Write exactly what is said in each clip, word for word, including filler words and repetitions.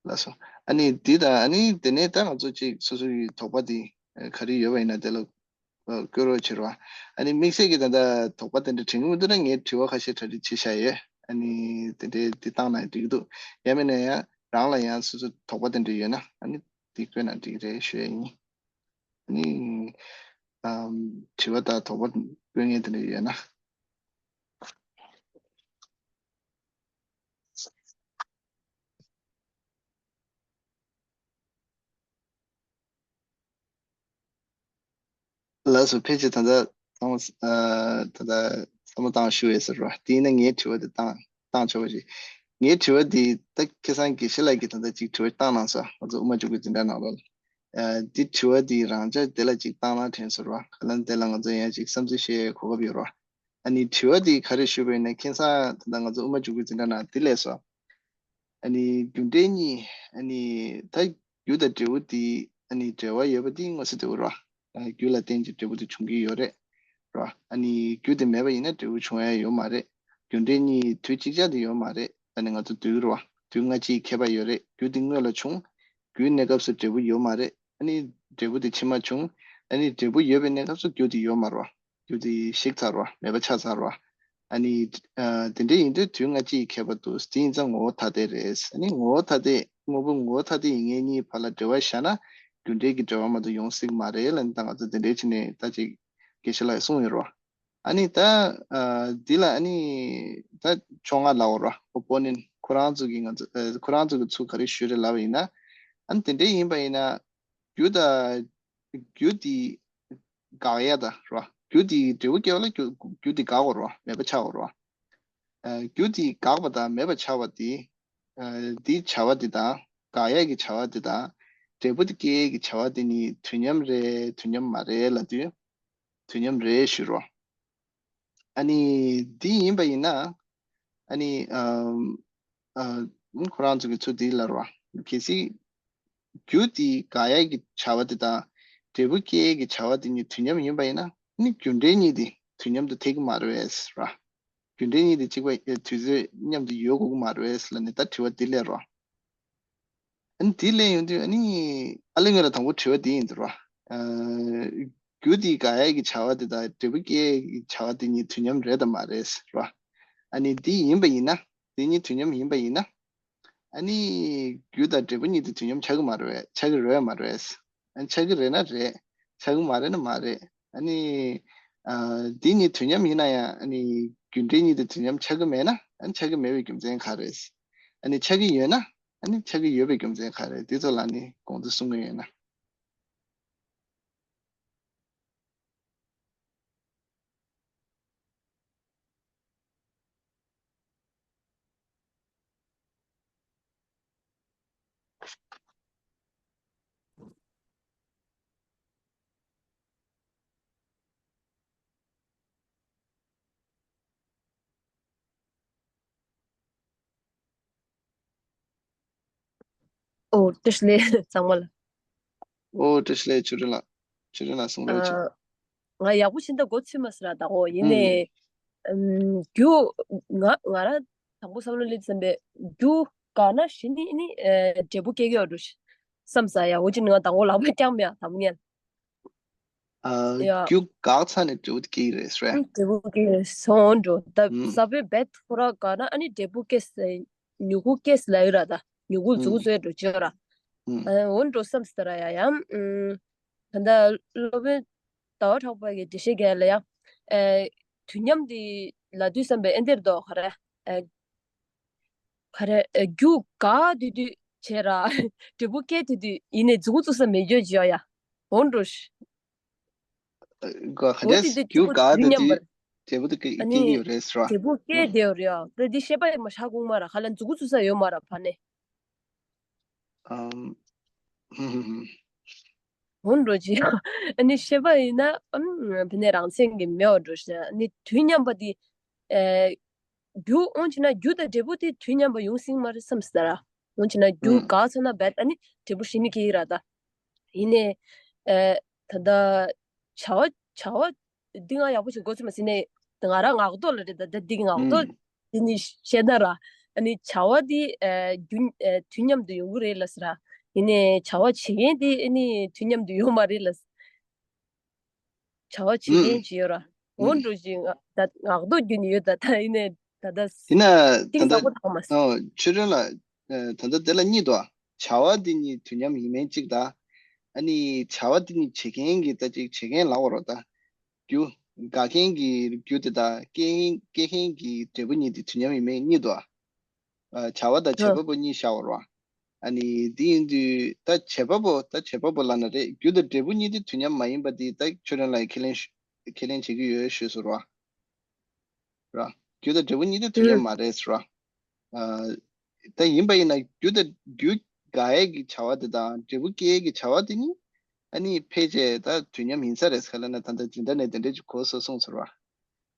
ལགས་སོ། ཨ་ནི་འདི་དང་ཨ་ནི་དེ་ནས་ད་ང་ཚོ་གཅིག་སོ་སོ་ཡི་དོགས་པ་འདི་ག་རེ་ཡོད་པ་ཡིན་ན་དེ་ལ་བཀོད་རོགས་བྱེད་རོགས། ཨ་ནི་དམིགས་བསལ་གྱི་ད་ལྟ་དོགས་པ་དེ་འདྲ་དྲན་གྱི་མི་འདུག་ན་ངས་དྲི་བ་ཁ་ཤས་གྲ་སྒྲིག་བྱེད་བཞག་ཡོད། ཨ་ནི་དེ་འདྲའི་འདི་བཏང་ན་འགྲིག་གི་འདུག་ཡང་མིན་ན་ཡང་རང་ལ་ཡང་སོ་སོ་དོགས་པ་དེ་འདྲ་ཡོད་ན་ཨ་ནི་འདི་བཀོད་ན་འགྲིག་གི་རེད་ཞུ་ཡ་ཡིན། ཨ་ནི་ཨམ། དྲི་བ་དང་དོགས་པ་བཀོད་མཁན་དེ་འདྲ་ཡོད་ན། ལགས་སོ། ཕལ་ཆེར་ད་ལྟ་བསམ་བློ་ཨ། ད་ལྟ་བསམ་བློ་བཏང་ཞུ་ཡས་ཟེར་བ་དེ་ཡིན་ན་ངའི་དྲི་བ་དེ་བཏང་བཏང་ཆོག་པ་ཞིག་ངའི་དྲི་བ་དེ་ད་ཁ་སང་དགེ་བཤེས་ལགས་ཀྱིས་ད་ལྟ་ཅིག་དྲི་བ་བཏང་གནང་སོང་། ང་ཚོ་དབུ་མ་འཇུག་པའི་འཛིན་གྲྭ་ནང་ལོགས་ལ། ཨ། འདི་དྲི་བ་འདི་རང་འཇགས་དེ་ལ་ཅིག་བཏང་ན་དྲན་སོང་ར། ག་ལ་དེ་ལ་ང་ཚོ་ཡང་ཅིག་བསམ་ཚུལ་བཤད་གོ་སྐབས་ཡོད་ར། ཨ་ནི་དྲི་བ་འདི་ག་རེ་ཞུས་པ་ཡིན་ན་ཁ་སང་ད་ལྟ་ང་ཚོ་དབུ་མ་འཇུག་པའི་འཛིན་གྲྭ་ནང་འདི་སླེབས་སོང་། ཨ་ནི་རྒྱུ་འབྲས་གཉིས་ཨ་ནི་ད་རྒྱུ་དང་འབྲས་བུ་འདི་ཨ་ནི་འབྲེལ་བ་ཡོད་པ་འདི་མངོན་གསལ་དོད་པོ་ར། ཨ། རྒྱུ་ལ་བརྟེན་ཅིང་འབྲས་བུ་དེ་འབྱུང་གི་ཡོད་རེད་ར། ཨ་ནི་རྒྱུ་དེ་མེད་པ་ཡིན་ན་འབྲས་བུ་འབྱུང་ཡ་ཡོད་མ་རེད། རྒྱུ་འབྲས་གཉིས་དུས་གཅིག་ཅར་དུ་ཡོད་མ་རེད། ཨ་ནི་ང་ཚོ་འདུལ་རོ། དུས་སྔ་ཕྱིའི་ཁྱད་པར་ཡོད་རེད། རྒྱུ་དེ་སྔོན་ལ་བྱུང་། རྒྱུའི་གནས་སྐབས་སུ་འབྲས་བུ་ཡོད་མ་རེད། ཨ་ནི་འབྲས་བུ་དེ་ཕྱི་མ་བྱུང་། ཨ་ནི་འབྲས་བུ་ཡོད་པའི་གནས་སྐབས་སུ་རྒྱུ་དེ་ཡོད་མ་རེད། རྒྱུ་དེ་ཞིག་ཚར་བ། མེད་པ་ཆགས་ཚར་བ། ཨ་ནི་ཨ། དེ་འདྲ་ཡིན་དུས་དུས་སྔ་ཕྱིའི་ཁྱད་པར་དུ་དེ་ཡིན་ཙང་ངོ་བོ་ཐ་དད་རེད། ཨ་ནི་ངོ་བོ་ཐ་དད་དངོས་པོ་ངོ་བོ་ཐ་དད་ཡིན་མཁན་གཉིས་བར་ལ་འབྲེལ་བ་བཞག་ན་རྒྱུ་འབྲས་ཀྱི་འབྲེལ་བ་མ་གཏོགས་ཡོང་སྲིད་མ་རེད་ལབ་ནས་ད་ང་ཚོ་དེ་འདྲའི་ཕྱི་ནས་ད་ཅིག་དགེ་བཤེས་ལགས་གསུངས་ཡོད་རེད་བ། ཨ་ནི་ད་ཨ། འདི་ལ་ཨ་ནི་ད་ཕྱོགས་སྔ་ལབ་དགོས་ར། ཨོ་པོ་ནེན་ཁོ་རང་ཚོ་གི་ང་ཚོ་ཨ། ཁོ་རང་ཚོ་གི་ཚུལ་ག་རེ་ཞུས་རེད་ལབ་པ་ཡིན་ན། ཨ་ནི་དེ་འདྲ་ཡིན་པ་ཡིན་ན་རྒྱུ་དང་རྒྱུ་དེ་དགག་ཡ་ད་ར། རྒྱུ་དེ་འབྲས་བུ་སྐྱེ་བ་ལ་རྒྱུ་རྒྱུ་དེ་དགག་དགོས་ར། མེད་པ་ཆགས་དགོས་ར། ཨ། རྒྱུ་དེ་དགག་པ་དང་མེད་པ་ཆགས་པ་དེ། ཨ། དེའི་བྱ་བ་དེ་དང་དགག་ཡ་གི་བྱ་བ་དེ་དང་འབྲས་བུ་དེ་སྐྱེ་ཡ་གི་བྱ་བ་དེ་གཉིས་དུས་མཉམ་རེད་དུས་མཉམ་མ་རེད་ལབ་དུས། དུས་མཉམ་རེད་ཞུ་རོགས། ཨ་ནི་འདི་ཡིན་པ་ཡིན་ན། ཨ་ནི་ཨམ། ཨ། ཁོ་རང་ཚོ་གི་ཚུལ་འདི་ལབ་རོགས། གལ་སྲིད་རྒྱུ་དེ་དགག་ཡ་གི་བྱ་བ་དེ་དང་འབྲས་བུ་སྐྱེ་ཡ་གི་བྱ་བ་དེ་གཉིས་དུས་མཉམ་ཡིན་པ་ཡིན་ན་ཨ་ནི་རྒྱུ་འབྲས་གཉིས་དེ་དུས་མཉམ་དུ་འཐད་ཀྱི་མ་རེད་པས་ར། རྒྱུ་འབྲས་གཉིས་དེ་གཅིག་པ་དུས་ཚོད་མཉམ་དུ་ཡོད་དགོས་ཀྱི་མ་རེད་པས་ལབ་ནས་ད་དྲི་བ་འདི་སླེབས་རོགས། ཨ་ནི་དེ་ལས་ཡོང་དུས་ཨ་ནི་ཨ་ལེ་ངོས་ལ་དང་པོ་དྲི་བ་འདི་ཡིན་འདུག་ར། ཨ། རྒྱུ་དེ་དགག་ཡ་གི་བྱ་བ་དེ་དང་འབྲས་བུ་སྐྱེ་ཡ་གི་བྱ་བ་དེ་གཉིས་དུས་མཉམ་རེད་དམ་མ་རེད་ར། ཨ་ནི་འདི་ཡིན་པ་ཡིན་ན། འདི་གཉིས་དུས་མཉམ་ཡིན་པ་ཡིན་ན། ཨ་ནི་རྒྱུ་དང་འབྲས་བུ་གཉིས་དེ་དུས་མཉམ་ཆགས་ཀྱི་མ་རེད། ཆགས་ཀྱི་རེད་མ་རེད། ཨ་ནི་ཆགས་ཀྱི་རེད་ན་རེད། ཆགས་ཀྱི་མ་རེད་ན་མ་རེད། ཨ་ནི་ཨ། འདི་གཉིས་དུས་མཉམ་ཡིན་ན་ཡང་ཨ་ནི་རྒྱུ་འབྲས་གཉིས་དེ་དུས་མཉམ་ཆགས་ཀྱི་མེད་ན་ཨ་ནི་ཆགས་ཀྱི་མེད་པའི་རྒྱུ་མཚན་ག་རེད། ཨ་ནི་ཆགས་ཀྱི་ཡོད་ན། ཨ་ནི་ཆགས་ཀྱི་ཡོད་པའི་རྒྱུ་མཚན་ག་རེ་འདི་ཚོ་ལ་ནི་དགོངས་ཚུལ་གསུང་གི་ཡོད་ན། ཨོ་བཀྲ་ཤིས་བདེ་ལེགས་ཚང་མ་ལ། ཨོ་བཀྲ་ཤིས་བདེ་ལེགས་ཆོས་སྒྲོན་ལགས། ཆོས་སྒྲོན་ལགས་གསུང་རོགས་བྱེད། ཨ། ང་ཡག་པོ་ཞིག་ད་མགོ་ཚོས་མ་སོང་ར་ད་གོ་ཡིན་ནའི། ཨུམ། ཨམ། རྒྱུ། ང་ང་རང་དང་པོ་བསམ་བློ་སླེབས་བསམ་པའི་རྒྱུ་དགག་ན་གཞི་ནས་ནི་ཨ། འབྲས་བུ་སྐྱེ་གི་ཡོད་འགྲོ་བསམ་ས་ཡག་པོ་ཅིག་ང་དང་པོ་ལག་པ་བརྐྱངས་མེད་ཨ་དང་པོ་ཉན། ཨ། ཡ། རྒྱུ་འགག་ཚར་ནས་འབྲས་བུ་དེ་སྐྱེ་གི་རེད་ཟེར། འབྲས་བུ་སྐྱེ་གི་རེད་སོང་འགྲོ་ད་ཨུམ། ས་བོན་བེད་ཁོ་ར་འགག་ན་ཨ་ནི་འབྲས་བུ་སྐྱེ་ས་མྱུ་གུ་སྐྱེ་ས་ལ་ཡོད་ར་ད་མྱུ་གུ་མཛུ་གུ་ཨུམ། བཟོས་འགྲོ་བྱོས་ར། ཨུམ། ཨ་འོ་འགྲོ་བསམ་ས་ར་ཡ་ཡང་ཨུམ། ད་ལྟ་སློབ་དཔོན་ཟླ་བ་གྲགས་པ་གི་འགྲེལ་བཤད་རྒྱག་ལ་ཡ། ཨ་དུས་མཉམ་དེ་ལ་དུས་བསམ་པའི་ཨེ་འདིར་དོ་ག་རེ། ཨ། ག་རེ། ཨ་རྒྱུ་འགག་དུས་དུས་བྱས་ར། འབྲས་བུ་སྐྱེ་དུས་དུས་ཡིན་ནའི་མཛུ་གུ་བཙུགས་ས་མེད་རྒྱུ་བྱས་ཡ། འོ་འགྲོ་ཤི། ག་ག་འོ་དེ་འདྲས་དུས་རྒྱུ་འགག་དུས་དུས་དུས་འབྲས་བུ་དེ་སྐྱེ་ཨ་གི་ནི་ཡོད་རེད་ཟེར་བ། འབྲས་བུ་སྐྱེ་བསྡད་ཡོད་རེད་ཡ། ད་འདི་བཤད་པ་ཡིན་མ་ཧྲ་གུང་མ་ར་ཧ་ལ་མཛུ་གུ་བཙུགས་ས་ཡོད་མ་ར་ཕ་ནས། ཨམ། འོ་འགྲོ་ཅི། ཨ་ནི་བཤད་པ་ཡིན་ན་ཨམ་ཕ་ནས་རང་མཚན་གྱི་མེད་པ་འགྲོ་ཤི་ཨ་ནི་དུས་མཉམ་པ་དེ། ཨེ། རྒྱུ་འོང་ཕྱིན་ན་རྒྱུ་དང་འབྲས་བུ་དེ་དུས་མཉམ་པ་ཡོང་སྲིད་མ་རེད་བསམ་སྲིད་ར། འོང་ཕྱིན་ན་རྒྱུ་ཨུམ། འགག་ཚར་ན་བེད་ཨ་ནི་འབྲས་བུ་གཞི་ནས་སྐྱེ་གི་ར་ད། ཡིན་ནའི། ཨེ། ད་ལྟ། བྱ་བ་བྱ་བ་འདི་ང་ཡག་པོ་ཞིག་མགོ་ཚོས་མ་ཟིན་ནའི་ང་རང་ངག་ཐོག་ལ་རེད་ད་ད་འདི་གི་ངག་ཐོག་ཨུམ། འདི་ནི་བཤད་ན་ར། ཨ་ནི་བྱ་བ་དེ་ཨ་རྒྱུན་ཨ་དུས་མཉམ་དུ་ཡོང་གི་རེད་ལབ་ཟེར་ར། ཡིན་ནའི་བྱ་བ་བྱེད་མཁན་དེ་ཨ་ནི་དུས་མཉམ་དུ་ཡོང་མ་རེད་ལབ། བྱ་བ་བྱེད་མཁན་ཅིག་ཡོད་ར། འོ་འགྲོ་ཅིག་ང་ད་ངག་ཐོག་རྒྱུན་ཡོད་ད། ད་ཡིན་ནའི་ད་ད་ཡིན་ན་ད་ད་གཏིང་ད་ཟབ་པོ་དྲག་མ་སོང་། ཨོ་ཆོས་སྒྲོན་ལགས། ཨ་ད་ལྟ་དེ་ལ་གཉིས་འདུག། བྱ་བ་འདི་གཉིས་དུས་མཉམ་ཡིན་མིན་གཅིག་དང་། ཨ་ནི་བྱ་བ་འདི་གཉིས་བྱེད་མཁན་གྱི་ད་ཅིག་བྱེད་མཁན་ལབ་དགོས་རེད་ད། རྒྱུ། དགག་མཁན་གྱི་རྒྱུ་དེ་དང་སྐྱེ་མཁན་སྐྱེ་མཁན་གྱི་འབྲས་བུ་གཉིས་དེ་དུས་མཉམ་ཡིན་མིན་གཉིས་འདུག། ཨ་བྱ་བ་དང་བྱེད་པ་པོ་གཉིས་བཞག་པ་རེད་བ། ཨ་ནི་འདི་ཡིན་དུས་ད་བྱེད་པ་པོ་ད་བྱེད་པ་པོ་ལབ་ན་རེད། རྒྱུ་དང་འབྲས་བུ་གཉིས་དེ་དུས་མཉམ་མ་ཡིན་པ་འདི་ད་ཆོས་སྒྲོན་ལགས་ཁས་ལེན་ཞུ་ཁས་ལེན་བྱེད་ཀྱི་ཡོད་ཞུས་སོང་ར། ར། རྒྱུ་དང་འབྲས་བུ་གཉིས་དེ་དུས་མཉམ་མ་རེད་ཟེར་བ། ཨ་ད་ཡིན་པ་ཡིན་ན་རྒྱུ་དང་རྒྱུ་དགག་ཡས་ཀྱི་བྱ་བ་དེ་དང་འབྲས་བུ་སྐྱེ་ཡས་ཀྱི་བྱ་བ་དེ་གཉིས་ཨ་ནི་ཕལ་ཆེར་ད་དུས་མཉམ་ཡིན་ས་རེད་ཟེར་ལབ་ན། ད་ལྟ་སྦྱིན་བདག་ནས་དེ་འདྲས་ཀྱི་གོ་སོ་གསུངས་ཚར་བ།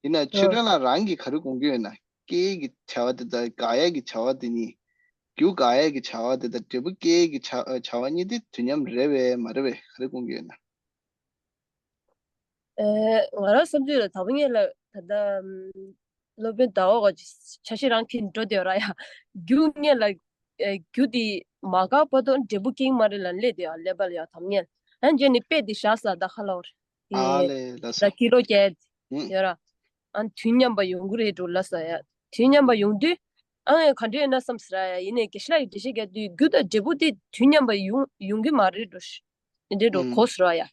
ཡིན་ན་ཆོས་སྒྲོན་ལགས་རང་གིས་ག་རེ་དགོངས་ཀྱི་ཡོད་ན། སྐྱེ་ཡས་ཀྱི་བྱ་བ་དེ་དང་དགག་ཡས་ཀྱི་བྱ་བ་དེ་གཉིས། རྒྱུ་དགག་ཡས་ཀྱི་བྱ་བ་དེ་དང་འབྲས་བུ་སྐྱེ་ཡས་ཀྱི་བྱ་བྱ་བ་གཉིས་དེ་དུས་མཉམ་རེད་པས་མ་རེད་པས་ག་རེ་དགོངས་ཀྱི་ཡོད་ན། ཨེ། ང་རང་བསམ་ཚུལ་ལ་ད་བུ་ངེད་ལ་ད་ལྟ་སློབ་དཔོན་ཟླ་བ་ག་ཆ་ཤས་རང་ཁྱེར་འགྲོ་བསྡད་ར་ཡ། རྒྱུ་ངེད་ལ་ཨེ་རྒྱུ་དེ་མ་དགག་བར་དུ་འབྲས་བུ་སྐྱེ་གི་མ་རེད་ལབ་སླེབས་བསྡད་ཡ་ཀླད་པ་ལ་ཡ་ད་བུ་ངེད་ལ། ཨ་ནི་རྗེས་ནས་དཔེ་དེ་བཞག་ས་ད་ཁ་ལོར། ཨ་ཨེ་ལས་ལ་ད་སོ། ཀི་ལོ་བརྒྱད་ཡོད་ར། ཨ་ནི་དུས་མཉམ་པ་ཡོང་གི་རེད་འགྲོ་ལ་ས་ཡ། དུས་མཉམ་པ་ཡོང་དུས་ཨ་ངས་ག་འདྲ་ཡོད་ན་བསམ་ཟེར་ཡ། ཡིན་ནའི་དགེ་བཤེས་ལགས་ཀྱིས་འགྲེལ་བཤད་རྒྱག་དུས་རྒྱུ་དང་འབྲས་བུ་དེ་དུས་མཉམ་པ་ཡོང་ཡོང་གི་མ་རེད་འགྲོ། དེ་འདྲའི་འགྲོ་གོ་ཟེར་བ་ཡ།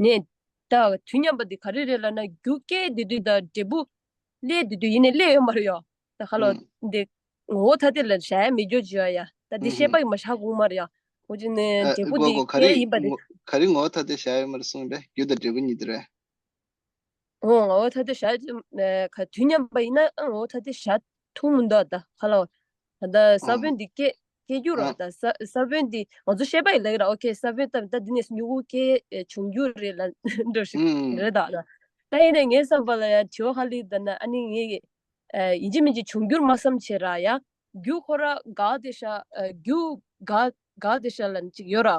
ནས་ད་དུས་མཉམ་པ་འདི་ག་རེ་རེད་ལབ་ན་རྒྱུ་སྐྱེ་དེ་དུས་དང་འབྲས་བུ་སླེབས་དེ་དུས་ཡིན་ནའི་སླེབས་ཡོད་མ་རེད་ཡ། ད་ཁ་ལོ་འདི་ངོ་བོ་ཐ་དད་ལ་བཞག་ཡ་མེད་རྒྱུ་ཅིག་ཡ་ཡ། ད་འདི་བཤད་པ་ཡིས་མ་བཞག་དགོས་མ་རེད་ཡ། འོ་ཅི་ནས་འབྲས་བུ་འདི་སྐྱེ་ཡིན་པ་དེ། ག་རེ་ངོ་བོ་ཐ་དད་བཞག་ཡོད་མ་རེད་གསུངས་པས། རྒྱུ་དང་འབྲས་བུ་གཉིས་དེ་རེད། འོ་ངོ་བོ་ཐ་དད་བཞག་ཨ་ག་དུས་མཉམ་པ་ཡིན་ན་ཨ་ངོ་བོ་ཐ་དད་བཞག་ཐུབ་མི་འདུག་ད་ཁ་ལོ། ད་ལྟ་ས་བོན་འདི་སྐྱེ་སྐྱེ་རྒྱུ་ར། ད་ས་ས་བོན་འདི་ང་ཚོ་བཤད་པ་ཡི་ལག་ར། ཨོ་ཁེ་ས་བོན་ད་ད་འདི་ནས་མྱུ་གུ་སྐྱེ་བྱུང་རྒྱུ་རེད་ལ་འགྲོ་ཞིག་རེད་ད། ད་ཡིན་ནའི་ངའི་བསམ་པ་ལ་ཡ་དྲི་བ་ཧ་ལི་ད་ན་ཨ་ནི་ངས་ཡིན་གཅིག་མིན་གཅིག་འབྱུང་འགྱུར་མ་བསམ་བྱས་ར་ཡ། རྒྱུ་ཁོ་ར་དགག་དེ་ཤ་རྒྱུ་དགག་དགག་དེ་ཤ་ལ་ཅིག་ཡོད་ར།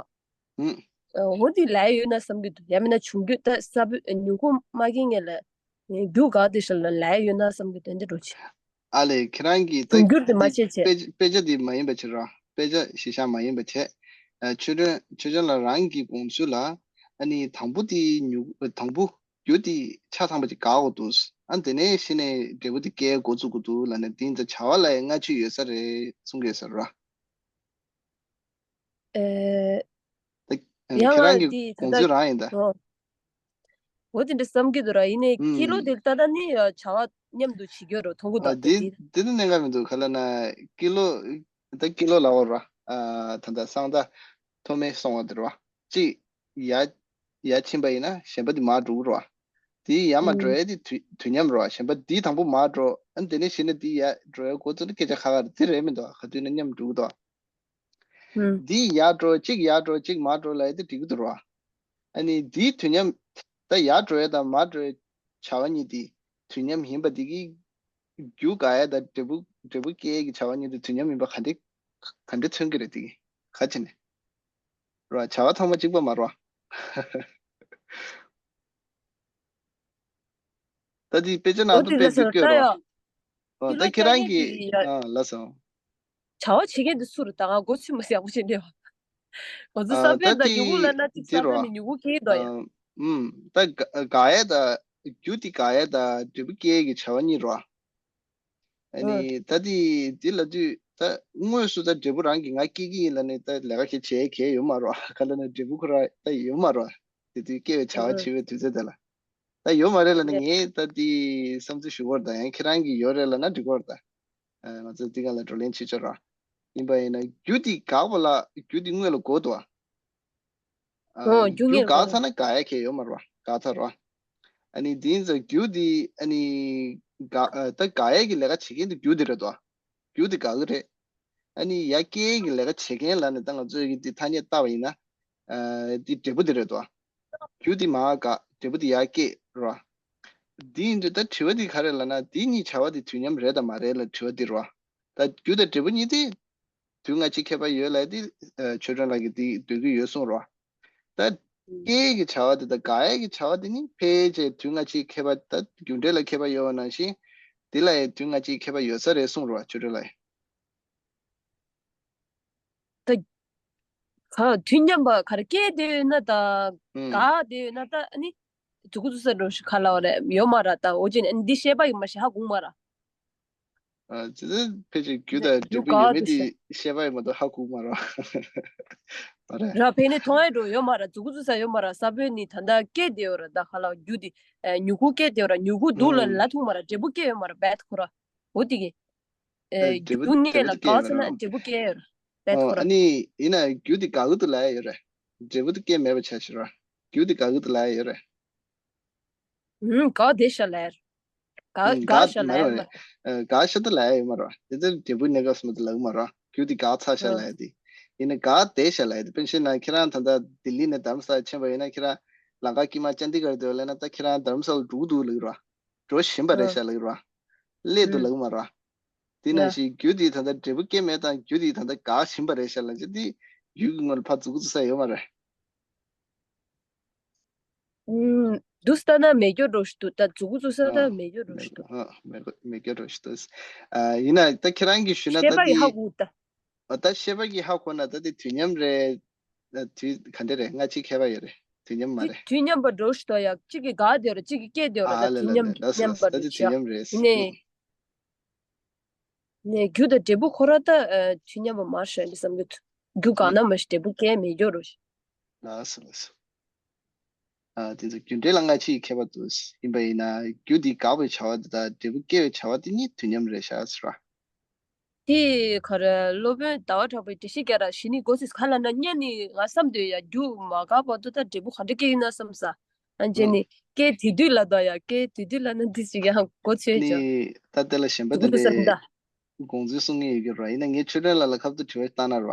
འོ་དེ་ལས་ཡོད་ན་བསམ་གྱི་འདུག། ཡང་མིན་ན་འབྱུང་འགྱུར་ད་ས་བོན་མྱུ་གུ་མ་སྐྱེ་ངེས་ལ་རྒྱུ་དགག་དེ་ཤ་ལ་ལས་ཡོད་ན་བསམ་གྱི་འདུག། འདི་འགྲོ་ཆེ། ཨ་ལས་ཁྱེད་རང་གིས་ད་འབྱུང་འགྱུར་དེ་མ་བྱེད་ཆེ། དཔེ་དཔེ་ཆ་དེ་མ་ཡིན་པ་བྱེད་རོགས། དཔེ་ཆ་གཞི་བཞག་མ་ཡིན་པ་བྱེད། ཨ་ཆོས་སྒྲོན་ཆོས་སྒྲོན་ལགས་རང་གི་དགོངས་ཚུལ་ལ་ཨ་ནི་དང་པོ་དེ་མྱུ་དང་པོ་རྒྱུ་དེ་ཆ་ཚང་པ་ཅིག་དགག་དགོས་འདུག། ཨ་དེ་ནས་གཞི་ནས་འབྲས་བུ་དེ་སྐྱེ་འགོ་བཙུགས་དགོས་འདུག་ལབ་ནས་དེ་ཡིན་ཙང་བྱ་བ་ལ་ཡང་སྔ་ཕྱི་ཡོད་ས་རེད་གསུང་གི་ཡོད་ས་རེད་ར། ཨེ། ད་ཡང་ཁྱེད་རང་ང་གི་དེ་ད་དགོངས་ལྟ་ཚུལ་རང་ཡིན་ད། འོ། འོ་དེ་འདྲ་བསམ་གྱི་འདུག་ར། ཡིན་ནའི་ཀི་ལོ་ཨུམ། དེ་ལྟ་ད་ནི་བྱ་བ་མཉམ་དུ་བྱེད་རྒྱུ་རོ་མཐོང་གི་ཨ་འདུག་དེ་དེ་དེ་དེ་ནི་གནད་འགག་མི་འདུག། ག་ལ་ན་ཀི་ལོ་ད་ཀི་ལོ་ལ་འོ་ར། ཨ་ད་ད་སང་ད་ཐོག་མའི་སོང་བ་དེ་ར་བ། གཅིག་ཡ་ཡ་ཕྱིན་པ་ཡིན་ན་གཞན་པ་དེ་མར་འགྲོ་གི་ར་བ། དེ་ཡ་མ་ཨུམ། འགྲོ་ཡ་དེ་དུས་དུས་མཉམ་ར་བ། གཞན་པ་དེ་དང་པོ་མར་འགྲོ། ཨ་དེ་ནས་གཞི་ནས་དེ་ཡ་འགྲོ་ཡ་འགོ་བཙུགས་ན་སྐད་ཆ་ཁ་ཁ་རེད། དེ་རེད་མི་འདུག། ག་དུས་ན་མཉམ་འགྲོ་གི་འདུག། ཨུམ། འདི་ཡར་འགྲོ་གཅིག་ཡར་འགྲོ་གཅིག་མར་འགྲོ་ལབ་ཡ་དེ་འགྲིག་གི་འདུག་ར། ཨ་ནི་འདིའི་དུས་མཉམ་ད་ཡར་འགྲོ་ཡ་དང་མར་འགྲོ་ཡ་བྱ་བ་གཉིས་དེ་དུས་མཉམ་ཡིན་པ་དེ་གི་རྒྱུ་དགག་ཡ་དང་འབྲས་བུ་འབྲས་བུ་སྐྱེ་ཡ་གི་བྱ་བ་གཉིས་དེ་དུས་མཉམ་ཡིན་པ་ག་འདྲ་ག་འདྲ་མཚོན་གི་རེད། དེ་གི་ག་བྱས་ནས་ར་བྱ་བ་ཚང་མ་གཅིག་པ་མ་རེད་བ། ད་དེ་དཔེ་ཆ་ནང་དུ་དཔེ་འདི་སྐྱོད་རོགས། ཨོ་ད་ཁྱེད་རང་གིས་ཨ་ལ་སོང་། བྱ་བ་བྱེད་མཁན་དེ་སུ་རེད། ད་ང་མགོ་ཚོས་མ་ཡག་པོ་བྱེད་འདྲ་བ། ང་ཚོ་ས་བོན་དང་མྱུ་གུ་ལབ་ན་ཅིག་ས་བོན་ནི་མྱུ་གུ་སྐྱེ་འདུག་ཡ། ཨུམ། ད་དགག་ཡ་དང་རྒྱུ་དེ་དགག་ཡ་དང་འབྲས་བུ་སྐྱེ་ཡ་གི་བྱ་བ་གཉིས་རེད་བ། ཨ་ནི་ད་དེ་དེ་ལབ་དུས་ད་དངོས་སུ་ད་འབྲས་བུ་རང་གིས་ང་སྐྱེ་གི་ཡིན་ལབ་ནས་ད་ལས་ཀ་ཞིག་བྱེད་མཁན་ཡོད་མ་རེད་བ། ག་ལབ་ན་འབྲས་བུ་ཁོ་རང་ད་ཡོད་མ་རེད་བ། དེ་དུས་སྐྱེ་བའི་བྱ་བ་བྱེད་པའི་དུས་ཚོད་དེ་ལ། ད་ཡོད་མ་རེད་ལབ་ན་ངས་ད་དེ་བསམ་ཚུལ་ཞུ་གི་ཡོད་རེད། ད་ཡང་ཁྱེད་རང་གིས་ཡོད་རེད་ལབ་ན་འགྲིག་གི་ཡོད་རེད། ད་ང་ཚོ་འདི་ག་ལ་བགྲོ་གླེང་བྱེད་ཆོག་ར། ཡིན་པ་ཡིན་ན་རྒྱུ་དེ་དགག་པ་ལ་རྒྱུ་དེ་དངོས་ལ་དགོས་འདུག་བ། ཨོ་རྒྱུ་དངོས་ལ་དགག་ཚར་ན་དགག་ཡ་གང་ཡང་ཡོད་མ་རེད་བ། དགག་ཚར་ར། ཨ་ནི་དེ་ཡིན་ཙང་རྒྱུ་དེ་ཨ་ནི་དགག་ད་དགག་ཡ་གི་ལས་ཀ་བྱེད་མཁན་དེ་རྒྱུ་དེ་རེད་འདུག་བ། རྒྱུ་དེ་དགག་གི་རེད། ཨ་ནི་ཡ་སྐྱེ་གི་ལས་ཀ་བྱེད་མཁན་ལ་ནི་ད་ང་ཚོས་ཀྱི་འདི་ཐ་སྙད་བཏགས་པ་ཡིན་ན། ཨ་འདི་འབྲས་བུ་འདི་རེད་དོ། རྒྱུ་འདི་མ་དགག་འབྲས་བུ་འདི་ཡ་སྐྱེ་རོ། འདི་ཡིན་དུས་ད་དྲི་བ་འདི་ག་རེ་ལབ་ན་འདི་གཉིས་བྱ་བ་འདི་དུས་མཉམ་རེད་དམ་མ་རེད་ལ་དྲི་བ་འདི་རོ། ད་རྒྱུ་དང་འབྲས་བུ་གཉིས་འདི་དུས་སྔ་ཕྱི་ཁྱད་པར་ཡོད་ལ་འདི་ཆོས་སྒྲོན་ལགས་ཀྱིས་འདི་འདོད་ཀྱི་ཡོད་གསུངས་རོ། ད་སྐྱེ་ཡས་ཀྱི་བྱ་བ་འདི་དང་དགག་ཡས་ཀྱི་བྱ་བ་འདི་ནི་ཕལ་ཆེར་དུས་སྔ་ཕྱིའི་ཁྱད་པར་ད་རྒྱུ་འབྲས་ལ་ཁྱད་པར་ཡོད་པ་ནང་བཞིན་འདི་ལ་ཡང་དུས་སྔ་ཕྱིའི་ཁྱད་པར་ཡོད་ས་རེད་གསུངས་རོ་ཆོས་སྒྲོན་ལགས། ག་དུས་མཉམ་པ་ག་རེ་སྐད་དེ་ཡོད་ན་ད་ཨུམ། ག་དེ་ཡོད་ན་ད་ཨ་ནི་མཛུ་གུ་བཙུགས་ས་འགྲོ་ཤི་ཁ་ལ་བ་རེད་ཡོད་མ་ར། ད་འོ་ཅེ་ནི་ཨ་ནི་འདི་བཤད་པ་ཡིན་མ་ཤི་ཧ་གོ་མ་ར། ཨ་ཙི་ཙི་ཕལ་ཆེར་རྒྱུ་དང་འབྲས་བུ་ཡོད་མེད་དེ་བཤད་པ་ཡིན་མ་གཏོགས་ཧ་གོ་མ་ར། མ་རེད། ར་ཕན་ནི་མཐོང་ཡ་འགྲོ་ཡོད་མ་ར། མཛུ་གུ་བཙུགས་ས་ཡོད་མ་ར། ས་བོན་ནི་ད་ལྟ་སྐད་དེ་ཡོད་ར། ད་ཁ་ལ་རྒྱུ་དེ་མྱུ་གུ་སྐད་དེ་ཡོད་ར། མྱུ་གུ་འདུག་ལ་ཨུམ། ལ་ཐུག་མ་ར། འབྲས་བུ་སྐད་ཡོད་མ་ར། བད་ཁོ་ར་འོ་དེ་གི་ཨེ། འབྲས་བུ་རྒྱུ་གནས་འབྲས་བུ་ལ་དེ་སྐད་ཡོད་མ་ར། འགག་ཚེ་ན་འབྲས་བུ་སྐད་ཡོད་ར། བད་ཨོ་ཁོ་ར། ཨ་ནི་ཡིན་ན་རྒྱུ་དེ་འགག་གི་འདུག་ལབ་ཡ་ཡོད་རེད། འབྲས་བུ་དེ་སྐད་མེད་པ་ཆ་ཤི་ར། རྒྱུ་དེ་འགག་གི་འདུག་ལབ་ཡ་ཡོད་རེད། ཨུམ། འགག་དེ་ཤ་ལབ་ཡ་ར། འགག་ཨུམ། འགག་འགག་ཤ་མ་ལབ་ཡ་རེད་མ། ཨ། འགག་ཤ་དེ་ལབ་ཡ་ཡོད་མ་ར། དེ་ཚོ་འབྲས་བུ་གནས་སྐབས་སུ་མ་དེ་ལབ་གི་མ་ར། རྒྱུ་དེ་འགག་ཚར་ཤ་ཨ། ལབ་ཡ་དེ། ཡིན་ན་འགག་དེ་ཤ་ལབ་ཡ་དེ། དཔེར་ན་ཁྱེད་རང་ད་ལྟ་ལྡི་ལི་ནས་དྷ་རམ་ས་ལ་ཕྱིན་པ་ཡིན་ན་ཁྱེད་རང་ལམ་ཁ་དཀྱིལ་མ་ཅན་དི་གར་དེ་བ་ལབ་ན་ད་ཁྱེད་རང་དྷ་རམ་ས་ལ་འགྲོ་གི་འདུག་ལབ་ཀྱི་ར། འགྲོ་བཞིན་པ་རེད་ཤག་ལབ་ཀྱི་ར། སླེབས་འདུག་ལབ་ཀྱི་མ་ར། དེ་ནང་བཞིན་རྒྱུ་དེ་ད་ལྟ་འབྲས་བུ་སྐྱེ་མེད་དང་རྒྱུ་དེ་ད་ལྟ་འགག་བཞིན་པ་རེད་ཤག་ལབ་ཅེ་དེ་རྒྱུ་གི་ངོ་ལ་ཕར་མཛུབ་གུ་བཙུགས་ས་ཡོད་མ་རེད། ཨུམ། འདུག་ལྟ་ན་མེད་སྐྱོ་འགྲོ་ཞིག་འདུག་ད་མཛུབ་གུ་བཙུགས་ས་ད་ཨ། མེད་སྐྱོ་འགྲོ་ཞིག་འདུག་ཨ། མེད་སྐྱོ་མེད་སྐྱོ་འགྲོ་ཞིག་འདུག་ཨ། ཡིན་ན་ད་ཁྱེད་རང་གིས་ཞུས་ན་ཤེས་ད་པ་ཡིས་དེ་ཧ་གོ་ད། ཨ། ད་ཤེས་པ་གིས་ཧ་གོ་ན་ད་དེ་དུས་མཉམ་རེད། ད་དུས་ག་འདྲ་རེད། སྔ་ཕྱི་ཁྱད་པར་ཡོད་རེད། དུས་མཉམ་མ་དུས་རེད། དུས་མཉམ་པ་འགྲོ་ཞིག་ད་ཡ་གཅིག་གིས་འགག་དེ་ར་གཅིག་གིས་སྐྱེ་དེ་ར། ཨ་ད་ལ་དུས་ལ་མཉམ་ལ་དུས་ལ་མཉམ་པ་ད་འགྲོ་དེ་དུས་ཞག་མཉམ་རེད། ཡིན་ནའི། ནས་རྒྱུ་དང་འབྲས་བུ་ཁོ་ར་ད་ཨ་དུས་མཉམ་པ་མ་ཤོད་འདི་བསམ་གྱི་འདུག་རྒྱུ་འགག་ན་མ་ཤི་འབྲས་བུ་སྐྱེ་མེད་སྐྱོ་འགྲོ་ཞིག་ལགས་སོ་ལགས་སོ། ཨ་དེ་ཚོ་རྒྱུ་འབྲས་ལ་སྔ་ཕྱི་ཡི་ཁྱད་པར་དུ་ཡིན་པ་ཡིན་ན་རྒྱུ་འདི་འགག་པའི་བྱ་བ་འདི་དང་འབྲས་བུ་སྐྱེ་བའི་བྱ་བ་འདི་གཉིས་དུས་མཉམ་རེད་ཤག་ཟེར་བ། དེ་ག་རེ་སློབ་དཔོན་ཟླ་བ་གྲགས་པའི་འགྲེལ་བཤད་རྒྱག་ར་ཞི་ནི་གོ་སིས་ག་ལ་ན་སྙན་ནི་ང་བསམ་དུས་ཡ་རྒྱུ་མ་འགག་བར་དུ་ད་འབྲས་བུ་ག་འདྲ་སྐྱེ་ཡིན་ན་བསམ་ས། ཨ་ཅེ་ནི་སྐད་དེ་དུས་ལ་དོ་ཡ་སྐད་དེ་དུས་ལ་ན་འདི་ཞིག་ཡང་གོ་ཆོད་ཅང་། ནི་ད་དེ་ལ་གཞན་པ་དེ་འདྲའི་དགོངས་ཚུལ་གསུང་ངེས་ཡོད་ཀྱི་ར། ཡིན་ན་ངས་ཆོས་སྒྲོན་ལགས་ལ་ཁ་ཐུག་དྲི་བ་བཏང་ན་ར།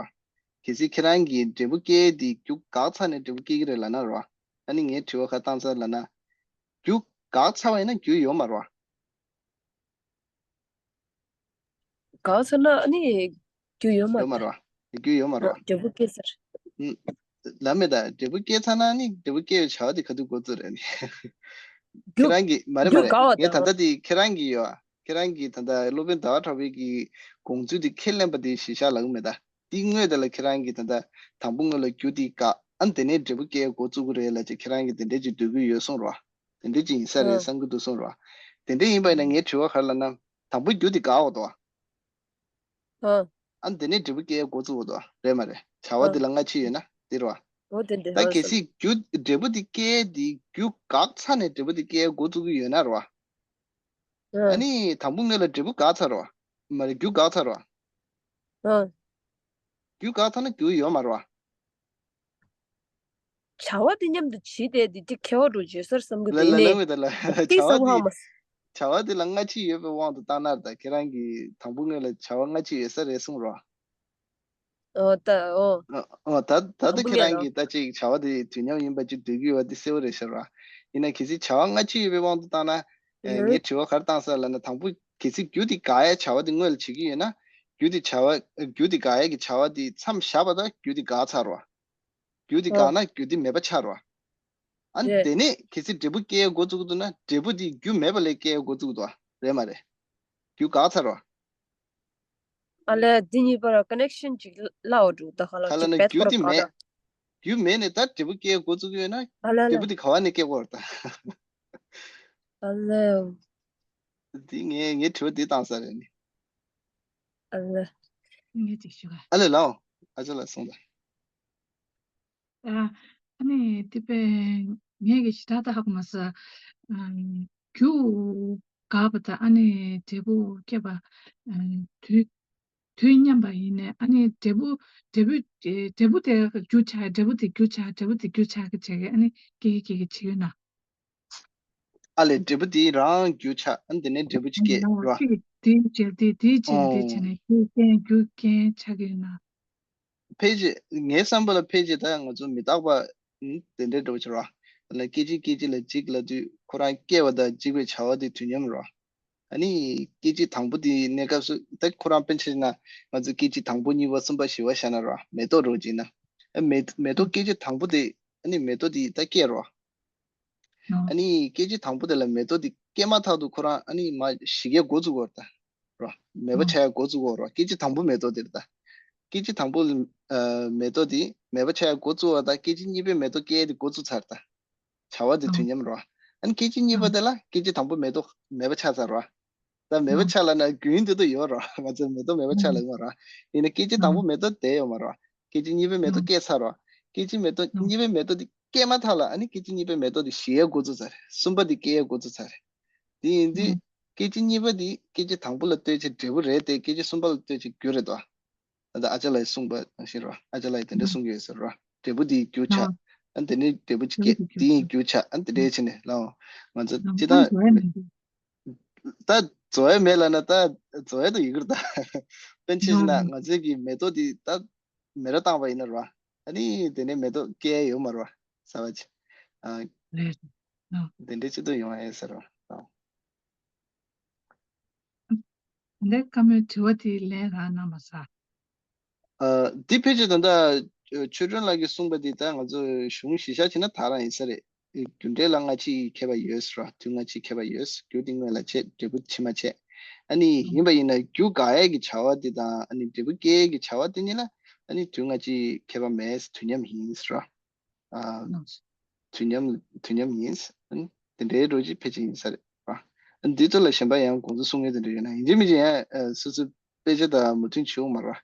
གལ་སྲིད་ཁྱེད་རང་གིས་འབྲས་བུ་སྐྱེ་དེ་རྒྱུ་འགག་ཚར་ནས་འབྲས་བུ་སྐྱེ་གི་རེད་ལབ་ན་ར། ཨ་ནི་ངས་དྲི་བ་ཁ་བཏང་ཚར་ལབ་ན། རྒྱུ་འགག་ཚར་བ་ཡིན་ན་རྒྱུ་ཡོད་མ་ར། འགག་ཚར་ན་ཨ་ནི་རྒྱུ་ཡོད་མ་ཡོད་མ་རེད། རེད་བ། རྒྱུ་ཡོད་མ་རེད་བ། འབྲས་བུ་སྐྱེ་ཚར། ཨུམ། ལབ་མེད་ད་འབྲས་བུ་སྐྱེ་ཚར་ན་ནི་འབྲས་བུ་སྐྱེ་བའི་བྱ་བ་དེ་ག་དུས་འགོ་བཙུགས་རེད་ནི། རྒྱུ་ཁྱེད་རང་གིས་མ་རེད་མ་རྒྱུ་རེད། འགག་པ་ངས་ད་དང་ལྟ་དེ་ཁྱེད་རང་གིས་ཡོད་ཨ། ཁྱེད་རང་གིས་ད་ལྟ་སློབ་དཔོན་ཟླ་བ་གྲགས་པའི་གི་དགོངས་ཚུལ་དེ་ཁས་ལེན་པ་དེ་གཞི་བཞག་ལབ་གི་མེད་ད། དེ་དངོས་དེ་ལ་ཁྱེད་རང་གིས་ད་ལྟ་དང་པོ་སྔོན་ལ་རྒྱུ་དེ་འགག་ཨ་ནི་དེ་ནས་འབྲས་བུ་སྐྱེ་འགོ་བཙུགས་གི་རེད་ལབ་ཅེ་ཁྱེད་རང་གིས་དེ་འདྲས་ཅིག་འདོད་ཀྱི་ཡོད་གསུངས་རོགས། དེ་འདྲས་ཅིག་ཡིན་ས་རེད་ཨ། བསམ་གྱི་འདུག་གསུངས་རོགས། དེ་འདྲས་ཡིན་པ་ཡིན་ན་ངའི་དྲི་བ་ག་རེ་ལབ་ན། དང་པོ་རྒྱུ་དེ་འགག་འོ་དོ། ཨ། ཨ་ནི་དེ་ནས་འབྲས་བུ་སྐྱེ་འགོ་བཙུགས་འོ་དོ། རེད་མ་རེད། བྱ་བ་ཨ། དེ་ལ་སྔ་ཕྱི་ཡོད་ན་དེ་རེད་བ། འོ་དེ་འདྲས་ད་ཧ་གལ་སོང་། སྲིད་རྒྱུ་འབྲས་བུ་དེ་སྐྱེ་དེ་རྒྱུ་འགག་ཚར་ནས་འབྲས་བུ་དེ་སྐྱེ་འགོ་བཙུགས་ཀྱི་ཡོད་ན་རེད་བ། ཨ། ཨ་ནི་དང་པོ་སྔོན་ལ་འབྲས་བུ་འགག་ཚར་རེད་བ། མ་རེད་རྒྱུ་འགག་ཚར་རེད་བ། ཨ། རྒྱུ་འགག་ཚར་ན་རྒྱུ་ཡོད་མ་རེད་བ། བྱ་བ་དེ་མཉམ་དུ་བྱེད་བསྡད་དེ་དེ་ཁྱད་པར་འགྲོ་བརྗོད་སར་བསམ་གི་ལ་འདུག་ལ་ནས། ལ་མི་ད་ལ་དེ་བྱ་བ་བསམ་དེ་ཧ་མ། བྱ་བ་དེ་ལ་སྔ་ཕྱི་ཡོད་པའི་དབང་དུ་བཏང་ན་ད་ཁྱེད་རང་གིས་དང་པོ་སྔོན་ལ་བྱ་བ་སྔ་ཕྱི་ཡོད་ས་རེད་གསུངས་རོགས། ཨོ་ད་ཨོ། ཨོ་ད་ད་དང་པོ་ཁྱེད་སྔོན་རང་ལ། གིས་ད་ཅིག་བྱ་བ་དེ་དུས་མཉམ་ཡིན་པ་ཅིག་འདོད་ཀྱི་ཡོད་པ་དེ་གསལ་བོ་རེད་ཤག་ར། ཡིན་ན་གལ་སྲིད་བྱ་བ་སྔ་ཕྱི་ཡོད་པའི་དབང་དུ་བཏང་ན། ཨེ། ངའི་དྲི་བ་ག་རེ་བཏང་ས་ལབ་ན་དང་པོ་གལ་སྲིད་རྒྱུ་དེ་འགག་ཡ་བྱ་བ་དེ་སྔོན་ལ་བྱེད་ཀྱི་ཡོད་ན། རྒྱུ་དེ་བྱ་བ་རྒྱུ་དེ་འགག་ཡ་གི་བྱ་བ་དེ་མཚམས་བཞག་པ་དང་རྒྱུ་དེ་འགག་ཚར་བ། རྒྱུ་དེ་འགག་ཨོ། ན་རྒྱུ་དེ་མེད་པ་ཆགས་རོགས། ཨ་ནི་རེད། དེ་ནས་གལ་སྲིད་འབྲས་བུ་སྐྱེ་འགོ་བཙུགས་འདུག་ན་འབྲས་བུ་དེ་རྒྱུ་མེད་པ་ལས་སྐྱེ་འགོ་བཙུགས་འདུག་རེད་མ་རེད། རྒྱུ་འགག་ཚར་རོགས། ཨ་ལས་འདི་གཉིས་བར་ཀ་ནེག་ཤན་ཅིག་ལའོ་འདུག་ད་ཁ་ལ་ཁ་ལ་ཅིག་ན་བེད་རྒྱུ་ཁོ་ར་དེ་ག་མེད། ད། རྒྱུ་མེད་ནས་ད་འབྲས་བུ་སྐྱེ་འགོ་བཙུགས་ཡོད་ན་ཨ་ལས་འབྲས་བུ་ལས། དེ་ག་བ་ནས་སྐྱེ་དགོས་རེད་ད། ཨ་ལས། འདི་ངས་ངའི་དྲི་བ་འདི་བཏང་ས་རེད་ནི། ཨ་ལས། ངས་ཅིག་ཞུ་ག་ཨ་ལས་ལའོ། ཨ་ཅག་ལ་གསུངས་ད། ཨ་ནི་དེ་པས་ངས་ཀྱི་ཞི་དྲག་ད་ཧ་གོ་མ་ས། རྒྱུ་འགག་པ་དང་ཨ་ནི་འབྲས་བུ་སྐྱེ་བ། དུས་དུས་མཉམ་པ་ཡིན་ནས་ཨ་ནི་འབྲས་བུ་འབྲས་བུ་འབྲས་བུ་དེ་རྒྱུ་ཆགས་འབྲས་བུ་དེ་རྒྱུ་ཆགས་འབྲས་བུ་དེ་རྒྱུ་ཆགས་ཀྱི་བྱས་ཀྱི་ཨ་ནི་སྐྱེ་གི་སྐྱེ་གི་བྱེད་ཡོད་ན། ཨ་ལས་འབྲས་བུ་དེ་རང་རྒྱུ་ཆགས་ཨ་ནི་དེ་ནས་འབྲས་བུ་ཅིག་སྐྱེ་ར། དེ་རྒྱུ་དེ་དེ་བྱས་དེ་བྱས་ནས་རྒྱུ་རྐྱེན་རྒྱུ་རྐྱེན་ཆགས་ཀྱི་ཡོད་ན། ཕལ་ཆེར་ངའི་བསམ་པ་ལ་ཕལ་ཆེར་ད་ང་ཚོ་མི་རྟག་པ་དེ་འདྲའི་འགྲོ་ཕྱིར་ར། ལ་སྐད་ཅིག་སྐད་ཅིག་ལ་འཇིག་ལབ་དུས་ཁོ་རང་སྐྱེ་བ་དང་འཇིག་པའི་བྱ་བ་དེ་དུས་མཉམ་ར། ཨ་ནི་སྐད་ཅིག་དང་པོ་དེ་གནས་སྐབས་སུ་ད་ཁོ་རང་དཔེ་ཆ་ན་ང་ཚོ་སྐད་ཅིག་དང་པོ་གཉིས་པ་གསུམ་པ་བཞི་པ་བཞག་ན་ར་མེ་ཏོག་རོ་གཅིག་ན། ཨ་མེ་མེ་ཏོག་སྐད་ཅིག་དང་པོ་དེ་ཨ་ནི་མེ་ཏོག་དེ་ད་སྐྱེ་ར། ཨ་ནི་སྐད་ཅིག་དང་པོ་དེ་ལ་མེ་ཏོག་དེ་སྐྱེས་མ་ཐག་ཏུ་ཁོ་རང་ཨ་ནི་མ་ཞིག་གེ་འགོ་བཙུགས་པར་ད། རོ། མེད་པ་ཆགས་ཡ་འགོ་བཙུགས་པར་རོ། སྐད་ཅིག་དང་པོ་མེ་ཏོག་དེ་རེད་ད། སྐད་ཅིག་དང་པོ་ལ་ཨ་མེ་ཏོག་དེ་མེད་པ་ཆགས་ཡ་འགོ་བཙུགས་པ་དང་སྐད་ཅིག་གཉིས་པའི་མེ་ཏོག་སྐྱེ་ཡ་དེ་འགོ་བཙུགས་ཚར་ད། བྱ་བ་དེ་དུས་མཉམ་རེད་བ། ཨ་ནི་སྐད་ཅིག་གཉིས་པ་དེ་ལ་སྐད་ཅིག་དང་པོ་མེ་ཏོག་མེད་པ་ཆགས་ཚར་རེད་བ། ད་མེད་པ་ཆགས་ལབ་ན་རྒྱུན་དེ་ཚོ་ཡོད་རེད་བ། ང་ཚོ་མེ་ཏོག་མེད་པ་ཆགས་ལབ་ཀྱི་མ་རེད་བ། ཡིན་ན་སྐད་ཅིག་དང་པོ་མེ་ཏོག་དེ་ཡོད་མ་རེད་བ། སྐད་ཅིག་གཉིས་པའི་མེ་ཏོག་སྐྱེས་ཚར་རེད་བ། སྐད་ཅིག་མེ་ཏོག་གཉིས་པའི་མེ་ཏོག་དེ་སྐྱེས་མ་ཐག་ལ་ཨ་ནི་སྐད་ཅིག་གཉིས་པའི་མེ་ཏོག་དེ་བཞད་ཡ་འགོ་བཙུགས་ཚར་རེད། གསུམ་པ་དེ་སྐྱེ་ཡ་འགོ་བཙུགས་ཚར་རེད། དེ་ཡིན་དུས་སྐད་ཅིག་གཉིས་པ་དེ་སྐད་ཅིག་དང་པོ་ལ་ལྟོས་བྱས་འབྲས་བུ་རེད་དེ་སྐད་ཅིག་གསུམ་པ་ལ་ལྟོས་བྱས་རྒྱུ་རེད་དོ། ད་ལྟ་ཨ་ཅག་ལགས་གསུངས་པ་ནང་བཞིན་རོ། ཨ་ཅག་ལགས་ཡིས་དེ་འདྲ་གསུང་གི་ཡོད་ཟེར་རོ། འབྲས་བུ་དེ་ཡི་རྒྱུ་ཆགས། ཨ་དེ་ནས་འབྲས་བུ་ཅིག་སྐྱེས་དེ་ཡི་རྒྱུ་ཆགས། ཨ་དེ་འདྲ་བྱས་ནས་ལའོ། ང་ཚོ་ཅི་ད་ད་རྫོགས་ཡ་མེད་ལབ་ན་ད་རྫོགས་ཡ་ད་ཡི་གུར་ད། དཔེར་ན་ཆ་བཞག་ན་ང་ཚོའི་གི་མེ་ཏོག་དེ་ད་མེ་ར་བཏང་བ་ཡིན་ན་རོ། ཨ་ནི་དེ་ནས་མེ་ཏོག་སྐྱེ་ཡ་ཡོད་མ་རོ། ས་བ་ཅིག་ཨ་དེ་འདྲ་ཅིག་ཏུ་ཡོང་ཡ་ཟེར་རོ། འདི་བཀའ་མོལ་དྲི་བ་དེ་ལན་རང་གནང་མ་ཟ། ཨ་འདི་ཕལ་ཆེར་ད་ལྟ་ཆོས་སྒྲོན་ལགས་ཀྱིས་གསུངས་པ་འདི་ད་ང་ཚོ་གཞུང་གཞི་བཞག་བྱས་ན་ད་རང་ཡིན་ས་རེད། རྒྱུ་འབྲས་ལ་སྔ་ཕྱི་ཡི་ཁྱད་པར་ཡོད་ཟེར་བ། དུས་སྔ་ཕྱིའི་ཁྱད་པར་ཡོད། རྒྱུ་དེ་སྔོན་ལ་བྱས་འབྲས་བུ་ཕྱི་མ་བྱས། ཨ་ནི་ཡིན་པ་ཡིན་ན་རྒྱུ་འགག་ཡས་ཀྱི་བྱ་བ་དེ་དང་ཨ་ནི་འབྲས་བུ་སྐྱེ་ཡས་ཀྱི་བྱ་བ་དེ་གཉིས་ལ་ཨ་ནི་དུས་སྔ་ཕྱིའི་ཁྱད་པར་མེད། དུས་མཉམ་ཡིན་ཟེར་བ། ཨ། དུས་མཉམ་དུས་མཉམ་ཡིན། ཨ་ནི་དེ་འདྲའི་འགྲོ་གི་ཕལ་ཆེར་ཡིན་ས་རེད་བ། ཨ་ནི་འདི་ཚོ་ལ་གཞན་པ་ཡང་དགོངས་ཚུལ་གསུང་མཁན་དེ་འདྲ་ཡོད་ན་ཡིན་གཅིག་མིན་གཅིག་ཡང་ཨ་སོ་སོའི་དཔེ་ཆ་དང་མོས་མཐུན་བྱེད་འོང་མ་རེད་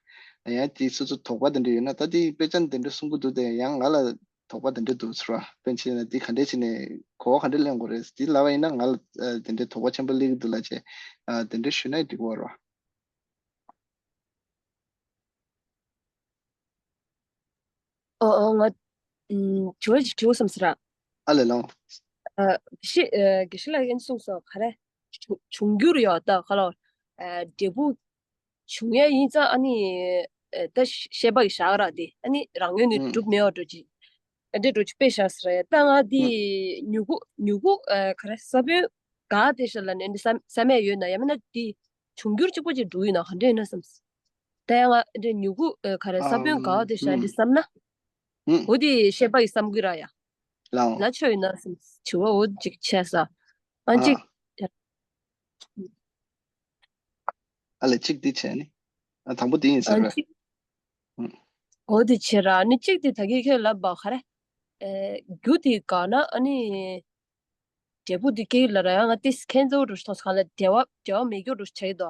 བ། ཡང་དེ་སོ་སོ་དོགས་པ་དེ་འདྲ་ཡོད་ན་ད་དེ་དཔེ་ཆ་འདི་འདྲ་གསུང་གི་འདུག་དེ་ཡང་ང་ལ་དོགས་པ་དེ་འདྲ་འདུག་ཟེར་བ། དཔེར་ན་ཆ་བཞག་ན་དེ་ག་འདྲས་བྱས་ནས་གོ་བ་ག་འདྲས་ལེན་དགོས་རེད། དེ་ལབ་པ་ཡིན་ན་ང་ལ་ཨ་དེ་འདྲའི་དོགས་པ་ཆེན་པོ་སླེབས་ཀྱི་འདུག་ལབ་བྱས་ཨ་དེ་འདྲ་ཞུས་ན་འགྲིག་གི་རེད་བ། ཨོ་ཨོ་ང་ཨུམ་དྲི་བ་ཞིག་དྲི་དགོས་བསམ་སོང་ར། ཨ་ལས་ལོང་། ཨ་ཤི་ཨ་དགེ་བཤེས་ལགས་ཀྱིས་གསུངས་སོང་ག་རེ། འབྱུང་འབྱུང་འགྱུར་ཡོད་ད་ག་ལ། ཨ་འབྲས་བུ་བྱུང་ཡ་ཡིན་ཙང་ཨ་ནི་ཨ་ད་བཤད་པ་གི་བཞག་ར་དེ་ཨ་ནི་རང་ངོས་ནས་ཨུམ་གྲུབ་མེད་པ་འགྲོ་ཅིག་ཨ་འདྲས་འགྲོ་ཅིག་དཔེ་བཞག་ཟེར་ར་ཡ། ད་ང་ཨུམ་དེ་མྱུ་གུ་མྱུ་གུ་ཨ་ག་རེ་ས་བོན་འགག་དེ་ཤ་ལ་ནས་འདི་ས་ས་མེད་ཡོད་ན་ཡང་མིན་ན་དེ་འབྱུང་འགྱུར་གཅིག་པོ་ཅིག་འགྲོ་ཡིན་ན་ག་འདྲས་ཡིན་ན་བསམ། ད་ཡང་ང་འདྲ་མྱུ་གུ་ཨ་ག་རེ་ས་བོན་འགག་དེ་ཤ་འདི་བསམ་ན། ཨུམ། འོ་དེ་བཤད་པ་ཡི་བསམ་གི་ར་ཡ། ལའོ། ལ་ཆོས་ཡིན་ན་བསམ། དྲི་བ་འོ་ཅིག་བྱས་ས། ཨ་ཨ། གཅིག་ཨ་ལས་གཅིག་འདི་བྱས་ནི། ཨ་དང་པོ་འདི་ཡིན་ཟེར་ཨ་བས། གཅིག་ཨུམ། འོ་དེ་བྱས་ར་ནི་གཅིག་དེ་ད་གིན་ཁྱོད་ལབ་པ་ག་རེ། ཨེ་རྒྱུ་དེ་འགག་ན་ཨ་ནི། འབྲས་བུ་འདི་སྐྱེ་ལ་ར་ཡང་ང་ཏིས་ཁྱེད་ཚོ་འགྲོ་ཤི་ཐོང་ས་གང་ལ་འབྲེལ་བ་འབྲེལ་བ་མེད་རྒྱུ་འགྲོ་ཤི་ཆ་ཡི་དོ།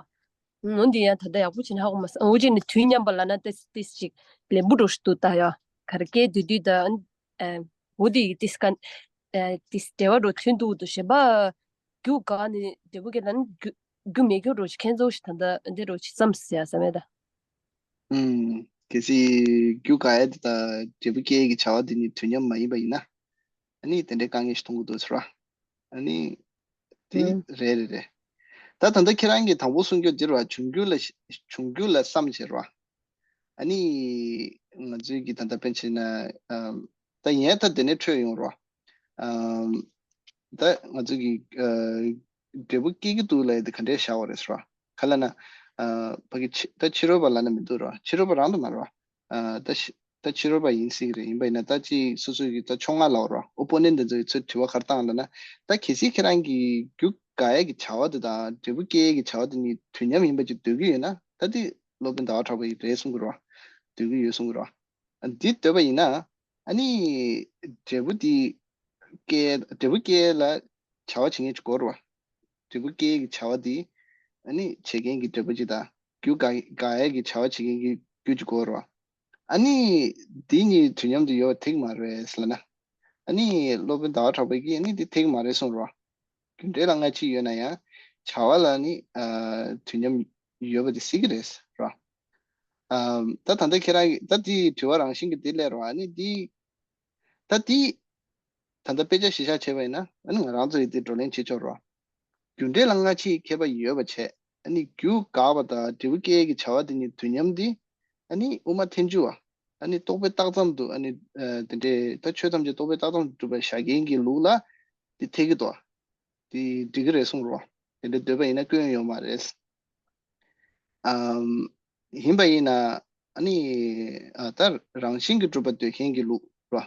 འོ་འདི་ཡང་ད་ལྟ་ཡག་པོ་བྱས་ན་ཧ་གོ་མ་སོང་། འོ་ཅིག་ནི་དུས་མཉམ་པ་ལ་ན་ཏིས་ཏིས་ཅིག་ལེན་པོ་འགྲོ་ཤི་འདུག་ད་ཡ། ག་རེ་སྐྱེ་དུས་དུས་ད་ཨ་འོ་འདི་ཏིས་ཀ་ཨ་ཏིས་འབྲེལ་བ་འགྲོ་ཐོན་འདུག་དུ་ཞེན་པ། རྒྱུ་འགག་ནི་འབྲས་བུ་སྐྱེ་ལ་ནི་རྒྱུ་རྒྱུ་མེད་རྒྱུ་འགྲོ་ཤི་ཁྱེད་ཚོ་ཤི་ད་ལྟ་འདི་འགྲོ་ཤི་བསམ་ཟེར་ཡ་བསམ་མེད་ད། ཨུམ། གལ་སྲིད་རྒྱུ་འགག་ཡ་དེ་དང་འབྲས་བུ་སྐྱེ་ཡ་གི་བྱ་བ་དེ་ནི་དུས་མཉམ་མ་ཡིན་པ་ཡིན་ན། ཨ་ནི་དེ་འདྲའི་དཀའ་ངལ་ཞིག་མཐོང་གི་འདུག་ཟེར་བ། ཨ་ནི་དེ་ཨུམ། རེད་རེད་རེད། ད་ད་ལྟ་ཁྱེད་རང་གིས་དང་པོ་གསུང་རྒྱུ་འདི་རེད་བ། འབྱུང་འགྱུར་ལ་འབྱུང་འགྱུར་ལ་བསམ་བྱེད་རེད་བ། ཨ་ནི་ང་ཚོའི་གི་ད་ལྟ་དཔེར་ན་ཆ་བཞག་ན་ཨམ་ད་ཡིན་ད་དེ་ནས་འཕྲོས་ཡོང་རེད་བ། ཨམ་ད་ང་ཚོའི་གི་ཨ་འབྲས་བུ་སྐྱེ་གི་འདུག་ལབ་ཡ་དེ་ག་འདྲས་བཞག་པ་རེད་ཟེར་བ། ག་ལབ་ན། ཨ་ཕ་གི་ཕྱི་ད་ཕྱི་རོལ་པ་ལབ་ན་མི་འདུག་ར། ཕྱི་རོལ་པ་རང་དུ་མ་རེད་བ། ཨ་ད་ཕྱི་ད་ཕྱི་རོལ་པ་ཡིན་སྲིད་ཀྱི་རེད། ཡིན་པ་ཡིན་ན་ད་ཅིག་སོ་སོའི་གི་ད་ཕྱོགས་སྔ་ལབ་ར། ཨོ་པོ་ནེན་ཊི་དེ་ཚོའི་ཚོས་དྲི་བ་ག་རེ་བཏང་ལབ་ན། ད་གལ་སྲིད་ཁྱེད་རང་གི་རྒྱུ་འགག་ཡས་ཀྱི་བྱ་བ་དེ་དང་འབྲས་བུ་སྐྱེ་ཡས་ཀྱི་བྱ་བ་དེ་གཉིས་དུས་མཉམ་ཡིན་པ་ཅིག་འདོད་ཀྱི་ཡོད་ན། ད་དེ་སློབ་དཔོན་ཟླ་བ་གྲགས་པ་ཡིས་རེད་གསུང་གི་རེད་བ། འདོད་ཀྱི་ཡོད་གསུང་གི་རེད་བ། འདི་འདོད་པ་ཡིན་ན། ཨ་ནི་འབྲས་བུ་འདི་སྐྱེ་འབྲས་བུ་སྐྱེ་ལ་བྱ་བ་བྱེད་མཁན་ཅིག་དགོས་རེད་བ། འབྲས་བུ་སྐྱེ་གི་བྱ་བ་འདི་ཨ་ནི་བྱེད་མཁན་གྱི་འབྲས་བུ་ཅིག་དང་རྒྱུ་འགག་འགག་ཡས་ཀྱི་བྱ་བ་བྱེད་མཁན་གྱི་རྒྱུ་ཅིག་དགོས་རེད་བ། ཨ་ནི་འདི་གཉིས་དུས་མཉམ་དུ་ཡོད་པ་འགྲིག་མ་རེད་ཟེར་ལབ་ན། ཨ་ནི་སློབ་དཔོན་ཟླ་བ་གྲགས་པ་གིས་ཨ་ནི་འདི་འགྲིག་མ་རེད་གསུངས་རེད་བ། རྒྱུ་འབྲས་ལ་སྔ་ཕྱི་ཡོད་ན་ཡང་བྱ་བ་ལ་ནི་ཨ་དུས་མཉམ་ཡོད་པ་དེ་སྲིད་ཀྱི་རེད་ར། ཨ་ད་ད་ལྟ་ཁྱེད་རང་གིས་ད་དེའི་དྲི་བ་རང་བཞིན་གྱིས་དེ་སླེབས་ར། ཨ་ནི་དེ་ད་དེ་ད་ལྟ་དཔེ་ཆ་གཞི་བཞག་བྱས་པ་ཡིན་ན་ཨ་ནི་ང་རང་ཚོ་ཡིས་དེ་བགྲོ་གླེང་བྱེད་ཆོག་ར། རྒྱུ་འབྲས་ལ་སྔ་ཕྱིའི་ཁྱད་པར་ཡོད་པ་བྱས། ཨ་ནི་རྒྱུ་འགག་པ་དང་འབྲས་བུ་སྐྱེ་ཡས་ཀྱི་བྱ་བ་དེ་གཉིས་དུས་མཉམ་དེ། ཨ་ནི་དབུ་མ་ཐལ་འགྱུར་བ། ཨ་ནི་རྟོག་པས་བཏགས་ཙམ་དུ་ཨ་ནི་ཨ་དེ་འདྲའི་ད་ཆོས་ཐམས་ཅད་རྟོག་པས་བཏགས་ཙམ་དུ་གྲུབ་པར་བཞག་མཁན་གྱི་ལུགས་ལ་དེ་འཐད་ཀྱི་འདུག་དེ་འགྲིག་གི་རེད་གསུངས་རོ། དེ་འདྲ་འདོད་པ་ཡིན་ན་སྐྱོན་ཡོད་མ་རེད། ཨམ། ཡིན་པ་ཡིན་ན་ཨ་ནི་ཨ་ད་རང་བཞིན་གྱིས་གྲུབ་པ་འདོད་མཁན་གྱི་ལུགས་རོ།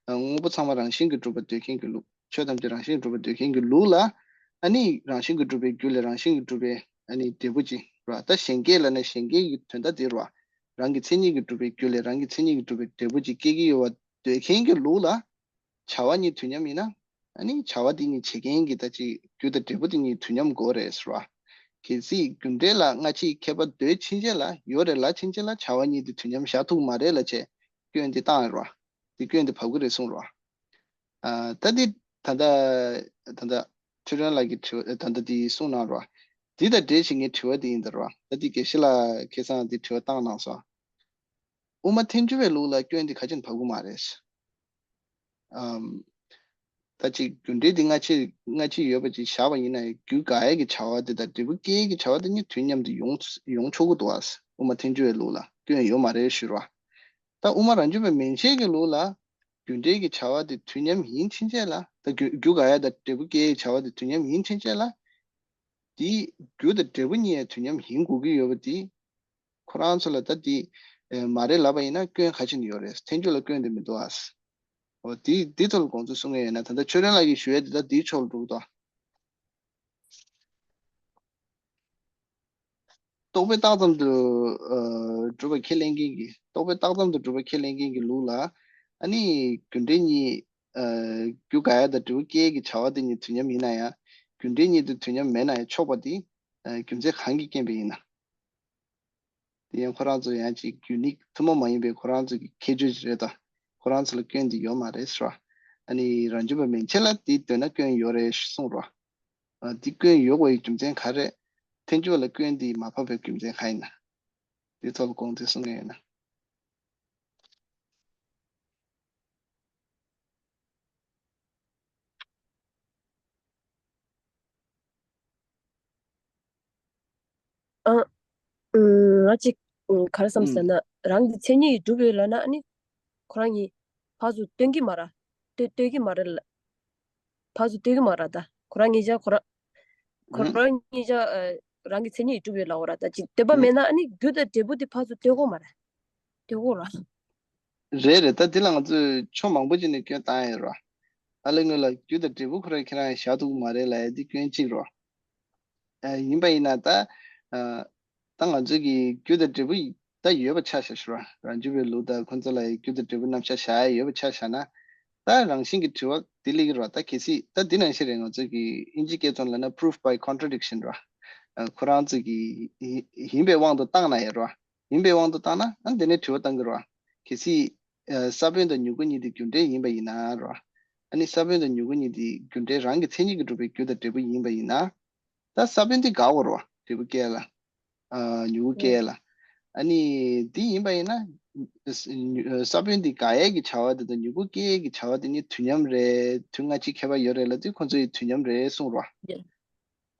ཨ་དངོས་པོ་ཚང་མ་རང་བཞིན་གྱིས་གྲུབ་པ་འདོད་མཁན་གྱི་ལུགས། ཆོས་ཐམས་ཅད་རང་བཞིན་གྱིས་གྲུབ་པ་འདོད་མཁན་གྱི་ལུགས་ལ། ཨ་ནི་རང་བཞིན་གྱིས་གྲུབ་པའི་རྒྱུ་ལས་རང་བཞིན་གྱིས་གྲུབ་པའི་ཨ་ནི་འབྲས་བུ་ཅིག་རོ། ད་གཞན་སྐྱེ་ལབ་ན་གཞན་སྐྱེ་གི་དོན་དག་དེ་རོ། རང་གི་མཚན་ཉིད་ཀྱིས་གྲུབ་པའི་རྒྱུ་ལས་རང་གི་མཚན་ཉིད་ཀྱིས་གྲུབ་པའི་འབྲས་བུ་ཅིག་སྐྱེ་གི་ཡོད་པ་འདོད་མཁན་གྱི་ལུགས་ལ། བྱ་བ་གཉིས་དུས་མཉམ་ཡིན་ན། ཨ་ནི་བྱ་བ་དེ་གཉིས་བྱེད་མཁན་གྱི་ད་ཅིག་རྒྱུ་དང་འབྲས་བུ་དེ་གཉིས་དུས་མཉམ་དགོས་རེད་ཟེར་བ། གལ་སྲིད་རྒྱུ་འབྲས་ལ་སྔ་ཕྱི་ཁྱད་པར་འདོད་ཕྱིན་ཆད་ལ་ཡོད་རེད་ལབ་ཕྱིན་ཆད་ལ་བྱ་བ་གཉིས་དེ་དུས་མཉམ་བཞག་ཐུབ་ཀྱི་མ་རེད་ལབ་བྱས་སྐྱོན་དེ་བཏང་ཡོད་རེད་བ། དེ་སྐྱོན་དེ་བབས་ཀྱི་རེད་གསུངས་རེད་བ། ཨ་ད་དེ་ད་ལྟ་ད་ལྟ་ཆོས་སྒྲོན་ལགས་ཀྱི་དྲི་བ་ད་ལྟ་དེ་གསུངས་གནང་རེད་བ། དེ་དང་འབྲེལ་བྱེད་མཁན་དྲི་བ་དེ་ཡིན་ད་རེད་བ། ད་དེ་དགེ་བཤེས་ལགས་ཁ་སང་དེ་དྲི་བ་བཏང་གནང་སོང་། དབུ་མ་ཐལ་འགྱུར་བའི་ལུགས་ལ་སྐྱོན་འདི་ག་ཅིག་བབས་ཀྱི་མ་རེད། ཨམ། ད་ཅིག་རྒྱུ་འབྲས་འདི་སྔ་ཕྱི་སྔ་ཕྱི་ཡོད་པ་ཅིག་བཞག་པ་ཡིན་ན་ཡང་རྒྱུ་འགག་ཡས་ཀྱི་བྱ་བ་དེ་དང་འབྲས་བུ་སྐྱེ་ཡས་ཀྱི་བྱ་བ་དེ་གཉིས་དུས་མཉམ་དུ་ཡོང་ཡོང་ཆོག་གི་འདུག་ཨ། དབུ་མ་ཐལ་འགྱུར་བའི་ལུགས་ལ་སྐྱོན་ཡོད་མ་རེད་ཞུ་རོགས། ད་དབུ་མ་རང་རྒྱུད་པ་མན་ཆད་ཀྱི་ལུགས་ལ་རྒྱུ་འབྲས་ཀྱི་བྱ་བ་དེ་དུས་མཉམ་ཡིན་ཕྱིན་ཆད་ལ། ད་རྒྱུ་རྒྱུ་འགག་ཡས་དང་འབྲས་བུ་སྐྱེ་ཡས་བྱ་བ་དེ་དུས་མཉམ་ཡིན་ཕྱིན་ཆད་ལ། དེའི་རྒྱུ་དང་འབྲས་བུ་གཉིས་ཡང་དུས་མཉམ་ཡིན་དགོས་ཀྱི་ཡོད་པ་དེ། ཁོ་རང་ཚོ་ལ་ད་དེ་ཨེ་མ་རེད་ལབ་པ་ཡིན་ན་སྐྱོན་ག་ཅིག་ཡོད་རེད། ཐལ་འགྱུར་ལ་སྐྱོན་དེ་མི་འདུག་ཨ། འོ་དེ་དེ་ཐོག་ལ་དགོངས་ཚུལ་གསུང་མཁན་ཡོད་ན། ད་ལྟ་ཆོས་སྒྲོན་ལགས་ཀྱིས་ཞུ་ཡས་དེ་ད་དེའི་ཕྱོགས་ལ་འགྲོ་གི་འདུག་ཨ། རྟོག་པས་བཏགས་ཙམ་དུ་ཨ་གྲུབ་པ་ཁས་ལེན་མཁན་གྱི། རྟོག་པས་བཏགས་ཙམ་དུ་གྲུབ་པ་ཁས་ལེན་མཁན་གྱི་ལུགས་ལ། ཨ་ནི་རྒྱུ་འབྲས་གཉིས་ཨ་རྒྱུ་འགག་ཡས་དང་འབྲས་བུ་སྐྱེ་ཡས་ཀྱི་བྱ་བ་དེ་གཉིས་དུས་མཉམ་ཡིན་ན་ཡང་རྒྱུ་འབྲས་གཉིས་དེ་དུས་མཉམ་མེད་ན་ཡང་ཆོག་པ་དེ་ཨ་རྒྱུ་མཚན་གང་གིས་རྐྱེན་པས་ཡིན་ན། དེ་ཡང་ཁོ་རང་ཚོ་ཡང་ཅིག་རྒྱུ་ནི་ཐུན་མོང་མ་ཡིན་པའི་ཁོ་རང་ཚོ་གི་ཁྱད་ཆོས་ཅིག་རེད་ད། ཁོ་རང་ཚོ་ལ་སྐྱོན་དེ་ཡོད་མ་རེད་ཟེར་བ། ཨ་ནི་རང་རྒྱུད་པ་མན་ཆད་ལ་དེ་འདོད་ན་སྐྱོན་ཡོད་རེད་གསུངས་རོགས། ཨ་དེ་སྐྱོན་ཡོད་པའི་རྒྱུ་མཚན་ག་རེད། ཐལ་འགྱུར་བ་ལ་སྐྱོན་དེ་མ་བབས་པའི་རྒྱུ་མཚན་ག་ཡིན་ན། དེ་ཐོག་ལ་དགོངས་ཚུལ་གསུང་མཁན་ཡོད་ན། ཨ། ང་གཅིག་ག་རེ་བསམ་ཟེར་ན། རང་གི་མཚན་ཉིད་ཀྱིས་གྲུབ་ཡོད་ལབ་ན། ཨ་ནི་ཁོ་རང་གཉིས་ཕར་ཚུར་སྟོན་གྱི་མ་རེད། ལྟོས་ལྟོས་ཀྱི་མ་རེད་ལ། ཕར་ཚུར་ལྟོས་ཀྱི་མ་རེད་ད། ཁོ་རང་གཉིས་ཆ་ཁོ་རང་ཁོ་རང་གཉིས་ཆ་རང་གི་མཚན་ཉིད་ཀྱིས་གྲུབ་ཡོད་ལབ་པ་རེད་ད། ཅིག་འདོད་པ་མེད་ན་ཨ་ནི་རྒྱུ་དང་འབྲས་བུ་དེ་ཕར་ཚུར་ལྟོས་དགོས་མ་རེད། ལྟོས་དགོས་ར། རེད་རེད། ད་འདི་ལ་ང་ཚོས་ཕྱོགས་མང་པོ་ཅིག་ནས་སྐྱོན་བཏང་ཡོད་ར། ཨ་ལས་སྔོན་ལ་རྒྱུ་དང་འབྲས་བུ་ཁོ་རང་ཁྱེད་རང་བཞག་ཐུབ་ཀྱི་མ་རེད་ལབ་ཡ་འདི་སྐྱོན་གཅིག་ར། ཨ་ཡིན་པ་ཡིན་ན་ད། ཨ་ད་ང་ཚོས་ཀྱི་རྒྱུ་དང་འབྲས་བུ་ད་ཡོད་པ་ཆ་བཞག་ཞུ་ར། རང་རྒྱུད་པའི་ལུགས་ད་ཁོ་ཚོ་ལ་རྒྱུ་དང་འབྲས་བུ་རྣམ་གཞག་བཞག་ཡ་ཡོད་པ་ཆ་བཞག་ན། ད་རང་བཞིན་གྱི་དྲི་བ་འདི་སླེབས་ཀྱི་ར། ད་གལ་སྲིད་ད་འདི་ནང་བཞིན་རེད། ང་ཚོས་ཀྱི་ཨིན་ཇི་སྐད་ཐོག་ལ་ན་proof by contradiction ར། ཨ་ཁོ་རང་ཚོས་ཀྱི་ཡིན་པའི་དབང་དུ་བཏང་ན་ཡ་ར། ཡིན་པའི་དབང་དུ་བཏང་ན་ཨ་འདི་ནས་དྲི་བ་བཏང་གི་རེད་བ། གལ་སྲིད་ཨ་ས་བོན་དང་མྱུ་གུ་གཉིས་དེ་རྒྱུ་འབྲས་ཡིན་པ་ཡིན་ན་རེད་བ། ཨ་ནི་ས་བོན་དང་མྱུ་གུ་གཉིས་དེ་རྒྱུ་འབྲས་རང་གི་མཚན་ཉིད་ཀྱིས་གྲུབ་པའི་རྒྱུ་དང་འབྲས་བུ་ཡིན་པ་ཡིན་ན། ད་ས་བོན་དེ་འགག་དགོས་རེད་བ། འབྲས་བུ་སྐྱེ་ལ། ཨ་མྱུ་གུ་སྐྱེ་ལ། ཨ་ནི་དེ་ཡིན་པ་ཡིན་ན། ས་བོན་དེ་འགག་ཡས་ཀྱི་བྱ་བ་དེ་དང་མྱུ་གུ་སྐྱེ་ཡས་ཀྱི་བྱ་བ་དེ་གཉིས་དུས་མཉམ་རེད། དུས་སྔ་ཕྱི་ཁྱད་པར་ཡོད་རེད་ལབ་དུས་ཁོ་ཚོ་ཡི་དུས་མཉམ་རེད་གསུངས་རེད་བ།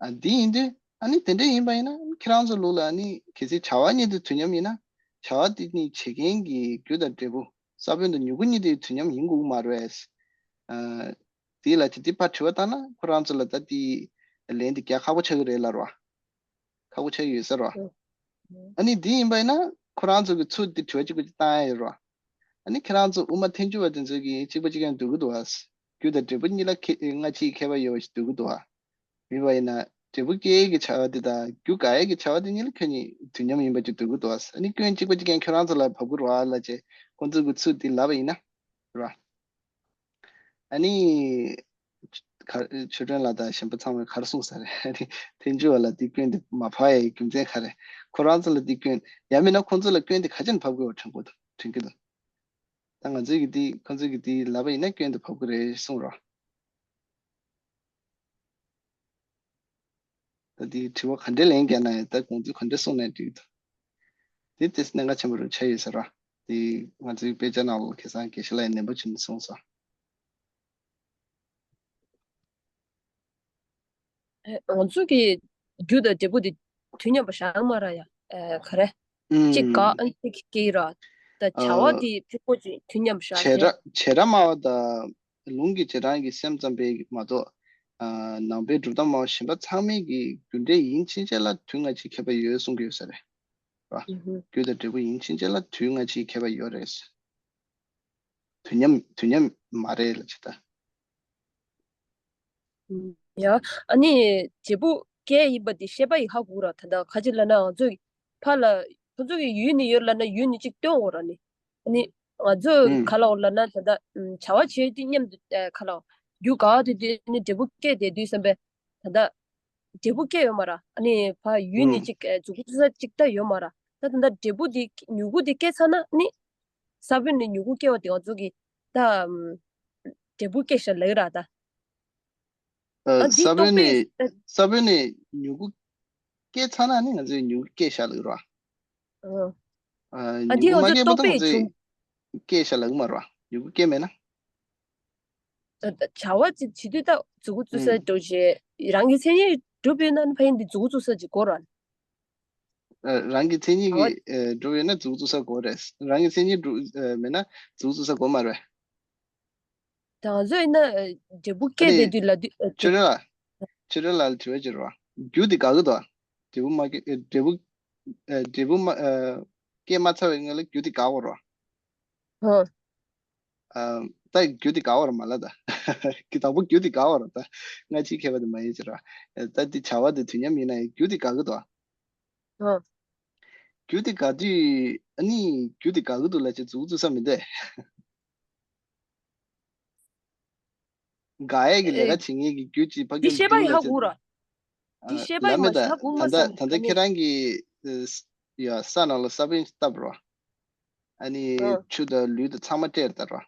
ཨ་འདི་ཡིན་དུས་ཨ་ནི་དེ་འདྲ་ཡིན་པ་ཡིན་ན་ཁྱེད་རང་ཚོ་ལུགས་ལ་ཨ་ནི་གལ་སྲིད་བྱ་བ་གཉིས་དེ་དུས་མཉམ་ཡིན་ན། བྱ་བ་དེ་གཉིས་བྱེད་མཁན་གྱི་རྒྱུ་དང་འབྲས་བུ་ས་བོན་དང་མྱུ་གུ་གཉིས་དེ་དུས་མཉམ་ཡིན་དགོས་ཀྱི་མ་རེད། ཨ་དེ་ལ་དེ་དེ་ཕར་དྲི་བ་བཏང་ན་ཁོ་རང་ཚོ་ལ་ད་དེ་ལན་དེ་རྒྱག་ཁག་པོ་ཆགས་ཀྱི་རེད་ལབ་ར། ཁག་པོ་ཆགས་ཀྱི་ཡོད་ས་ར། ཨ་ནི་དེ་ཡིན་པ་ཡིན་ན་ཁོ་རང་ཚོ་གི་ཚུར་དེ་དྲི་བ་གཅིག་པ་གཅིག་བཏང་ཡ་ཡོད་ར། ཨ་ནི་ཁྱེད་རང་ཚོ་དབུ་མ་ཐལ་འགྱུར་བ་དེ་ཚོ་གིས་གཅིག་པ་གཅིག་རྐྱང་འདོད་ཀྱི་འདུག་ཨ། རྒྱུ་དང་འབྲས་བུ་གཉིས་ལ་ཁེ་སྔ་ཕྱི་ཁྱད་པར་ཡོད་པ་ཞིག་འདོད་ཀྱི་འདུག་ཨ། མིན་པ་ཡིན་ན་འབྲས་བུ་སྐྱེ་ཡས་ཀྱི་བྱ་བ་དེ་དང་རྒྱུ་འགག་ཡས་ཀྱི་བྱ་བ་དེ་གཉིས་ལ་ཁྱོད་གཉིས་དུས་མཉམ་ཡིན་པ་ཅིག་འདོད་ཀྱི་འདུག་ཨ། ཨ་ནི་སྐྱོན་གཅིག་པ་གཅིག་རྐྱང་ཁྱོད་རང་ཚོ་ལ་བབས་ཀྱི་རེད་བ་ལབ་བྱས་ཁོང་ཚོ་གི་ཚུར་དེ་ལབ་པ་ཡིན་ན་ར། ཨ་ནི། ག་ཆོས་སྒྲོན་ལགས་དང་གཞན་པ་ཚང་མས་ག་རེ་གསུངས་ས་རེད། ཨ་ནི་ཐལ་འགྱུར་བ་ལ་འདི་སྐྱོན་འདི་མ་ཕབ་ཡའི་རྒྱུ་མཚན་ག་རེ། ཁོ་རང་ཚོ་ལ་འདི་སྐྱོན། ཡང་མིན་ན་ཁོང་ཚོ་ལ་སྐྱོན་འདི་ག་ཅན་ཕབ་དགོས་པ་དྲན་གོ་དྲན་གི་འདུག་ད་ང་ཚོས་ཀྱི་འདི་ཁོང་ཚོས་ཀྱི་འདི་ལབ་པ་ཡིན་ན་སྐྱོན་འདི་ཕབ་གི་རེད་གསུངས་རོགས། ད་འདི་དྲི་བ་ག་འདྲ་ལན་རྒྱག་ན་ཡང་ད་དགོངས་ཚུལ་ག་འདྲ་གསུངས་ན་འགྲིག་འདུག་འདི་ཏིས་གནད་འགག་ཆེན་པོ་རུ་ཆགས་ཡོད་ས་ར། འདི་ང་ཚོའི་དཔེ་ཆ་ནང་ལ་ཁ་སང་དགེ་བཤེས་ལགས་ནན་པོ་བྱས་ནས་གསུངས་སོང་། ཨེ། ང་ཚོ་གི་རྒྱུ་དང་འབྲས་བུ་དེ་དུས་མཉམ་པ་བཞག་མ་ར་ཡ། ཨེ། ག་རེ། ཨུམ། གཅིག་འགག་ཨ་གཅིག་སྐྱེ་ར། ད་བྱ་བ་ཨ། དེ་ཕྱུག་པོ་ཅིག་དུས་མཉམ་བཞག་བྱེ་ཡ། བྲག་བྱེ་བྲག་སྨྲ་བ་དང་ལུང་གི་བྱེ་བྲག་གི་སེམས་ཙམ་པས་མ་གཏོགས། ཨ། ནང་པའི་གྲུབ་མཐའ་སྨྲ་བ་གཞན་པ་ཚང་མས་ཀྱི་རྒྱུ་འབྲས་ཡིན་ཕྱིན་ཆད་ལ་དུས་སྔ་ཕྱིའི་ཁྱད་པར་ཡོད་གསུང་གི་ཡོད་ས་རེད། ར། ཨུ་ཧུ། རྒྱུ་དང་འབྲས་བུ་ཡིན་ཕྱིན་ཆད་ལ་དུས་སྔ་ཕྱིའི་ཁྱད་པར་ཡོད་རེད། དུས་མཉམ་དུས་མཉམ་མ་རེད་ལ་ཇི་ལྟ། ཡ། ཨ་ནི་འབྲས་བུ་སྐྱེ་ཡིན་པ་འདི་ཤེས་པ་ཡིས་ཧ་གོ་ར། ད་ལྟ་ཁ་ཅིག་ལབ་ན་ང་ཚོས་ཕར་ལ་ ཁོ་ཚོ་གི་ཡུལ་ནི་ཡོད་ལབ་ན་ཡུལ་ནི་གཅིག་སྟོན་དགོས་ར་ནི། ཨ་ནི་ང་ཚོ་ཨུམ། ག་ལ་འོ་ལབ་ན་ད་ལྟ་ཨུམ་བྱ་བ་བྱེད་དུས་མཉམ་དུ་ཨ་ག་ལ་འོ་རྒྱུ་ག་བ་དེ་དུས་ནི་འབྲས་བུ་སྐྱེས་དེ་དུས་བསམ་པས་ད་ལྟ་འབྲས་བུ་སྐྱེས་ཡོད་མ་ར། ཨ་ནི་ཕ་ཡུལ་ནི་ཨུམ། གཅིག་ཨ་མཛུ་གུ་བཙུགས་ས་གཅིག་ད་ཡོད་མ་ར། ད་ད་ལྟ་འབྲས་བུ་དེ་མྱུ་གུ་དེ་སྐྱེས་ཚར་ན་ནི་ས་བོན་ནི་མྱུ་གུ་སྐྱེ་བ་དེ་ང་ཚོ་གི་ད་ཨུམ་འབྲས་བུ་སྐྱེས་ཤག་ལབ་ར་ད། ཨ་འདི་ས་བོན་རྟོག་པས་ནི་ས་བོན་ནི་མྱུ་གུ་སྐྱེས་ཚར་ན་ནི་ང་ཚོས་མྱུ་གུ་སྐྱེས་ཤག་ལབ་ར། ཨ་ཨ་མྱུ་འདི་གུ་ང་མ་ཚོས་སྐྱེས་པ་རྟོག་དང་པས་ཚོས་བྱུང་། སྐྱེས་ཤག་ལབ་མ་ར། མྱུ་གུ་སྐྱེས་མེད་ན། ཨ་བྱ་བ་ཅིག་བྱེད་དུས་ད་མཛུ་གུ་བཙུགས་ས་ཨུམ། འགྲོ་རྗེས་རང་གི་མཚན་ཉིད་གྲུབ་ཡོད་ན་ནི་ཕ་ཡིན་འདི་མཛུ་གུ་བཙུགས་ས་ཅིག་དགོས་ར། ཨ་རང་གི་མཚན་ཉིད་བྱ་བ་ཀྱི་ཨ་གྲུབ་ཡོད་ན་མཛུ་གུ་བཙུགས་ས་དགོས་རེད། རང་གི་མཚན་ཉིད་གྲུབ་ཨ་མེད་ན་མཛུ་གུ་བཙུགས་ས་དགོས་མ་རེད། ད་ང་ཚོ་ཡིན་ན་ཨ་འབྲས་བུ་སྐྱེས་ཨ་ནི་བསྡད་དུས་ལ་དུས་ཨ་ཆོས་སྒྲོན་ལགས། ཆོས་སྒྲོན་ལགས་ལ་དྲི་བ་ཅིག་རོ། རྒྱུ་དེ་དགག་གི་འདུག་འབྲས་བུ་མ་སྐྱེས་ཨ་འབྲས་བུ་ཨ་འབྲས་བུ་མ་ཨ་སྐྱེས་མ་ཚར་བའི་སྔོན་ལ་རྒྱུ་དེ་དགག་དགོས་རོ། ཧོ། ཨ་ད་རྒྱུ་དེ་དགག་པ་ར་མ་ལ་ད། གི་དང་པོ་རྒྱུ་དེ་དགག་པ་ར་ད། སྔ་ཕྱིའི་ཁྱད་པར་དེ་མ་ཡིན་ཅི་ར། ཨ་ད་དེ་བྱ་བ་དེ་དུས་མཉམ་ཡིན་ན་ཡང་རྒྱུ་དེ་དགག་གི་འདུག་ཧོ། རྒྱུ་དེ་དགག་དུས་ཨ་ནི་རྒྱུ་དེ་དགག་གི་འདུག་ལབ་བྱས་མཛུ་གུ་བཙུགས་ས་མི་འདུག་དགག་ཡས་ཀྱི་ལས་ཀ་ཨེ་བྱེད་མཁན་གྱི་རྒྱུ་ཅིག་ཕ་འདི་གིར་བཤད་པ་འདུག་ཡིན་ལབ་ཧ་བྱས་གོ་ར། འདི་བཤད་པ་ལབ་ཡིན་མེད་པ་ད། ཧ་གོ་མ་ད་ལྟ་སོང་ད་ལྟ་ཨ་ནི། ཁྱེད་རང་གིས་ཨ་ཡ་ས་ནང་ལ་ས་བོན་ཞིག་བཏབ་རོ། ཨ་ནི་ཨ་ཆུ་དང་ལུད་དང་ཚང་མ་སྤྲད་ད་རོ།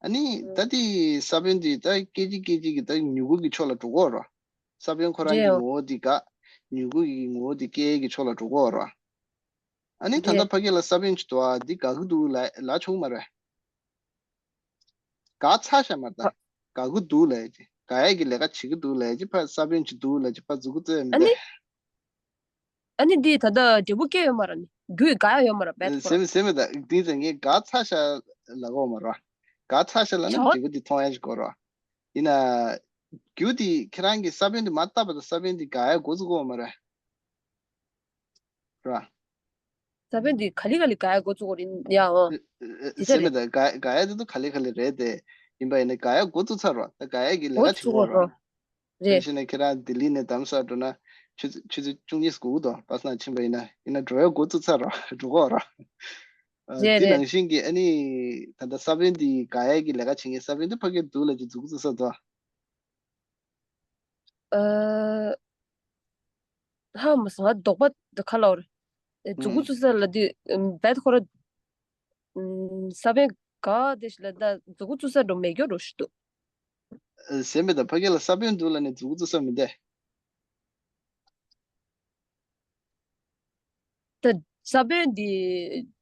ཨ་ནི་ཨ་ད་དེ་ས་བོན་དེ་ད་སྐད་ཅིག་སྐད་ཅིག་གིས་ད་མྱུ་གུ་གི་ཕྱོགས་ལ་འགྲོ་གོ་རོ། ས་བོན་ཁོ་རང་གི་རེད་ངོ་བོ་དེ་དགག་མྱུ་གུ་གི་ངོ་བོ་དེ་སྐྱེ་ཡས་ཀྱི་ཕྱོགས་ལ་འགྲོ་གོ་རོ། ཨ་ནི་ད་ལྟ་རེད། ཕ་གི་ལ་ས་བོན་ཅིག་འདུག་ཨ་འདི་དགག་གི་འདུག་ལ་ལ་ཆོག་མ་རེད། དགག་ཚར་ཤག་མ་ད། ཨ། དགག་གི་འདུག་ལས་ཀྱི། དགག་ཡས་ཀྱི་ལས་ཀ་བྱེད་ཀྱི་འདུག་ལས་ཀྱི་ཕར་ས་བོན་ཅིག་འདུག་ལས་ཀྱི་ཕར་མཛུ་གུ་བཙུགས་ཡས་མི་ཨ་ནི། འདུག་ཨ་ནི་འདི་ད་ལྟ་འབྲས་བུ་སྐྱེ་ཡོད་མ་རེད་ནི། རྒྱུ་ཡི་དགག་ཡ་ཡོད་མ་རེད་བེད་ཁོ་ར། སེམས་སེམས་མེད་ད་འདི་ཟེར་ངས་དགག་ཚར་ཤག་ལབ་གོ་མ་རེད། དགག་ཚར་ཤག་ལབ་ན་བྱ་བ། འབྲས་བུ་འདི་མཐོང་ཡ་ཞིག་དགོས་རེད། ཡིན་ན། རྒྱུ་འདི་ཁྱེད་རང་གིས་ས་བོན་འདི་མ་བཏབ་པ་དང་ས་བོན་འདི་དགག་ཡ་འགོ་བཙུགས་གོ་མ་རེད། ར། ས་བོན་འདི་ག་ལེ་ག་ལེ་དགག་ཡ་འགོ་བཙུགས་གོ་རེད་ཡ་ཨོ། དེ་ལྟ་ཟེར་མེད་རེད། ད་དགག་དགག་ཡ་དེ་ཚོ་ག་ལེ་ག་ལེ་རེད་དེ། ཡིན་པ་ཡིན་ན་དགག་ཡ་འགོ་བཙུགས་ཚར་རོ། ད་དགག་ཡ་གི་ལས་འགོ་ཀ་བྱེད་བཙུགས་ཀྱི་ཡོད་རོ། རོ། རེད། དེ་བཞིན་ནས་ཁྱེད་རང་ལྡི་ལི་ནས་རྡ་རམ་ས་ལ་འགྲོ་ན་ཆུ་ཚོད་ཆུ་ཚོད་བཅུ་གཉིས་འགོར་གི་འདུག་པ་སངས་ཕྱིན་པ་ཡིན་ན་ཡིན་ན་འགྲོ་ཡ་འགོ་བཙུགས་ཚར་རོ་འགྲོ་གི་ཡོད་རོ། ཨ། རེད་དེ་རེད། ནང་བཞིན་གྱི་ཨ་ནི་ད་ལྟ་ས་བོན་འདི་དགག་ཡ་གི་ལས་ཀ་བྱེད་མཁན་ས་བོན་འདི་ཕ་གིར་འདུག་ལབ་ཀྱི་མཛུ་གུ་བཙུགས་ས་འདུག་ཨ། ཧ་མ་སོང་ང་དོགས་པ་ཁ་ལོར། མཛུ་གུ་ཨུམ། བཙུགས་ས་ལ་དུས་བེད་ཁོ་ར། ས་བོན་ག་དེ་ཞིག་ལ་ད་མཛུ་གུ་བཙུགས་ས་འགྲོ་མེད་སྐྱོ་རོ་ཞིག་འདུག་ཟེར་མེད་ད་ཕ་གི་ལ་ས་བོན་འདུག་ལ་ནི་མཛུ་གུ་བཙུགས་ས་མི་འདུག་ད་ས་བོན་འདི་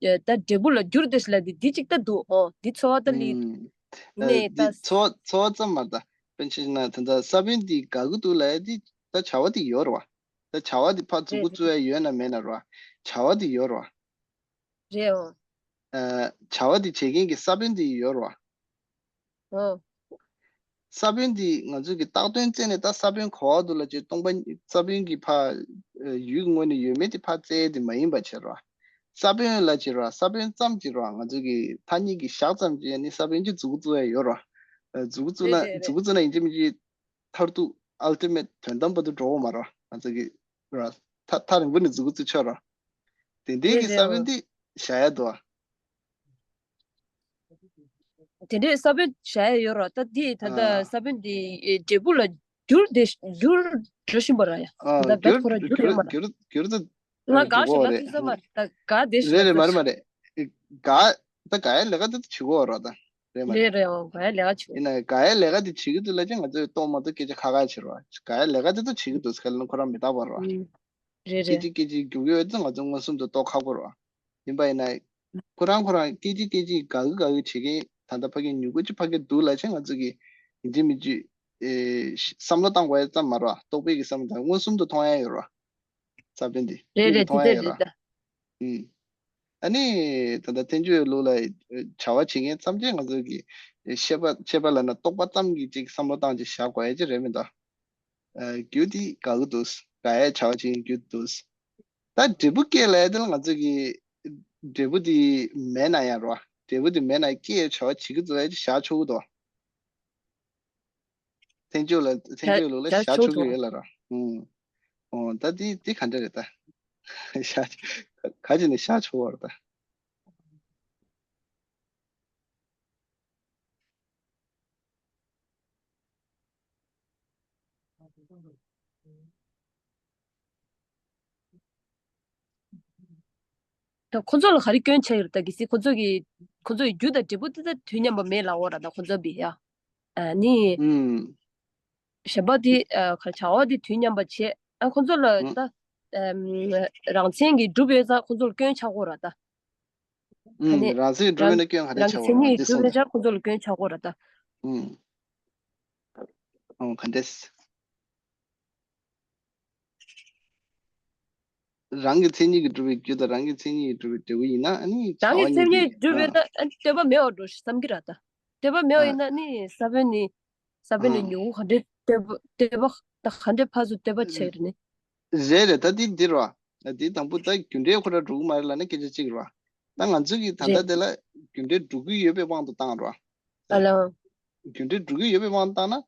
ད་འབྲས་བུ་ལ་འགྱུར་ཏེ་ལ་འདི་འདི་གཅིག་ད་འདུག་ཨོ་འདི་ཚོ་བ་ད་ལི། ཨུམ། ཨ་ནས་འདི་ད་ཚོ་ཚོ་བ་ཙམ་མ་ད་དཔེར་ན་ཆ་བཞག་ན་ད་ལྟ་ས་བོན་འདི་དགག་གི་འདུག་ལ་འདི་ད་བྱ་བ་འདི་ཡོད་རེད་བ། ད་བྱ་བ་འདི་ཕར་མཛུབ་གུ་རེད་བཙུགས་ཡ་ཡོད་ན་མེད་ན་རེད་བ། བྱ་བ་འདི་ཡོད་རེད་བ། རེད་ཨོ། ཨ་བྱ་བ་འདི་བྱེད་མཁན་གྱི་ས་བོན་འདི་ཡོད་རེད་བ། ཨོ། ས་བོན་འདི་ང་ཚོས་ཀྱི་བཏགས་དོན་བཙལ་ནས་ད་ས་བོན་ག་བ་འདུག་ལབ་བྱས་སྟོང་པ་ས་བོན་གྱི་ཕར་ཡུལ་གྱི་ངོས་ནས་ཡོད་མེད་དེ་ཕར་བཙལ་ཡས་དེ་མ་ཡིན་པ་བྱས་ར། ས་བོན་ལབ་བྱས་ར་ས་བོན་ཙམ་གྱིས་ར་ང་ཚོས་ཀྱི་ཐ་སྙད་ཀྱི་ཞག་ཙམ་གྱིས་ནི་ས་བོན་གྱི་མཛུབ་གུ་བཙུགས་ཡས་ཡོད་ར། མཛུབ་གུ་བཙུགས་ན་རེད་རེད་མཛུབ་གུ་རེད། བཙུགས་ན་ཡིན་གཅིག་མིན་གཅིག་མཐར་ཐུག་ཨལ་ཊི་མེཊ་དོན་དམ་བར་དུ་འགྲོ་འོང་མ་ར་ང་ཚོས་ཀྱི་ར་ཐག་ཐག་རིང་པོ་ནས་མཛུབ་གུ་བཙུགས་ཆོག་ར། དེ་འདྲའི་རེད་གི་རེད་ས་བོན་ཨོ། དེ་བཞག་ཡས་འདུག་ཨ། དེ་འདྲའི་ས་བོན་བྱ་ཡ་ཡོད་ར་ད་འདི་ད་ལྟ་ཨ། ས་བོན་འདི་འབྲས་བུ་ལ་འགྱུར་དེ་འགྱུར་འགྲོ་བཞིན་པ་ར་ཡ་ཨ། ད་བད་འགྱུར་ཁོ་ར་འགྱུར་འགྱུར་ཡོད་མ་ར། འགྱུར་འགྱུར་ད་ང་དགའ་ཞིག་ལ་འགྲོ་གི་ཡོད་རེད། ཐུག་ས་མ་ར་ད་དགའ་དེ་ཞིག་རེད་ལ་རེད་མ་རེད་མ་ཐུག་རེད། དགའ་ད་དགའ་ཡ་ལས་ཀ་དེ་ད་བྱེད་དགོས་ར་ད་རེད་མ་རེད། རེད་རེད་ཨོ་དགའ་ཡ་ལས་ཀ་བྱེད་དགོས། ཡིན་ན་དགའ་ཡ་ལས་ཀ་དེ་བྱེད་ཀྱི་འདུག་ལབ་ཀྱི་ང་ཚོས་ཏོག་མ་གཏོགས་སྐད་ཆ་ཁ་ཁ་བྱེད་ར་དགའ་ཡ་ལས་ཀ་དེ་ད་བྱེད་ཀྱི་འདུག་ཁ་ལ་ཁོ་རང་མི་རྟག་པ་ར། རེད་རེད། སྐད་ཅིག་སྐད་ཅིག་རྒྱུག་ཡོད་ཙང་ང་ཚོ་མངོན་སུམ་དུ་རྟོགས་ཁག་པོ་རེད་བ། ཡིན་པ་ཡིན་ན། ཁོ་རང་ཁོ་རང་སྐད་ཅིག་སྐད་ཅིག་དགའ་གི་དགའ་གི་བྱེད་མཁན་ད་ལྟ་ཕ་གི་མྱུ་གུ་ཅིག་ཕ་གི་འདུག་ལབ་ཕྱིན་ང་ཚོ་གི་ཡིན་གཅིག་མིན་གཅིག་ཨེ་བསམ་བློ་བཏང་དགོས་ཡ་ཙམ་མ་རེད་བ། རྟོག་པའི་གི་བསམ་བློ་བཏང་མངོན་སུམ་དུ་མཐོང་ཡ་ཡོད་རེད་བ། ས་བོན་འདི་རེད་མྱུ་གུ་རེད་དེ་མཐོང་ཡ་ལྟར་ཡོད་རེད་རེད་བ། ད། ཨུམ། ཨ་ནི་ད་ལྟ་བསྟན་བཅོས་ལུགས་ལ་བྱ་བ་བྱེད་མཁན་ཐམས་ཅད་ང་ཚོ་གི་ཤེས་པ་ཤེས་པ་ལབ་ན་རྟོག་པ་ཙམ་གྱིས་ཅིག་བསམ་བློ་བཏང་ཅིག་བཞག་དགོས་ཡ་ཅིག་རེད་མི་འདུག་ཨ། རྒྱུ་དེ་དགག་གི་འདུག་དགག་ཡ་བྱ་བ་བྱེད་ཀྱི་རྒྱུ་འདུག་ད་འབྲས་བུ་སྐྱེ་ལབ་ཡ་དེ་ལ་ང་ཚོ་གི་འབྲས་བུ་དེ་མེད་ན་ཡང་རོ། འབྲས་བུ་དེ་མེད་ན་སྐྱེ་ཡ་བྱ་བ་བྱེད་ཀྱི་འདུག་ཡ་ཅིག་བཞག་ཆོག་གི་འདུག་བསྟན་བཅོས་ལ་བསྟན་བཅོས་ལུགས་ལ་བཞག་ཆོག་གི་ཡོད་ལ་རོ། ཨུམ། ཨོ་ད་དེ་དེ་ག་འདྲ་རེད་ད། ཤ་ག་ཅི་ནས་ཤ་ཆོག་བར་ད། ད་ཁོ་ཚོ་ལ་ག་རེ་སྐྱོན་ཆགས་ཡོད་རེད། ད་གལ་སྲིད་ཁོ་ཚོ་གི་ཁོ་ཚོ་ཡི་རྒྱུ་དང་འབྲས་བུ་དེ་ད་དུས་མཉམ་པ་མེད་ལབ་འོ་ར། ད་ཁོ་ཚོ་བི་ཡ་ཨ་ནི་ཨུམ། གཞན་པ་དེ་ཨ་ག་བྱ་བ་དེ་དུས་མཉམ་པ་བྱེད། ཨ་ཁོ་ཚོ་ལ་ཨུམ། ད་ཨམ་རང་མཚན་གྱིས་གྲུབ་ཡོད་ཙང་ཁོ་ཚོ་ལ་སྐྱོན་ཆགས་འོ་ར་ད། ཨ་ཨུམ། ནི་རང་མཚན་གྱིས་གྲུབ་ཡོད་རང་ན་སྐྱོན་ག་རེ་རང་གི་ཆགས་འོ་མཚན་ར་ཉིད་འདི་གྲུབ་གསུངས་ཡོད་ད། ཙང་ཁོ་ཚོ་ལ་སྐྱོན་ཆགས་འོ་ར་ད། ཨུམ། ཨོ་ག་འདྲས། རང་གི་མཚན་ཉིད་ཀྱིས་གྲུབ་པའི་རྒྱུ་དང་རང་གི་མཚན་ཉིད་ཀྱིས་གྲུབ་པའི་འབྲས་བུ་ཡིན་ན་ཨ་ནི་བྱ་རང་གི་བ་མཚན་ཉིད་ཀྱིས་གཉིས་ཀྱི་གྲུབ་ཨ། པའི་ད་ཨ་ནི་ལྟོས་པ་མེད་པར་འགྲོ་ཞིག་བསམ་གྱི་ར་ད། ལྟོས་པ་མེད་པ་ཨ། ཡིན་ན་ནི་ས་བོན་ནི་ས་བོན་ནི་ཨ། མྱུ་གུ་ག་འདྲའི་ལྟོས་པ་ལྟོས་པ་ད་ག་འདྲའི་ཕར་ཚུར་ལྟོས་པ་བྱས་རེད་ནི། རེད་རེད། ད་འདི་འདི་རོ། འདི་དང་པོ་ད་རྒྱུ་འབྲས་ཁོ་ར་འགྲོ་གི་མ་རེད་ལབ་ན་སྐད་ཆ་གཅིག་རོ། ད་ང་ཚོ་གིས་ད་རེད། ལྟ་དེ་ལ་རྒྱུ་འབྲས་འགྲོ་གི་ཡོད་པའི་དབང་དུ་བཏང་རོ། ཨ་ལ། རྒྱུ་འབྲས་འགྲོ་གི་ཡོད་པའི་དབང་དུ་བཏང་ན།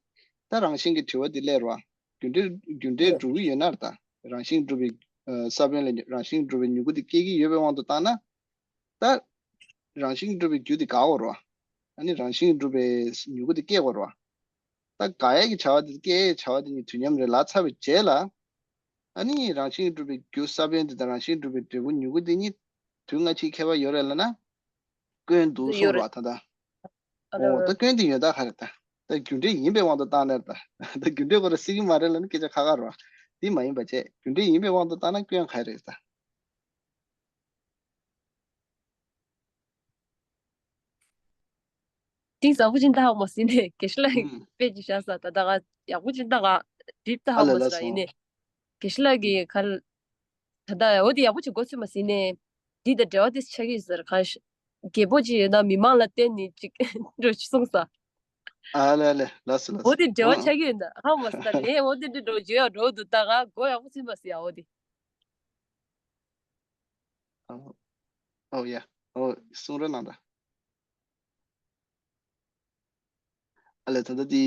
ད་རང་བཞིན་གྱིས་དྲི་བ་འདི་སླེབས་རོ། རྒྱུ་འབྲས་རྒྱུ་འབྲས་འགྲོ་གི་ཡོད་ན་ད་རང་བཞིན་གྲུབ་པའི་ས་བོན་ལས་རང་བཞིན་གྲུབ་པའི་མྱུ་གུ་འདི་སྐྱེ་གི་ཡོད་པའི་དབང་དུ་བཏང་ན། ད་རང་བཞིན་གྲུབ་པའི་རྒྱུ་འདི་འགག་དགོས་རོ། ཨ་ནི་རང་བཞིན་གྲུབ་པའི་མྱུ་གུ་འདི་སྐྱེ་དགོས་རོ། ད་འགག་ཡས་ཀྱི་བྱ་བ་འདི་སྐྱེ་ཡས་བྱ་བ་འདི་གཉིས་དུས་མཉམ་རེད་ལབ་ཚར་བའི་རྗེས་ལ། ཨ་ནི་རང་བཞིན་གྲུབ་པའི་རྒྱུ་ས་བོན་འདི་དང་རང་བཞིན་གྲུབ་པའི་འབྲས་བུ་མྱུ་གུ་འདི་གཉིས་དུས་སྔ་ཕྱིའི་ཁྱད་པར་ཡོད་རེད་ལབ་ན། སྐྱོན་འདུག་གསུངས་ཡོད་རེད། རོགས་ད་ལྟ། ཨ་ལ། ཨོ་ད་སྐྱོན་འདི་ཡོད་ད་ག་རེད་ད། ད་རྒྱུ་འབྲས་ཡིན་པའི་དབང་དུ་བཏང་ནས་ད། ད་རྒྱུ་འབྲས་ཁོ་ར་སྲིད་ཀྱི་མ་རེད་ལབ་ན་སྐད་ཆ་ཁ་ཁ་རོ། འདི་མ་ཡིན་པ་བྱས་རྒྱུ་འབྲས་ཡིན་པའི་དབང་དུ་བཏང་ན་སྐྱོན་ག་རེད་ད། གཏིང་ཟབ་པོ་ཅིག་བལྟ་ཧ་མ་སྲིད་ནས་དགེ་བཤེས་ལགས་ཀྱིས་ཨུམ། དཔེ་ཅིག་བཞག་ས་ད་ད་ག་ཡག་པོ་ཅིག་བལྟ་ག་འགྲིག་བལྟ་ཧ་ཨ་ལ་མ་ལ་སྲིད་ལ་ཡིན་སོང་། ནས་དགེ་བཤེས་ལགས་ཀྱིས་ག་ལ་ད་ལྟ་འོ་དེ་ཡག་པོ་ཅིག་མགོ་ཚོས་མ་ཟིན་ནས་འདི་དང་འབྲེལ་བ་དེ་ཆགས་ཀྱི་ཡོད་ཟེར་གང་ཞིག་རྒད་པོ་ཅིག་ཡོད་ན་མི་མང་ལ་བསྟན་ནས་ཅིག་འགྲོ་ཅིག་གསུངས་ས། ཨ་ལ་ལ་ལགས་སོ་ལགས་འོ་སོ། དེ་འབྲེལ་བ་ཨང་ཆགས་ཀྱི་ཡོད་ན་ཧ་མ་སི་ད་ངས་འོ་དེ་འདྲ་འགྲོ་བརྗོད་ཡག་འགྲོ་འདུག་ད་ང་མགོ་ཡག་པོ་ཚོས་མ་ཟིན་ཡ་འོ་དེ། ཨོ་ཨོ་ཡ་ཨོ་གསུང་རོགས་གནང་ད། ཨ་ལས་ད་ལྟ་དེ་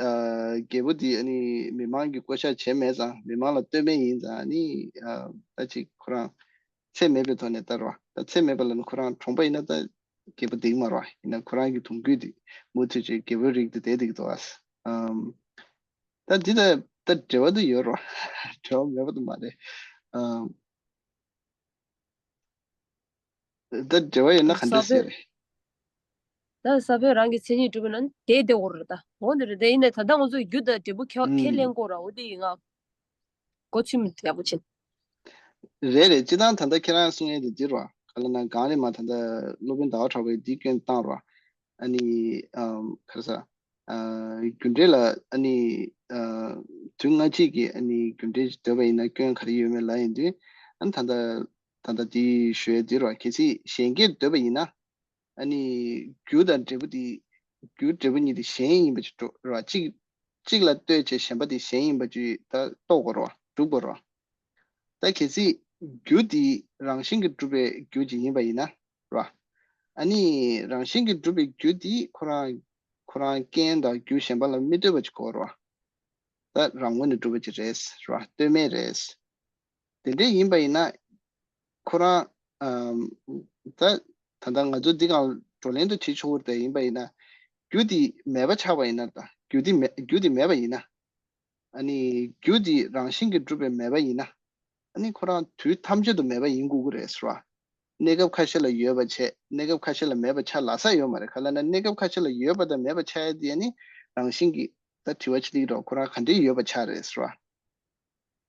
ཨ་རྒད་པོ་དེ་ཨ་ནི་མི་མང་གིས་བསྐོ་བཞག་བྱས་མེད་ཙང་མི་མང་ལ་ལྟོས་མེད་ཡིན་ཙང་ཨ་ནི་ཨ་ད་ཅིག་ཁོ་རང་ཚེ་མེད་པའི་ཐོག་ནས་ལྟ་རོགས། ད་ཚེ་མེད་པ་ལབ་ན་ཁོ་རང་གྲོངས་པ་ཡིན་ན་ད་རྒད་པོ་བསྡད་ཀྱི་མ་རེད་བ། ཡིན་ན་ཁོ་རང་གི་གདུང་རྒྱུད་དེ་མུ་མཐུད་ཅིག་རྒད་པོའི་རིགས་དེ་བསྡད་བསྡད་ཀྱི་འདུག་བ། ཨམ་ད་འདི་ད་ད་འབྲེལ་བ་ད་ཡོད་རེད་བ། འབྲེལ་བ་མེད་པ་ད་མ་རེད། ཨམ། ད་འབྲེལ་བ་ཡོད་ན་ག་འདྲ་ཟེར་རེད། ད་ས་བོན་རང་གི་མཚན་ཉིད་གྲུབ་པ་ན་དེ་བདེ་བོ་རེད་ད། འོ་འདི་རེད་དེ་ཡིན་ནའི་ད་ལྟ་ང་ཚོ་རྒྱུ་དང་འབྲས་བུ་ཁས་ཁས་ལེན་དགོས་ར་འོ་དེ་ཡིན་ང་། གོ་ཚུལ་མི་ཡག་པོ་ཕྱིན། རེད་རེད། སྤྱིར་བཏང་ད་ལྟ་ཁྱེད་རང་གསུང་ཡས་དེ་འདི་ར་ག་ལ་ན་གང་རེད་མ་ད་ལྟ་སློབ་དཔོན་ཟླ་བ་གྲགས་པས་འདི་སྐྱོན་བཏང་ར། ཨ་ནི་ཨམ་ག་རེ་ཟ། ཨ་རྒྱུ་འབྲས་ལ་ཨ་ནི་ཨ་དུས་སྔ་ཕྱིས་ཀྱི་ཨ་ནི་རྒྱུ་འབྲས་འདོད་པ་ཡིན་ན་སྐྱོན་ག་རེ་ཡོད་མེད་ལབ་ཡིན་དུས་ཨ་ནི་ད་ལྟ་ད་ལྟ་དེ་ཞུ་ཡས་འདི་ར་གལ་སྲིད་གཞན་སྐྱེར་འདོད་པ་ཡིན་ན་ཨ་ནི་རྒྱུ་དང་འབྲས་བུ་དེ་རྒྱུ་འབྲས་བུ་གཉིས་དེ་གཞན་ཡིན་པ་ཅིག་འགྲོ་ར་གཅིག་གཅིག་ལ་ལྟོས་བྱས་གཞན་པ་དེ་གཞན་ཡིན་པ་ཅིག་ད་རྟོགས་དགོས་ར་སྒྲུབ་དགོས་ར། ད་གལ་སྲིད་རྒྱུ་དེ་རང་བཞིན་གྱིས་གྲུབ་པའི་རྒྱུ་ཅིག་ཡིན་པ་ཡིན་ན་ར། ཨ་ནི་རང་བཞིན་གྱིས་གྲུབ་པའི་རྒྱུ་དེ་ཁོ་རང་ཁོ་རང་རྐྱེན་དང་རྒྱུ་གཞན་པ་ལ་མི་ལྟོས་པ་ཅིག་དགོས་ར། ད་རང་ངོས་ནས་གྲུབ་པ་ཅིག་རེད་ར། ལྟོས་མེད་རེད། དེ་འདྲ་ཡིན་པ་ཡིན་ན་ཁོ་རང་ཨམ་ད་ད་ལྟ་ང་ཚོ་འདི་གང་བགྲོ་གླེང་དུ་བྱེད་ཆོག་གི་རེད་ཡིན་པ་ཡིན་ན་རྒྱུ་དེ་མེད་པ་ཆགས་པ་ཡིན་ན་ད་རྒྱུ་དེ་མེད་རྒྱུ་དེ་མེད་པ་ཡིན་ན། ཨ་ནི་རྒྱུ་དེ་རང་བཞིན་གྱིས་གྲུབ་པའི་མེད་པ་ཡིན་ན། ཨ་ནི་ཁོ་རང་དུས་ཐམས་ཅད་དུ་མེད་པ་ཡིན་དགོས་ཀྱི་རེད་ཟེར་བ། གནས་སྐབས་ཁ་ཤས་ལ་ཡོད་པ་བྱས་གནས་སྐབས་ཁ་ཤས་ལ་མེད་པ་ཆགས་ལ་ས་ཡོད་མ་རེད། ག་ལ་ན་གནས་སྐབས་ཁ་ཤས་ལ་ཡོད་པ་དང་མེད་པ་ཆགས་ཡ་དེ་ཨ་ནི་རང་བཞིན་གྱིས་ད་དྲི་བ་ཅི་སླེབས་རོགས་ཁོ་རང་ག་འདྲའི་ཡོད་པ་ཆགས་རེད་ཟེར་བ།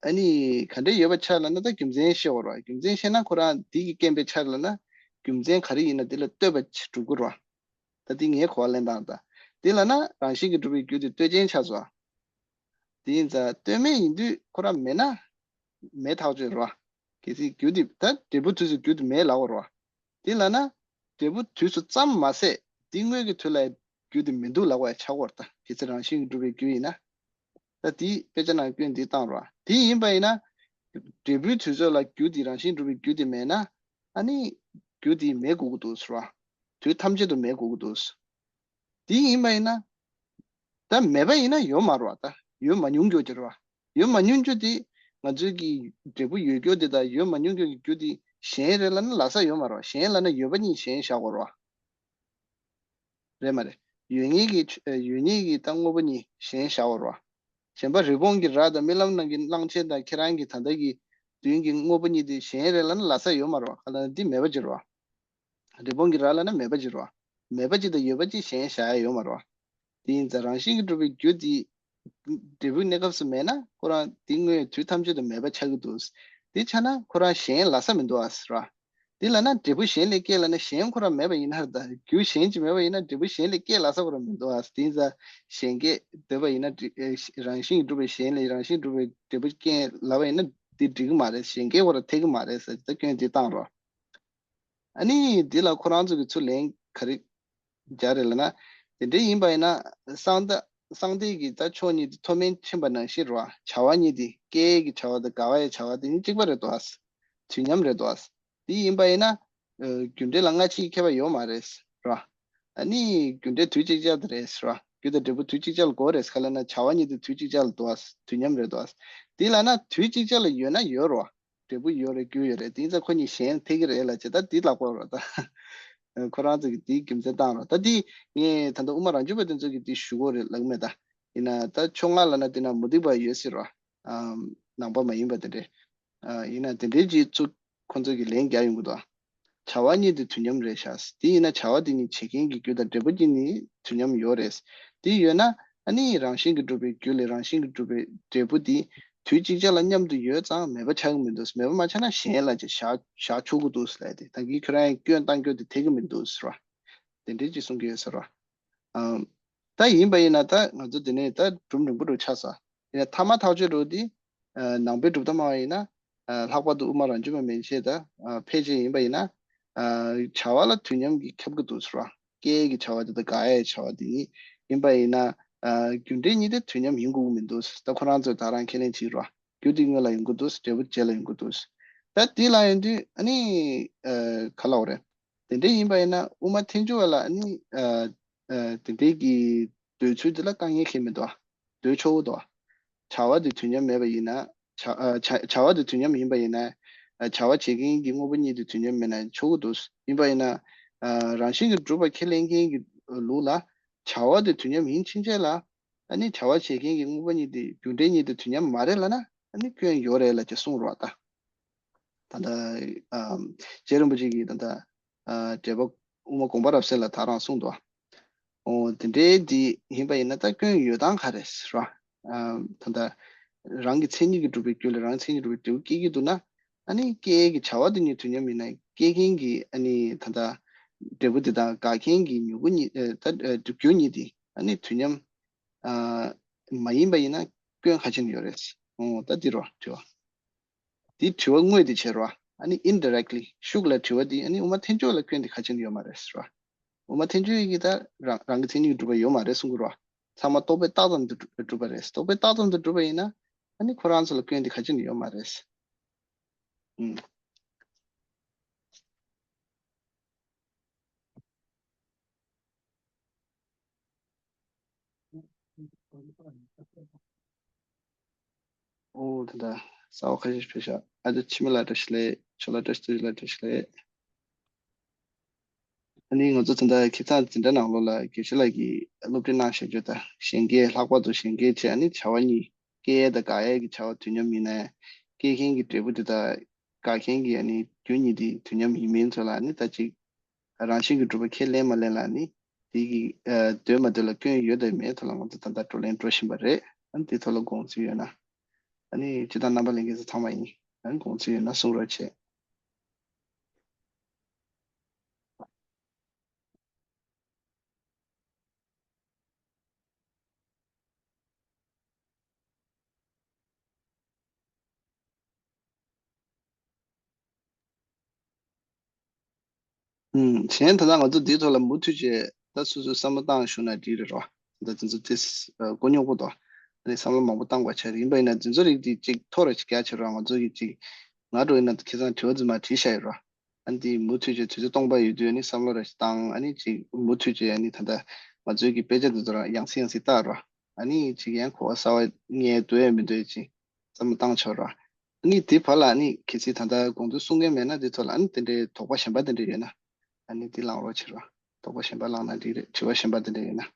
ཨ་ནི་ག་འདྲའི་ཡོད་པ་ཆགས་ལ་ན་ད་རྒྱུ་མཚན་ཤེས་དགོས་རེད་བ། རྒྱུ་མཚན་ཤེས་ན་ཁོ་རང་འདི་གི་རྐྱེན་པས་ཆགས་ལ་ན་རྒྱུ་མཚན་ག་རེ་ཡིན་ན་འདི་ལ་ལྟོས་པ་ཅིག་སྒྲུབ་དགོས་རེད་བ། ད་འདི་ངའི་གོ་བ་ལེན་སྟངས་ད། འདི་ལ་ན་རང་བཞིན་གྱིས་གྲུབ་པའི་རྒྱུ་དེ་ལྟོས་ཅན་ཆགས་སོ། དེ་ཡིན་ཙང་ལྟོས་མེད་ཡིན་དུས་ཁོ་རང་མེད་ན་མེད་ཐག་ཆོད་རེད་བ། གལ་སྲིད་རྒྱུ་དེ་ད་འབྲས་བུ་དུས་སུ་རྒྱུ་དེ་མེད་ལབ་དགོས་རེད་བ། འདི་ལ་ན་འབྲས་བུ་དུས་སུ་ཙམ་མ་ཟད་འདི་དངོས་ཀྱི་དུས་ལ་རྒྱུ་དེ་མི་འདུག་ལབ་དགོས་ཡ་ཆགས་དགོས་རེད་ད། གལ་སྲིད་རང་བཞིན་གྱིས་གྲུབ་པའི་རྒྱུ་ཡིན་ན། ད་དེའི་དཔེ་ཆ་ནང་སྐྱོན་འདི་བཏང་རོགས། དེ་ཡིན་པ་ཡིན་ན། འབྲས་བུའི་དུས་ཚོད་ལ་རྒྱུ་དེ་རང་བཞིན་གྲུབ་པའི་རྒྱུ་དེ་མེད་ན། ཨ་ནི། རྒྱུ་དེ་མེད་དགོས་ཀྱི་འདུག་ཟེར་བ། དུས་ཐམས་ཅད་དུ་མེད་དགོས་ཀྱི་འདུག་དེ་ཡིན་པ་ཡིན་ན། ད་མེད་པ་ཡིན་ན་ཡོད་མ་རེད་བ། ད་ཡོད་མ་མྱོང་རྒྱུ་ཅིག་རེད་བ། ཡོད་མ་མྱོང་རྒྱུ་དེ། ང་ཚོའི་གི་འབྲས་བུ་ཡོད་རྒྱུ་དེ་དང་ཡོད་མ་མྱོང་རྒྱུ་གི་རྒྱུ་དེ་གཞན་རེད་ལབ་ན་ལབ་ས་ཡོད་མ་རེད་བ། གཞན་ལབ་ན་ཡོད་པ་གཉིས་གཞན་བཞག་དགོས་རེད་བ། རེད་མ་རེད། ཡོད་ངེས་ཀྱི་ཆོས་ཡོད་ངེས་ཀྱི་ད་དངོས་པོ་གཉིས་གཞན་བཞག་པ་རེད་བ། གཞན་པ་རི་བོང་གི་རྭ་དང་རྨི་ལམ་ནང་གི་གླང་ཆེན་དང་ཁྱེད་རང་གི་ད་ལྟ་གི་མདུན་གྱི་དངོས་པོ་གཉིས་དེ་གཞན་རེད་ལབ་ན་ལབ་ས་ཡོད་མ་རེད་བ། ག་ལབ་ན་འདི་མེད་པ་ཅིག་རེད་བ། རི་བོང་གི་རྭ་ལབ་ན་མེད་པ་ཅིག་རེད་བ། མེད་པ་ཅིག་དང་ཡོད་པ་ཅིག་གཞན་བཞག་ཡ་ཡོད་མ་རེད་བ། དེ་ཡིན་ཙང་རང་བཞིན་གྱིས་གྲུབ་པའི་རྒྱུ་དེ་འབྲས་བུའི་གནས་སྐབས་སུ་མེད་ན་ཁོ་རང་དེ་དངོས་དུས་ཐམས་ཅད་དུ་མེད་པ་ཆགས་ཀྱི་འདུག་དེ་ཆགས་ན་ཁོ་རང་གཞན་ལབ་ས་མི་འདུག་ཨ་ཟེར་བ། དེ་ལབ་ན་འབྲས་བུ་གཞན་ལས་སྐྱེས་ལབ་ན་གཞན་ཁོ་རང་མེད་པ་ཡིན་ན་ད་རྒྱུ་གཞན་གྱིས་མེད་པ་ཡིན་ན་འབྲས་བུ་གཞན་ལས་སྐྱེས་ལབ་ས་ཁོ་རང་མི་འདུག་ཨ། དེ་ཡིན་ཙང་གཞན་སྐྱེས་འདོད་པ་ཡིན་ན་འགྲིག་ཨེ་རང་བཞིན་གྱིས་གྲུབ་པའི་གཞན་ལས་རང་བཞིན་གྲུབ་པའི་འབྲས་བུ་སྐྱེས་ལབ་པ་ཡིན་ན་དེ་འགྲིག་གི་མ་རེད། གཞན་སྐྱེས་ཁོ་རང་འཐད་ཀྱི་མ་རེད་ཟེར་ད་སྐྱོན་དེ་བཏང་རོགས། ཨ་ནི་འདི་ལ་ཁོ་རང་ཚོ་གི་ཚུར་ལན་ག་རེ་རྒྱག་རེད་ལབ་ན། དེ་འདྲའི་ཡིན་པ་ཡིན་ན་གསང་བ་གསང་བདེ་གི་ད་ཕྱོགས་གཉིས་དེ་མཐོ་དམན་ཕྱིན་པ་ནང་བཞིན་རེད་བ། བྱ་བ་གཉིས་དེ་སྐྱེ་ཡས་ཀྱི་བྱ་བ་དང་རྒ་བ་ཡི་བྱ་བ་དེ་གཉིས་གཅིག་པ་རེད་དོ། དུས་མཉམ་རེད་དོ། དེ་ཡིན་པ་ཡིན་ན་རྒྱུ་འབྲས་ལ་སྔ་ཕྱི་ཁྱད་པར་ཡོད་མ་རེད་རེད་བ། ཨ་ནི་རྒྱུ་འབྲས་དུས་གཅིག་ཅར་དུ་རེད་རེད་བ། རྒྱུ་དང་འབྲས་བུ་དུས་གཅིག་ཅར་ལ་དགོས་རེད་ག་ལབ་ན་བྱ་བ་གཉིས་དེ་དུས་གཅིག་ཅར་ལ་དོ། དུས་མཉམ་རེད་དོ། དེ་ལབ་ན་དུས་གཅིག་ཅར་ལ་ཡོད་ན་ཡོད་རེད་བ། འབྲས་བུ་ཡོད་རེད་རྒྱུ་ཡོད་རེད། དེ་ཡིན་ཙང་ཁོ་གཉིས་གཞན་འཐད་ཀྱི་རེད་ལབ་བྱས་ད་འདི་ལབ་དགོས་རེད་ད། ཁོ་རང་ཚོ་གིས་འདིའི་རྒྱུ་མཚན་བཏང་རོགས། ད་འདི་ངས་ད་ལྟ་དབུ་མ་རང་རྒྱུད་པ་དེ་ཚོ་གིས་འདི་ཞུ་དགོས་རེད་ལབ་ཀྱི་མེད་ད། ཡིན་ན་ད་ཕྱོགས་སྔ་ལབ་ན་དེ་ན་མུ་སྟེགས་པ་ཡོད་སྲིད་རོགས། ནང་པ་མ་ཡིན་པ་དེ་འདྲས། ཡིན་ན་དེ་འདྲས་ཀྱིས་ཚུར་ཁོ་ཚོ་གིས་ལན་རྒྱག་ཡོང་གི་འདུག་བྱ་བ་གཉིས་དེ་དུས་མཉམ་རེད་ཤག་དེ་ཡིན་ན་བྱ་བ་དེ་གཉིས་བྱེད་མཁན་གྱི་རྒྱུ་དང་འབྲས་བུ་གཉིས་ནི་དུས་མཉམ་ཡོད་རེད། དེ་ཡོད་ན་ཨ་ནི་རང་བཞིན་གྱིས་གྲུབ་པའི་རྒྱུ་ལས་རང་བཞིན་གྱིས་གྲུབ་པའི་འབྲས་བུ་དེ་དུས་གཅིག་ཅར་ལ་མཉམ་དུ་ཡོད་ཙང་མེད་པ་ཆགས་ཀྱི་མི་འདུག་མེད་པ་མ་ཆགས་ན་གཞན་ལ་ཅིག་བཞག་བཞག་ཆོག་གི་འདུག་ལབ་དེ་ད་གིན་ཁྱོད་རང་ཡང་སྐྱོན་བཏང་རྒྱུ་དེ་འཐད་ཀྱི་མི་འདུག་ཟེར་བ། དེ་འདྲས་ཅིག་གསུང་གི་ཡོད་ཟེར་བ། ཨམ། ད་ཡིན་པ་ཡིན་ན་ད་ང་ཚོ་དེ་ནས་ད་སྒྲུང་རིང་པོ་རུ་ཆགས་སོང་། ཡིན་ན་ཐ་མ་ཐག་གཅོད་རུ་དེ་ནང་པའི་གྲུབ་མཐའ་སྨྲ་བ་ཡིན་ན་ལྷག་པར་དུ་དབུ་མ་རང་རྒྱུད་པ་མན་ཆད་ད་ཕལ་ཆེར་ཡིན་པ་ཡིན་ན་བྱ་བ་ལ་དུས་མཉམ་གྱིས་ཁྱབ་ཀྱི་འདུག་ཟེར་བ། སྐྱེ་ཡས་ཀྱི་བྱ་བ་དེ་དང་རྒ་ཡས་བྱ་བ་དེ་གཉིས་ཡིན་པ་ཡིན་ན་རྒྱུ་འབྲས་གཉིས་དེ་དུས་མཉམ་ཡིན་དགོས་ཀྱི་མི་འདུག་ད་ཁོ་རང་ཚོས་ད་རང་ཁས་ལེན་བྱེད་རོགས། རྒྱུ་དེ་སྔོན་ལ་ཡོང་གི་འདུག་འབྲས་བུ་རྗེས་ལ་ཡོང་གི་འདུག་ད་དེ་ལ་ཡིན་དུས་ཨ་ནི་ག་ལབ་དགོས་རེད། དེ་འདྲ་ཡིན་པ་ཡིན་ན་དབུ་མ་ཐལ་འགྱུར་བ་ལ་ཨ་ནི་དེ་འདྲའི་གི་འདོད་ཚུལ་དེ་ལ་དཀའ་ངལ་ཁེལ་མི་འདུག་འདོད་ཆོག་གི་འདུག་བྱ་བ་དེ་དུས་མཉམ་མེད་པ་ཡིན་ན་བྱ་བྱ་བྱ་བ་དེ་དུས་མཉམ་ཡིན་པ་ཡིན་ན་བྱ་བ་བྱེད་མཁན་གྱི་དངོས་པོ་གཉིས་དེ་དུས་མཉམ་མེད་ན་ཆོག་གི་འདུག་ཡིན་པ་ཡིན་ན་རང་བཞིན་གྱིས་གྲུབ་པ་ཁས་ལེན་མཁན་གྱི་ལུགས་ལ་བྱ་བ་དེ་དུས་མཉམ་ཡིན་ཕྱིན་ཆད་ལ་ཨ་ནི་བྱ་བ་བྱེད་མཁན་གྱི་དངོས་པོ་གཉིས་དེ་རྒྱུ་འབྲས་གཉིས་དེ་དུས་མཉམ་མ་རེད་ལབ་ན་ཨ་ནི་སྐྱོན་ཡོད་རེད་ལབ་ཅེས་གསུངས་རོགས་ད། ད་ལྟ་རྗེ་རིན་པོ་ཆེ་གིས་ད་ལྟ་འགྲེལ་པ་དབུ་མ་དགོངས་པ་རབ་གསལ་ལ་ད་རང་གསུངས་འདུག་འོ་དེ་འདྲའི་འདི་ཡིན་པ་ཡིན་ན་ད་སྐྱོན་ཡོད་སྟངས་ག་རེ་རེད། ད་ལྟ་རང་གི་མཚན་ཉིད་ཀྱིས་གྲུབ་པའི་རྒྱུ་ལས་རང་གི་མཚན་ཉིད་གྲུབ་པའི་འབྲས་བུ་སྐྱེ་གི་འདུག་ན་ཨ་ནི་སྐྱེ་ཡས་ཀྱི་བྱ་བ་དེ་གཉིས་དུས་མཉམ་ཡིན་ན་སྐྱེ་མཁན་གྱི་ཨ་ནི་ད་ལྟ་འབྲས་བུ་དེ་དང་འགག་མཁན་གྱི་མྱུ་གུ་གཉིས་ད་རྒྱུ་གཉིས་དེ་ཨ་ནི་དུས་མཉམ་མ་ཡིན་པ་ཡིན་ན་སྐྱོན་ག་ཅིག་ཡོད་རེད། འོ་ད་འདི་རོ་དྲི་བ། འདི་དྲི་བ་དངོས་དེ་བྱེད་རོགས། ཨ་ནི་indirectly་ཤུགས་ལ་དྲི་བ་འདི་ཨ་ནི་དབུ་མ་ཐལ་འགྱུར་ལ་སྐྱོན་འདི་ག་ཅི་ཡོད་མ་རེད་ཟེར་བ། དབུ་མ་ཐལ་འགྱུར་ཡི་གེ་ད་རང་རང་གི་མཚན་ཉིད་ཀྱིས་གྲུབ་པ་ཡོད་མ་རེད་གསུང་གི་རོགས། ཚང་མ་རྟོག་པས་བཏགས་ཙམ་དུ་གྲུབ་པ་རེད། རྟོག་པས་བཏགས་ཙམ་དུ་གྲུབ་པ་ཡིན་ན་ཨ་ནི་ཁོ་རང་ཚོ་ལ་སྐྱོན་འདི་ག་ཅི་ཡོད་མ་རེད། ཨུམ། ཨོ་ད་ལྟ་གསར་པ་ཁ་ཤས་ཕེབས་ཤག་ཨ་ཅག་འཆི་མེད་ལགས་བཀྲ་ཤིས་བདེ་ལེགས། ཆོས་ལགས་བཀྲ་ཤིས་བདེ་ལེགས། བཀྲ་ཤིས་བདེ་ལེགས། ཨ་ནི་ང་ཚོ་ད་ལྟ་ཁྱིམ་ཚང་འཛིན་གྲྭ་ནང་ལོགས་ལ་དགེ་བཤེས་ལགས་ཀྱིས་སློབ་ཁྲིད་གནང་བཞག་རྒྱུ་དང་གཞན་སྐྱེ་ལྷག་པར་དུ་གཞན་སྐྱེ་བྱས་ཨ་ནི་བྱ་བ་གཉིས་སྐྱེ་ཡས་དང་འགག་ཡས་ཀྱི་བྱ་བ་དུས་མཉམ་ཡིན་ན་སྐྱེ་མཁན་གྱི་འབྲས་བུ་དེ་དང་འགག་མཁན་གྱི་ཨ་ནི་རྒྱུ་གཉིས་དེ་དུས་མཉམ་ཡིན་མིན་ཚོ་ལ་ཨ་ནི་ད་ཅིག་རང་བཞིན་གྱིས་གྲུབ་པ་ཁས་ལེན་མ་ལེན་ལ་ནི་དེ་གི་ཨ་འདོད་མ་འདོད་ལ་སྐྱོན་ཡོད་དང་མེད་ཐོག་ལ་ང་ཚོ་ད་ལྟ་བགྲོ་གླེང་འགྲོ་བཞིན་པ་རེད། ཨ་ནི་དེ་ཐོག་ལ་དགོངས་ཚུལ་ཡོད་ན། ཨ་ནི་སྤྱིར་བཏང་རྣམ་པ་ལྷན་རྒྱས་ཚོ་ཚང་མ་ཡིན། ཨ་ནི་དགོངས་ཚུལ་ཡོད་ན་གསུང་རོགས་བྱེད། ཨུམ། གཞན་ད་ལྟ་ང་ཚོ་འདིའི་ཐོག་ལ་མུ་མཐུད་བྱས་ད་སོ་སོའི་བསམ་བློ་བཏང་བཞུགས་ན་འགྲིག་རེད་རོ། ད་འདི་ཚོ་ཏིས་ཀོ་རྙོག་པོ་དོ། ཨ་ནི་བསམ་བློ་མང་པོ་བཏང་དགོས་ཆགས་རེད། ཡིན་པ་ཡིན་ན་འདི་ཚོ་རིགས་འདི་གཅིག་ཐོ་རེ་ཞིག་རྒྱག་བྱེད་རོགས། ང་ཚོ་གི་གཅིག་ང་འགྲོ་ཡིན་ན་ཁ་སང་དྲི་བ་ཚོ་མ་དྲིས་བཞག་ཡོད་རོ། ཨ་ནི་འདི་མུ་མཐུད་བྱས་དུས་ཚོད་སྟོང་པ་ཡོད་དུས་ཨ་ནི་བསམ་བློ་རེ་ཞིག་བཏང་ཨ་ནི་གཅིག་མུ་མཐུད་བྱས་ཨ་ནི་ད་ལྟ་ང་ཚོའི་གི་དཔེ་ཆ་འདི་ཚོ་རང་ཡང་སེ་ཡང་སེ་བལྟ་རོགས། ཨ་ནི་གཅིག་ཡང་གོ་བ་གསར་བ་རྙེད་འདོད་ཡང་མི་འདོད་ཅིག་བསམ་བློ་བཏང་ཆོག་རོགས། ནི་དེ་བར་ལ་ནི་གལ་སྲིད་ད་ལྟ་དགོངས་ཚུལ་གསུང་མཁན་མེད་ན་དེ་ཐོག་ལ་ནི་དེ་འདྲའི་དོགས་པ་གཞན་པ་དེ་འདྲ་ཡོད་ན་ཨ་ནི་དེ་ལངས་རོགས་བྱེད་རོགས། དོགས་པ་གཞན་པ་ལངས་ན་འགྲིག་རེད། དྲི་བ་གཞན་པ་དེ་འདྲ་ཡོད་ན།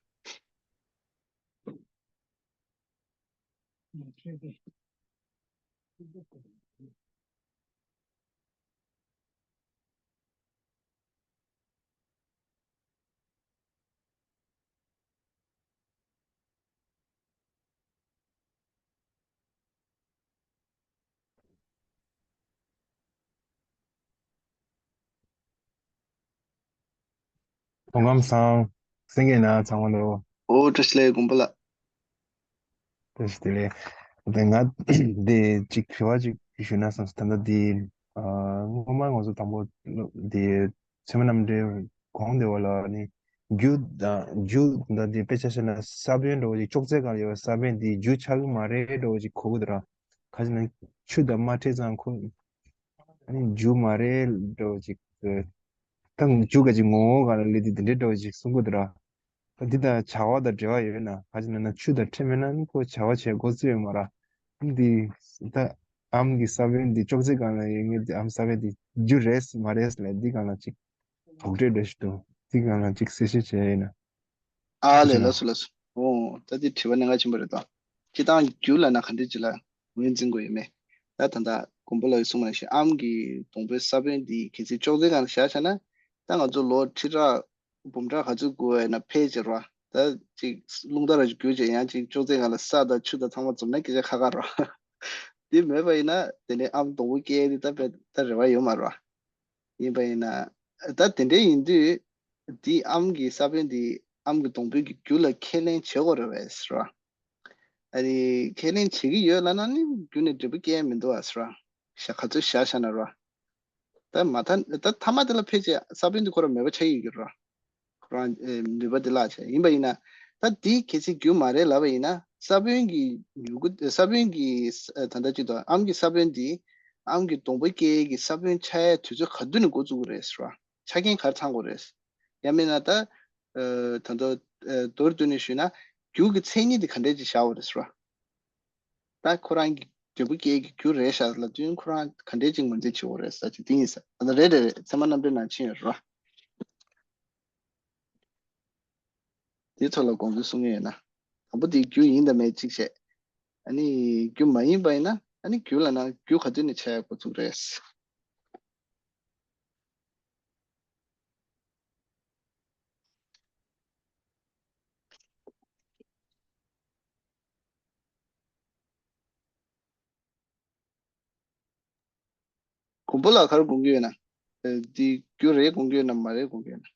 ཐོག་ཁམས་བཟང་། སེང་གེ་ན་ཚང་མ་ལོ། ཨོ་བཀྲ་ཤིས་བདེ་ལེགས་དགོན་པ་ལགས། བཀྲ་ཤིས་བདེ་ལེགས། དེ་ང་དེ་གཅིག་དྲི་བ་གཅིག་ཞུ་ན་བསམ་སོང་། ད་ལྟ་དེ་ཨ་སྔོན་མ་ང་ཚོ་དང་པོ་དེ་ཚད་མ་རྣམ་འགྲེལ་གོང་དེ་བ་ལ་ནི་རྒྱུ་དང་རྒྱུ་ད་དེ་དཔེ་ཆ་བཤད་ན་ས་བོན་འདྲ་བོ་ཅིག་ཅོག་ཙེ་སྒང་ལ་ཡོད་པ་ས་བོན་དེ་རྒྱུ་ཆགས་ཀྱི་མ་རེད་འདྲ་བོ་ཅིག་གོ་གི་འདུག་ར། ག་ཅི་ན་ཆུ་དང་མ་འཕྲད་ཙང་ཁོ་ཨ་ནི་རྒྱུ་མ་རེད་འདྲ་བོ་ཅིག་ད་རྒྱུ་ག་ཅིག་ངོ་བོ་སྒང་ལ་སླེབས་དུས་དེ་འདྲའི་འདྲ་བོ་ཅིག་གསུང་གི་འདུག་ར། འདི་དང་བྱ་བ་དང་འབྲེལ་བ་ཡོད་ན་ག་ཅི་ན་ན་ཆུ་དང་འཕྲད་མེད་ན་ཁོ་བྱ་བ་བྱེད་འགོ་ཚུགས་ཡོད་མ་ར། འདི་ད་ཨམ་གྱི་ས་བོན་འདི་ཅོག་ཙེ་སྒང་ལ་ཡོད་ངེས་འདི་ཨམ་ས་བོན་འདི་རྒྱུ་རེད་མ་རེད་ལས་འདི་སྒང་ལ་ཅིག་དོགས་འདྲི་འདྲ་ཞིག་འདུག་འདི་སྒང་ལ་ཅིག་གསལ་བཤད་བྱས་ཡོད་ན། ཨ་ལས་ལགས་སོ་ལགས་སོ། ཨོ་ད་འདི་དྲི་བ་གནད་འགག་ཆེན་པོ་རེད་དོ། སྤྱིར་བཏང་རྒྱུ་ལབ་ན་ག་འདྲ་ཅིག་ལ་ངོས་འཛིན་དགོས་ཡོད་མེད། ད་ད་ལྟ་མགོན་པོ་ལགས་ཀྱིས་གསུངས་པ་ནང་བཞིན་ཨམ་གྱི་སྡོང་པོའི་ས་བོན་འདི་གལ་སྲིད་ཅོག་ཙེ་སྒང་ལ་བཞག་བྱས་ན་ད་ང་ཚོ་ལོ་ཁྲི་ཕྲག་འབུམ་ཕྲག་ག་ཚོད་འགོར་བས་ན་ཕལ་ཆེར་བ། ད་ཅིག་རླུང་རྟ་ར་ཅིག་རྒྱུག་བྱས་ཡང་ཅིག་ཅོག་ཙེ་སྒང་ལ་ས་དང་ཆུ་དང་ཚང་མ་འཛོམས་ན་སྐད་ཆ་ཁ་ཁ་ར། དེ་མེད་པ་ཡིན་ན་དེ་ནས་ཨམ་སྡོང་པོ་སྐྱེ་ཡ་དེ་ད་དཔེ་ད་རེ་བ་ཡོད་མ་ར། ཡིན་པ་ཡིན་ན། ད་དེ་འདྲ་ཡིན་དུས་དེ་ཨམ་གྱི་ས་བོན་དེ་ཨམ་གྱི་སྡོང་པོའི་གི་རྒྱུ་ལ་ཁས་ལེན་བྱེད་དགོས་རེད་བས་ར། ཨ་ནི་ཁས་ལེན་བྱེད་ཀྱི་ཡོད་ལབ་ན་ནི་རྒྱུ་ནས་འབྲས་བུ་སྐྱེ་ཡ་མི་འདུག་ཨ་སི་ར། ཤ་ག་ཚོད་བཞག་བཞག་ན་ར། ད་མ་ཐ་ད་ཐ་མ་དེ་ལ་ཕལ་ཆེར་ས་བོན་དེ་ཁོ་རང་མེད་པ་ཆགས་ཡོད་ཀྱི་ར། ཁོ་རང་ཨེ་ནུས་པ་དེ་བརླག་ཆགས་ཡིན་པ་ཡིན་ན། ད་དེ་གལ་སྲིད་རྒྱུ་མ་རེད་ལབ་པ་ཡིན་ན་ས་བོན་གྱི་མྱུ་གུ་ས་བོན་གྱི་ཨ་ད་ལྟ་ཅིག་ཏུ་ཨམ་གྱི་ས་བོན་དེ་ཨམ་གྱི་སྡོང་པོ་སྐྱེ་ཡས་ཀྱི་ས་བོན་ཆགས་ཡས་དུས་ཚོད་ག་དུས་ནས་འགོ་བཙུགས་ཀྱི་རེད་ཟེར་བ། ཆ་རྐྱེན་ག་རེ་ཚང་དགོས་རེད། ཡང་མིན་ན་ད་ཨ་ད་ལྟ་ཨ་མདོར་བསྡུས་ནས་ཞུས་ན་རྒྱུ་གི་མཚན་ཉིད་དེ་ག་འདྲས་ཅིག་བཞག་དགོས་རེད་ཟེར་བ། ད་ཁོ་རང་གི་འབྲས་བུ་སྐྱེ་གི་རྒྱུ་རེད་ཤག་ལབ་དུས་ཁོ་རང་ག་འདྲས་ཅིག་ངོས་འཛིན་བྱེད་དགོས་རེད་ཟེར་ཅིག་དེ་ཡིན་ཟེར། ཨ་ད་རེད་རེད་རེད་ཚད་མ་རྣམ་འགྲེལ་ནང་ཕྱིན་ཡོད་རེད་བ། དེའི་ཐོག་ལ་དགོངས་ཚུལ་གསུང་མཁན་ཡོད་ན། དང་པོ་དེ་རྒྱུ་ཡིན་དང་མེད་གཅིག་བཤད། ཨ་ནི་རྒྱུ་མ་ཡིན་པ་ཡིན་ན་ཨ་ནི་རྒྱུ་ལབ་ན་རྒྱུ་ག་དུས་ནས་ཆགས་ཡག་འགོ་ཚུགས་རེད། མགོན་པོ་ལགས་ག་རེ་དགོངས་ཀྱི་ཡོད་ན། ཨ་འདི་རྒྱུ་རེད་དགོངས་ཀྱི་ཡོད་ན་མ་རེད་དགོངས་ཀྱི་ཡོད་ན།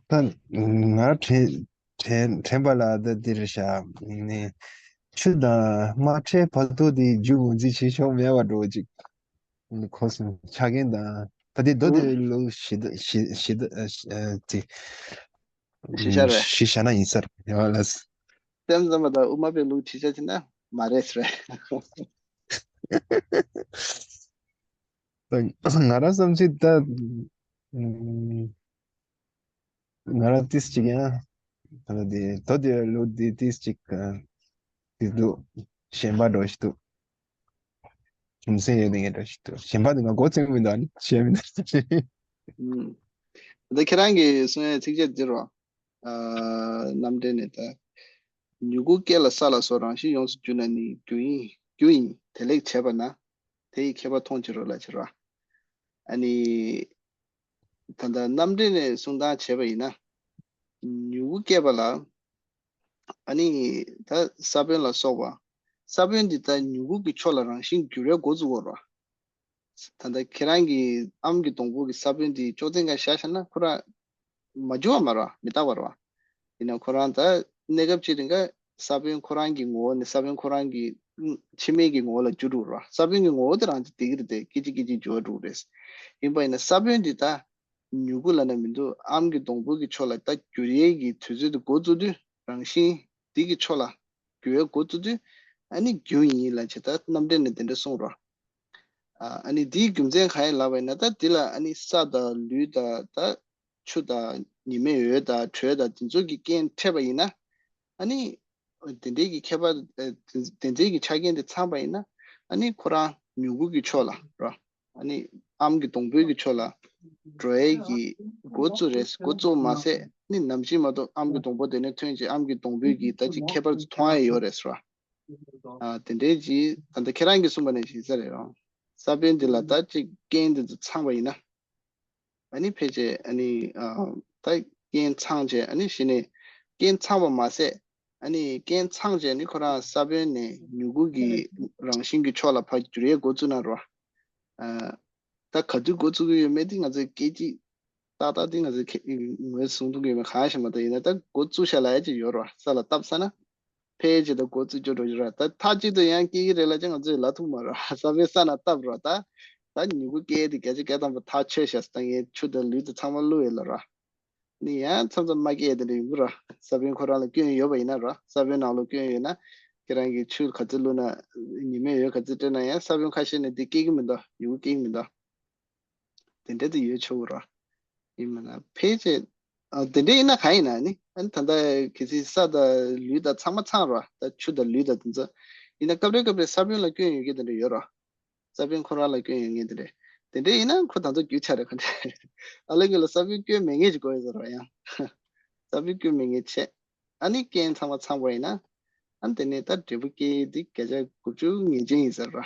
ད་ང་དྲན་དྲན་དྲན་པ་ལ་ད་འདི་རེད་ཤག་ནི་ཆུ་དང་མ་འཕྲད་བར་དུ་དེ་རྒྱུ་ངོས་འཛིན་བྱེད་ཆོག་མེད་པ་འགྲོ་ཅིག་གོ་སོང་། ཆ་རྐྱེན་དང་ད་དེ་མདོ་དེ་ལོ་ཞི་ད་ཞི་ཞི་ད་ཨ་ཨ་དེ་ཞི་ཤ་རེད། ཞི་ཤ་ན་ཡིན་ས་རེད་ཡ་ལ། སེམས་ཙམ་པ་དང་དབུ་མ་པའི་ལུགས་ཁྲིད་ཆ་ཕྱིན་ན་མ་རེད་ཟེར། ང་རང་བསམ་ཚུལ་ད། ང་རང་ཏིས་གཅིག་ཡང་། ད་ལྟ་དེ་དོ་དེ་ལུགས་དེ་ཏིས་གཅིག་དེ་འདུག་གཞན་པ་འགྲོ་ཞིག་འདུག་རྒྱུ་མཚན་ཡོད་དེ་ངས་འགྲོ་ཞིག་འདུག་གཞན་པ་དེ་ང་མགོ་ཚོས་མི་འདུག་ཨ་ནི་བྱས་མི་འདུག་ད་ཁྱེད་རང་གིས་གསུང་ཡའི་ཚིགས་བཅད་འདི་རོ། རྣམ་འགྲེལ་ནས་ད། མྱུ་གུ་སྐྱེ་ལ་ས་ལ་སོགས་རང་བཞིན་ཡོངས་སུ་གྱུར་ན་ནི་རྒྱུ་ཡིན་རྒྱུ་ཡིན་དེ་ལེགས་བྱས་པ་ན། དེ་ཡི་ཁྱད་པར་མཐོང་ཕྱིར་རོ་ལ་ཕྱིར་རོ། ཨ་ནི། ད་ལྟ་རྣམ་འགྲེལ་ནས་གསུང་སྟངས་བྱས་པ་ཡིན་ན། མྱུ་གུ་སྐྱེས་པ་ལ། ཨ་ནི། ད་ས་བོན་ལ་སོགས་པ། ས་བོན་འདི་ད་མྱུ་གུ་གི་ཕྱོགས་ལ་རང་བཞིན་འགྱུར་བའི་འགོ་བཙུགས་པ་རོ། ད་ལྟ་ཁྱེད་རང་གི་ཨམ་གྱི་སྡོང་པོ་གི་ས་བོན་དེ་ཅོག་ཙེ་འགའ་བཞག་བཞག་ན་ཁོ་རང་མ་འགྱུར་བ་མ་རེད་བ། མི་རྟག་པ་རེད་བ། ཡིན་ན་ཁོ་རང་ད་གནས་སྐབས་ཅིག་རིང་ག་ས་བོན་ཁོ་རང་གི་ངོ་བོ་ནས་ས་བོན་ཁོ་རང་གི་ཕྱི་མའི་གི་ངོ་བོ་ལ་འགྱུར་འགྲོ་གི་རེད་བ། ས་བོན་གྱི་ངོ་བོ་དེ་རང་ཅིག་བསྡད་ཀྱི་རེད་དེ་སྐད་ཅིག་སྐད་ཅིག་འགྱུར་བ་འགྲོ་གི་རེད། ཡིན་པ་ཡིན་ན་ས་བོན་འདི་ད་མྱུ་གུ་ལབ་ན་མི་འདུག་ཨམ་གྱི་སྡོང་པོ་གི་ཕྱོགས་ལ་ད་འགྱུར་ཡས་ཀྱི་དུས་ཚོད་དེ་འགོ་བཙུགས་དུས་རང་བཞིན་འདི་གི་ཕྱོགས་ལ་འགྱུར་བའི་འགོ་བཙུགས་དུས་ཨ་ནི་རྒྱུ་ཡིན་ལབ་བྱས་ད་རྣམ་འགྲེལ་ནས་དེ་འདྲ་གསུངས་རོ། ཨ་ནི་འདིའི་རྒྱུ་མཚན་གང་ཡིན་ལབ་པ་ཡིན་ན་ད་འདི་ལ་ཨ་ནི་ས་དང་ལུད་དང་ད་ཆུ་དང་ཉི་མའི་འོད་དང་དྲོད་དང་འདི་ཚོ་གི་རྐྱེན་འཕྲད་པ་ཡིན་ན་ཨ་ནི་ དེ་འདྲའི་གི་ཁྱད་པར་ཨ་དེ་དེ་འདྲའི་གི་ཆ་རྐྱེན་དེ་ཚང་པ་ཡིན་ན། ཨ་ནི་ཁོ་རང་མྱུ་གུ་གི་ཕྱོགས་ལ་རོ། ཨ་ནི་ཨམ་གྱི་སྡོང་པོའི་གི་ཕྱོགས་ལ་འགྲོ་ཡས་ཀྱི་འགོ་བཙུགས་རེད། འགོ་བཙུགས་མ་ཟད་ནི་ནམ་ཞིག་མ་གཏོགས་ཨམ་གྱི་སྡོང་པོ་དེ་ནས་ཐོན་རྗེས་ཨམ་གྱི་སྡོང་པོའི་གི་ད་ཅིག་ཁྱད་པར་ཚོ་མཐོང་ཡ་ཡོད་རེད་ཟེར་བ། ཨ་དེ་འདྲའི་ཅིག་ད་ལྟ་ཁྱེད་རང་གིས་གསུངས་པ་ནང་བཞིན་ས་རེད་རོ། ས་བོན་འདི་ལ་ད་ཅིག་རྐྱེན་འདི་ཚོ་ཚང་བ་ཡིན་ན། ཨ་ནི་ཕལ་ཆེར་ཨ་ནི་ཨ་ད་རྐྱེན་ཚང་བྱས། ཨ་ནི་གཞི་ནས་རྐྱེན་ཚང་བ་མ་ཟད། ཨ་ནི་རྐྱེན་ཚང་བྱས་ནི་ཁོ་རང་ས་བོན་ནས་མྱུ་གུ་གི་རང་བཞིན་གྱི་ཕྱོགས་ལ་ཕར་འགྱུར་ཡས་འགོ་བཙུགས་ན་རོ། ཨ་ད་ག་དུས་འགོ་བཙུགས་ཀྱི་ཡོད་མེད་དེ་ང་ཚོས་སྐད་ཅིག་ཏག་ཏག་དེ་ང་ཚོས་ངོས་བཟུང་ཐུབ་ཀྱི་ཡོད་མེད་གང་ཤེས་མ་གཏོགས། ཡིན་ན་ད་འགོ་བཙུགས་བཞག་ལབ་ཡ་ཅིག་ཡོད་རོ། ས་ལ་བཏབ་ཚར་ན། ཕལ་ཆེར་ད་འགོ་བཙུགས་རྒྱུ་འགྲོ་རྒྱུ་ར། ད་མཐའ་གཅིག་ཏུ་ཡང་སྐྱེ་གི་རེད་ལབ་ཀྱང་ང་ཚོས་ལབ་ཐུབ་མ་རེད། ས་བོན་ས་ན་བཏབ་ར། ད་ད་མྱུ་གུ་སྐྱེ་དེ་བརྒྱ་ཆ་བརྒྱ་ཐམ་པ་ཐག་ཆོད་ཤག་ད་ངས་ཆུ་དང་ལུད་དང་ཚང་མ་བླུགས་ཡོད་ལ་ར། ནི་ཡང་མཚམས་མཚམས་མ་སྐྱེ་དེ་འདྲ་ཡོང་གི་ར། ས་བོན་ཁོ་རང་ལ་སྐྱོན་ཡོད་པ་ཡིན་ན་ར། ས་བོན་ནང་ལོགས་སྐྱོན་ཡོད་ན། ཁྱེད་རང་གིས་ཆུ་ག་ཚོད་བླུགས་ན། ཉི་མས་འོད་ག་ཚོད་སྤྲད་ན་ཡང་ས་བོན་ཁ་ཤས་ནས་དེ་སྐྱེ་གི་མི་འདུག་མྱུ་གུ་སྐྱེ་གི་མི་འདུག་དེ་འདྲ་དུ་ཡོད་ཆོག་གི་ར། ཡིན་མིན་ན་ཕལ་ཆེར། ཨ་དེ་འདྲ་ཡིན་ན་གང་ཡིན་ན་ནི། ཨ་ནི་ད་ལྟ་གལ་སྲིད་ས་དང་ལུད་དང་ཚང་མ་ཚང་ར། ད་ཆུ་དང་ལུད་དང་དེ་ཚོ་ཡིན་ན་སྐབས་རེ་སྐབས་རེ་ས་བོན་ལ་སྐྱོན་ཡོད་ཀྱི་དེ་འདྲ་ཡོད་ར། ས་བོན་ཁོ་རང་ལ་སྐྱོན་ཡོད་ངེས་དེ་རེད། དེ་འདྲ་ཡིན་ན་ཁོ་ད་ཚོ་རྒྱུ་ཆ་རེད་ག་འདྲ། ཨ་ལེ་གི་ལ་ས་བོན་སྐྱོན་མེད་ངེས་ཅིག་དགོས་ཡོད་ཟེར་ར་ཡང་། ས་བོན་སྐྱོན་མེད་ངེས་ཆེ། ཨ་ནི་རྐྱེན་ཚང་མ་ཚང་པ་ཡིན་ན། ཨ་ནི་དེ་ནས་ད་འབྲས་བུ་སྐྱེ་ཡས་དེ་བརྒྱ་ཆ་དགུ་བཅུ་ངེས་ཅན་ཡིན་ཟེར་ར།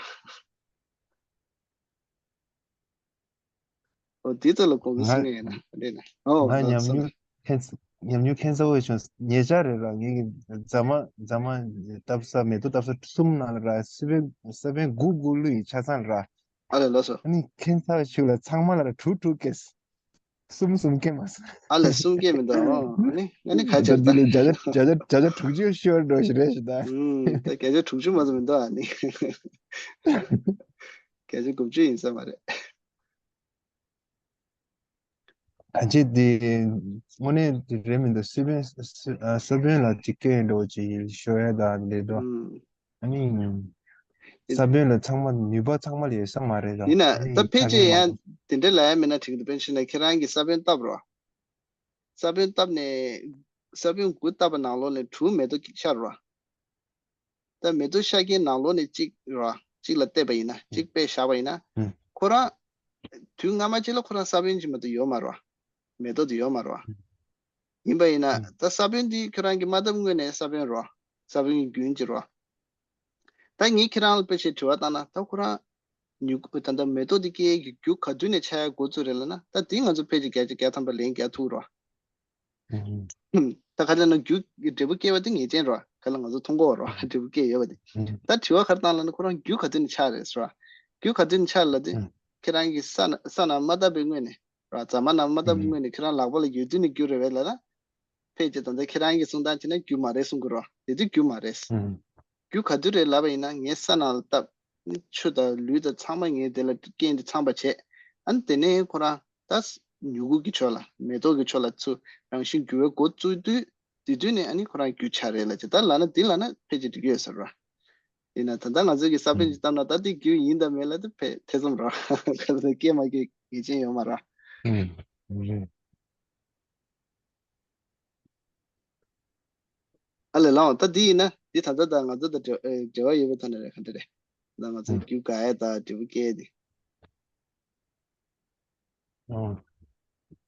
འོ་དེ་ཚོ་ལ་གོང་གི་ང་སེམས་ཡོད་ན་རེད་ན། ཨོ་ང་ལགས་ཉམས་སོ། མྱོང་ཁྱད་ཉམས་མྱོང་ཁྱད་མཚར་པོ་བྱུང་། ཉེ་ཆར་རེད་ར། ངེད་ཀྱི་རྫ་མ་རྫ་མ་བཏབ་ས་མེ་ཏོག་བཏབ་ས་གསུམ་ནང་ལ་ར། ས་བོན་ས་བོན་དགུ་དགུ་བླུགས་ཡི་ཆ་ཚང་ར། ཨ་ལས་ལགས་སོ། ཨ་ནི་ཁྱད་མཚར་ཤུགས་ལ་ཚང་མ་ལ་ར་དྲུག་དྲུག་སྐྱེས། གསུམ་གསུམ་སྐྱེས་མ་སོང་། ཨ་ལས་གསུམ་སྐྱེས་མི་འདུག་ཨོ་ཨ་ནི་ཨ་ནི་ག་ད་ཆེར་འདི་ད། ལས་བརྒྱ་ཆ་བརྒྱ་ཆ་བརྒྱ་ཆ་དྲུག་ཅུ་ཤོར་འགྲོ་ཞིག་རེད་ཞིག་ད། ཨུམ་ད་བརྒྱ་ཆ་དྲུག་ཅུ་མ་ཚོ་མི་འདུག་ཨ་ནི། བརྒྱ་ཆ་དགུ་བཅུ་ཡིན་ས་མ་རེད། ད་ཅི་དེ་དངོས་གནས་དེ་རེད་མི་འདུག་སི་པན་སི་ཨ་ས་བོན་ལ་ཅིག་སྐྱོན་འགྲོ་ཅིག་ཤོར་ཡ་ད་འདི་འདུག་ཨུམ། ཨ་ནི་ས་བོན་ལ་ཚང་མ་ནུས་པ་ཚང་མ་ལ་ཡོད་ས་མ་རེད་ད། ཡིན་ན་ཨ་ད་ནི་ཕལ་ཆེར་ཡང་དེ་འདྲ་ལ་ཡ་མིན་ན་འགྲིག་འདུག་དཔེར་ན་ཁྱེད་རང་གིས་ས་བོན་བཏབ་རོགས། ས་བོན་བཏབ་ནས་ས་བོན་དགུ་བཏབ་པ་ནང་ལོགས་ནས་དྲུག་མེ་ཏོག་ཤར་རོགས། ད་མེ་ཏོག་ཤར་མཁན་ནང་ལོགས་ནས་གཅིག་ར། གཅིག་ལ་བལྟས་པ་ཡིན་ན། གཅིག་དཔེ་བཞག་པ་ཡིན་ན། ཁོ་རང་དུས་སྔ་མ་གཅིག་ལ་ཁོ་རང་ས་བོན་གཅིག་མ་གཏོགས་ཡོད་མ་རེད་བ། མེ་ཏོག་དེ་ཡོད་མ་རེད་བ། ཡིན་པ་ཡིན་ན་ད་ས་བོན་འདི་ཁྱོད་རང་གིས་མ་བཏབ་སྔོན་ནས་ས་བོན་རེད་བ། ས་བོན་གྱི་རྒྱུན་གཅིག་རེད་བ། ད་ངས་ཁྱེད་རང་ལ་དཔེ་ཆའི་དྲི་བ་བཏང་ན། ད་ཁོ་རང་མྱུ་གུ་ད་ལྟ་མེ་ཏོག་འདི་སྐྱེ་ཡས་ཀྱི་རྒྱུ་ག་དུས་ནས་ཆགས་ཡ་འགོ་ཚུགས་རེད་ལབ་ན། ད་འདི་ང་ཚོ་ཕལ་ཆེར་བརྒྱ་ཆ་བརྒྱ་ཐམ་པ་ལན་རྒྱག་ཐུབ་རེད་བ། ད་ག་ལ་ན་རྒྱུ་འབྲས་བུ་སྐྱེ་བ་དེ་ངེས་ཅན་རོ། ག་ལ་ང་ཚོ་མཐོང་གོ་རོ། འབྲས་བུ་སྐྱེ་ཡོད་པ་དེ། ད་དྲི་བ་ག་རེ་བཏང་ལབ་ན། ཁོ་རང་རྒྱུ་ག་དུས་ནས་ཆགས་རེད་ཟེར་བ། རྒྱུ་ག་དུས་ནས་ཆགས་ལབ་དུས། ཁྱེད་རང་གིས་ས་ན་ས་ནང་མ་བཏབ་པའི་སྔོན་ནས་ར། རྫ་མ་ནང་མ་བཏབ་པའི་སྔོན་ནས་ཁྱེད་རང་ལག་པ་ལ་ཡོད་དུས་ནས་རྒྱུ་རེད་པས་ལབ་ན། ཕལ་ཆེར་ད་ལྟ་ཁྱེད་རང་གིས་གསུང་སྟངས་བྱས་ན་རྒྱུ་མ་རེད་གསུང་གི་རོ། དེ་དུས་རྒྱུ་མ་རེད། རྒྱུ་ག་དུས་རེད་ལབ་པ་ཡིན་ན། ངས་ས་ནང་ལ་བཏབ། ཆུ་དང་ལུད་དང་ཚང་མ་ངས་དེ་ལ་རྐྱེན་དེ་ཚང་པ་བྱས། ཨ་ནི་དེ་ནས་ཁོ་རང་ད་མྱུ་གུ་གི་ཕྱོགས་ལ། མེ་ཏོག་གི་ཕྱོགས་ལ་ཚུར་རང་བཞིན་འགྱུར་བའི་འགོ་བཙུགས་དུས། དེ་དུས་ནས་ཨ་ནི་ཁོ་རང་རྒྱུ་ཆགས་རེད་ལབ་བྱས། ད་ལབ་ན་འདི་ལབ་ན་ཕལ་ཆེར་འགྲིག་གི་ཡོད་ས་རེད་བ། ཡིན་ན་ད་ལྟ་ང་ཚོས་ཀྱི་ས་བོན་ཅིག་བཏབ་ན་ད་འདི་རྒྱུ་ཡིན་དང་མིན་ལབ་དེ་ཕལ་ཐེ་ཚོམ་རེད་བ། ག་ཚོད་སྐྱེ་མ་སྐྱེ་ངེས་ཅན་ཡོད་མ་རེད་བ། ཨ་ལས་ལགས། ད་འདི་ཡིན་ན་འདི་ད་ལྟ་ད་ང་ཚོ་དང་འབྲེལ་ཨེ་འབྲེལ་བ་ཡོད་པའི་ཐོག་ནས་རེད། ག་འདྲ་རེད། ད་ང་ཚོ་ཨ་རྒྱུ་འགག་ཡས་དང་འབྲས་བུ་སྐྱེ་ཡས་དེ།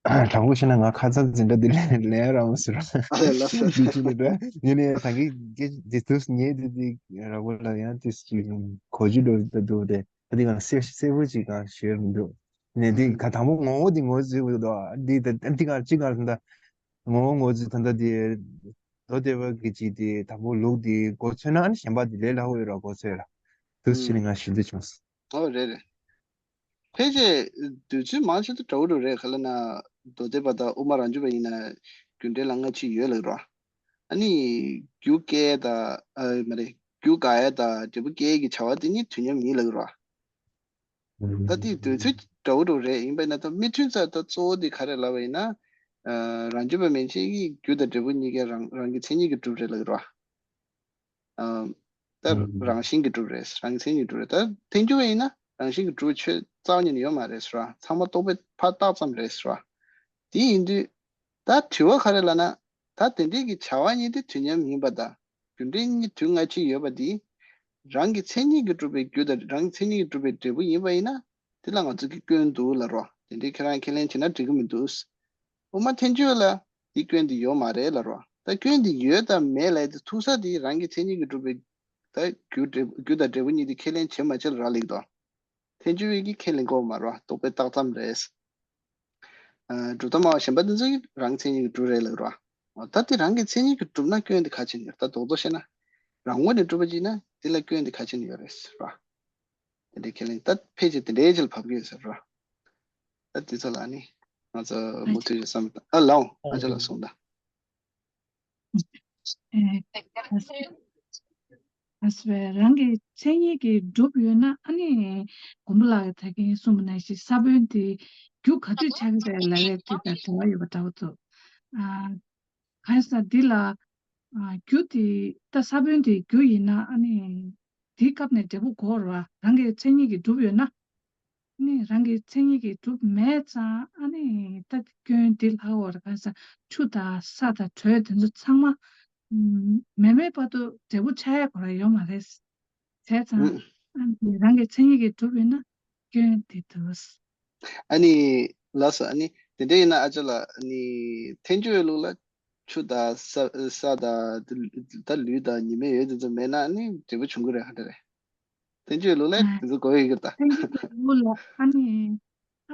ཨོ། དྲང་པོ་བཤད་ན་ང་ཁ་ཚ་འཛིན་གྲྭ་འདི་ལས་ལས་རང་མོ་ཟེར་ར། ཨ་ལས་ལགས་སོ། འདི་ཅི་ནི་འདྲ་ཡིན་ནའི་ད་གི་གི་འདི་དུས་ཉེ་འདི་འདི་ར་བོ་ལ་ཡང་དུས་ཀྱི་གོ་རྒྱུ་འགྲོ་ད་འདུག་སྟེ། ད་འདི་ང་གསལ་གསལ་པོ་ཅིག་གང་ཤེས་མི་འདུག་ནས་འདི་ག་དང་པོ་ངོ་བོ་འདི་ངོ་བོ་ཟེར་བ་འདུག་འདི་ད་འདི་ག་ཅི་ག་ད་ངོ་བོ་ངོ་བོ་ཟེར་ད་ད་འདི་མདོ་སྡེ་པ་གི་ཅིག་འདི་དང་པོ་ལུགས་འདི་མགོ་ཚོས་ན་ཨ་ནི་གཞན་པ་འདི་ལས་སླ་པོ་ཡོད་ར་མགོ་ཚོས་ར། དུས་ཕྱིན་ནས་ང་ཞུ་འདོད་བྱུང་། ཨོ་རེད་རེད། ཕལ་ཆེར་དུས་ཚོད་མང་ཆེ་ད་འདྲ་བོ་འདྲ་བོ་རེད། ག་ལ་ན་མདོ་སྡེ་པ་དང་དབུ་མ་རང་རྒྱུད་པ་ཡིན་ན་རྒྱུ་འབྲས་ལ་སྔ་ཕྱི་ཡོད་ལབ་རོ། ཨ་ནི་རྒྱུ་སྐྱེ་དང་ཨ་མ་རེད། རྒྱུ་འགག་ཡ་དང་འབྲས་བུ་སྐྱེ་ཡ་གི་བྱ་བ་དེ་གཉིས་དུས་མཉམ་ཡིན་ལབ་རོ། ད་དེ་དུས་ཚོད་འདྲ་བོ་འདྲ་བོ་རེད། ཡིན་པ་ཡིན་ན་ད་མི་མཐུན་ས་ད་གཙོ་བོ་དེ་ག་རེ་ལབ་པ་ཡིན་ན། ཨ་རང་རྒྱུད་པ་མན་ཆད་ཀྱི་རྒྱུ་དང་འབྲས་བུ་གཉིས་ཀ་རང་རང་གི་མཚན་ཉིད་ཀྱིས་གྲུབ་རེད་ལབ་རོ། ཨ་ད་ཨུམ། རང་བཞིན་གྱིས་གྲུབ་རེད། རང་མཚན་གྱིས་གྲུབ་རེད། ད་ཐལ་འགྱུར་བ་ཡིན་ན་རང་བཞིན་གྱིས་གྲུབ་ཆོས་རྩ་བ་ཉིད་ནས་ཡོད་མ་རེད་ཟེར་བ། ཚང་མ་རྟོག་པས་ཕར་བཏགས་ཙམ་རེད་ཟེར་བ། དེ་ཡིན་དུས་ད་དྲི་བ་ག་རེ་ལབ་ན། ད་དེ་འདྲའི་གི་བྱ་བ་གཉིས་དེ་དུས་མཉམ་ཡིན་པ་དང་ རྒྱུ་འབྲས་གཉིས་དུས་སྔ་ཕྱི་ཡོད་པ་འདི། རང་གི་མཚན་ཉིད་ཀྱིས་གྲུབ་པའི་རྒྱུ་དང་རང་གི་མཚན་ཉིད་ཀྱིས་གྲུབ་པའི་འབྲས་བུ་ཡིན་པ་ཡིན་ན། དེ་ལ་ང་ཚོ་གིས་སྐྱོན་འདུག་ལབ་རོ། དེ་འདྲའི་ཁྱེད་རང་ཁས་ལེན་བྱེད་ན་འགྲིག་གི་མི་འདུག་དབུ་མ་ཐལ་འགྱུར་ལ་འདི་སྐྱོན་འདི་ཡོད་མ་རེད་ལབ་རོ། ད་སྐྱོན་འདི་ཡོད་དང་མེད་ལབ་དེ་ཐུག་ས་དེ་རང་གི་མཚན་ཉིད་ཀྱིས་གྲུབ་པའི་ད་རྒྱུ་འབྲས་རྒྱུ་དང་འབྲས་བུ་གཉིས་དེ་ཁས་ལེན་བྱེད་མ་བྱེད་ལ་རག་ལས་ཀྱི་འདུག་ཐལ་འགྱུར་བའི་གི་ཁས་ལེན་གོ་མ་རོ། རྟོག་པའི་རྟགས་ཙམ་རེད། ཨ། གྲུབ་མཐའ་སྨྲ་བ་གཞན་པ་དེ་ཚོ་གིས་རང་མཚན་ཉིད་ཀྱིས་གྲུབ་རེད་ལབ་རོ། ད་དེ་རང་གི་མཚན་ཉིད་ཀྱིས་གྲུབ་ན་སྐྱོན་དེ་ག་ཕྱིན་ཡོད། ད་རྡོག་རྡོག་བཤད་ན། རང་ངོས་ནས་གྲུབ་པ་ཅིག་ན་དེ་ལ་སྐྱོན་དེ་ག་ཕྱིན་ཡོད་རེད་ཟེར་རོ། དེ་འདྲའི་ཁས་ལེན་ད་ཕལ་ཆེར་དེ་འདྲའི་ཆེད་ལ་བབས་ཀྱི་ཡོད་ཟེར་རོ། ད་དེ་ཚོ་ལ་ནི་ང་ཚོ་མུ་མཐུད་ཅིག་བསམ་ད། ཨ་ལའོ་ཨ་ཅག་ལགས་གསུངས་དང་། ཨེ། ཨ་སེ་རང་གི་མཚན་ཉིད་ཀྱིས་གྲུབ་ཡོད་ན། ཨ་ནི་མགོན་པོ་ལགས་ཀྱིས་ད་གིན་གསུངས་པ་ནང་བཞིན་ས་བོན་དེ་རྒྱུ་ག་དུས་ཆགས་ཀྱི་རེད་ལབ་ཡས་དེ་དང་འབྲེལ་བ་ཡོད་པ་འདྲ་བོ་འདུག་ཨ། གང་ཡིན་ཟེར་ན་འདི་ལ། ཨ། རྒྱུ་དེ་ད་ས་བོན་དེ་རྒྱུ་ཡིན་ན། ཨ་ནི་དེའི་སྐབས་ནས་འབྲས་བུ་དགོས་རེད་བ། རང་གི་མཚན་ཉིད་ཀྱིས་གྲུབ་ཡོད་ན། ནི་རང་གི་མཚན་ཉིད་ཀྱིས་གྲུབ་མེད་ཙང་། ཨ་ནི་ད་སྐྱོན་འདི་ལྷག་འོར་ག་ས་ཆུ་དང་ས་དང་དྲོད་དེ་ཚོ་ཚང་མ་མེད་མེད་བར་དུ་འབྲས་བུ་ཆགས་ཡ་གོ་ར་ཡོད་མ་རེད། བྱས་ཙང་ཨ་ནི་རང་གི་མཚན་ཉིད་ཀྱིས་གྲུབ་ཡོད་ན་སྐྱོན་དེ་འདུག་ཨ་ནི་ལགས་སོ། ཨ་ནི་དེ་འདྲ་ཡིན་ན་ཨ་ཅག་ལགས། ཨ་ནི་ཐལ་འགྱུར་བའི་ལུགས་ལ་ཆུ་དང་ས་ས་དང་ད་ལུད་དང་ཉི་མའི་འོད་དེ་ཚོ་མེད་ན་ཨ་ནི་འབྲས་བུ་འབྱུང་གི་རེད། ག་འདྲ་རེད། ཐལ་འགྱུར་ལུགས་ལ་དེ་ཚོ་གོ་ཡི་གི་ད། ཐལ་འགྱུར་ལུགས་ལ་ཨ་ནི་ད་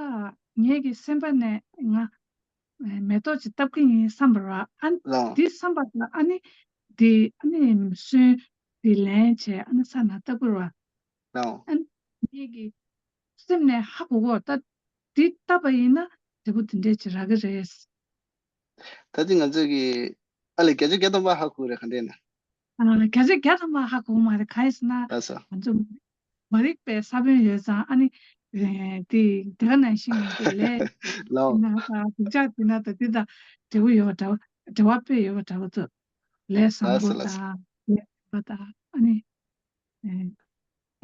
ངེད་ཀྱི་སེམས་པ་ནས་ང་མེ་ཏོག་ཅིག་བཏབ་ཀྱི་ཡིན་བསམ་པ་ར། ཨ་ནི་ལའོ། འདི་བསམ་པ་དང་ཨ་ནི་འདི་ཨ་ནི་སོན་འདི་ལེན་བྱས་ཨ་ནི་ས་ན་བཏབ་ཀྱི་ར། ལའོ། ཨ་ནི་ངེད་ཀྱི་སེམས་ནས་ཧ་གོ་གོ། ད་འདི་བཏབ་པ་ཡིན་ན་འབྲས་བུ་འདི་འདྲས་ཅིག་རག་གི་རེད། ད་ཅི་ང་ཚོས་ཀྱི་ཨ་ལས་བརྒྱ་ཆ་བརྒྱ་ཐམ་པ་ཧ་གོ་རེད་ག་འདྲས་ན། ཨ། བརྒྱ་ཆ་བརྒྱ་ཐམ་པ་ཧ་གོ་མ་རེད། ག་ཡིན་ཟེར་ན་ལགས་སོ། ང་ཚོ་མ་རིག་པའི་ས་བོན་ཡོད་ཙང་ཨ་ནི་དེ་དེ་ག་ནང་བཞིན་ཡིན་གྱི་ལས་ལའོ། ན་ད་སྡུག་ཅག་དེ་ན་ད་དེ་དང་འབྲས་བུ་ཡོད་པ་འདྲ་བ་འབྲེལ་བ་དཔེ་ཡོད་པ་འདྲ་བོ་ཚོ་ལས་བཟང་པོ་ལགས་སོ་ལགས་སོ། དང་ལས་བཟང་པོ་དང་ཨ་ནི་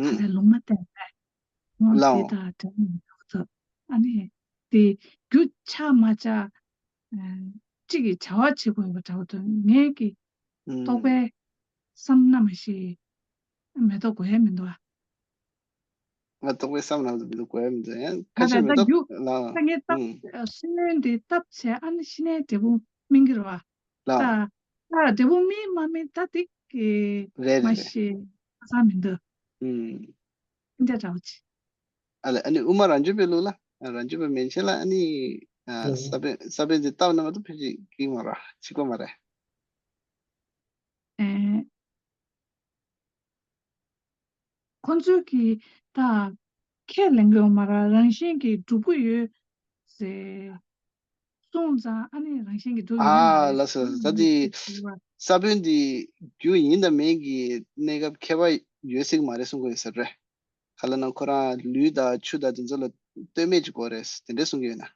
ཨ་ད་ལུང་མ་བསྟན་པས། ངོ་ལའོ། དེ་དང་འདྲ་མི་འདུག་ཚོ། ཨ་ནི་དེ་རྒྱུ་ཆགས་མ་ཆགས་གཅིག་གིས་བྱ་བ་བྱེད་དགོས་པ་འདྲ་བོ་འདུག་ངེད་ཀྱི་རྟོག་པས་བསམ་ན་མ་ཤེས། མེ་ཏོག་དགོས་ཡ་མི་འདུག་ཨ། ང་རྟོག་པས་བསམ་ན་མེ་ཏོག་དགོས་ཡ་མི་འདུག་ཡང་ཁ་ད་ཤས་མེ་ད་ཏོག་རྒྱུ་ལའོ། ད་ངས་བཏབ་སོན་དེ་བཏབ་བྱས་ཨ་ནི་ཤི་ནའི་འབྲས་བུ་སྨིན་གྱི་རེད་བ། ལའོ། ད་ད་འབྲས་བུ་སྨིན་མ་སྨིན་ད་དེ་གི་རེད་མ་རེད་རེད། ཤེས་ཁ་ཚང་མི་འདུག་ཨུམ། འདི་འདྲ་བོ་ཅིག་ཨ་ལས་ཨ་ནི་དབུ་མ་རང་རྒྱུད་པའི་ལུགས་ལ། རང་རྒྱུད་པ་མན་ཆད་ལ་ཨ་ནི་ཨ་ལོ། ས་བོན་ས་བོན་དེ་བཏབ་ན་མ་གཏོགས་ཕལ་ཆེར་སྐྱེ་གི་མ་རེད། འཆི་གི་མ་རེད། ཨེ། ཁོང་ཚོས་ཀྱིས་ད་ཁས་ལེན་གྱི་ཡོད་མ་རེད། རང་བཞིན་གྱིས་གྲུབ་ཀྱི་ཡོད་ཟེར། སོང་ཙང་ཨ་ནི་རང་བཞིན་གྱིས་འགྲོ་ཡོད་ཨ་མ་རེད། ལགས་སོ། ད་དེ་ས་བོན་འདི་རྒྱུ་ཡིན་དང་མིན་གྱི་གནས་སྐབས་ཁྱད་པར་ཡོད་སྲིད་མ་རེད་གསུང་གི་ཡོད་ས་རེད། ག་ལ་ན་ཁོ་རང་ལུད་དང་ཆུ་དང་དེ་ཚོ་ལ་ལྟོས་མེད་ཅིག་དགོས་རེད་དེ་འདྲས་གསུང་གི་ཡོད་ན།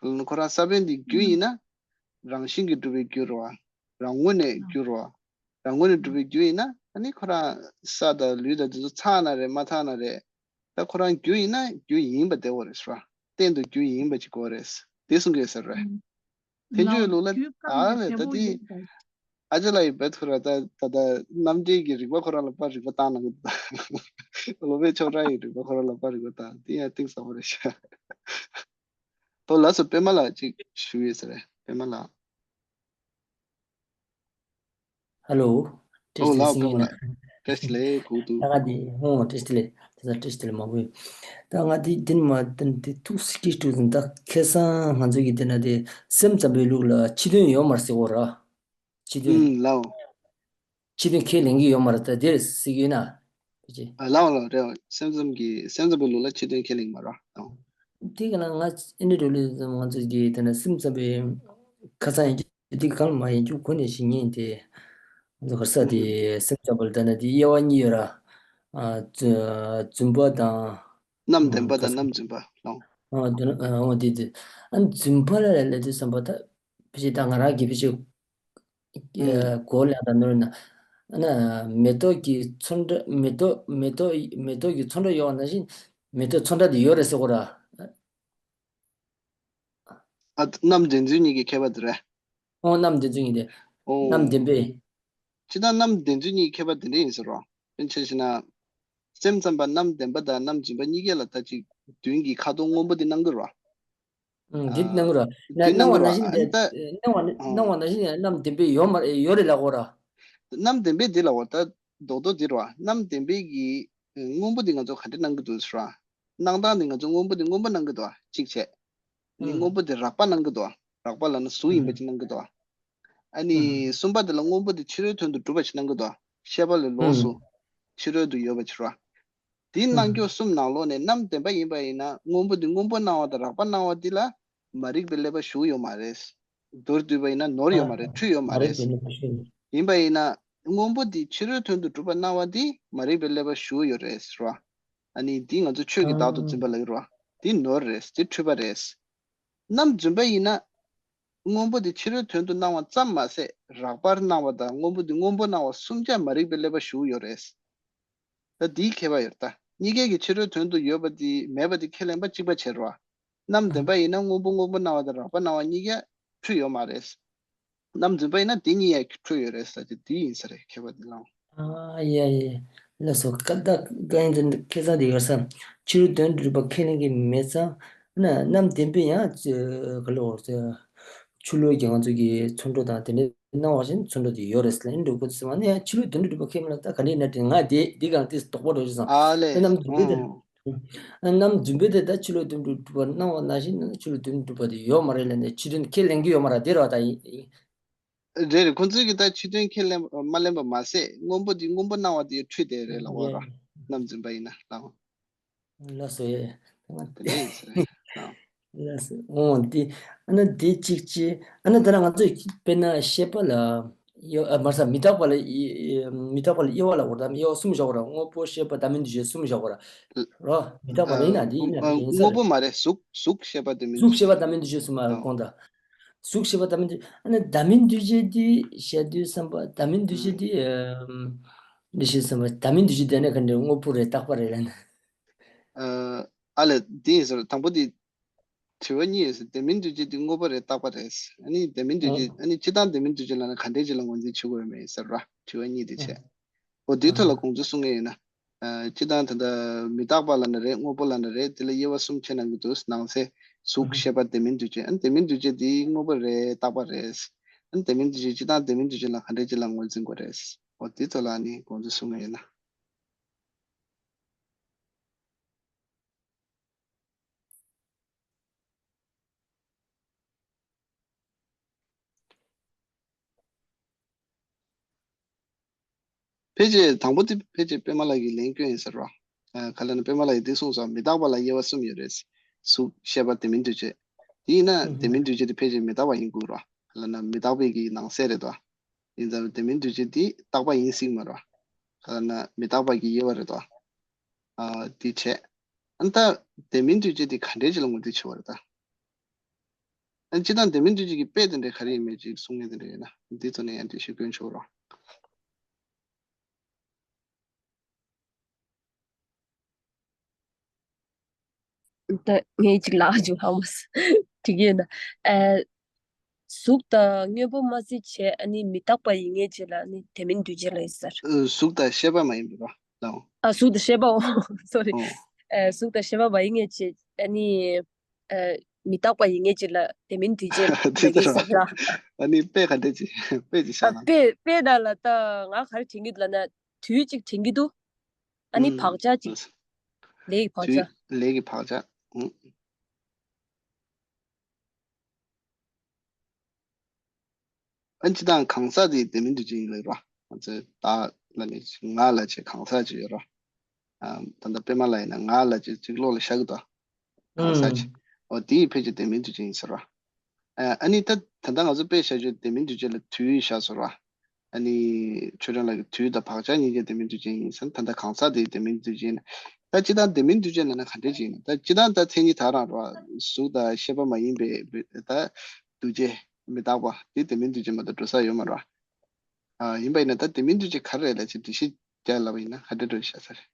ག་ལ་ན་ཁོ་རང་ས་བོན་འདི་རྒྱུ་ཡིན་ན་རང་བཞིན་གྱིས་གྲུབ་པའི་རྒྱུ་རེད་བ། རང་ངོས་ནས་རྒྱུ་རེད་བ། རང་ངོས་ནས་གྲུབ་པའི་རྒྱུ་ཡིན་ན་ཨ་ནི་ཁོ་རང་ས་དང་ལུད་དང་དེ་ཚོ་ཚང་ན་རེད་མ་ཚང་ན་རེད། ད་ཁོ་རང་རྒྱུ་ཡིན་ན་རྒྱུ་ཡིན་པ་བདེ་བོ་རེད་ཟེར་བ། གཏན་དུ་རྒྱུ་ཡིན་པ་ཅིག་དགོས་རེད། དེ་གསུང་གི་ཡོད་ས་རེད། ཐལ་འགྱུར་ལུགས་ལ་ཨ་ལས་ད་དེ་ཨ་ཅག་ལགས་ཡི་བེད་ཐུ་ར་ད་ད་ད་རྣམ་འགྲེལ་གྱི་རིག་པ་ཁོ་རང་ལ་ཕར་རིག་པ་བཏང་ན་གི་ད་ལོ་པའི་ཆོག་ར་ཡི་རིག་པ་ཁོ་རང་ལ་ཕར་རིག་པ་བཏང་དེ་ཡང་གཏིང་ཟབ་པོ་རེད་ཤག་ཨོ་ལགས་སོ། པད་མ་ལགས་ཅིག་ཞུ་ཡོད་ས་རེད། པད་མ་ལགས། ཧེ་ལོ། བཀྲ་ཤིས་བདེ་ལེགས། བཀྲ་ཤིས་བདེ་ལེགས། གུག་འདུག་ད་ང་འདི་ཧོ་བཀྲ་ཤིས་བདེ་ལེགས། དེ་ཚོ་བཀྲ་ཤིས་བདེ་ལེགས་མང་པོ་ཡོད། ད་ང་འདི་འདི་ནི་མ་འདི་འདི་ཐུགས་སྐྱིད་ཐུགས་འཛིན། ད་ཁ་སང་ང་ཚོ་གི་འདི་ན་དེ་སེམས་ཙམ་པའི་ལུགས་ལ་ཕྱི་དོན་ཡོད་མ་རེད་ཟེར་གོ་ར། ཕྱི་དོན། ཨུམ་ལའོ། ཕྱི་དོན་ཁས་ལེན་གྱི་ཡོད་མ་རེད། ད་དེར་ཟེར་གྱི་ཡོད་ན། ཕལ་ཆེར། ཨ་ལའོ་ལའོ་རེད། སེམས་ཙམ་གྱི་སེམས་ཙམ་པའི་ལུགས་ལ་ཕྱི་དོན་ཁས་ལེན་གྱི་མ་རེད། ཨོ། དེ་ག་ན་ང་ཨེ་འདྲ་འགྲོ་ལུགས་ཙམ་ང་ཚོ་གི་དེ་ན་སེམས་ཙམ་པའི་ཁ་སང་ཡིན་གྱི་དེ་གང་མ་ཡིན་རྒྱུ་གོ་ནས་ཤི་ཉེན་དེ། ང་ཚོ་ག་ས་དེ་སེམས་ཙམ་པ་ལ་ད་ན་དེ་དབྱེ་བ་གཉིས་ཡོད་ར། ཨ་རྫུན་པ་དང་། རྣམ་བདེན་པ་དང་རྣམ་རྫུན་པ་ལའོ། ཨ་དེ་ན་ཨ་འོ་དེ་དེ། ཨ་རྫུན་པ་ལ་ལས་དུས་བསམ་པ་ད་ཕལ་ཆེར་ད་ང་རང་གི་ཕལ་ཆེར་ཨུམ། གོ་ལ་ད་ནོར་ན། ཨ་ན་མེ་ཏོག་གི་ཚོན་ཁྲ་མེ་ཏོག་མེ་ཏོག་མེ་ཏོག་གི་ཚོན་ཁྲ་ཡོད་པ་ནང་བཞིན་མེ་ཏོག་ཚོན་ཁྲ་དེ་ཡོད་རེད་ཟེར་གོ་ར། ཨ་རྣམ་བདེན་རྫུན་གཉིས་ཀྱི་ཁྱད་པར་དེ་རེད། ཨོ་རྣམ་བདེན་རྫུན་གཉིས་དེ། ཨོ། རྣམ་བདེན་པས། སྤྱིར་བཏང་རྣམ་བདེན་རྫུན་གཉིས་ཁྱད་པར་དེ་འདྲ་ཡིན་ཟེར་རོ། དཔེར་ན་ཆ་བཞག་ན། སེམས་ཙམ་པ་རྣམ་བདེན་པ་དང་རྣམ་རྫུན་པ་གཉིས་ཀ་ལ་ད་ཅིག་མདུན་གྱི་ཁ་དོག་སྔོན་པོ་དེ་སྣང་གི་རོ། ཨང་། འདི་སྣང་གི་རོ། ཨ། འདི་སྣང་སྣང་བ་གི་རོ། ནང་བཞིན་ཨ་ནི་ད། ཨེ། སྣང་བ་ནི། ཨང་། སྣང་བ་ནང་བཞིན་ཡང་རྣམ་བདེན་པའི་ཡོད་མ་ཡོད་རེད་ལབ་དགོས་ར། རྣམ་བདེན་པའི་འདི་ལབ་དགོས་ད། རྡོག་རྡོག་འདི་རོ། རྣམ་བདེན་པའི་གི་སྔོན་པོ་འདི་ང་ཚོ་ག་འདྲ་སྣང་གི་འདུག་ཟེར་ར། སྣང་སྟངས་འདི་ང་ཚོ་སྔོན་པོ་འདི་སྔོན་པོ་སྣང་གི་འདུག་ཨ། གཅིག་བྱས། ཨ་ནི་ཨང་། སྔོན་པོ་འདི་རགས་པ་སྣང་གི་འདུག་ཨ། རགས་པ་ལབ་ན་གཟུགས་ཡིན་པ་ཅིག་སྣང་གི་འདུག་ཨ། ཨ་ནི་ཨང་། གསུམ་པ་དེ་ལ་སྔོན་པོ་དེ་ཕྱི་རོལ་དོན་དུ་གྲུབ་པ་ཞིག་སྣང་གི་འདུག་ཤེས་པ་ལས་ལོགས་སུ་ཕྱི་རོལ་དུ་ཡོད་པ་ཞིག་རོ། དེའི་སྣང་ཕྱོགས་གསུམ་ནང་ལོགས་ནས་རྣམ་བདེན་པ་ཡིན་པ་ཡིན་ན་སྔོན་པོ་དེ་སྔོན་པོ་སྣང་བ་དང་རགས་པ་སྣང་བ་དེ་ལ་མ་རིག་པའི་ཀླད་པ་ཞུགས་ཡོད་མ་རེད། མདོར་བསྡུས་པ་ཡིན་ན་ནོར་ཡོད་མ་རེད། འཁྲུལ་ཡོད་མ་རེད། ཡིན་པ་ཡིན་ན་སྔོན་པོ་དེ་ཕྱི་རོལ་དོན་དུ་གྲུབ་པ་སྣང་བ་དེ་མ་རིག་པའི་ཀླད་པ་ཞུགས་ཡོད་རེད་རོ། ཨ་ནི་དེ་ང་ཚོ་ཆོས་ཀྱི་བདག་ཏུ་འཛིན་པ་ལབ་ཀྱི་རོ། དེ་ནོར་རེད། དེ་འཁྲུལ་པ་རེད། རྣམ་རྫུན་པ་ཡིན་ན། སྔོན་པོ་དེ་ཕྱི་རོལ་དོན་དུ་སྣང་བ་ཙམ་མ་ཟད་རགས་པར་སྣང་བ་དང་སྔོན་པོ་དེ་སྔོན་པོ་སྣང་བ་གསུམ་ཆ་མ་རིག་པའི་ཀླད་པ་ཞུགས་ཡོད་རེད། ད་དེའི་ཁྱད་པར་ཡོད་ད། གཉིས་ཀའི་གི་ཕྱི་རོལ་དོན་དུ་ཡོད་པ་དེ་མེད་པ་དེ་ཁས་ལེན་པ་གཅིག་པ་བྱེད་རོ། རྣམ་བདེན་པ་ཡིན་ན་སྔོན་པོ་སྔོན་པོ་སྣང་བ་དང་རགས་པ་སྣང་བ་གཉིས་ཀ་འཁྲུལ་ཡོད་མ་རེད། རྣམ་རྫུན་པ་ཡིན་ན་དེ་གཉིས་ཡང་འཁྲུལ་ཡོད་རེད་ཟེར་ཏེ་དེ་ཡིན་ས་རེད། ཁྱད་པར་དེ་ལའང་། ཨ་ཡ་ཡ། ལགས་སོ། ཀ་ད་ཀ་ཡིན་དེ་ཁ་སང་དེ་ཡོད་ས། ཕྱི་རོལ་དོན་གྲུབ་པ་ཁས་ལེན་གྱི་མེད་ཙང་། ན་རྣམ་བདེན་པའི་ཡང་ཅི་ག་ལ་འོར་ཚེ། ཆུ་ལོག་གི་ང་ཚོ་གི་ཚོན་ཁྲོ་དང་དེ་འདྲའི་སྣང་བ་བཞིན་ཚོན་ཁྲོ་དེ་ཡོད་རེད་ཟེར་ཨིན་འགྲོ་གོ་ཚེ་མ་ནས་ཡང་ཕྱི་རོལ་དོན་གྲུབ་པ་ཁས་ལེན་ལ་ད་ག་འདྲའི་ན་དྲན་ང་དེ་འདི་གང་དེ་དོགས་པ་འགྲོ་ཞིག་སང་། ཨ་ལས། རྣམ་བདེན་པའི་དེ། ཨང་། རྣམ་རྫུན་པའི་དེ་ད་ཕྱི་ལོགས་དོན་གྲུབ་གྲུབ་པ་སྣང་བ་ནང་བཞིན་ནི་ཕྱི་ལོགས་དོན་གྲུབ་པ་དེ་ཡོད་མ་རེད་ལབ་ནས་ཕྱི་དོན་ཁས་ལེན་གྱི་ཡོད་མ་རེད་དེ་རེད་བ་ད་ཡིན། རེད་རེད། ཁོང་ཚོས་ཀྱི་ད་ཕྱི་དོན་ཁས་ལེན་མ་ལེན་པ་མ་ཟད་སྔོན་པོ་དེ་སྔོན་པོ་སྣང་བ་དེ་འཁྲུལ་བསྡད་རེད་ལབ་དགོས་ར། རྣམ་རྫུན་པ་ཡིན་ན་ལབ། ལགས་སོ་ཡ། དེ་འདྲ་ཡིན་ས་རེད། ཨང་། ལགས་སོ། འོང་དེ། ཨ་ན་དེ་གཅིག་བྱས། ཨ་ན་དེ་ན་ང་ཚོས་དཔེར་ན་ཤེས་པ་ལ། དབྱེ་བ་ཨ་མ་རེད་ས། མི་རྟག་པ་ལ་དབྱེ་མི་རྟག་པ་ལ་དབྱེ་བ་ལ་འོ་ད་དབྱེ་བ་གསུམ་བཞག་གོ་ར། དངོས་པོ་ཤེས་པ་བདག་མེད་འདུ་བྱེད་གསུམ་བཞག་གོ་ར། རོ། མི་རྟག་པ་ལ་ཡིན་ན་དེ་ཡིན་ན་དེ་ཡིན་ས་དངོས་པོ་རེད། མ་རེད། གཟུགས་གཟུགས་ཤེས་པ་བདག་མེད་འདུ་བྱེད་གསུམ་མ་རེད། ཨང་། དགོངས་དག་གཟུགས་ཤེས་པ་བདག་མེད་འདུ། ཨ་ན་བདག་མེད་འདུ་བྱེད་དེ་བཤད་དུས་བསམ་པ་བདག་མེད་འདུ་བྱེད་དེ། འདུ་བྱེད་བསམ་པ་བདག་མེད་འདུ་བྱེད་དེ་ནས་ག་འདྲ་དངོས་པོ་རེད་རྟག་པ་རེད་ལབ་ན། ཨ་ལས་དེ་ཡིན་ཟེར་དང་པོ་དེ། དྲི་བ་གཉིས་ཡོད་ཟེར། བདེན་མིན་འདུ་བྱེད་དེ་དངོས་པོ་རེད་རྟག་པ་རེད། ཨ་ནི་བདེན་མིན་འདུ་བྱེད་ཨ་ནི་སྤྱིར་བཏང་བདེན་མིན་འདུ་བྱེད་ལབ་ན་ག་འདྲའི་ཅིག་ལ་ངོས་འཛིན་བྱེད་དགོས་ཡོད་མེད་ཟེར་བ་དྲི་བ་གཉིས་དེ་བྱས། འོ་དེའི་ཐོག་ལ་དགོངས་ཚུལ་གསུང་གི་ཡིན་ན། ཨ་སྤྱིར་བཏང་ད་ལྟ་མི་རྟག་པ་ལབ་ན་རེད། དངོས་པོ་ལབ་ན་རེད། དེ་ལ་དབྱེ་བ་གསུམ་ཕྱེ་གནང་གི་འདུག་ནང་གསེས་གཟུགས་ཤེས་པ་བདེན་མིན་འདུ་བྱེད། ཨ་ནི་བདེན་མིན་འདུ་བྱེད་དེ་དངོས་པོ་རེད་རྟག་པ་རེད། ཨ་ནི་བདེན་མིན་འདུ་བྱེད་སྤྱིར་བཏང་བདེན་མིན་འདུ་བྱེད་ལ་ག་འདྲའི་ཅིག་ལ་ངོས་འཛིན་དགོས་རེད། འོ་དེའི་ཐོག་ལ་ཨ་ནི་དགོངས་ཚུལ་གསུང་གི་ཡིན་ན། ཕལ་ཆེར་དང་པོ་དེ་ཕལ་ཆེར་པད་མ་ལགས་ཀྱིས་ལན་སྐྱོན་ཡིན་ཟེར་བ། ཨ་ག་ལ་ན་པད་མ་ལགས་ཀྱིས་འདི་གསུངས་སོང་། མི་རྟག་པ་ལ་དབྱེ་བ་གསུམ་ཡོད་རེད། གཟུགས་ཤེས་པ་བདེན་མིན་འདུ་བྱེད། དེ་ཡིན་ན་བདེན་མིན་འདུ་བྱེད་དེ་ཕལ་ཆེར་མི་རྟག་པ་ཡིན་དགོས་ར། ག་ལ་ན་མི་རྟག་པའི་གི་ནང་གསེས་རེད་དོ། ཡིན་ཙང་བདེན་མིན་འདུ་བྱེད་དེ་རྟག་པ་ཡིན་སྲིད་མ་རེད། ག་ལ་ན་མི་རྟག་པ་གི་དབྱེ་བ་རེད་དོ། ཨ་དེ་བྱས། ཨ་ནི་ད་བདེན་མིན་འདུ་བྱེད་དེ་ག་འདྲའི་ཅིག་ལ་ངོས་འཛིན་བྱེད་པ་རེད་ད། ཨ་ནི་སྤྱིར་བཏང་བདེན་མིན་འདུ་བྱེད་ཀྱི་དཔེ་དེ་འདྲ་ག་རེ་ཡིན་མིན་ཅིག་གསུང་མཁན་དེ་འདྲ་ཡོད་ན་འདི་ཚོ་ནས་ཡང་འགྲེལ་བཤད་སྐྱོན་ཆོག་རོགས། ད་ངས་ཅིག་ལབ་བྱུང་ཧ་མ་སོང་། དྲི་གི་ཡོད་ན། ཨ། གཟུགས་དང་དངོས་པོ་མ་ཟད་བྱས་ཨ་ནི་མི་རྟག་པ་ཡིན་ངེས་བྱས་ལ་ཨ་ནི་བདེན་མིན་འདུ་བྱེད་ལ་ཡིན་ས་རེད། ཨ་གཟུགས་དང་ཤེས་པ་མ་ཡིན་པ་རོ། ལའོ། ཨ་གཟུགས་དང་ཤེས་པའོ། སོ་རི། ཨོ། ཨ་གཟུགས་དང་ཤེས་པ་མ་ཡིན་ངེས་བྱས་ཨ་ནི། ཨ་མི་རྟག་པ་ཡིན་ངེས་བྱས་ལ་བདེན་མིན་འདུ་བྱེད་ལ་དེ་ཡིན་ལྟར་ས་རེད། ཨ་ནི་དཔེ་ག་འདྲ་ཅིག་དཔེ་ཅིག་ཨ་བཞག་ན། དཔེ་དཔེ་ནང་ལ་ད་ང་ག་རེ་དྲན་གྱི་འདུག་ལབ་ན་དུས་གཅིག་དྲན་གྱི་འདུག་ཨ་ནི་ཨུམ། བག་ཆགས་ཅིག་ལས་ཀྱི་བག་དུས་ཆགས། ལས་ཀྱི་བག་ཆགས། ཨུམ། ཨ་ནི་སྤྱིར་བཏང་གང་ཟག་དེ་བདེན་མིན་འདུ་བྱེད་ཡིན་ལ་རོ། ང་ཚོས་བདག་ལ་ནི་ང་ལ་བྱས་གང་ཟག་ཅིག་ཡོད་རོ། ཨ་ད་ལྟ་པད་མ་ལ་ཡིན་ན་ང་ལ་བྱས་ཅིག་བློ་ལ་ཤར་གི་འདུག་གང་ཟག་ཅིག་ཨུམ། འོ་དེ་ཡི་ཕལ་ཆེར་བདེན་མིན་འདུ་བྱེད་ཡིན་ཟེར་རོ། ཨ་ཨ་ནི་ད་ད་ལྟ་ང་ཚོ་དཔེ་བཞག་རྒྱུ་བདེན་མིན་འདུ་བྱེད་ལ་དུས་བཞག་ཟེར་རོ། ཨ་ནི་ཆོས་སྒྲོན་ལགས་ཀྱིས་དུས་དང་བག་ཆགས་གཉིས་ཀ་བདེན་མིན་འདུ་བྱེད་ཡིན་ཟེར་ན་ད་ལྟ་གང་ཟག་དེ་བདེན་མིན་འདུ་བྱེད་ཡིན། ད་སྤྱིར་བཏང་བདེན་མིན་འདུ་བྱེད་ལབ་ན་ག་འདྲས་ཅིག་ཡིན་ན། ད་སྤྱིར་བཏང་ད་མཚན་ཉིད་དག་རང་རོ། གཟུགས་དང་ཤེས་པ་མ་ཡིན་པའི་ད་འདུ་བྱེད་མི་རྟག་པ་དེ་བདེན་མིན་འདུ་བྱེད་མ་གཏོགས་འགྲོ་ས་ཡོད་མ་རེད། ཨ་ཡིན་པ་ཡིན་ན་ད་བདེན་མིན་འདུ་བྱེད་ག་རེ་རེད་ལབ་ཅིག་འགྲེལ་བཤད་རྒྱག་ལབ་པ་ཡིན་ན་ག་འདྲས་འགྲོ་བཞག་ས་རེད།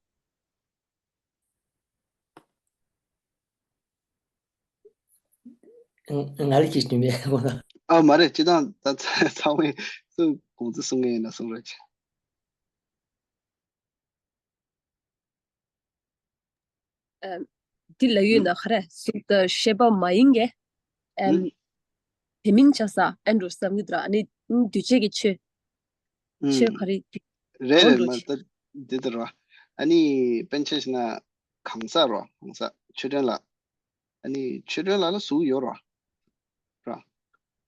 ང་ལ་ཁྱེད་ཀྱིས་མེད་གོ་ན། ཨ་མ་རེད། སྤྱིར་བཏང་ད་ཚང་མས་སུ་གོང་ཚུལ་གསུང་མཁན་ཡིན་ན་གསུང་རོགས་བྱེད། ཨ། འདི་ལ་ཡོད་ན་ག་རེ་གཟུགས་དང་ཤེས་པ་མ་ཡིན་གྱི། ཨ། དེ་མིན་ཆགས་ས་ཨེ་འགྲོ་བསམ་གྱི་འདུག་ཨ་ནི་འདུས་བྱས་ཀྱི་ཆོས། ཆོས་ག་རེ། རེད་རེད། འགྲོ་མ་ཆེ། ད་འདི་ལྟར་བ། ཨ་ནི་པཎ་ཆེན་ཞིག་ན་གང་ཟག་རོ། གང་ཟག་ཆོས་སྒྲོན་ལགས། ཨ་ནི་ཆོས་སྒྲོན་ལགས་ལ་གཟུགས་ཡོད་རོ། ར།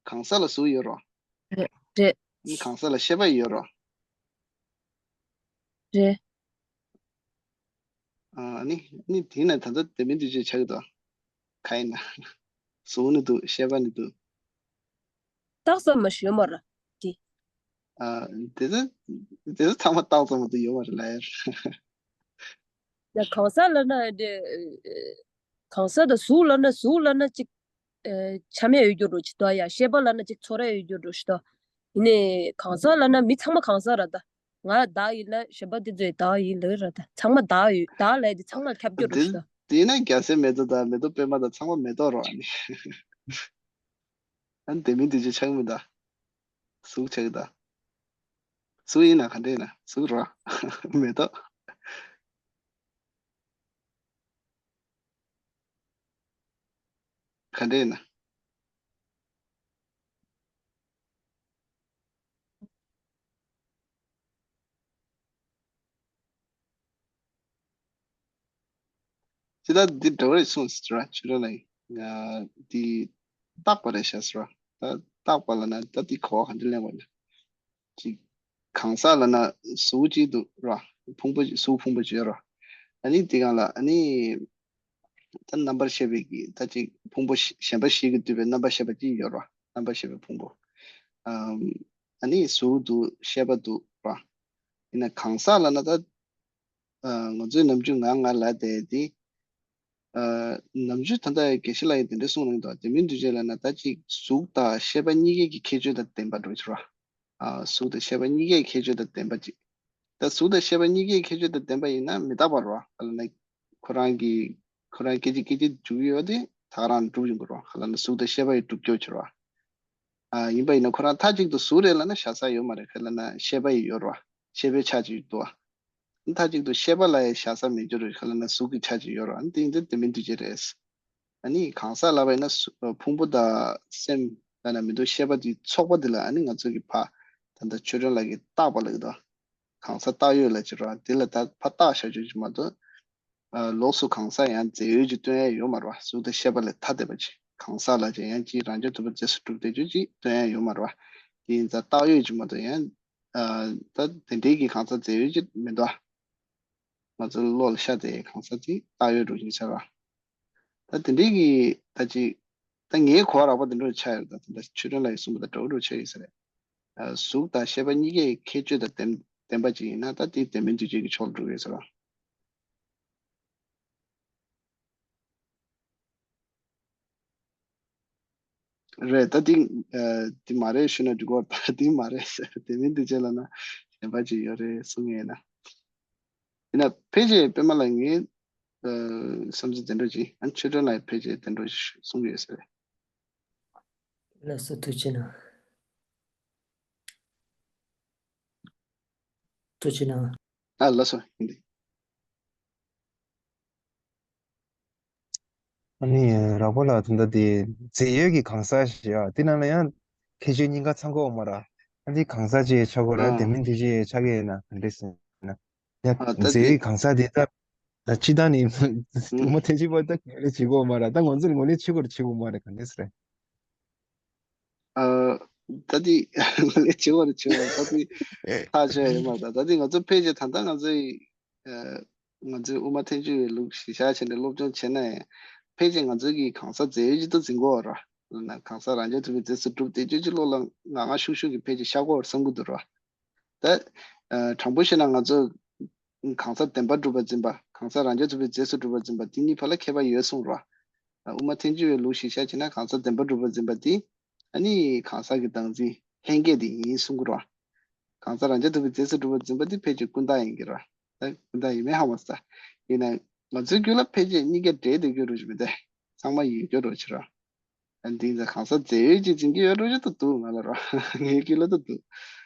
གང་ཟག་ལ་གཟུགས་ཡོད་རོ། རེད་རེད། ཨ་ནི་གང་ཟག་ལ་ཤེས་པ་ཡོད་རོ། རེད། ཨ་ནི་ཨ་ནི་དེ་ན་ད་ལྟ་དེ་མིན་དུས་ཆོས་ཆགས་ཀྱི་འདུག་ག་ཡིན་ན། གཟུགས་ནི་འདུག་ཤེས་པ་ནི་འདུག་རྟགས་ཙམ་མ་ཞིག་ཡོད་མ་རེད། དེ། ཨ། དེ་ཚོ་དེ་ཚོ་ཚང་མ་རྟགས་ཙམ་མ་གཏོགས་ཡོད་མ་རེད་ལ་ཡ། ཡ་གང་ཟག་ལབ་ན་དེ། གང་ཟག་དང་གཟུགས་ལབ་ན་གཟུགས་ལབ་ན་ཅིག་ཨ། ཆ་མེད་ཡོད་རྒྱུ་འགྲོ་ཅིག་ད་ཡ། ཤེས་པ་ལབ་ན་ཅིག་ཚོར་ཡ་ཡོད་རྒྱུ་འགྲོ་ཞིག་ད། ཡིན་ནའི་གང་ཟག་ལབ་ན་མི་ཚང་མ་གང་ཟག་ར་ད། ང་བདག་ཡིན་ལ་གཞན་པ་དེ་ཚོས་བདག་ཡིན་ལ་ར་ད། ཚང་མ་བདག་ཡོད། བདག་ལབ་དེ་ཚང་མ་ཁྱབ་རྒྱུ་འགྲོ་ཞིག་ད། དེ་ན་རྒྱལ་སྲས་མེ་ཏོག་དང་མེ་ཏོག་པད་མ་དང་ཚང་མ་མེ་ཏོག་རོ། ཨ་ནི། ཨ་ནི་དེ་མིན་དེ་ཅི་ཆགས་མི་ད། གཟུགས་ཆགས་ད། གཟུགས་ཡིན་ན་ག་འདྲ་ཡིན་ན་གཟུགས་རོ། མེ་ཏོག་ག་འདྲ་ཡིན་ན། ཅི་ད་འདི་འདྲ་བ་རེད་གསུངས་ཟེར་བ་ཆུ་ར་ལ་ཡིན། ང་འདི་རྟག་པ་རེད་ཤག་ཟེར་བ། ད་རྟག་པ་ལ་ན་ད་འདི་གོ་བ་ག་འདྲ་ལེན་པ་ན། ཅིག་གང་ཟག་ལབ་ན་གཟུགས་གཅིག་འདུག་ར། ཕུང་པོ་གཟུགས་ཕུང་པོ་གཅིག་ཡོད་ར། ཨ་ནི་དེ་གང་ལ་ཨ་ནི་ད་རྣམ་པར་ཤེས་པའི་གི་ད་ཅིག་ཕུང་པོ་གཞན་པ་བཞི་གིས་བསྡུས་པའི་རྣམ་པར་ཤེས་པ་གཅིག་ཡོད་ར། རྣམ་པར་ཤེས་པའི་ཕུང་པོ། ཨམ། ཨ་ནི་གཟུགས་འདུག་ཤེས་པ་འདུག་ར། ཡིན་ན་གང་ཟག་ལབ་ན་ད་ང་ཚོའི་ནམ་རྒྱུན་ང་ང་ལབ་བསྡད་དེ། ནམ་རྒྱུན་ད་ལྟ་དགེ་བཤེས་ལགས་ཀྱིས་དེ་འདྲ་གསུངས་གནང་འདུག་དེ་མིན་དུས་ཆེན་ལབ་ན་ད་ཅིག་གཟུགས་དང་ཤེས་པ་གཉིས་ཀའི་གི་ཁྱད་ཆོས་དང་ལྡན་པ་འགྲོ་ཕྱིར་བ། གཟུགས་དང་ཤེས་པ་གཉིས་ཀའི་ཁྱད་ཆོས་དང་ལྡན་པ་ཅིག་ད་གཟུགས་དང་ཤེས་པ་གཉིས་ཀའི་ཁྱད་ཆོས་དང་ལྡན་པ་ཡིན་ན་མི་རྟག་པ་རེད་བ། ག་ལབ་ན་ཁོ་རང་གི་ཁོ་རང་སྐད་ཅིག་སྐད་ཅིག་འཇུག་ཡོད་དེ་ད་ག་རང་གྲུབ་ཡོང་གི་རེད་བ། ག་ལབ་ན་གཟུགས་དང་ཤེས་པ་ཡི་གྲུབ་སྐྱོ་ཕྱིར་བ། ཡིན་པ་ཡིན་ན་ཁོ་རང་མཐའ་གཅིག་ཏུ་གཟུགས་རེད་ལབ་ན་བཞག་ས་ཡོད་མ་རེད། ག་ལབ་ན་ཤེས་པ་ཡི་ཡོད་རེད་བ། ཤེས་པའི་ཆ་ཅིག་འདུག་བ། མཐའ་གཅིག་ཏུ་ཤེས་པ་ལ་ཡང་བཞག་ས་མེད་རྒྱུ་རེད། ག་ལབ་ན་གཟུགས་ཀྱི་ཆ་ཅིག་ཡོད་རེད། ཨ་ནི་དེ་ཡིན་དུས་དེ་མིན་དུས་ཅི་རེད། ཨ་ནི་གང་ཟག་ལབ་པ་ཡིན་ན་གཟུ་ཕུང་པོ་དང་སེམས་ལབ་ན་མི་འདུག་ཤེས་པ་དེ་ཚོགས་པ་དེ་ལ་ཨ་ནི་ང་ཚོ་གི་ཕ་ད་ལྟ་ཆོས་སྒྲོན་ལགས་ཀྱིས་རྟག་པ་ལབ་ཀྱི་འདུག་གང་ཟག་བཏགས་ཡོད་ལབ་ཀྱི་རེད། དེ་ལ་ད་ཕ་བཏགས་བཞག་རྒྱུ་ཅིག་མ་གཏོགས། ལོགས་སུ་གང་ཟག་ཡང་རྫས་ཡོད་ཅིག་སྟོན་ཡ་ཡོད་མ་རེད་བ། གཟུགས་དང་ཤེས་པ་ལས་ཐ་དད་པ་ཅིག་གང་ཟག་ལབ་ཀྱི་ཡང་ཅིག་རང་རྐྱ་ཐུབ་པ་རྫས་སུ་གྲུབ་བསྡད་རྒྱུ་ཅིག་སྟོན་ཡ་ཡོད་མ་རེད་བ། དེ་ཡིན་ཙང་བཏགས་ཡོད་ཅིག་མ་གཏོགས་ཡང་། ད་དེ་འདྲའི་གི་གང་ཟག་རྫས་ཡོད་ཅིག་མི་འདུག་ང་ཚོའི་བློ་ལ་ཤར་དེ་གང་ཟག་ཅིག་བཏགས་ཡོད་འགྲོ་གི་ཡིན་ས་ར། ད་དེ་འདྲའི་གི་ད་ཅིག་ད་ངའི་གོ་བ་རག་པ་དེ་འདྲ་ཆགས་ཡོད། ད་ད་ཆོས་སྒྲོན་ལགས་ཀྱིས་གསུངས་པ་དང་འདྲ་བོ་འདྲ་བོ་ཆགས་ཡོད་ས་རེད། གཟུགས་དང་ཤེས་པ་གཉིས་ཀའི་ཁྱད་ཆོས་དང་ལྡན་ལྡན་པ་ཅིག་ཡིན་ན་ད་དེ་དེ་མིན་དུས་ཆེན་གྱི་ཕྱོགས་ལ་འགྲོ་གི་ཡོད་ས་ར། རེད། ད་འདི་འདི་མ་རེད་ཞུ་ན་འགྲིག་གོ་ད་འདི་མ་རེད་ཟེར། དེ་མིན་དུས་ཆེན་ལབ་ན་གཞན་པ་ཅིག་ཡོད་རེད་གསུང་ངེས་ན། ཡིན་ན་ཕལ་ཆེར་པད་མ་ལགས་ངས་བསམ་ཚུལ་དེ་འདྲ་ཅིག་ཨ་ཆོས་སྒྲོན་ལགས་ཕལ་ཆེར་དེ་འདྲ་ཞིག་གསུང་གི་ཡོད་ས་རེད། ལགས་སོ་ཐུགས་རྗེ་གནང་། ཐུགས་རྗེ་གནང་། ཨ་ལགས་སོ་ཡིན་ཏེ། ཨ་ནི་རག་པ་ལ་ད་ལྟ་དེ་རྫས་ཡོད་ཀྱི་གང་ཟག་ཞེས་ཡ་དེ་ནང་ལ་ཡང་ཁྱད་ཆོས་གཉིས་ཀ་ཚང་གི་ཡོད་མ་རེད། ཨ་འདི་གང་ཟག་ཅིག་ཆགས་ཀྱི་རེད། དེ་མིན་དེ་ཅིག་ཆགས་ཀྱི་ཡོད་ན་ག་འདྲ་ཟེར་ན། ཡ་ཨ་ད་རྫས་དེ་ཡོད་ཀྱི་གང་ཟག་དེ་ད་ད་སྤྱི་བཏང་ནས་ཨུ་མ་ཐེ་ཅི་པ་ད་ངོས་ལེན་བྱེད་ཀྱི་ཡོད་མ་རེད། ད་ང་ཚོ་ལ་ངོས་ལེན་བྱེད་དགོས་རེད་བྱེད་དགོས་མ་རེད་ག་འདྲ་ཟེར། ཨ་ད་དེ་ངོས་ལེན་བྱེད་དགོས་རེད་བྱེད་དགོས་ད་དེ་ཐག་ཆོད་ཡོད་མ་རེད། ད་ད་དེ་ང་ཚོ་ཕལ་ཆེར་ད་ལྟ་ང་ཚོའི། ང་ཚོས་དབུ་མ་ཐལ་འགྱུར་བའི་ལུགས་གཞི་བཞག་བྱས་ནས་སློབ་སྦྱོང་བྱས་ན་ཡང་ཕལ་ཆེར་ང་ཚོའི་གི་གང་ཟག་རྫས་ཡོད་ཅིག་ཏུ་འཛིན་གྱི་ཡོད་རེད་བ། ལབ་ན་གང་ཟག་རང་རྐྱ་ཐུབ་པའི་རྫས་སུ་གྲུབ་བསྡད་རྒྱུ་ཅིག་བློ་ལ་ངར་ངར་ཤུགས་ཤུགས་ཀྱིས་ཕལ་ཆེར་ཤར་གྱི་ཡོད་རེད་བསམ་གྱི་འདུག་རེད་བ། ད་དྲང་པོ་བཤད་ན་ང་ཚོ་གང་ཟག་བདེན་པར་གྲུབ་པར་འཛིན་པ་གང་ཟག་རང་རྐྱ་ཐུབ་པའི་རྫས་སུ་གྲུབ་པར་འཛིན་པ་དེ་གཉིས་བར་ལ་ཁྱད་པར་ཡོད་གསུངས་རེད་བ། དབུ་མ་ཐལ་འགྱུར་བའི་ལུགས་གཞི་བཞག་བྱས་ན་གང་ཟག་བདེན་པར་གྲུབ་པར་འཛིན་པ་དེ། ཨ་ནི་གང་ཟག་གི་བདག་འཛིན་ལྷན་སྐྱེས་དེ་ཡིན་གསུང་གི་རེད་བ། གང་ཟག་རང་རྐྱ་ཐུབ་པའི་རྫས་སུ་གྲུབ་པར་འཛིན་པ་དེ་ཕལ་ཆེར་ཀུན་བཏགས་ཡིན་གྱི་རེད་བ། ད་ཀུན་བཏགས་ཡིན་མིན་ཧ་མ་ཟ། ཡིན་ན་ང་ཚོའི་རྒྱུད་ལ་ཕལ་ཆེར་གཉིས་ཀ་འདྲེས་བསྡད་རྒྱུ་རེད་ཅེས་མི་འདུག་ཚང་མ་ཡོད་རྒྱུ་རེད་ཅེས་རེད་བ། ཨ་འདི་ཡིན་ཙང་གང་ཟག་རྫས་ཡོད་ཅེས་འཛིན་གྱི་ཡོད་རེད་ཅེས་ད་འདུག་ང་ལ་རེད་བ། ངའི་རྒྱུད་ལ་ད་འདུག་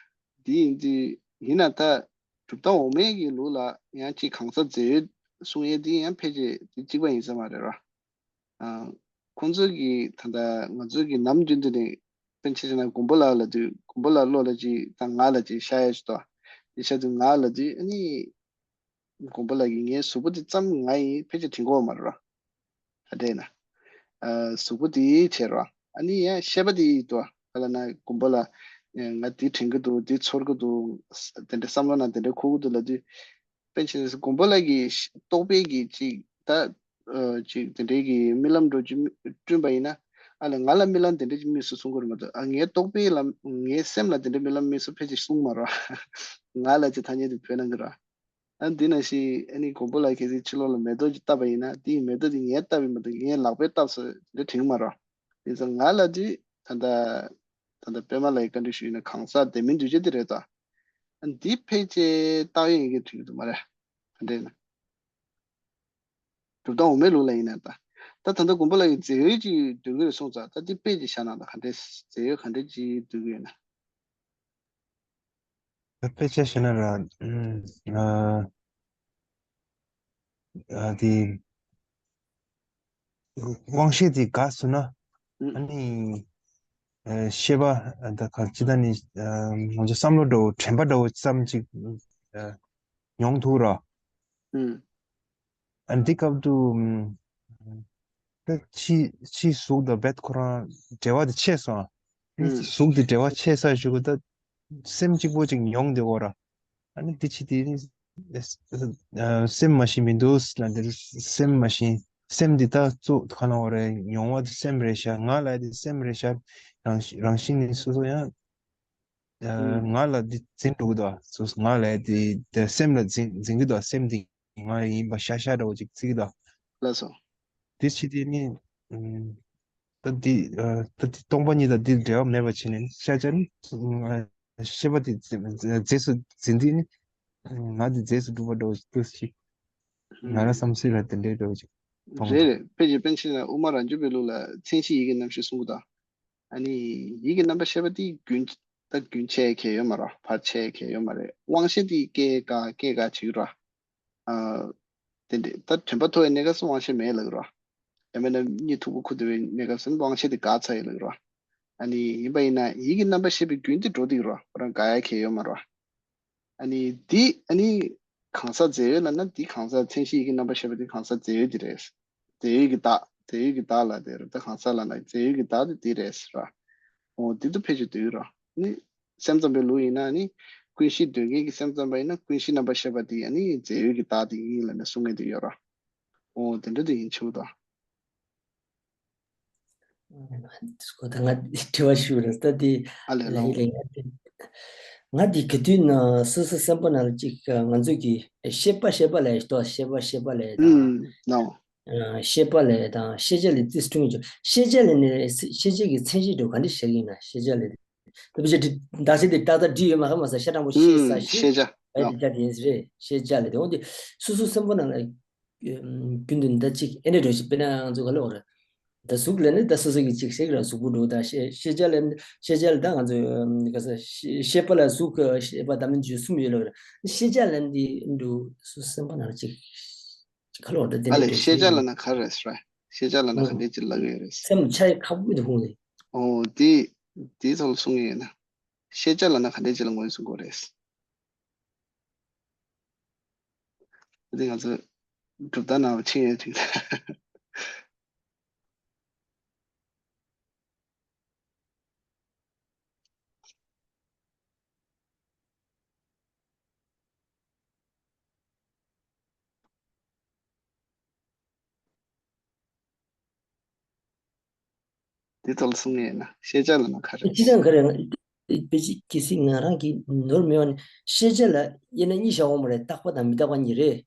འདི་ཡིན་དུས་ཡིན་ན་ད། གྲུབ་མཐའ་འོག་མའི་གི་ལུགས་ལ་ཡང་ཅིག་གང་ཟག་རྫས་ཡོད་ གསུང་ཡས་འདི་ཡང་ཕལ་ཆེར་འདི་གཅིག་པ་ཡིན་ས་མ་རེད་ར། ཨ། ཁོང་ཚོ་གིས་ད་ལྟ་ང་ཚོ་གི་ནམ་རྒྱུན་དུ་ནས་དཔེར་ན་ཆ་བཞག་ན་མགོན་པོ་ལགས་ལབ་དུས་མགོན་པོ་ལགས་བློ་ལ་ཅིག་དང་ང་ལ་ཅིག་ཤ་ཡ་ཅིག་ཏོ། དེ་ཤ་དུས་ང་ལབ་དུས་ཨ་ནི། མགོན་པོ་ལགས་ཀྱིས་ངའི་གཟུགས་པོ་དེ་ཙམ་ང་ཡིས་ཕལ་ཆེར་དྲན་གྱི་ཡོད་མ་རེད་ར། ག་འདྲས་ན། ཨ། གཟུགས་པོ་དེ་བྱས་ར། ཨ་ནི་ཡང་ཤེས་པ་དེ་ཡིས་དོ། ག་ལབ་ན་མགོན་པོ་ལགས། ང་འདི་དྲན་གྱི་འདུག་འདི་ཚོར་གྱི་འདུག་དེ་འདྲའི་བསམ་བློ་ནང་དེ་འདྲའི་འཁོར་གྱི་འདུག་ལབ་དུས། དཔེར་ན་ཆ་བཞག་ན་མགོན་པོ་ལགས་ཀྱི་རྟོག་པས་ཀྱི་ཅིག་ད། ཨ། ཅིག་དེ་འདྲའི་གི་རྨི་ལམ་འདྲ་ཅིག་བསྐྲུན་པ་ཡིན་ན། ཨ་ལས་ང་ལ་རྨི་ལམ་དེ་འདྲ་ཅིག་རྨིས་སོང་གསུང་གི་རེད་མ་གཏོགས། ཨ། ངའི་རྟོག་པས་ལ་ངའི་སེམས་ལ་དེ་འདྲའི་རྨི་ལམ་རྨིས་སོང་ཕལ་ཆེར་གསུང་མ་རེད། ང་ལ་ཅིག་ཐ་སྙད་དེ་བོད་ནང་གི་རེད། ཨ། འདི་ནང་བཞིན་ཨ་ནི་མགོན་པོ་ལགས་ཁྱེད་ཚོས་ཕྱི་ལོགས་ལ་མེ་ཏོག་ཅིག་བཏབ་པ་ཡིན་ན། དེའི་མེ་ཏོག་དེ་ངས་བཏབ་པ་མ་གཏོགས་ངའི་ལག་པས་བཏབ་སོང་འདི་དྲན་གྱི་མ་རེད། དེ་ཚོ་ང་ལ་དུས་ད་ལྟ་ད་ལྟ་པད་མ་ལགས་ཀྱིས་བཀའ་འདྲི་ཞུས་ན་གང་ཟག་བདེན་མིན་འདུས་བྱས་དེ་རེད་ད། ཨ། འདི་ཕལ་ཆེར་རྟགས་ཡོད་ཡིན་གྱི་དྲན་གྱི་འདུག་མ་རེད། ག་འདྲས་ན། གྲུབ་མཐའ་འོག་མའི་ལུགས་ལ་ཡིན་ན་ད། ད་ད་ལྟ་མགོན་པོ་ལགས་ཀྱིས་རྫས་ཡོལ་ཅིག་འདོན་གྱི་ཡོད་གསུངས་ཙང་། ད་འདི་དཔེ་ཅིག་བཞག་ན་ད་ག་འདྲས་རྫས་ཡོལ་ག་འདྲས་ཅིག་འདོན་གྱི་ཡོད་ན། དཔེ་ཆ་བཞག་ན་ར། ཨ། ཨ། དེ་དབང་ཤེས་དེ་འགགས་སོང་ན། ཨ་ནི། ཨ། ཤེས་པ་ད་ག་ཅི་ད་ནི། ཨ། ང་ཚོ་བསམ་བློ་འདྲ་བོ་དྲན་པ་འདྲ་བོ་ཙམ་ཅིག་ཨ། མྱོང་ཐུབ་ར། ཨ། འདི་སྐབས་དུ་ད་ཕྱི་ཕྱི་གཟུགས་དང་རྦད་ཁོ་རང་འབྲེལ་བ་དེ་ཆད་སོང་། ཨ། གཟུགས་དེ་འབྲེལ་བ་ཆད་ས་ཞུ་གི་ད། སེམས་གཅིག་པོ་ཅིག་མྱོང་བསྡད་ཡོད་ར། ཨ་ནི་དེ་ཕྱི་དེ་ནི་སེམས་མ་ཤེས་མི་འདུག་ལབ་འདིར། སེམས་མ་ཤེས། སེམས་འདི་ད་གཙོ་ག་ལ་བ་རེད། མྱོང་བ་དེ་སེམས་རེད་ཤག་ང་ལ་དེ་སེམས་རེད་ཤག་རང་རང་བཞིན་ནི་སོ་སོ་ཡང་། ཨ། ང་ལ་འདི་འཛིན་འགྲོ་གི་འདུག་སོ་སོ་ང་ལ་འདི་འདི་སེམས་ལ་འཛིན་འཛིན་གི་འདུག་སེམས་འདི་ང་ཡིན་པ་ཤ་ཤ་འདྲ་བོ་ཅིག་བརྩི་གི་འདུག་ལགས་སོ། འདི་ཕྱི་དེ་ནི། ཨ། ད་འདི། ཨ། ད་འདི་སྟོང་པ་ཉིད་དང་འདི་འབྲེལ་བ་མེད་པ་བྱས་ནས་ཤ་ཤ་ནི། ཨ། ཤེས་པ་དེ་རྫས་རྫས་སུ་འཛིན་དུས་ནི། ང་དེ་རྫས་སུ་གྲུབ་པ་འདྲ་བོ་ཞིག་ཏུ་ཞིག་ང་རང་བསམ་སྲིད་ལ་དེ་འདྲའི་འདྲ་བོ་ཞིག་མཐོང་རེད། རེད། དཔེ་ཆ་པཎ་ཆེན་དབུ་མ་རང་རྒྱུད་པའི་ལུགས་ལ་མཚན་གཞི་ཡིད་ཀྱི་རྣམ་ཤེས་གསུང་གི་འདུག་ཨ་ནི་ཡིད་ཀྱི་རྣམ་པར་ཤེས་པ་དེ་རྒྱུན་ད་རྒྱུན་ཆད་ཁེལ་ཡོད་མ་རེད། བར་ཆད་ཁེལ་ཡོད་མ་རེད། དབང་ཤེས་དེ་སྐྱེ་དགའ་སྐྱེ་དགའ་བྱེད་ཀྱི་རེད། ཨ། དེ་འདྲ་ད་དྲན་པ་ཐོར་བའི་གནས་སྐབས་སུ་དབང་ཤེས་མེད་ལབ་ཀྱི་རེད། ཡང་མིན་ན་གཉིད་མཐུག་པོ་ཁུག་བསྡད་པའི་གནས་སྐབས་སུ་དབང་ཤེས་དེ་འགག་ཚར་ཡོད་ལབ་ཀྱི་རེད། ཨ་ནི་ཡིན་པ་ཡིན་ན་ཡིད་ཀྱི་རྣམ་པར་ཤེས་པའི་རྒྱུན་དེ་འགྲོ་བསྡད་ཀྱི་རེད། ཁོ་རང་འགག་ཡ་ཁེལ་ཡོད་མ་རེད། ཨ་ནི་འདི་ཨ་ནི་གང་ཟག་རྫས་ཡོད་ལབ་ན། འདི་གང་ཟག་མཚན་གཞི་ཡིད་ཀྱི་རྣམ་པར་ཤེས་པ་འདི་གང་ཟག་རྫས་ཡོད་འདི་རེད། རྫས་ཡོད་ཀྱི་བདག་རྫས་ཡོད་ཀྱི་བདག་ལ་དེ་རེད། ད་གང་ཟག་ལབ་ན་རྫས་ཡོད་ཀྱི་བདག་དེ་འདི་རེད་ཟེར་ར། འོ་འདི་ད་ཕལ་ཆེར་འདོད་ཀྱི་རེད། ནི་སེམས་ཙམ་པའི་ལུགས་ཡིན་ན་ནི་ཀུན་གཞི་འདོད་མཁན་གྱི་སེམས་ཙམ་པ་ཡིན་ན་ཀུན་གཞི་རྣམ་པར་ཤེས་པ་དེ་ཨ་ནི་རྫས་ཡོད་ཀྱི་བདག་དེ་ཡིན་ལབ་ནས་གསུང་མཁན་དེ་ཡོད་ར། འོ་དེ་འདྲ་དེ་ཡིན་ཆོག་ད། ཁོ་ད་ང་དྲི་བ་ཞུ་རེད་ད་དེ། ཨ་ལས། ལགས་ལགས་ལགས། ང་དེ་ང་དེ་ག་དུས་ན་སོ་སོ་སེམས་པ་ནང་ལ་ཅིག་ང་ཚོ་གི་ཤེས་པ་ཤེས་པ་ལས་ཏོ། ཤེས་པ་ཤེས་པ་ལས་དང་། ཨུམ། ལགས། ཨ། ཤེས་པ་ལས་དང་ཤེས་བྱ་ལས་རྩིས་སྤྲུང་ཡོད། ཤེས་བྱ་ལས་ནི་ཤེས་བྱ་གི་མཚན་གཞི་འདྲ་ག་འདྲ་བཞག་ཡིན་ན། ཤེས་བྱ་ལས་དེ་བྱ་དེ་བདག་ཆ་དེ་ཏག་ཏག་འདྲི་ཡོད་མ་ཧ་མ་ས་ཤ་དྲང་པོ་ཤེས་ས། ཨུམ། ཤེས་ཤེས་བྱ། བྱ་དེ་ལགས། དེ་རེད། ཤེས་བྱ་ལས་དེ་འོ་དེ་སོ་སོ་སེམས་པ་ནང་ལ་རྒྱུན་དུ་ད་ཅིག་ཨེ་འདྲ་འགྲོ་ཞིག་དཔེར་ན་ང་ཚོ་ག་ལ་འོ་རེད། ད་གཟུགས་ལས་ནི་ད་སོ་སོ་གི་ཅིག་ཤེས་ར་གཟུགས་པོ་འགྲོ། ད་ཤེས་ཤེས་བྱ་ལས་ཤེས་བྱ་ལ་ད་ང་ཚོ་ག་ས་ཤེས་ཤེས་པ་ལ་གཟུགས་ཤེས་པ་ད་མིན་རྒྱུ་གསུམ་ཡོད་ལ། ཤེས་བྱ་ལ་འདི་འགྲོ་སོ་སོ་སེམས་པ་ནང་ཅིག་ཅིག་ག་ལ་འོ་རེད། དེ་ཨ་ལས། འདྲ་འགྲོ་ཤེས་ཞིག་བྱ་ལ་ན་ག་རེ་རེད་ཟེར་བ། ཤེས་བྱ་ལ་ན་ག་འདྲ་ཅིག་ལབ་ཡོད་རེད། སེམས་ཆ་ཡི་ཁ་བུ་དེ་ཧུང་ནས། ཨོ་དེ་དེ་ཚོ་ལ་གསུང་ཡོད་ན། ཤེས་བྱ་ལ་ན་ག་འདྲ་ཅིག་ལ་ངོས་བཟུང་དགོས་རེད། འདི་ང་ཚོ་གྲུབ་མཐའ་ནང་ཕྱིན་ཡོད་ཅིག་དེ་ཚོ་ལ་གསུང་ངེས་ན་ཤེས་བྱ་ལ་ན་ག་རེ། ཅི་ཙང་ག་རེ། ང་དཔེ་ཅིག་གལ་སྲིད་ང་རང་གིས་ནོར་མེད་པ་ནི་ཤེས་བྱ་ལ་དབྱེ་ན་གཉིས་བཞག་འོང་མ་རེད། རྟག་པ་དང་མི་རྟག་པ་གཉིས་རེད་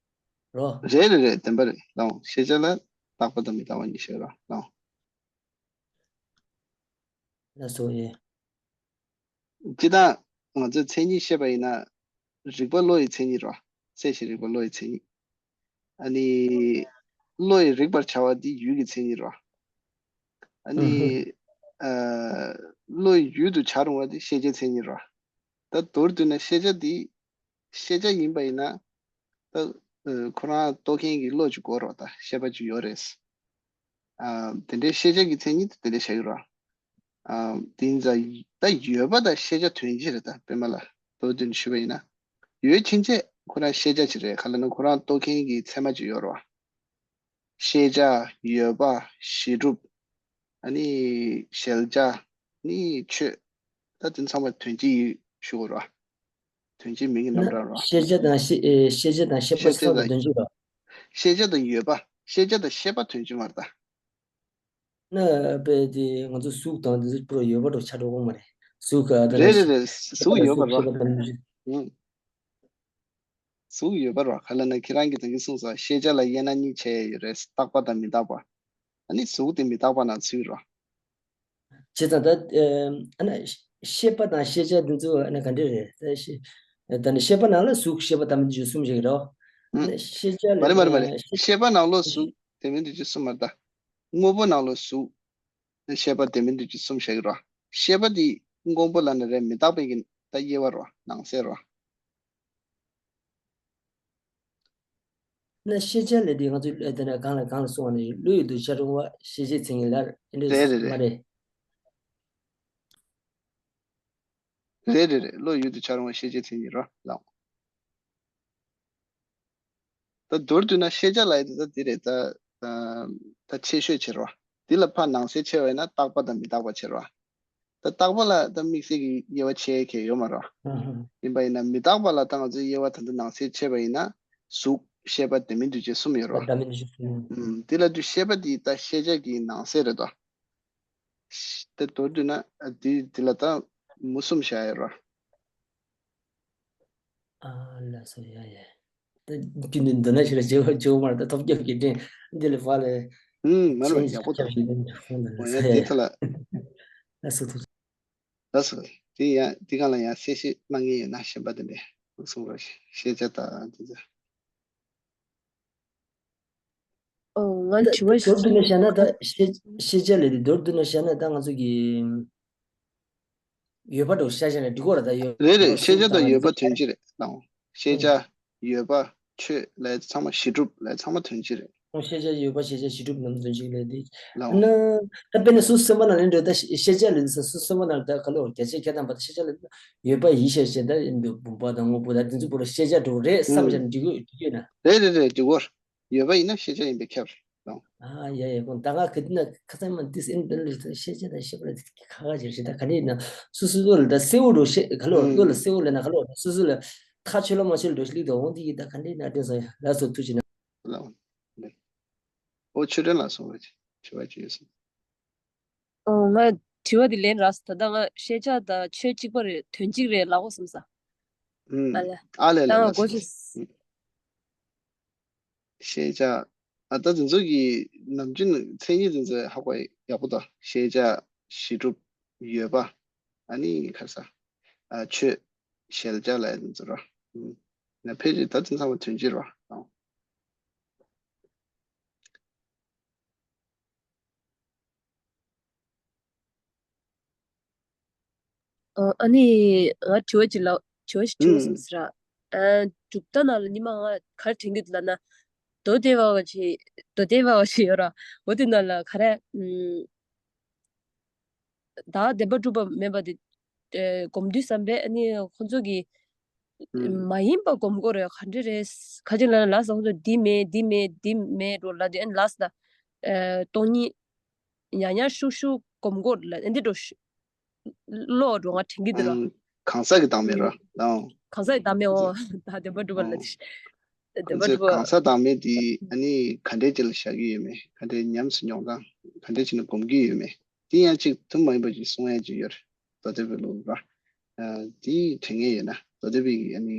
རོ། རེད་རེད་རེད། བདེན་པ་རེད། ལགས། ཤེས་བྱ་ལ་རྟག་པ་དང་མི་རྟག་པ་གཉིས་བཞག་རོ། ལགས། ལགས་སོ། ཡེ། སྤྱིར་བཏང་ང་ཚོས་མཚན་ཉིད་བཤད་པ་ཡིན་ན། རིག་པ་བློ་ཡི་མཚན་ཉིད་རོ། སྲེད་ཞེན་རིག་པ་བློ་ཡི་མཚན་ཉིད། ཨ་ནི། བློ་ཡིས་རིག་པར་བྱ་བ་འདི་ཡུལ་གྱི་མཚན་ཉིད་རོ། ཨ་ནི། ཨ། བློ་ཡིས་ཡུལ་དུ་བྱ་རུང་བ་འདི་ཤེས་བྱའི་མཚན་ཉིད་རོ། ད་མདོར་བསྡུས་ན་ཤེས་བྱ་འདི། ཤེས་བྱ་ཡིན་པ་ཡིན་ན། ད། ཨ་ཁོ་རང་རྟོགས་མཁན་གྱི་བློ་ཅིག་དགོས་རེད་བ། ད་ཤེས་པ་ཅིག་ཡོད་རེད། ཨ་དེ་འདྲའི་ཤེས་བྱ་གི་མཚན་ཉིད་དེ་དེ་འདྲ་བྱ་གི་རེད་བ། ཨ་དེ་ཡིན་ཙང་ད་ཡོད་པ་དང་ཤེས་བྱ་དོན་གཅིག་རེད། ད་དཔེར་ན་ལ་མདོར་བསྡུས་ནས་ཞུས་པ་ཡིན་ན། ཡོད་ཕྱིན་ཆད་ཁོ་རང་ཤེས་བྱ་ཅིག་རེད། ག་ལ་ན་ཁོ་རང་རྟོགས་མཁན་གྱི་ཚད་མ་ཅིག་ཡོད་རེད་བ། ཤེས་བྱ། ཡོད་པ། གཞི་གྲུབ། ཨ་ནི་གཞལ་བྱ། ནི་ཆོས། ད་དེ་ཚང་མ་དོན་གཅིག་ཡིན་ཞུ་དགོས་རེད་བ། དོན་གཅིག་མིང་གི་རྣམ་ན་གྲངས་རེད་བ། ཤེས་བྱ་དང་ཤེས་ཨེ་ཤེས་བྱ་དང་ཤེས་པ་ཤེས་བྱ་གསུམ་དང་དོན་གཅིག་རེད། ཤེས་བྱ་དང་ཡོད་པ། ཤེས་བྱ་དང་ཤེས་པ་དོན་གཅིག་མ་རེད་ད། ན་དཔེ་དེ་ང་ཚོ་གཟུགས་དང་དེ་ཚོ་པུ་རོ་ཡོད་པ་འགྲོ་ཆ་འགྲོ་གོ་མ་རེད། གཟུགས་ག་ད་རེད་རེད་རེད། གཟུགས་ཡོད་པ་རེད་བ། ཨུམ། གཟུགས་ཡོད་པ་རེད་བ། ག་ལ་ན་ཁྱེད་རང་གིས་ད་གིན་གསུངས་སོང་། ཤེས་བྱ་ལ་དབྱེ་ན་གཉིས་ཕྱེ་ཡོད་རེད། རྟག་པ་དང་མི་རྟག་པ། ཨ་ནི་གཟུགས་དེ་མི་རྟག་པ་ནང་ཚུད་རེད་བ། བྱས་ཙང་ད་ཨ་ན་ཤེས་པ་དང་ཤེས་བྱ་འདི་ཚོ་ཨ་ན་ག་འདྲ་རེད། ད་ཤེས་ད་ནི་ཤེས་པ་ནང་ལ་གཟུགས་ཤེས་པ་དང་མི་འདི་ཚོ་གསུམ་ཞིག་རེད་བ། ཨ་ན་ཤེས་བྱ་ལ་མ་རེད་མ་རེད་མ་རེད། ཤེས་ཤེས་པ་ནང་ལོགས་གཟུགས་དེ་མི་འདི་ཚོ་གསུམ་མ་རེད་ད། དངོས་པོ་ནང་ལོགས་གཟུགས། ཤེས་པ་དེ་མིན་དེ་ཅིག་གསུམ་བཞག་གི་རོ། ཤེས་པ་དེ་དངོས་པོ་ལ་ན་རེད། མི་རྟག་པའི་གི་ད་དབྱེ་བ་རོ། ནང་གསེས་རོ། ན་ཤེས་བྱ་ལས་དེ་ང་ཚོས་ལས་དེ་ན་གང་ལ་གང་ལ་གསུངས་པ་ནི་བློ་ཡུལ་དུ་འཆར་འོང་བ་ཤེས་བྱེད་མཚན་ཉིད་ལ་ཨེ་འདྲ་རེད་རེད་མ་རེད། རེད། རེད་རེད་རེད། བློ་ཡུལ་དུ་འཆར་འོང་བ་ཤེས་བྱེད་མཚན་ཉིད་རོ་ལགས། ད་མདོར་བསྡུས་ན་ཤེས་བྱ་ལ་ཡི་ད་འདི་རེད་ད། ད་ཆེ་ཤོས་ཕྱེ་རོ། འདི་ལ་ཕར་ནང་གསེས་ཕྱེ་བ་ཡིན་ན་རྟག་པ་དང་མི་རྟག་པ་ཕྱེ་རོ། ད་རྟག་པ་ལ་ད་དམིགས་བསལ་གྱི་དབྱེ་བ་ཕྱེ་མཁན་ཡོད་མ་རོ། ཡིན་པ་ཡིན་ན་མི་རྟག་པ་ལ་ད་ང་ཚོས་དབྱེ་བ་ད་ལྟ་ནང་གསེས་ཕྱེ་བ་ཡིན་ན་གཟུགས་ཤེས་པ་ལྡན་མིན་འདུས་བྱས་གསུམ་ཡོད་རོ། ལྡན་མིན་འདུས་བྱས་གསུམ། ཨུམ། འདི་ལ་དུ་ཤེས་པ་འདི་ད་ཤེས་བྱ་གི་ནང་གསེས་རེད་དོ། ད་མདོར་བསྡུས་ན་འདི་འདི་ལ་ད་མུ་གསུམ་བཞག་ཡོད་རོ། ཨ་ལ་སོ་ཡ་ཡ། ད་རྒྱུན་དུ་འདོན་ན་ཞིག་ལ་བྱེད་པ་བྱེད་པ་མ་རེད། ད་ཐོབ་རྒྱབ་ཀྱི་དྲན་འདི་ལ་ཕར་ལ་ཨུམ་མ་རེད་ཡག་པོ་འདུག་ཡང་འདི་ཐ་ལ་ལ་སོ་ཐུག་ལ་སོ་དེ་ཡང་འདི་གང་ལ་ཡང་གསལ་བཤད་གནང་མཁན་ཡོད་ན་གཞན་པ་དེ་འདྲས་གསུང་རོགས་ཤེས་བྱ་དང་འདི་ཚོ། ཨོ་ང་དྲི་བ་ཞིག་མདོར་བསྡུས་ནས་བཤད་ན་ད་ཤེས་ཤེས་བྱ་ལས་དེ་མདོར་བསྡུས་ནས་བཤད་ན་ད་ང་ཚོ་གི་ཡོད་པ་འགྲོ་ཤ་ཤ་ནས་འགྲིག་གོ་ར། ད་ཡོད་རེད་རེད། ཤེས་བྱ་དང་ཡོད་པ་དོན་གཅིག་རེད་ལགས། ཤེས་བྱ། ཡོད་པ། ཆོས་ལ་ཚང་མ་གཞི་གྲུབ་ལ་ཚང་མ་དོན་གཅིག་རེད། ཤེས་བྱ་ཡོད་པ་ཤེས་བྱ་གཞི་གྲུབ་རྣམས་དོན་གཅིག་རེད་དེ། ལགས། ན་ད་དཔེར་ན་སོ་སོ་སེམས་པ་ནང་ལ་འགྲོ་ད་ཤེས་བྱ་ལ་སོ་སོ་སེམས་པ་ནང་ད་ག་ལོ་རྒྱ་ཆེ་ཁྱད་དང་བ་ད་ཤེས་བྱ་ལ་ཡོད་པ་ཡིད་ཤེས་བྱེད་ད་བུམ་པ་དང་དངོས་པོ་ད་དེ་ཚོ་བོ་ལ་ཤེས་བྱ་འགྲོ་རེད་བསམ་བྱ་འགྲིག་གི་འགྲིག་གི་ན། རེད་རེད་རེད། འགྲིག་གོ། ཡོད་པ་ཡིན་ན་ཤེས་བྱ་ཡིན་པས་ཁྱབ། ཨ་ཡ་ཡ་ཁོང་ད་ང་གི་ན་ཁ་སང་མ་དིས་ཨིན་ཏན་ལི་ཤེས་བྱ་དང་ཤེས་པ་ལ་དེ་ཁ་ཁ་ཅིག་རེད། ད་ག་འདྲ་ཡིན་ན་སོ་སོ་ལ་ད་སེའུ་འགྲོ་ཤེས་ག་ལོ་ལོ་ལ་སེའུ་ལ་ན་ག་ལོ་སོ་སོ་ལ་ཁ་ཆོད་ལ་མ་ཆོད་འགྲོ་ཤེས་ལིག་ད་འོང་དེ་ཡིན། ད་ག་འདྲ་ཡིན་ན་དེ་སོང་ཡ་ལ་སོ་ཐུག་ཅིག་ན། ལ་འོ་ཆོས་སྒྲོན་ལ་སོང་བ་ཅིག་དྲི་བ་ཅིག་ཡོད་སོང་། ཨོ་ང་དྲི་བ་དེ་ལན་རག་སོང་། ད་ལྟ་ང་ཤེས་བྱ་དང་ཆོས་གཅིག་པ་རེད་དོན་གཅིག་རེད་ལབ་གོ་བསམ་ས། ཨ་ལ་ཨ་ལས་ད་ལ་ང་ལ་གོ་སོང་། ཤེས་བྱ། ཨ་ད་དེ་ཚོ་གི་ནམ་རྒྱུན་མཚན་ཉིད་དེ་ཚོ་ཧ་གོ་ཡག་པོ་དང་ཤེས་བྱ་གཞི་གྲུབ་ཡོད་པ། ཨ་ནི་ཁ་ས་ཨ་ཆོས་གཞལ་བྱ་ལ་དེ་ཚོ་ར། ང་ཕལ་ཆེར་ད་དེ་ཚང་མ་དོན་གཅིག་ར། ཨ་ནི་ང་དྲི་བ་ཅིག་ལ་དྲི་བ་ཞིག་དྲི་བ་སོང་ཟེར་ར། གྲུབ་མཐའ་ནང་ལ་ཉི་མ་ང་ག་རེ་དྲན་གྱི་འདུག་ལབ་ན། མདོ་སྡེ་པ་བ་ཞིག་མདོ་སྡེ་པ་བ་ཞིག་ཡོད་ར། འོ་དེ་ནང་ལ་ག་རེ་ད་བདེན་པ་གྲུབ་པ་མེད་པ་དེ་སྒོམ་དུས་བསམ་པས་ཨ་ནི་ཁོ་ཚོ་གི་མ་ཡིན་པ་སྒོམ་དགོས་རེད། ག་འདྲ་རེད། ཁ་ཅིག་ལ་ལ་ས་ཁོ་ཚོ་འདི་མེད་འདི་མེད་འདི་མེད་འགྲོ་ལ་དེ་ཨ་ནི་ལ་ས་ད་སྟོང་ཉིད། ཉག་ཉག་ཤུག་ཤུག་སྒོམ་དགོས་ལ་ཨེ་འདི་འགྲོ་ཤུ། ལོག་འགྲོ་ང་དྲན་གྱི་འདུག་ལ། གང་ཟག་གི་བདག་མེད་ར་ལའང་། གང་ཟག་གི་བདག་མེད་འོ། ད་བདེན་པ་གྲུབ་པ་ལ་ཨོ། དེ་བདེན་པ་ཁོ་ཚོས་གྲུབ་པ། གང་ཟག་བདག་མེད་དེ་ཨ་ནི་ག་འདྲའི་ཅིག་ལ་བཞག་གི་ཡོད་མེད། ག་འདྲའི་ཉམས་སུ་མྱོང་སྟངས་ག་འདྲའི་ཅིག་ནས་སྒོམ་གྱི་ཡོད་མེད། དེ་ཡང་ཅིག་ཐུན་མོང་མ་ཡིན་པ་ཅིག་གསུང་ཡ་ཅིག་ཡོད་རེད། མདོ་སྡེ་པའི་ལུགས་ར། དེ་དྲན་མཁན་ཡོད་ན་མདོ་སྡེ་པའི་ཨ་ནི།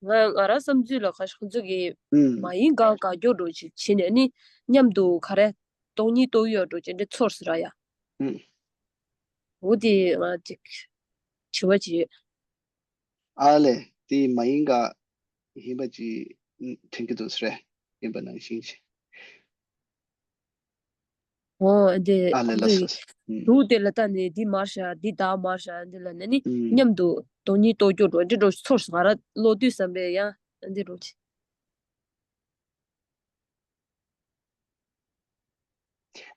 ང་ང་རང་བསམ་ཚུལ་ལ་ཁ་ཤས་ཁོ་ཚོ་གིས་ཨུམ། མ་ཡིན་གང་དགའ་སྐྱོ་འགྲོ་ཅིག་བྱས་ནས་ནི་མཉམ་དུ་ག་རེ་སྟོང་ཉིད་རྟོགས་ཡོད་འགྲོ་ཅེ་འདྲ་ཚོར་སི་ར་ཡ། ཨུམ། འོ་དེ་ང་ཅིག་དྲི་བ་ཅིག་ཡོད། ཨ་ལས་དེ་མ་ཡིན་ག་ཡིན་པ་ཅིག་དྲན་གྱི་འདུག་སི་རེད། ཡིན་པ་ནང་བཞིན་ཅིག་འོ་འདི་ཨ་ལས་ལ་འདི་སོ་སོ། ཨུམ། དུག་དེ་ལ་ལྟ་ནས་འདི་མར་བཞག་འདི་བདག་མར་བཞག་འདི་ལ་ནི་ཨུམ། མཉམ་དུ་ སྟོང་ཉིད་རྟོགས་རྒྱུ་འགྲོ་འདི་འགྲོ་ཚོར་སོང་། ང་རང་ཀློག་དུས་ཙམ་པས་ཡང་འདི་འགྲོ་ཆེ།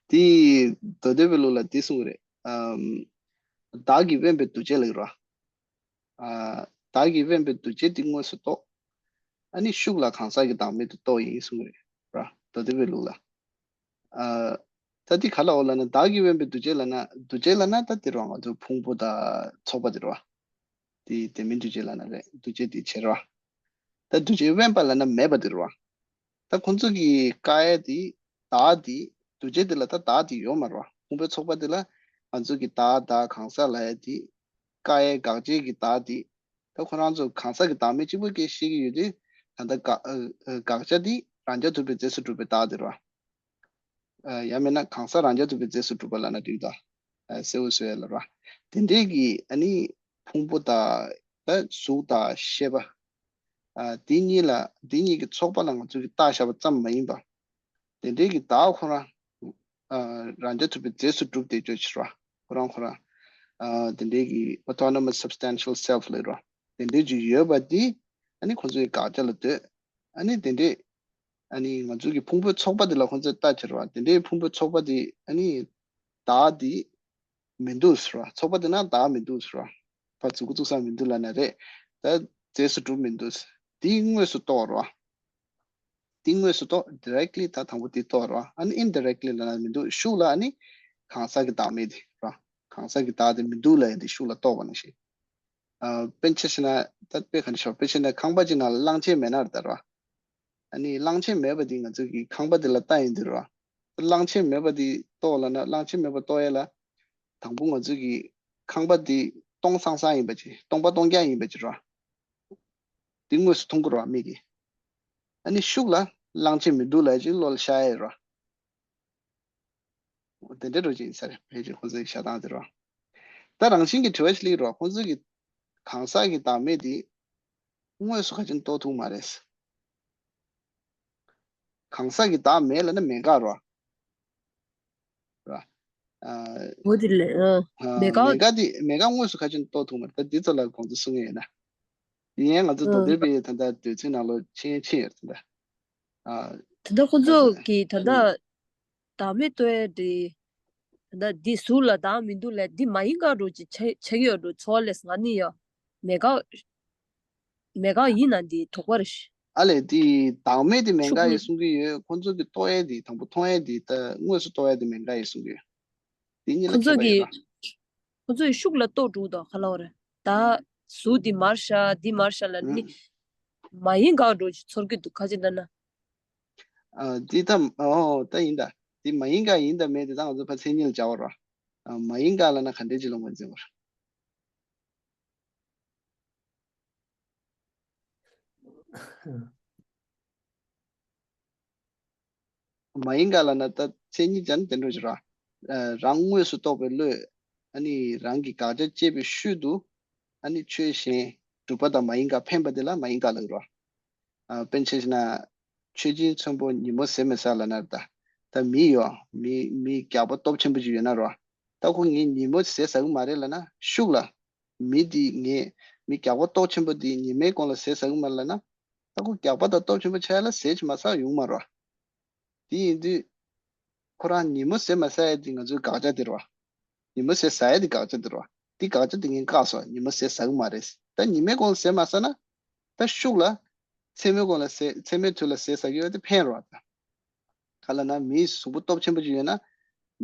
དེ་མདོ་སྡེ་པའི་ལུགས་ལ་འདི་གསུངས་རེད། ཨམ། བདག་གིས་དབེན་པའི་འདུ་བྱེད་ལ་ཡོད་ར། ཨ། བདག་གིས་དབེན་པའི་འདུ་བྱེད་འདི་དངོས་སུ་རྟོགས། ཨ་ནི་ཤུགས་ལ་གང་ཟག་གི་བདག་མེད་དུ་རྟོགས་ཡིན་གསུངས་རེད་ར། མདོ་སྡེ་པའི་ལུགས་ལ། ཨ། ད་འདི་ག་ལ་འོ་ལ་ན་བདག་གིས་དབེན་པའི་འདུ་བྱེད་ལ་ན་འདུ་བྱེད་ལ་ན་ད་འདི་ར་ང་ཚོ་ཕུང་པོ་དང་ཚོགས་པ་འདི་ར། དེ་དེ་མིན་འདུ་བྱེད་ལ་ན་རེད། འདུ་བྱེད་དེ་བྱེད་ར། ད་འདུ་བྱེད་དབེན་པ་ལ་ན་མེད་པ་དེ་ར། ད་ཁོང་ཚོ་གི་བཀག་ཡས་དེ་བདག་དེ་འདུ་བྱེད་དེ་ལ་ད་བདག་དེ་ཡོད་མ་ར། ཕུང་པོའི་ཚོགས་པ་དེ་ལ་ང་ཚོ་གི་བདག་བདག་གང་ཟག་ལ་ཡ་དེ་བཀག་ཡས་དགག་བྱའི་གི་བདག་དེ། ད་ཁོ་རང་ཚོ་གང་ཟག་གི་བདག་མེད་གཅིག་པུ་སྐད་བཤད་ཀྱི་ཡོད་དེ། ད་ལྟ་དགག་ཨ་ཨ་དགག་བྱ་དེ་རང་རྐྱ་ཐུབ་པའི་རྫས་སུ་གྲུབ་པའི་བདག་དེ་ར། ཨ་ཡང་མིན་ན་གང་ཟག་རང་རྐྱ་ཐུབ་པའི་རྫས་སུ་གྲུབ་པ་ལ་ན་འགྲིག་ད། ཨ་གསལ་བོ་བཟོ་ཡ་ལ་ར། དེ་འདྲས་ཀྱི་ཨ་ནི་ཕུང་པོ་དང་ད་གཟུགས་དང་ཤེས་པ། ཨ་དེ་གཉིས་ལ་དེ་གཉིས་ཀྱི་ཚོགས་པ་ལ་ང་ཚོས་ཀྱི་བཏགས་བཞག་པ་ཙམ་མ་ཡིན་པ། དེ་འདྲས་ཀྱི་བདག་ཁོ་རང་ཨ་རང་རྐྱ་ཐུབ་པའི་རྫས་སུ་གྲུབ་བསྡད་ཆོག་ཕྱིར་ར། ཁོ་རང་ཁོ་རང་ཨ་དེ་འདྲས་ཀྱི་autonomous substantial self ལབ་ར། དེ་འདྲས་ཀྱི་ཡོད་པ་དེ་ཨ་ནི་ཁོ་ཚོའི་དགག་བྱ་ལ་ལྟོས། ཨ་ནི་དེ་འདྲས། ཨ་ནི་ང་ཚོ་གི་ཕུང་པོའི་ཚོགས་པ་འདི་ལ་ཁོང་ཚོས་ལྟ་ཕྱིར་བ། དེ་འདྲའི་ཕུང་པོའི་ཚོགས་པ་འདི་ཨ་ནི་བདག་འདི་མི་འདུག་ཟེར་བ། ཚོགས་པ་འདི་ན་བདག་མི་འདུག་ཟེར་བ། ཕར་མཛུབ་གུ་བཙུགས་ས་མི་འདུག་ལབ་ན་རེད། ད་རྫས་སུ་གྲུབ་མི་འདུག། འདི་དངོས་སུ་རྟོགས་ར། འདི་དངོས་སུ་རྟོགས། directly ད་དང་པོ་འདི་རྟོགས་ར། ཨ་ནི་indirectly ལབ་ན་མི་འདུག། ཤུགས་ལ་ཨ་ནི་གང་ཟག་གི་བདག་མེད་འདི་ར། གང་ཟག་གི་བདག་དེ་མི་འདུག་ལབ་ཡ་འདི་ཤུགས་ལ་རྟོགས་པ་ནང་བཞིན། ཨ་དཔེ་ཆ་བཞག་ན་ད་དཔེ་ག་འདྲ་ཞིག་དཔེ་ཆ་ན་ཁང་པ་ཅིག་ནང་ལ་གླང་ཆེན་མེད་ན་རེད་ད་ར། ཨ་ནི་གླང་ཆེན་མེད་པ་འདི་ང་ཚོ་གི་ཁང་པ་འདི་ལ་ལྟ་ཡིན་འདི་ར། གླང་ཆེན་མེད་པ་འདི་རྟོགས་ལབ་ན་གླང་ཆེན་མེད་པ་རྟོགས་ཡ་ལ། དང་པོ་ང་ཚོ་གི་ཁང་པ་འདི་སྟོང་སང་སང་ཡིན་པ་ཅིག། སྟོང་པ་སྟོང་རྐྱང་ཡིན་པ་ཅིག་ར། འདི་དངོས་སུ་མཐོང་གི་ར་མིག་གིས། ཨ་ནི་ཤུགས་ལ་གླང་ཆེན་མི་འདུག་ལབ་ཅིག་བློ་ལ་ཤར་ཡ་ར། དེ་འདྲ་འགྲོ་ཅིག་ཡིན་ས་རེད། ཕལ་ཆེར་ཁོང་ཚོའི་བཞག་སྟངས་དེ་ར། ད་རང་བཞིན་གྱི་དྲི་བ་ཞིག་སླེབས་ར། ཁོང་ཚོ་གི་གང་ཟག་གི་བདག་མེད་དེ་དངོས་སུ་ག་ཅིག་རྟོགས་ཐུབ་མ་རེད། གང་ཟག་གི་བདག་མེད་ལབ་ན་མེད་དགག་ར། ར། ཨ། འོ་དེ་ལས་ཨ་ཨ་མེད་དགག་མེད་དགག་དེ་མེད་དགག་དངོས་སུ་ག་ཅིག་རྟོགས་ཐུབ་མ་རེད། ད་འདི་ཚོ་ལ་དགོངས་ཚུལ་གསུང་གི་ཡོད་ན། དེ་ཡན་ང་ཚོ་མདོ་ཨ་སྡེ་པའི་ད་ལྟ་འདོད་ཚུལ་ནང་ལོགས་ཕྱིན་ཕྱིན་ཡོད་ད་ལྟ། ཨ། ད་ལྟ་ཁོང་ཚོ་གི་ད་ལྟ་བདག་མེད་རྟོགས་ཡ་དེ། ད་ལྟ་འདི་གཟུགས་ལ་བདག་མི་འདུག་ལབ་འདི་མ་ཡིན་དགག་འགྲོ་ཅིག་ཆགས་ཆགས་ཀྱི་ཡོད་འགྲོ་ཚོར་ལས་ང་ནི་ཡ། མེད་དགག་མེད་དགག་ཡིན་ན་འདི་དོགས་པ་རེད། ཨ་ལས་འདི་བདག་མེད་དེ་མེད་དགག་ཡིན་གསུང་གི་ཡོད། ཁོང་ཚོ་གི་རྟོགས་ཡས་འདི་དང་པོ་མཐོང་ཡས་འདི་ད་དངོས་སུ་རྟོགས་ཡས་འདི་མེད་དགག་ཡིན་གསུང་གི་ཡོད། འདི་གཉིས་ལ་ཁོང་ཚོ་ཁྱད་པར་ཡོད་གི་ར། ཁོང་ཚོ་ཡི་ཤུགས་ལ་རྟོགས་འགྲོ་དང་ག་ལ་བ་རེད། ད་གཟུགས་འདི་མར་ཤ་འདི་མར་ཤ་ལ་ནི་མ་ཡིན་དགག་འགྲོ་ཅིག་ཚོར་གི་འདུག་ཁ་ཅིག་ལ་ན། ཨ་འདི་ད་ཨོ་ད་ཡིན་ད། འདི་མ་ཡིན་དགག་ཡིན་ད་མེད་དེ་ད་ང་ཚོ་ཕར་མཚན་ཉིད་ལ་སྦྱར་བ་ར། ཨ་མ་ཡིན་དགག་ལབ་ན་ག་འདྲས་ཅིག་ལ་ངོས་འཛིན་པ་ར། མ་ཡིན་དགག་ལབ་ན་ད་མཚན་ཉིད་ཅན་དེ་འདྲ་ཞིག་ར། ཨ་རང་དངོས་སུ་རྟོགས་པའི་བློས་ཨ་ནི་རང་གི་དགག་བྱ་བཅད་པའི་ཤུལ་དུ་ཨ་ནི་ཆོས་གཞན་གྲུབ་པ་དང་མ་ཡིན་དགག་འཕེན་པ་དེ་ལ་མ་ཡིན་དགག་ལབ་ར། ཨ་དཔེར་ན་ཆ་བཞག་ན་མཆོད་སྦྱིན་ཚོན་པོ་ཉིན་མོ་ཟས་མི་ཟ་ལབ་ན་ད་ད་མི་ཡོད། མི་མི་རྒྱགས་པ་སྟོབས་ཆེན་པོ་ཅིག་ཡོད་ན་ར། ད་ཁོ་ངས་ཉིན་མོ་ཟས་ཟ་གི་མ་རེད་ལབ་ན་ཤུགས་ལ། མི་འདི་ངས་མི་རྒྱགས་པ་སྟོབས་ཆེན་པོ་འདི་ཉི་མའི་གོང་ལ་ཟས་ཟ་གི་མ་ལབ་ན། ད་ཁོ་རྒྱགས་པ་དང་སྟོབས་ཆེན་པོ་ཆགས་ལ་ཟས་ཅིག་མ་ཟ་ཡོང་མ་རེད། དེ་ཡིན་དུས་ཁོ་རང་ཉིན་མོ་ཟས་མ་ཟ་ཡ་འདི་ང་ཚོའི་དགག་བྱ་དེ་རེད་བ། ཉིན་མོ་ཟས་ཟ་ཡ་འདི་དགག་བྱ་དེ་རེད་བ། འདི་དགག་བྱ་འདི་ངས་བཀག་སོང་། ཉིན་མོ་ཟས་ཟ་གི་མ་རེད། ད་ཉི་མའི་གོང་ལ་ཟས་མ་ཟ་ན། ད་ཤུགས་ལ་མཚན་མོའི་གོང་ལ་ཟས་མཚན་མོའི་དུས་ལ་ཟས་ཟ་གི་ཡོད་དེ་ཕན་རེད་བ་ད། ག་ལབ་ན་མིའི་གཟུགས་པོ་སྟོབས་ཆེན་པོ་ཅིག་ཡོད་ན།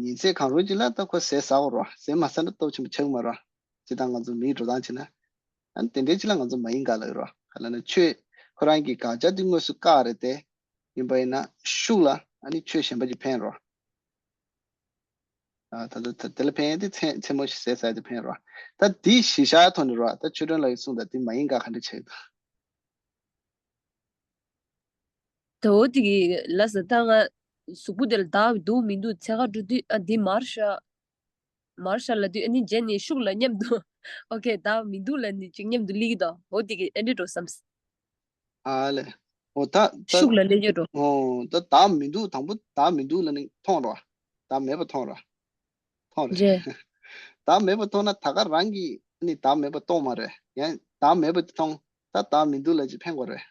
ཉིན་ཚེ་གང་རུང་ཅིག་ལ་ད་ཁོ་ཟས་ཟ་དགོས་རེད་བ། ཟས་མ་ཟ་ན་སྟོབས་ཆེན་པོ་ཆགས་ཀྱི་མ་རེད་བ། ཇི་ལྟར་ང་ཚོ་མིའི་འགྲོ་སྟངས་བྱས་ན། ཨ་ནི་དེ་འདྲའི་ཅིག་ལ་ང་ཚོ་མ་ཡིན་དགག་ལབ་ཀྱི་རེད་བ། ག་ལབ་ན་ཆོས་ཁོ་རང་གི་དགག་བྱ་དེ་དངོས་སུ་བཀག་རེད་དེ། ཡིན་པ་ཡིན་ན་ཤུགས་ལ་ཨ་ནི་ཆོས་གཞན་པ་ཅིག་ཕན་རེད་བ། ཨ་ད་ལྟ་ད་དེ་ལ་ཕན་ཡས་དེ་མཚན་མཚན་མོ་ཞིག་ཟས་ཟ་ཡས་དེ་ཕན་རེད་བ། ད་འདི་གཞི་བཞག་ཐོག་ནས་རེད་བ། ད་ཆོས་སྒྲོན་ལགས་ཀྱིས་གསུངས་དང་འདི་མ་ཡིན་དགག་ག་འདྲ་བྱས་ཡོད་དང་། ད་འོ་དེ་གི་ལ་ཟེར་ད་ང་གཟུགས་པོ་དེ་ལ་བདག་འདུག་མི་འདུག་འཚོལ་ག་འགྲོ་དུས་ཨ་འདི་མར་ཤ། མར་ཤ་ལབ་དུས་ཨ་ནི་རྗེས་ནས་ཤུགས་ལ་མཉམ་དུ་ཨོ་ཁེ་བདག་མི་འདུག་ལབ་ནས་ཅིག་མཉམ་དུ་སླེབས་ཀྱི་འདུག་འོ་དེ་གི་ཨེ་འདྲ་འགྲོ་བསམ། ཨ་ལེ། འོ་ད་ད་ཤུགས་ལ་སླེབས་ཀྱི་འགྲོ། འོ་ད་བདག་མི་འདུག་དང་པོ་བདག་མི་འདུག་ལབ་ནས་མཐོང་རོགས། བདག་མེད་པ་མཐོང་རོགས། མཐོང་རེད། རེད། བདག་མེད་པ་མཐོང་ན་ད་ག་རང་གིས་ཨ་ནི་བདག་མེད་པ་རྟོགས་མ་རེད། ཡང་བདག་མེད་པ་དེ་མཐོང་། ད་བདག་མི་འདུག་ལབ་ཅིག་འཕེན་དགོས་རེད།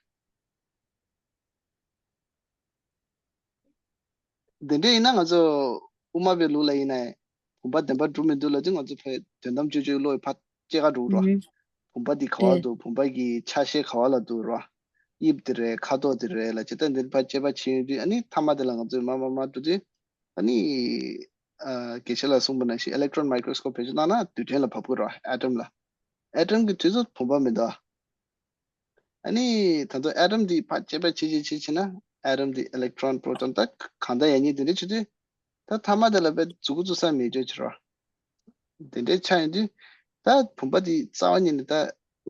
འདི་འདྲ་ཡིན་ན་ང་ཚོ་དབུ་མ་པའི་ལུགས་ལ་ཡིན་ནའི་བུམ་པ་བདེན་པར་གྲུབ་མི་འདུག་ལབ་དུས་ང་ཚོ་ཕར་དོན་དམ་དཔྱོད་བརྗོད་བློ་ཡི་ཕར་སྐྱེ་ག་འགྲོ་རོ། ཨུམ། བུམ་པ་འདི་ག་བ་དེ། འདུག་བུམ་པ་གི་ཆ་ཤས་ག་བ་ལ་འདུག་རོ། དབྱིབས་དེ་རེད། ཁ་དོག་དེ་རེད་ལབ་ཅིག་ད་འདི་ཕར་དཔྱད་པ་བྱེད་ཡོང་དུས་ཨ་ནི་མཐའ་མ་དེ་ལ་ང་ཚོས་མར་མར་མར་འགྲོ་དུས་ཨ་ནི་ཨ་དགེ་བཤེས་ལགས་གསུངས་པ་ནང་བཞིན་electron microscope བེད་སྤྱོད་བཏང་ན་རྡུལ་ཕྲན་ལ་བབས་དགོས་རོ། atom ལ། atom གི་དུས་སུ་བུམ་པ་མི་འདུག་ཨ་ནི་ད་དུང་atom འདི་ཕར་དཔྱད་པ་བྱེད་བྱེད་བྱེད་བྱེད་ན་atom འདི་electron proton ད་གང་ལྟར་ཡང་སྙིང་དེ་འདྲ་བྱེད་དུས། ད་མཐའ་མ་དེ་ལ་དཔེ་མཛུ་གུ་བཙུགས་ས་མེད་ཅོ་ཆེ་རོ། དེ་འདྲའི་ཆ་ཡིན་དུས། ད་བུམ་པ་འདི་རྩ་བ་ཉིད་ནས་ད་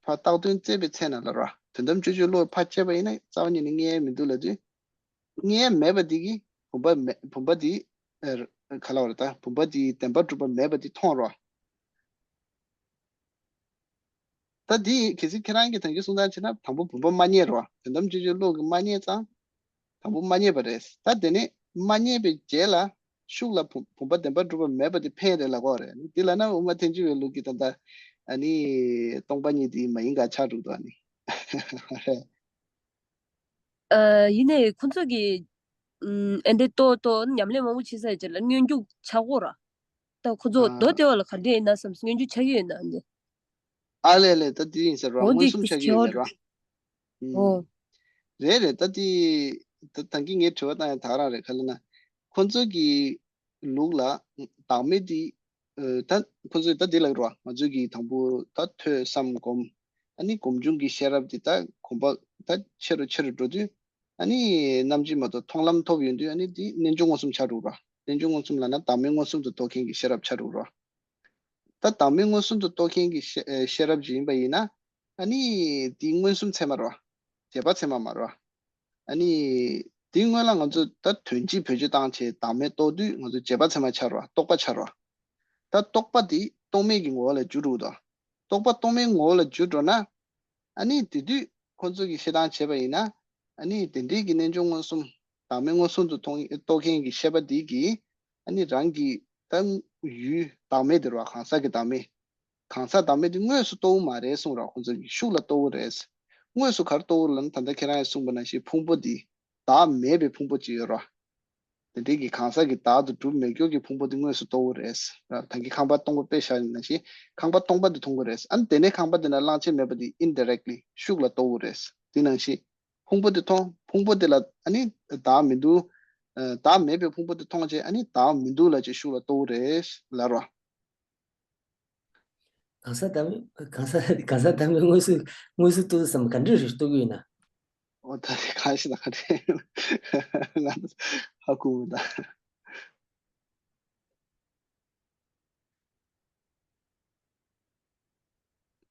ཕར་བཏགས་དོན་བཙལ་བའི་ཚེ་ན་ལ་རོ། དོན་དམ་དཔྱོད་བརྗོད་བློ་ཕར་དཔྱད་པ་ཡིན་ན་རྩ་བ་ཉིད་ནས་རྙེད་ཡ་མི་འདུག་ལབ་དུས། རྙེད་ཡ་མེད་པ་འདི་གིས་བུམ་པ་མེད་བུམ་པ་འདི་ཨ་ག་ལབ་རེད། ད་བུམ་པ་འདི་བདེན་པར་གྲུབ་པ་མེད་པ་འདི་མཐོང་རོ། ད་འདི་གལ་སྲིད་ཁྱེད་རང་གིས་ད་གིན་གསུང་སྟངས་བྱས་ན་དང་པོ་བུམ་པ་མ་རྙེད་རོ། དོན་དམ་དཔྱོད་བརྗོད་བློ་གིས་མ་རྙེད་ཙང་། དང་པོ་མ་རྙེད་པ་རེད། ད་དེ་ནས་མ་རྙེད་པའི་རྗེས་ལ་ཤུགས་ལ་བུམ་བུམ་པ་བདེན་པར་གྲུབ་པ་མེད་པ་དེ་འཕེན་རེད་ལབ་དགོས་རེད། འདི་ལབ་ན་དབུ་མ་ཐལ་འགྱུར་བའི་ལུགས་ཀྱི་ད་ལྟ་ཨ་ནི་སྟོང་པ་ཉིད་དེ་མ་ཡིན་ག་ཆགས་འགྲོ་འདུག་ཨ་ནི། རེད། ཨ་ཡིན་ནའི་ཁོ་ཚོ་གི་ཨ་འདི་ཏོ་ཏོ་ཉམས་ལེན་མང་པོ་བྱེད་ས་ཡི་རྗེས་ལ་སྔོན་འཇུག་ཆགས་ཀྱི་ཡོད་ར། ད་ཁོ་ཚོ་མདོ་ཨ་སྡེ་བ་ལ་ག་འདྲ་ཡིན་ན་བསམ། སྔོན་འཇུག་ཆགས་ཀྱི་ཡོད་ན་འདི། ཨ་ལེ་ལེ། ད་འདི་ཡིན་ཟེར་རོ། འོ་མངོན་འདི་སུམ་ཆགས་ཀྱི་ཡོད་ཟེར་རོ། ཨོ། ཨུམ། རེད་རེད། ད་འདི་ད་ད་གིན་ངས་དྲི་བ་བཏང་ཡ་ད་རང་རེད། ག་ལབ་ན་ཁོ་ཚོ་གི་ལུགས་ལ་བདག་མེད་འདི། ཨ་ད་ཁོ་ཚོས་ད་འདི་ལབ་རོ། ང་ཚོས་ཀྱི་དང་པོ་ད་ཐོས་བསམ་སྒོམ། ཨ་ནི་སྒོམ་བྱུང་གི་ཤེས་རབ་འདི་ད་གོམས་པ་ད་ཆེ་རུ་ཆེ་རུ་འགྲོ་དུས། ཨ་ནི་རྣམ་འབྱེད་མ་གཏོགས་མཐོང་ལམ་ཐོབ་ཡོང་དུས་ཨ་ནི་འདི་རྣལ་འབྱོར་མངོན་སུམ་ཆགས་འགྲོ་རོ། རྣལ་འབྱོར་མངོན་སུམ་ལབ་ན་བདག་མེད་མངོན་སུམ་དུ་རྟོགས་མཁན་གྱི་ཤེས་རབ་ཆགས་འགྲོ་རོ། ད་བདག་མེད་མངོན་སུམ་དུ་རྟོགས་མཁན་གྱི་ཤེས་ཨེ་ཤེས་རབ་ཅིག་ཡིན་པ་ཡིན་ན། ཨ་ནི་དེ་མངོན་སུམ་ཚད་མ་རོ། རྗེས་དཔག་ཚད་མ་མ་རོ། ཨ་ནི་དེའི་སྔོན་ལ་ང་ཚོ་ད་དོན་སྤྱི་བེད་སྤྱོད་བཏང་བྱས་བདག་མེད་རྟོགས་དུས་ང་ཚོ་རྗེས་དཔག་ཚད་མ་ཆགས་རོ། རྟོག་པ་ཆགས་རོ། ད་རྟོག་པ་དེ་རྟོག་མེད་ཀྱི་ངོ་བོ་ལ་འགྱུར་འགྲོ་གི་འདུག་རྟོག་པ་རྟོག་མེད་ངོ་བོ་ལ་འགྱུར་འགྲོ་ན། ཨ་ནི་དེ་དུས་ཁོ་ཚོ་གིས་བཤད་སྟངས་བྱས་པ་ཡིན་ན། ཨ་ནི་དེ་འདྲའི་གི་རྣལ་འབྱོར་མངོན་སུམ། བདག་མེད་མངོན་སུམ་དུ་མཐོང་རྟོགས་མཁན་གྱི་ཤེས་པ་འདི་གིས། ཨ་ནི་རང་གི་ད་ཡུལ་བདག་མེད་དེ་རེད་བ། གང་ཟག་གི་བདག་མེད། གང་ཟག་བདག་མེད་དེ་དངོས་སུ་རྟོགས་མ་རེད་གསུངས་ར། ཁོ་ཚོ་གིས་ཤུགས་ལ་རྟོགས་རེད། དངོས་སུ་ག་རེ་རྟོགས་ལབ་ན་ད་ལྟ་ཁྱེད་རང་ཡང་གསུངས་པ་ནང་བཞིན་ཕུང་པོ་འདི་བདག་མེད་པའི་ཕུང་པོ་ཅིག་ཡོད་ར། དེ་འདྲའི་གི་གང་ཟག་གི་བདག་ཏུ་གྲུབ་མེད་སྐྱོ་གི་ཕུང་པོ་དེ་དངོས་སུ་རྟོགས་རེད། ད་གིན་ཁང་པ་སྟོང་པ་དཔེ་བཞག་ནང་བཞིན་ཁང་པ་སྟོང་པ་དེ་མཐོང་གི་རེད། ཨ་ནི་དེ་ནས་ཁང་པ་དེ་ན་གླང་ཆེན་མེད་པ་དེ་indirectly ཤུགས་ལ་རྟོགས་རེད། དེ་ནང་བཞིན་ཕུང་པོ་དེ་མཐོང་། ཕུང་པོ་དེ་ལ་ཨ་ནི་བདག་མི་འདུག་ཨ་བདག་མེད་པའི་ཕུང་པོ་དེ་མཐོང་བྱས་ཨ་ནི་བདག་མི་འདུག་ལབ་བྱས་ཤུགས་ལ་རྟོགས་རེད་ལབ་ར། གང་ཟག་བདག་མེད་གང་ཟག་གང་ཟག་བདག་མེད་དངོས་སུ་དངོས་སུ་རྟོགས་བསམ་ག་འདྲ་རེད་རྟོགས་ཀྱི་ཡོད་ན། ཨོ་ད་རེས་གང་ཞིག་ན་ག་རེ་ང་ཧ་གོ་མི་ད།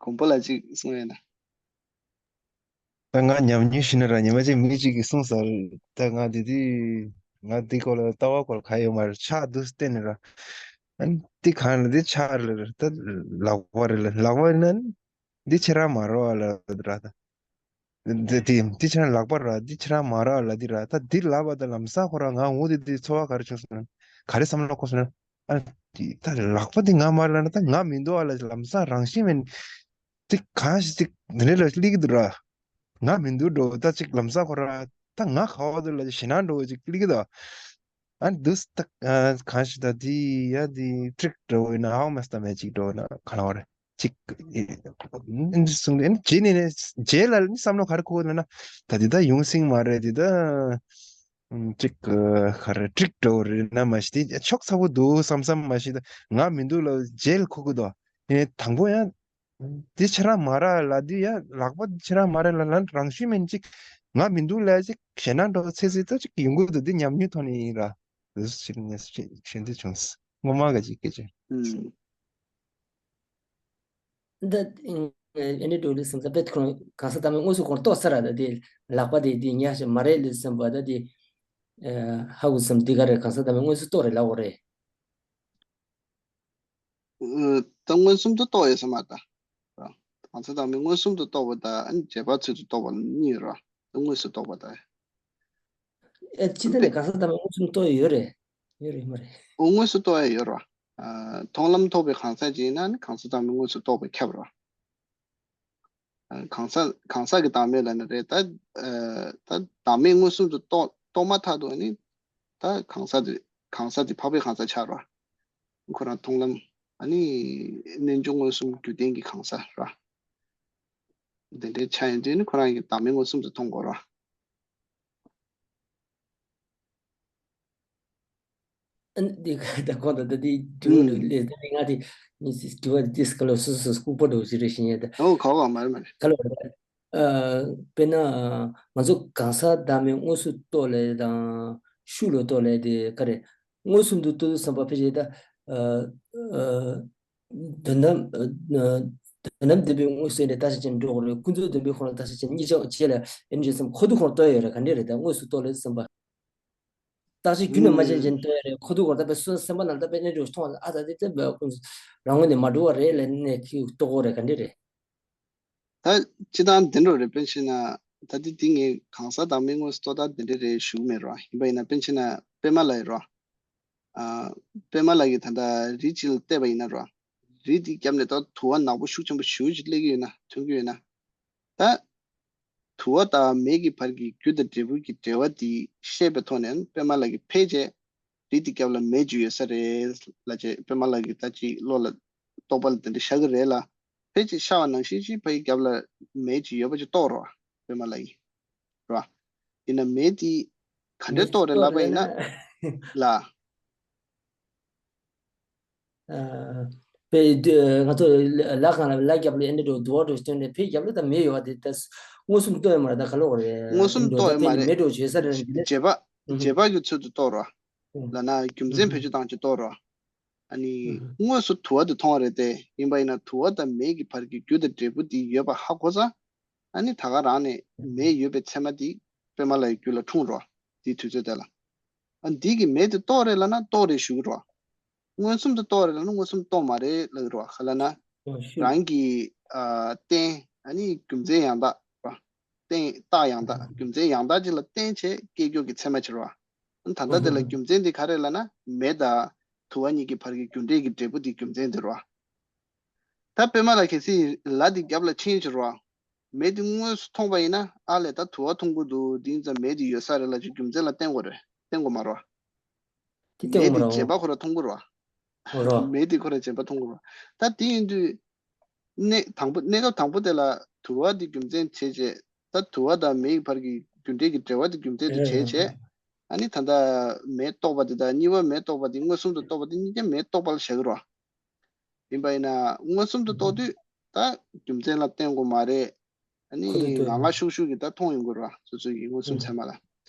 གོང་པོ་ལ་ཅིག་གསུང་ཡ་ན། ད་ང་ཉམས་མྱོང་ཞུ་ན་ར། ཉི་མ་གཅིག་མི་གཅིག་གིས་གསུངས་ས་རེད། ད་ང་དེ་དུས་ང་འདི་སྐོར་ལ་ལྟ་བ་སྐོར་ག་ཡོད་མ་རེད། ཕྱག་འདུག་བསྟན་ནས་ར། ཨ་ནི་འདི་གང་ལ་འདི་ཕྱག་ལ་ར། ད་ལག་པ་རེད་ལ། ལག་པ་ཡིན་ན་འདི་ཁྱེད་རང་མ་རེད་བ་ལ་ར། ད་འདི་འདི་འདི་ཁྱེད་རང་ལག་པ་ར། འདི་ཁྱེད་རང་མ་རེད་བ་ལ་འདི་ར། ད་འདི་ལབ་པ་ད་ལམ་སང་ཁོ་རང་ང་འོ་དེ་དུས་ཚོར་བ་ག་རེ་བྱུང་སོང་ན། ག་རེ་བསམ་བློ་འཁོར་སོང་ན། ཨ་འདི་ད་ལག་པ་འདི་ང་མ་རེད་ལབ་ན་ད་ང་མི་འདུག་བ་ལ་ལམ་སང་རང་བཞིན་མེད། ཅིག་གང་ཞིག་ཅིག་འདི་འདྲ་ལ་སླེབས་ཀྱི་འདུག་ར། ང་མི་འདུག་འགྲོ། ད་ཅིག་ལམ་སང་ཁོ་ར་ད་ང་ག་བ་འདུག་ལ་ཞེད་སྣང་འགྲོ་ཅིག་སླེབས་ཀྱི་འདུག་ཨ་འདུག་ད་གང་ཞིག་ད་འདི་ཡ་འདི་ཊིག་འདྲ་བོ་ཡིན་ན་ཧའོ་མ་སྟ་མེ་ཅིག་འགྲོ་ན་ག་ལ་བ་རེད་ཅིག་འདི་གསུངས་ཏེ་རྗེས་ནས་ནས་རྗེས་ལ་ནི་བསམ་བློ་ག་རེ་འཁོར་ལབ་ན། ད་འདི་ད་ཡོང་སྲིད་མ་རེད། འདི་ད་ཅིག་ག་རེ་ཊིག་འདྲ་བོ་རེད་ན་མ་གཞི་དེ་ཕྱོགས་ཚ་པོ་འདུག་བསམ་བསམ་མ་གཞི་ད་ང་མི་འདུག་ལ་རྗེས་ལ་འཁོར་གི་འདུག་དེ་ནས་དང་པོ་ཡང་། འདི་ཁྱེད་རང་མ་རེད་ལབ་དུས་ཡ་ལག་པ་འདི་ཁྱེད་རང་མ་རེད་ལབ་ལབ་རང་ཤུགས་མེད་ཅིག་ང་མི་འདུག་ལབ་ཅིག་ཞེད་སྣང་འགྲོ་ཚེ་ཚེ་ད་ཅིག་ཡོང་གི་འདུག་འདི་ཉམས་མྱོང་ཐོག་ནས་ཡིན་ར། འདི་ཚོ་ཅིག་ངས་ཞེ་ཞེ་འདི་བྱུང་སོང་། ངོ་མ་ག་ཅིག་སྐད་ཆ། ཨུམ། འདི་ཨེ་ནི་འགྲོ་ལི་སེམས་ས་པད་ཁོང་གང་ས་ད་མི་དངོས་སུ་ཁོང་རྟོགས་ས་ར། ད་དེ་ལག་པ་དེ་དེ་ཉ་ཞིག་མ་རེད་ལི་སེམས་པ་ད་དེ་ཧ་གོ་སེམས་འདི་ག་རེད། གང་ས་ད་མི་དངོས་སུ་རྟོགས་རེད་ལབ་འོ་རེད། ད་མངོན་སུམ་དུ་རྟོགས་ཡོད་ས་མ་རེད་ད། གང་ཟག་བདག་མེད་མངོན་སུམ་དུ་རྟོགས་པ་དང་ཨ་ནི་རྗེས་དཔག་ཚུལ་དུ་རྟོགས་པ་གཉིས་ཡོད་ར། དངོས་སུ་རྟོགས་པ་དང་། ཨེ་ཅི་ད་ནི་གང་ཟག་བདག་མེད་མངོན་སུམ་རྟོགས་ཡོད་རེད། ཡོད་རེད་མ་རེད། འོ་དངོས་སུ་རྟོགས་ཡ་ཡོད་ར། མཐོང་ལམ་ཐོབ་པའི་གང་ཟག་ཅིག་ཡིན་ན་ནི་གང་ཟག་བདག་མེད་མངོན་སུམ་རྟོགས་པ་ཁྱབ་ར། གང་ཟག་གང་ཟག་གི་བདག་མེད་ལབ་ན་རེད། ད་ད་བདག་མེད་མངོན་སུམ་དུ་རྟོགས་རྟོགས་མ་ཐག་ཏུ་ནི་ད་གང་ཟག་དེ་གང་ཟག་དེ་འཕགས་པའི་གང་ཟག་ཆགས་རོ། ཁོ་རང་མཐོང་ལམ་ཨ་ནི་རྣལ་འབྱོར་མངོན་སུམ་རྒྱུ་ལྡན་གྱི་གང་ཟག་ར། དེ་འདྲའི་ཆ་ཡིན་དུས་ནི་ཁོ་རང་གི་བདག་མེད་མངོན་སུམ་དུ་མཐོང་དགོས་ར། ཨ་ནི་འདི་ག་ད་གོང་དུ་ད་འདི་དྲི་བ་འདུག་ལས་ད་འདི་ང་དེ་ངས་དྲི་བ་འདི་ཏིས་ག་ལོ་སོ་སོ་ལྐུགས་པ་འདུག་ཅི་རེད་ཤེས་ཡ་ད། ཨོ་ག་བ་མ་རེད་མ་རེད། ག་ལོ་རེད། ཨ་དཔེར་ན་ང་ཚོ་གང་ཟག་བདག་མེད་མངོན་སུམ་རྟོགས་ལས་དང་ཤུགས་ལ་རྟོགས་ལས་དེ་ག་རེད། མངོན་སུམ་དུ་རྟོགས་དུས་བསམ་པ་ཕལ་ཆེར་ད་ཨ་ཨ་དོན་དམ་ཨ་དོན་དམ་བདེན་པའི་མངོན་སུམ་ནས་བརྟག་དཔྱད་བྱས་ནས་འགྲོ་དགོས་རེད། ཀུན་རྫོབ་བདེན་པའི་ཁོ་ན་བརྟག་དཔྱད་བྱས་ནས་གཉིས་ཆ་བྱས་ལ་ཨེ་འདྲ་བསམ་ཁོ་ཐུག་ཁོ་ན་རྟོགས་ཡོད་རེད། ག་འདྲ་རེད་ད་མངོན་སུམ་རྟོགས་ལས་བསམ་པ། བརྟག་དཔྱད་རྒྱུན་ནས་མ་བྱས་ཅན་ལྟོས་རེད། ཁོ་ཐུག་གོ་ད་པའི་སོ་སེམས་པ་ནང་ད་པའི་གནས་འགྲོ་མཐོང་བ་ཨ་ད་དེ་ད་པའི་ཀུན་རང་ངོས་ནས་མ་འགྲོ་བ་རེད་ལས་ནས་ཁྱི་ལྟོ་གོ་རེད་ག་འདྲ་རེད། ད་སྤྱི་བཏང་འདི་འདྲ་རེད། དཔེ་བྱས་ན་ད་དེ་དེ་ངས་གང་ཟག་བདག་མེད་མངོན་སུམ་རྟོགས་ད་འདི་འདྲ་རེད་ཞུ་གི་མེད་རོ། ཡིན་པ་ཡིན་ན་དཔེ་བྱས་ན་པད་མ་ལ་ཡི་རོ། ཨ་པད་མ་ལ་ཡི་ད་ལྟ་རི་གཅིག་ལ་བལྟས་པ་ཡིན་ན་རོ། རི་དེ་རྒྱབ་ནས་ད་དུ་བ་ནག་པོ་ཤུགས་ཆེན་པོ་ཞེ་པོ་ཅིག་སླེབས་ཀྱི་ཡོད་ན་ཐོན་གྱི་ཡོད་ན། ད། དུ་བ་དང་མེ་གི་བར་གྱི་རྒྱུ་དང་འབྲས་བུ་གི་འབྲེལ་བ་དེ་ཤེས་པའི་ཐོག་ནས་པད་མ་ལ་གི་ཕལ་ཆེར་རི་དེ་རྒྱབ་ལ་མེ་ཅིག་ཡོད་ས་རེད་ལབ་བྱས་པད་མ་ལ་གི་ད་ཅིག་བློ་ལ་རྟོག་པ་ལ་དེ་འདྲ་ཤར་གི་རེད་ལ། ཕལ་ཆེར་ཤར་བ་ནང་བཞིན་ཅིག་ཕ་གི་རྒྱབ་ལ་མེ་ཅིག་ཡོད་པ་ཅིག་རྟོགས་རོགས་པད་མ་ལ་གི་རོ། ཡིན་ན་མེ་དེ་ག་འདྲས་རྟོགས་རེད་ལབ་པ་ཡིན་ན་ལ། ཨ་པའི་ང་ཚོ་ལ་གང་ལ་ལ་རྒྱབ་ལ་ཨེ་འདྲ་འགྲོ་དུ་བ་འགྲོ་སྟོན་ནས་ཕའི་རྒྱབ་ལ་ད་མེ་ཡོད་བ་དེ་ད་མངོན་སུམ་རྟོགས་ཡོད་མ་རེད། ད་ག་ལོག་རེད། མངོན་སུམ་རྟོགས་ཡོད་མ་རེད། མེ་འགྲོ་བྱེད་ས་རེད། རྗེས་དཔག་རྗེས་དཔག་གི་ཚུལ་དུ་རྟོགས་རོགས་ལབ་ན་རྒྱུ་མཚན་བེད་སྤྱོད་བཏང་བྱས་རྟོགས་རོགས། ཨ་ནི་དངོས་སུ་དུ་བ་དེ་མཐོང་བ་རེད་དེ། ཡིན་པ་ཡིན་ན་དུ་བ་དང་མེ་གི་བར་གྱི་རྒྱུ་དང་འབྲས་བུ་དེ་ཡོད་པ་ཧ་གོ་ཚ། ཨ་ནི་ད་ག་རང་ནས་མེ་ཡོད་པའི་ཚད་མ་དེ་པད་མ་ལ་ཡི་རྒྱུད་ལ་འཁྲུངས་རོགས། དེའི་དུས་ཚོད་དེ་ལ། ཨ་འདི་གི་མེ་དེ་རྟོགས་རེད་ལབ་ན་རྟོགས་རེད་ཞུ་གི་རོགས། མངོན་སུམ་དུ་རྟོགས་རེད་ལབ་ན་མངོན་སུམ་རྟོགས་མ་རེད་ལབ་གི་རོགས། ག་ལབ་ན་རང་གི་ཨ་རྟེན་ཨ་ནི་རྒྱུ་མཚན་ཡང་དག་རོགས། རྟེན་རྟགས་ཡང་དག་རྒྱུ་མཚན་ཡང་དག་ཅིག་ལ་བརྟེན་བྱས་སྐྱེ་རྒྱུ་གི་ཚད་མ་ཅིག་རོགས། ཨ་ད་ལྟ་དེ་ལ་རྒྱུ་མཚན་དེ་ག་རེ་ལབ་ན་མེ་དང་དུ་བ་གཉིས་ཀྱི་བར་གྱི་རྒྱུ་འབྲས་ཀྱི་འབྲས་བུ་དེ་རྒྱུ་མཚན་དེ་རོགས། ད་པད་མ་ལ་གལ་སྲིད་ལ་དེ་རྒྱབ་ལ་ཕྱིན་ཕྱིར་རོ། མེ་དེ་དངོས་སུ་མཐོང་པ་ཡིན་ན་ཨ་ལས་ད་དུ་བ་མཐོང་གི་འདུག་དེ་ཡིན་ཙང་མེ་དེ་ཡོད་ས་རེད་ལབ་ཅིག་རྒྱུ་མཚན་ལ་བརྟེན་དགོས་རེད། བརྟེན་དགོས་མ་རོ། དེ་མེ་བརྟེན་དེ་དགོས་རེད། རྗེས་དཔག་ཁོ་ར་མཐོང་གི་རོ། འོ་རོ། མེ་དེ་ཁོ་ར་རྗེས་དཔག་མཐོང་གི་རོ། ད་དེ་ཡིན་དུས་གནས་དང་པོ་གནས་སྐབས་དང་པོ་དེ་ལ་དུ་བ་དེ་རྒྱུ་མཚན་བྱས་བྱས་ད་དུ་བ་དང་མེ་ཡི་བར་གྱི་རྒྱུ་འབྲས་ཀྱི་འབྲེལ་བ་དེ་རྒྱུ་མཚན་དུ་བྱས་བྱས། ཨ་ནི་ད་ལྟ་མེ་རྟོགས་པ་དེ་དང་གཉིས་པ་མེ་རྟོགས་པ་དེ་མངོན་སུམ་དུ་རྟོགས་པ་དེ་གཉིས་ཀ་མེ་རྟོགས་པ་ལ་བཞག་གི་རོ། ཡིན་པ་ཡིན་ན་མངོན་སུམ་དུ་རྟོགས་དུས་ད་རྒྱུ་མཚན་ལ་བརྟེན་དགོས་མ་རེད། ཨ་ནི་ཁོ་ཚོས་ལྟོས་ངང་ངག་ཤུགས་ཤུགས་ཀྱིས་ད་མཐོང་ཡོང་གི་རེད་བ། སོ་སོ་ཡི་མངོན་སུམ་ཚད་མ་ལ།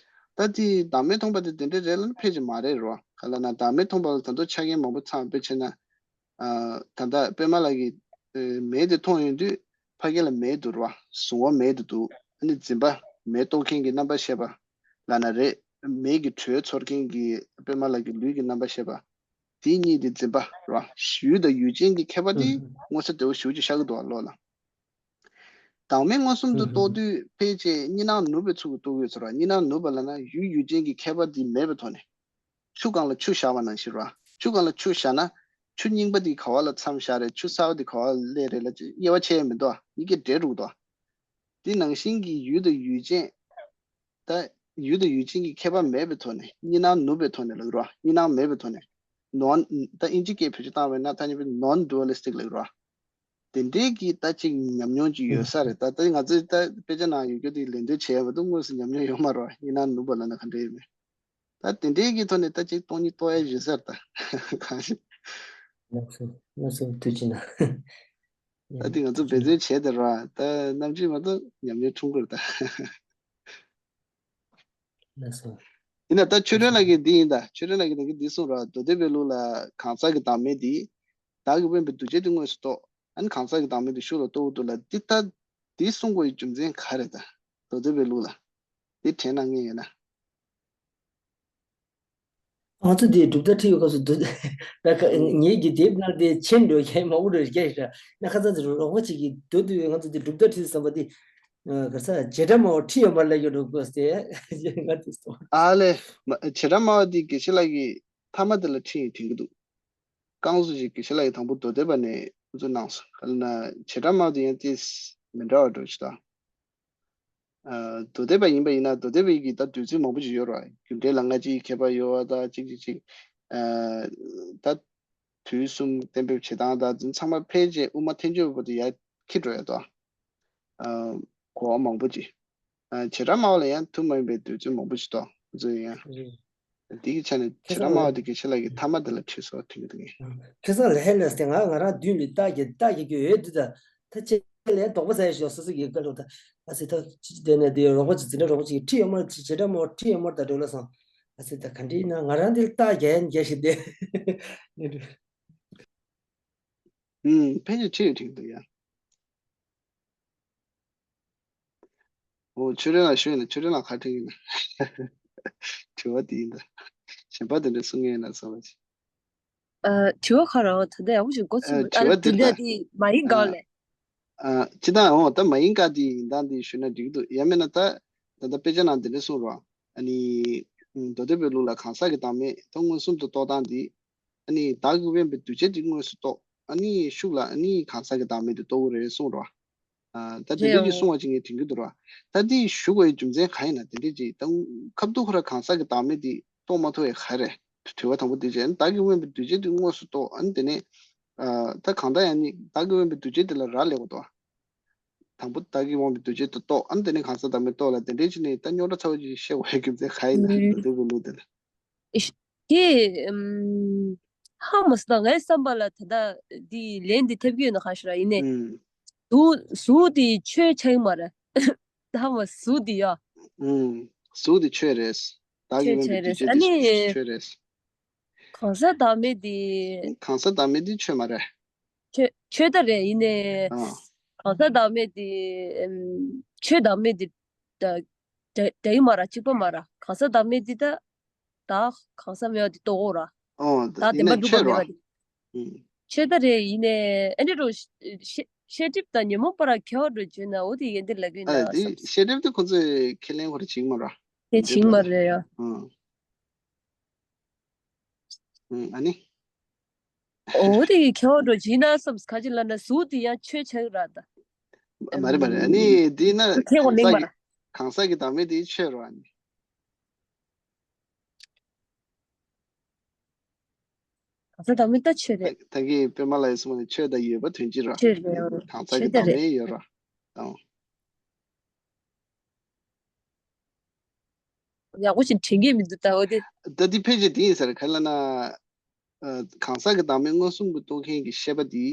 ད་དེ་བདག་མེད་མཐོང་པ་དེ་དེ་འདྲ་རེད་ལབ་ན་ཕལ་ཆེར་མ་རེད་རེད་བ། ག་ལབ་ན་བདག་མེད་མཐོང་པ་ལ་ད་དུང་ཆ་རྐྱེན་མང་པོ་ཚང་དཔེ་བྱས་ན། ཨ་ད་ལྟ་པད་མ་ལགས་ཀྱིས་ཨ་མེ་དེ་མཐོང་ཡོང་དུས་ཕ་གི་ལ་མེ་འདུག་རེད་བ། གཟུང་བ་མེ་དེ་འདུག་ཨ་ནི་འཛིན་པ་མེ་རྟོགས་མཁན་གྱི་རྣམ་པ་ཤེས་པ་ལབ་ན་རེད། མེ་གི་དྲོད་ཚོར་མཁན་གྱི་པད་མ་ལགས་ཀྱི་ལུས་ཀྱི་རྣམ་པ་ཤེས་པ། དེ་གཉིས་དེ་འཛིན་པ་རེད་བ། ཡུལ་དང་ཡུལ་ཅན་གྱི་ཁྱད་པར་དེ་མངོན་གསལ་དོད་པོ་ཞེ་པོ་ཅིག་ཤར་གྱི་འདུག་བ་བློ་ལ། བདག་མེད་མངོན་སུམ་དུ་རྟོགས་དུས་ཕལ་ཆེར་གཉིས་སྣང་ནུབ་པའི་ཚུལ་དུ་རྟོགས་ཀྱི་ཡོད་ཚོད་རེད། གཉིས་སྣང་ནུབ་པ་ལབ་ན་ཡུལ་ཡུལ་ཅན་གྱི་ཁྱད་པར་འདི་མེད་པའི་ཐོག་ནས། ཆུ་སྒང་ལ་ཆུ་བཞག་པ་ནང་བཞིན་རེད། ཆུ་སྒང་ལ་ཆུ་བཞག་ན་ཆུ་རྙིང་པ་འདི་ག་བ་ལ་མཚམས་བཞག་རེད། ཆུ་གསར་པ་འདི་ག་བ་ལ་སླེབས་རེད་ལབ་ཅིག་དབྱེ་བ་ཕྱེ་ཡ་མི་འདུག་ཨ། གཉིས་ཀ་འདྲེས་འགྲོ་གི་འདུག་ཨ། འདི་ནང་བཞིན་གྱི་ཡུལ་དང་ཡུལ་ཅན། ད་ཡུལ་དང་ཡུལ་ཅན་གྱི་ཁྱད་པར་མེད་པའི་ཐོག་ནས་གཉིས་སྣང་ནུབ་པའི་ཐོག་ནས་ལབ་ཀྱི་རེད་བ། གཉིས་སྣང་མེད་པའི་ཐོག་ནས། ནོན། ད་ཨིན་ཇི་སྐད་བེད་སྤྱོད་བཏང་བས་ན་ཐ་སྙད་པའི་ནོན་ཌུ་ཨ་ལི་སི་ཊིག་ལབ་ཀྱི་རེད་བ། དེ་འདྲའི་གི་ད་ཅིག་ཉམས་མྱོང་ཅིག་ཡོད་ས་རེད། ད་ད་ང་ཚོས་ད་དཔེ་ཆ་ནང་ཡོད་རྒྱུ་དེ་ལེན་འདོད་བྱས་ཡོད་མ་གཏོགས་དངོས་སུ་ཉམས་མྱོང་ཡོད་མ་རེད་བ། གཉིས་སྣང་ནུབ་པ་ལབ་ན་ག་འདྲ་ཡོད་མེད། ད་དེ་འདྲའི་གི་ཐོག་ནས་ད་ཅིག་སྟོང་ཉིད་རྟོགས་ཡ་ཡོད་ས་རེད་ད། གང་ཞིག་ལགས་སོ། ལགས་སོ། ཐུགས་རྗེ་གནང་། ད་དེ་ང་ཚོ་འབད་བརྩོན་བྱས་དེ་ར་ད་ནམ་རྒྱུན་མ་གཏོགས་ཉམས་མྱོང་འཁྲུངས་ཀྱི་རེད་ད། ལགས་སོ། ཡིན་ན་ད་ཆོས་སྒྲོན་ལགས་ཀྱིས་འདི་ཡིན་ད། ཆོས་སྒྲོན་ལགས་ཀྱིས་ད་གིན་འདི་གསུངས་ར། མདོ་སྡེ་པའི་ལུགས་ལ་གང་ཟག་གི་བདག་མེད་འདི། བདག་གིས་དབེན་པའི་འདུ་བྱེད་དེ་དངོས་སུ་རྟོགས། ཨ་ནི་གང་ཟག་གི་བདག་མེད་དེ་ཤུགས་ལ་རྟོགས་འདུག་ལ། འདི་ལྟ་འདི་གསུང་དགོས་ཡི་རྒྱུ་མཚན་ག་རེ་ད། མདོ་སྡེ་པའི་ལུགས་ལ། འདི་དྲན་གནང་མཁན་ཡོད་ན། ང་ཚོ་འདི་གྲུབ་མཐའ་ཁྲིད་ཡོད་སྐབས་སུ་འདུག་ད་ཁ་ངེད་ཀྱི་དེབ་ནང་དེ་མཆན་འགྲོ་མཁན་མང་པོ་འགྲོ་རྒྱ་ཡིན་ཤག་ན་ཁ་སང་དེ་རོགས་པ་ཅིག་གིས་མདོ་སྡེ་པའི་ང་ཚོ་འདི་གྲུབ་མཐའ་ཁྲིད་བསམ་པ་འདི་ག་ས་བྱེ་བྲག་སྨྲ་བ་ཁྲིད་ཡོད་མ་ལབ་ཡོད་འགྲོ་དགོས་ཏེ་ང་དེ་སོང་། ཨ་ལེ། མ་བྱེ་བྲག་སྨྲ་བ་འདི་དགེ་བཤེས་ལགས་ཀྱིས་མཐའ་མ་དེ་ལ་ཁྲིད་ཡིན་དྲན་གྱི་འདུག་རྐང་བཟོ་ཞིག་དགེ་བཤེས་ལགས་ཀྱིས་དང་པོ་མདོ་སྡེ་པ་ནས་འགོ་འཛུགས་གནང་སོང་། ག་ལ་ན་བྱེ་བྲག་སྨྲ་བ་དེ་ཡང་ཏིས་ མི་འདྲ་བ་འགྲོ་ཆེ་ད། ཨ། མདོ་སྡེ་པ་ཡིན་པ་ཡིན་ན་མདོ་སྡེ་པའི་གི་ད་འདོད་ཚུལ་མང་པོ་ཅིག་ཡོད་རེད་བ། རྒྱུ་འབྲས་ལ་སྔ་ཕྱིའི་ཁྱད་པར་ཡོད་བ་ད་ཅིག་ཅིག་ཅིག་ཨ། ད་དུས་གསུམ་གཏན་འབེབས་བྱེད་སྟངས་ད་ཚང་མ་ཕལ་ཆེར་དབུ་མ་ཐལ་འགྱུར་བར་དུ་ཡར་འཁྱེར་འགྲོ་ཡ་ད། ཨ། གོ་བ་མང་པོ་ཅིག་ཨ། བྱེ་བྲག་སྨྲ་བ་ལ་ཡང་དུས་མ་ཡིན་པའི་འདོད་ཚུལ་མང་པོ་ཞིག་འདུག་ཁོ་ཚོས་ཡང་། ཨ། འདི་གི་ཆ་ནས་བྱེ་བྲག་སྨྲ་བ་དེ་དགེ་བཤེས་ལགས་ཀྱི་ཐ་མ་དེ་ལ་དྲིས་སོ་དྲན་གྱི་འདུག་ཁ་སང་ལ་ཧེ་ལས་ཏེ་ང་ང་རང་མདུན་ལ་རྟགས་ཀྱི་རྟགས་ཀྱི་རྒྱུ་ཡོད་འདུག་ད་ད་ཁྱེད་ལས་དོགས་པ་ཟ་ཡ་ཞིག་སོ་སོ་གི་སྐད་འགྲོ་ད། ཨ་ཙི་ད་དེ་ནས་དེ་རོགས་པ་ཅིག་འཛིན་གྲྭ་རོགས་པ་ཅིག་གིས་ཁྲིད་ཡོད་མ་རེད། བྱེ་བྲག་སྨྲ་བ་ཁྲིད་ཡོད་མ་རེད་ད་འགྲོ་ལ་སོང་། ཨ་ཙི་ད་ག་འདྲ་ཡིན་ན་ང་རང་འདི་ལ་རྟགས་རྒྱག་ཡ་རྒྱག་ཞིག་བསྡད། ཨུམ། ཕལ་ཆེར་ཁྲིད་ཡོད་དྲན་གྱི་འདུག་ཡ། ཨོ། ཆོས་སྒྲོན་ལགས་ཞུས་ན་ཆོས་སྒྲོན་ལགས་ག་རེ་དྲན་གྱི་ཡོད་ན། དྲི་བ་དེ་ཡིན་ད། གཞན་པ་དེ་འདྲ་གསུང་མཁན་ཡོད་ན་བསམ་པ་ཅིག་ཨ། དྲི་བ་ག་རང་ད་ལྟ་ཡག་པོ་ཞིག་འགོ་ཚུགས། ཨ། དྲི་བ་དེ་འདྲ་ད། དེ་མ་ཡིན་གང་ཨ། ལས། ཨ། སྤྱིར་བཏང་འོ་ད་མ་ཡིན་ག་དེ་ཡིན་སྟངས་དེ་ཞུས་ན་འགྲིག་གི་འདུག་ཡང་མིན་ན་ད་ད་ལྟ་དཔེ་ཆ་ནང་དེ་འདྲ་གསུངས་རོགས། ཨ་ནི། མདོ་སྡེ་པའི་ལུགས་ལ་གང་ཟག་གི་བདག་མེད་ད་མངོན་སུམ་དུ་རྟོགས་སྟངས་དེ། ཨ་ནི་བདག་གིས་དབེན་པའི་འདུས་བྱས་དེ་དངོས་སུ་རྟོགས། ཨ་ནི་ཤུགས་ལ་ཨ་ནི་གང་ཟག་གི་བདག་མེད་དེ་རྟོགས་ཀྱི་རེད་གསུངས་རོགས། ཨ། ད་དེ་འདྲ་ཅིག་གསུང་བ་ཅིག་ངས་དྲན་གྱི་འདུག་ར། ད་འདི་ཞུ་དགོས་ཡའི་རྒྱུ་མཚན་གང་ཡིན་ན་དེ་འདྲ་ཅིག་ད་ཁ་ཐུག་ཁོ་རང་གང་ཟག་གི་བདག་མེད་འདི་རྟོགས་མ་ཐུབ་ཡ་ག་རེ། དྲི་བ་དང་པོ་འདི་བྱས་ན་བདག་གིས་དབེན་པའི་འདུས་བྱས་འདི་དངོས་སུ་རྟོགས། ཨ་ནི་དེ་ནས། ཨ། ད་གང་ལྟར་ཡང་ནི་བདག་གིས་དབེན་པའི་འདུས་བྱས་འདི་ལ་རག་ལས་དགོས་དོ། དང་པོ་བདག་གིས་དབེན་པའི་འདུས་བྱས་འདི་རྟོགས། ཨ་ནི་དེ་ནས་གང་ཟག་བདག་མེད་རྟོགས་ལ་དེ་འདྲ་བྱས་ནས་ད་རྙོག་དྲ་ཚ་བོ་ཅིག་བཤད་དགོས་ཡའི་རྒྱུ་མཚན་གང་ཡིན་ན་ད་དེ་བོ་ལུགས་དེ་ལ། ཨིཤ། དེ། ཨམ། ཧ་མ་སོང་། ད་ངའི་བསམ་པ་ལ་ད་ལྟ་འདི་ལན་འདི་ཐེབས་ཀྱི་ཡོད་ན་གང་ཤེས་ར། ཡིན་ནའི། ཨུམ། གཟུགས་གཟུགས་དེ་ཆོས་ཆགས་ཀྱི་མ་རེད། ཧ་མ་གཟུགས་དེ་ཡ། ཨུམ། གཟུགས་དེ་ཆོས་རེད། བདག་གིས་ཆོས་དབེན་པའི་ཆོས་འདུས་རེད། བྱས་ཨ་དེ་ནི་ཆོས་རེད། གང་ཟག་བདག་མེད་དེ། གང་ཟག་བདག་མེད་དེ་ཆོས་མ་རེད། ཆོས་ཆོས་ད་རེད། ཡིན་ནའི། ཨ། གང་ཟག་བདག་མེད་དེ། ཨམ། ཆོས་བདག་མེད་དེ། ད་འདྲ་འདྲ་ཡི་མ་ར། གཅིག་པ་མ་ར། གང་ཟག་བདག་མེད་དེ་ད། ད་གང་ཟག་མེད་པ་དེ་རྟོགས་འོ་ར། ཨོ། ད་ད་ཡིན་བདེན་པ་ན་གྲུབ་ཆོས་པ་མེད་ར། པ་དེ། ཨུམ། ཆོས་ད་རེད། ཡིན་ནའི་ཨ་འདྲ་རོ། ཤེས་ཤེས་སྒྲིབ་དང་ཉོན་མོངས་པ་ར་ཁྱད་པར་འགྲོ་བརྗོད་ན་འོ་དེ་ཡོན་ཏན་ལབ་ཀྱི་ཡིན་ཨ། ད་དེ་བསམ། ཤེས་སྒྲིབ་དེ་ཁོ་ཚོས་ཁས་ལེན་ཁོ་ར་བྱེད་ཀྱི་མ་ར། དེ་བྱེད་ཀྱི་མ་རེད་ཡ། ཨུམ། ཨུམ། ཨ་ནི། འོ་དེ་ཁྱད་པར་འགྲོ་བྱེད་ན་བསམ། ག་ཅི་ལབ་ན་གཟུགས་དེ་ཡང་ཆོས་ཆགས་ར་ད། མ་རེད་མ་རེད། ཨ་ནི་དེ་ན་ཁྱད་པར་གང་ཟག་གི་མ་ར། གང་ཟག་གི་བདག་མེད་དེ་ཆོས་ར། ཨ་ནི། གང་ཟག་བདག་མེད་ད་ཆོས་རེད། ད་གིན་པད་མ་ལགས་ཀྱིས་གསུངས་པ་ནི་ཆོས་དང་ཡོད་པ་དོན་སྤྱི་ར། ཆོས་རེད། གང་ཟག་གི་བདག་མེད་ཡོད་ར། ཨང་། ཡག་པོ་ཞིག་དྲན་གྱི་མི་འདུག་ད་འོ་དེ། ད་འདི་ཕལ་ཆེར་དེ་ཡིན་ས་རེད། ག་རེ་ལབ་ན། ཨ། གང་ཟག་གི་བདག་མེད་མངོན་སུམ་གྱིས་རྟོགས་མཁན་གྱི་ཤེས་པ་འདི་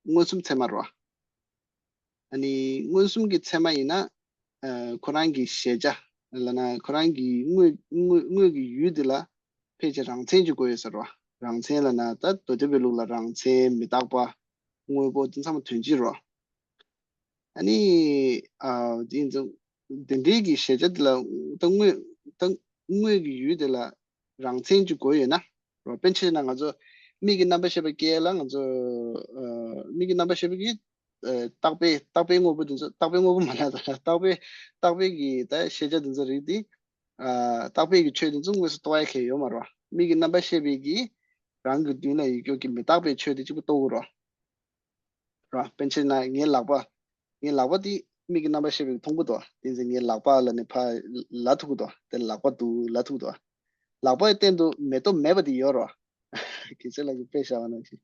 མངོན་སུམ་ཚད་མ་རེད་བ། ཨ་ནི་མངོན་སུམ་གྱི་ཚད་མ་ཡིན་ན། ཨ། ཁོ་རང་གི་གཞལ་བྱ་ལབ་ན་ཁོ་རང་གི་དངོས་དངོས་དངོས་ཀྱི་ཡུལ་འདི་ལ་ཕལ་ཆེར་རང་མཚན་གྱི་དགོས་ཡོད་ས་རེད་བ། རང་མཚན་ལབ་ན་ད་མདོ་སྡེ་པའི་ལུགས་ལ་རང་མཚན། མི་རྟག་པ། དངོས་པོ། དེ་ཚང་མ་དོན་སྤྱི་རེད་བ། ཨ་ནི། ཨ། དེ་ཡིན་ཙང་དེ་འདྲའི་གི་གཞལ་བྱ་དེ་ལ་ད་དངོས་ད་དངོས་ཀྱི་ཡུལ་དེ་ལ་རང་མཚན་གྱི་དགོས་ཡོད་ན་རོ། དཔེར་ཆ་བཞག་ན་ང་ཚོ་མིག་གི་རྣམ་པ་ཤེས་པ་སྐྱེ་ལ་ང་ཚོ། ཨ། མིག་གི་རྣམ་པ་ཤེས་པ་གི། ཨ། རྟག་པའི་རྟག་པའི་དངོས་པོ་དེ་ཚོ། རྟག་པའི་དངོས་པོ་མ་ལབ་ད། རྟག་པའི་རྟག་པའི་གི་ད་ཤེས་བྱ་དེ་ཚོ་རིགས་དེ། ཨ། རྟག་པའི་གི་ཆོས་དེ་ཚོ་དངོས་སུ་རྟོགས་ཡ་གང་ཡང་ཡོད་མ་རེད་བ། མིག་གི་རྣམ་པ་ཤེས་པའི་གི་རང་གི་མདུན་ལ་ཡོད་རྒྱུ་གི་མི་རྟག་པའི་ཆོས་དེ་གཅིག་པུ་རྟོགས་དགོས་རེད་བ། ར། དཔེར་ན་ཆ་བཞག་ན་ངའི་ལག་པ། ངའི་ལག་པ་འདི་མིག་གི་རྣམ་པར་ཤེས་པས་མཐོང་གི་འདུག་དེ་ཚེ་ངའི་ལག་པ་ལབ་ནས་ཕར་ལབ་ཐུབ་ཀྱི་འདུག་དེ་ལག་པ་འདུག་ལབ་ཐུབ་ཀྱི་འདུག་ལག་པའི་སྟེང་དུ་མེ་ཏོག་མེད་པ་དེ་ཡོད་རེད་བ། དགེ་བཤེས་ལགས་ཀྱིས་དཔེ་བཞག་པ་ནང་བཞིན།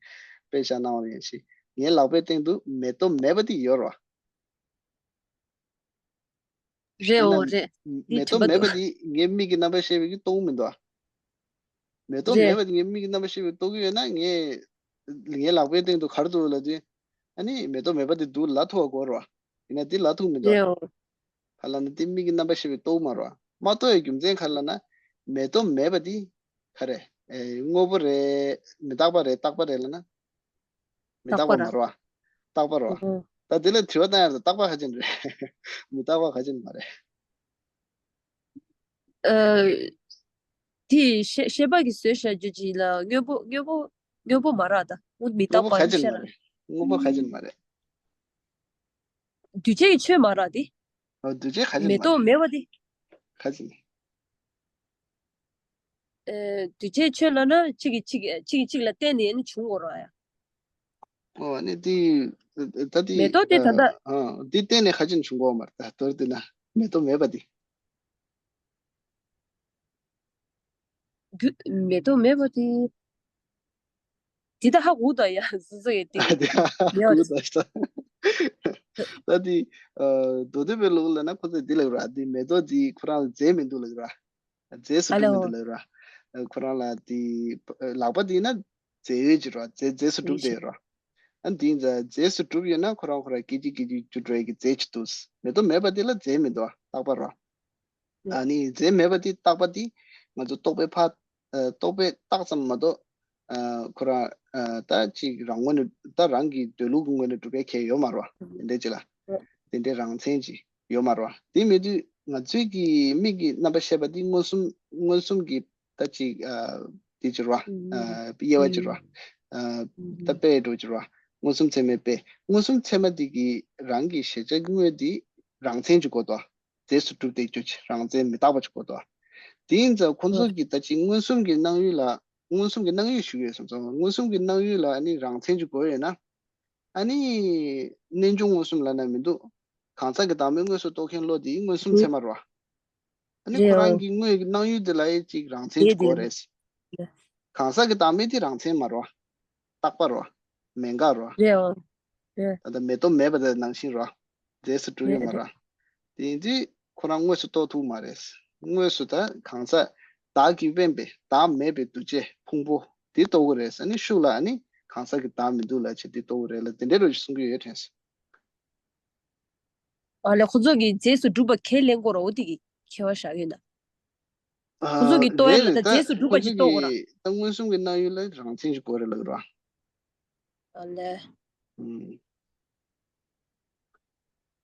དཔེ་བཞག་གནང་བ་ནང་བཞིན། ངའི་ལག་པའི་སྟེང་དུ་མེ་ཏོག་མེད་པ་དེ་ཡོད་རེད་བ། རེད། འོ་རེད། མེ་ཏོག་མེད་པ་དེ་ངའི་མིག་གི་རྣམ་པར་ཤེས་པས་ཀྱིས་རྟོགས་མི་འདུག་མེ་ཏོག་མེད་པ་དེ་ངའི་མིག་གི་རྣམ་པར་ཤེས་པས་རྟོགས་ཀྱི་ཡོད་ན། ངས་ངའི་ལག་པའི་སྟེང་དུ་ག་རེ་འདུག་ལབ་དུས། ཨ་ནི་མེ་ཏོག་མེད་པ་དེ་འདུག་ལབ་ཐུབ་པ་དགོས་རེད་བ། ཡིན་ན་དེ་ལབ་ཐུབ་མི་འདུག་རེད། འོ། ག་རེ་ལབ་ན་དེ་མིག་གི་རྣམ་པར་ཤེས་པས་རྟོགས་མ་རེད་བ། མ་རྟོགས་ཡའི་རྒྱུ་མཚན་ག་རེ་ལབ་ན། མེ་ཏོག་མེད་པ་དེ་ག་རེ། ཨེ། དངོས་པོ་རེད། མི་རྟག་པ་རེད། རྟག་པ་རེད་ལབ་ན། མི་རྟག་པ་མ་རེད་བ། རྟག་པ་རེད་བ། ཨོ། ད་དེ་ལ་དྲི་བ་བཏང་ཡ་ལ་རྟག་པ་ག་ཅན་རེད། མི་རྟག་པ་ག་ཅན་མ་རེད། ཨ། དེ་ཤེས་ཤེས་པ་གིས་བཟོས་བཞག་རྒྱུ་ཅིག་ལ་དངོས་པོ་དངོས་པོ་དངོས་པོ་མ་རེད་ད། དངོས་མི་རྟག་པ་ཤེས་ར། དངོས་པོ་ག་ཅན་མ་རེད། འདུས་བྱས་ཀྱི་ཆོས་མ་རེད་དེ། ཨོ། འདུས་བྱས་ག་ཅན་མ་རེད། མེ་ཏོག་མེད་པ་དེ། ག་ཅན། ཨེ། འདུས་བྱས་ཆོས་ལབ་ན་གཅིག་གིས་གཅིག་གཅིག་གིས་གཅིག་ལ་བརྟེན་ནས་ནི་བྱུང་དགོས་རེད་ཡ། ཨོ་ནི་དེ་ད་དེ་མེ་ཏོག་དེ་ད་ལྟ། ཨ་དེ་གཏན་ནས་ཁ་ཅན་བྱུང་གོ་མ་རེད། ད་མདོར་བསྡུས་ན་མེ་ཏོག་མེད་པ་དེ། རྒྱུ་མེ་ཏོག་མེད་པ་དེ། དེ་ད་ཧ་གོ་ད་ཡ་སོ་སོ་ཡི་དེ་ཨ་དེ་ཧ་མེད་པ་གོ་དེ། ད་ད་དེ་ཨ་མདོ་སྡེ་པའི་ལུགས་ལ་ན་ཁོ་ཚོས་འདི་ལབ་ར། དེ་མེ་ཏོག་དེ་ཁོ་རང་ལ་རྫས་མི་འདུག་ལབ་ར། རྫས་སུ་ཨ་གྲུབ་མི་ལེའོ། འདུག་ལབ་ར། ཁོ་རང་ལ་དེ་ལག་པ་དེ་ན་རྫས་ཡོད་ཀྱི་ར། རྫས་རྫས་སུ་གྲུབ་ཡོད་བསྡད་ཀྱི་ར། ཨ་འདི་ཡིན་ཙང་རྫས་སུ་གྲུབ་ཡོད་ན་ཁོ་རང་ཁོ་རང་སྐད་ཅིག་སྐད་ཅིག་འགྱུར་འགྲོ་ཡི་གི་རྫས་ཅིག་འདུག་མེ་ཏོག་མེད་པ་དེ་ལ་རྫས་མི་འདུག་རྟག་པ་ར། ཨ་ནི་རྫས་མེད་པ་དེ་རྟག་པ་དེ་ང་ཚོ་རྟོག་པས་ཕར་ཨ་རྟོག་པས་བཏགས་ཙམ་མ་གཏོགས་ཨ་ཁོ་རང་ཨ་ད་ཅིག་རང་ངོས་ནས་ད་རང་གི་འདོད་ལུགས་ཀྱི་ངོས་ནས་གྲུབ་པའི་ཁྱད་ཡོད་མ་རེད་བ། དེ་འདྲའི་ཅིག་ལ་དེ་འདྲའི་རང་མཚན་ཅིག་ཡོད་མ་རེད་བ། དེ་མེད་དུས་ང་ཚོའི་གི་མིག་གི་རྣམ་པར་ཤེས་པ་དེ་མངོན་སུམ་མངོན་སུམ་གྱི་ད་ཅིག་ཨ་དེ་ཅིག་རེད་བ། ཨ་དབྱེ་བ་ཅིག་རེད་བ། ཨ་ད་དཔེ་འགྲོ་ཅིག་རེད་བ། མངོན་སུམ་ཚད་མའི་དཔེ། མངོན་སུམ་ཚད་མ་དེ་གི་རང་གི་གཞལ་བྱ་དངོས་དེ་རང་མཚན་ཅིག་དགོས་དོ། རྫས་སུ་གྲུབ་བསྡད་རྒྱུ་ཅིག་རང་མཚན་མི་རྟག་པ་ཅིག་དགོས་དོ། དེ་ཡིན་ཙང་ཁོ་ཚོ་གིས་ད་ཅིག་མངོན་སུམ་གྱི་སྣང་ཡུལ་ལ་མངོན་སུམ་གྱི་སྣང་ཡུལ་ཞུ་གི་ཡོད་སོང་ཙང་མངོན་སུམ་གྱི་སྣང་ཡུལ་ལ་ཨ་ནི་རང་མཚན་ཅིག་དགོས་ཡོད་ན། ཨ་ནི་རྣལ་འབྱོར་མངོན་སུམ་ལབ་ན་མི་འདུག་གང་ཟག་གི་བདག་མེད་དངོས་སུ་རྟོགས་མཁན་བློ་དེ་མངོན་སུམ་ཚད་མ་རེད་བ། ཨ་ནི་ཁོ་རང་གི་དངོས་ཀྱི་སྣང་ཡུལ་དེ་ལ་ཡང་ཅིག་རང་མཚན་ཅིག་དགོས་རེད། གང་ཟག་གི་བདག་མེད་དེ་རང་མཚན་མ་རེད་བ། རྟག་པ་རེད་བ། མེད་འགག་རེད་བ། རེད་བ། རེད། ད་ལྟ་མེ་ཏོག་མེད་པ་དེ་ནང་བཞིན་རེད་བ། རྫས་སུ་གྲུབ་ཡོད་མ་རེད། དེ་ཡིན་དུས་ཁོ་རང་དངོས་སུ་རྟོགས་ཐུབ་མ་རེད། དངོས་སུ་ད་གང་ཟག་བདག་གིས་དབེན་པའི་བདག་མེད་པའི་འདུ་བྱེད་ཕུང་པོ་དེ་རྟོགས་ཀྱི་རེད། ཨ་ནི་ཤུགས་ལ་ཨ་ནི་གང་ཟག་གི་བདག་མི་འདུག་ལབ་བྱས་དེ་རྟོགས་ཀྱི་རེད་ལ་དེ་འདྲའི་རོ་ཞིག་གསུང་གི་ཡོད་དྲན་སོང་། ཨ་ལས་ཁོ་ཚོ་གིས་རྫས་སུ་གྲུབ་པ་ཁས་ལེན་དགོས་ར། འོ་དེ་གི་ཁྱད་པར་བཞག་ཡོད་ན། ཁོ་ཚོ་གིས་རྟོགས་ཡ་ལ་ད་རྫས་སུ་གྲུབ་པ་ཞིག་རྟོགས་དགོས་ར། ད་མངོན་སུམ་གྱི་སྣང་ཡུལ་ལ་རང་མཚན་ཞིག་དགོས་རེད་ལབ་ར། ཨ་ལས།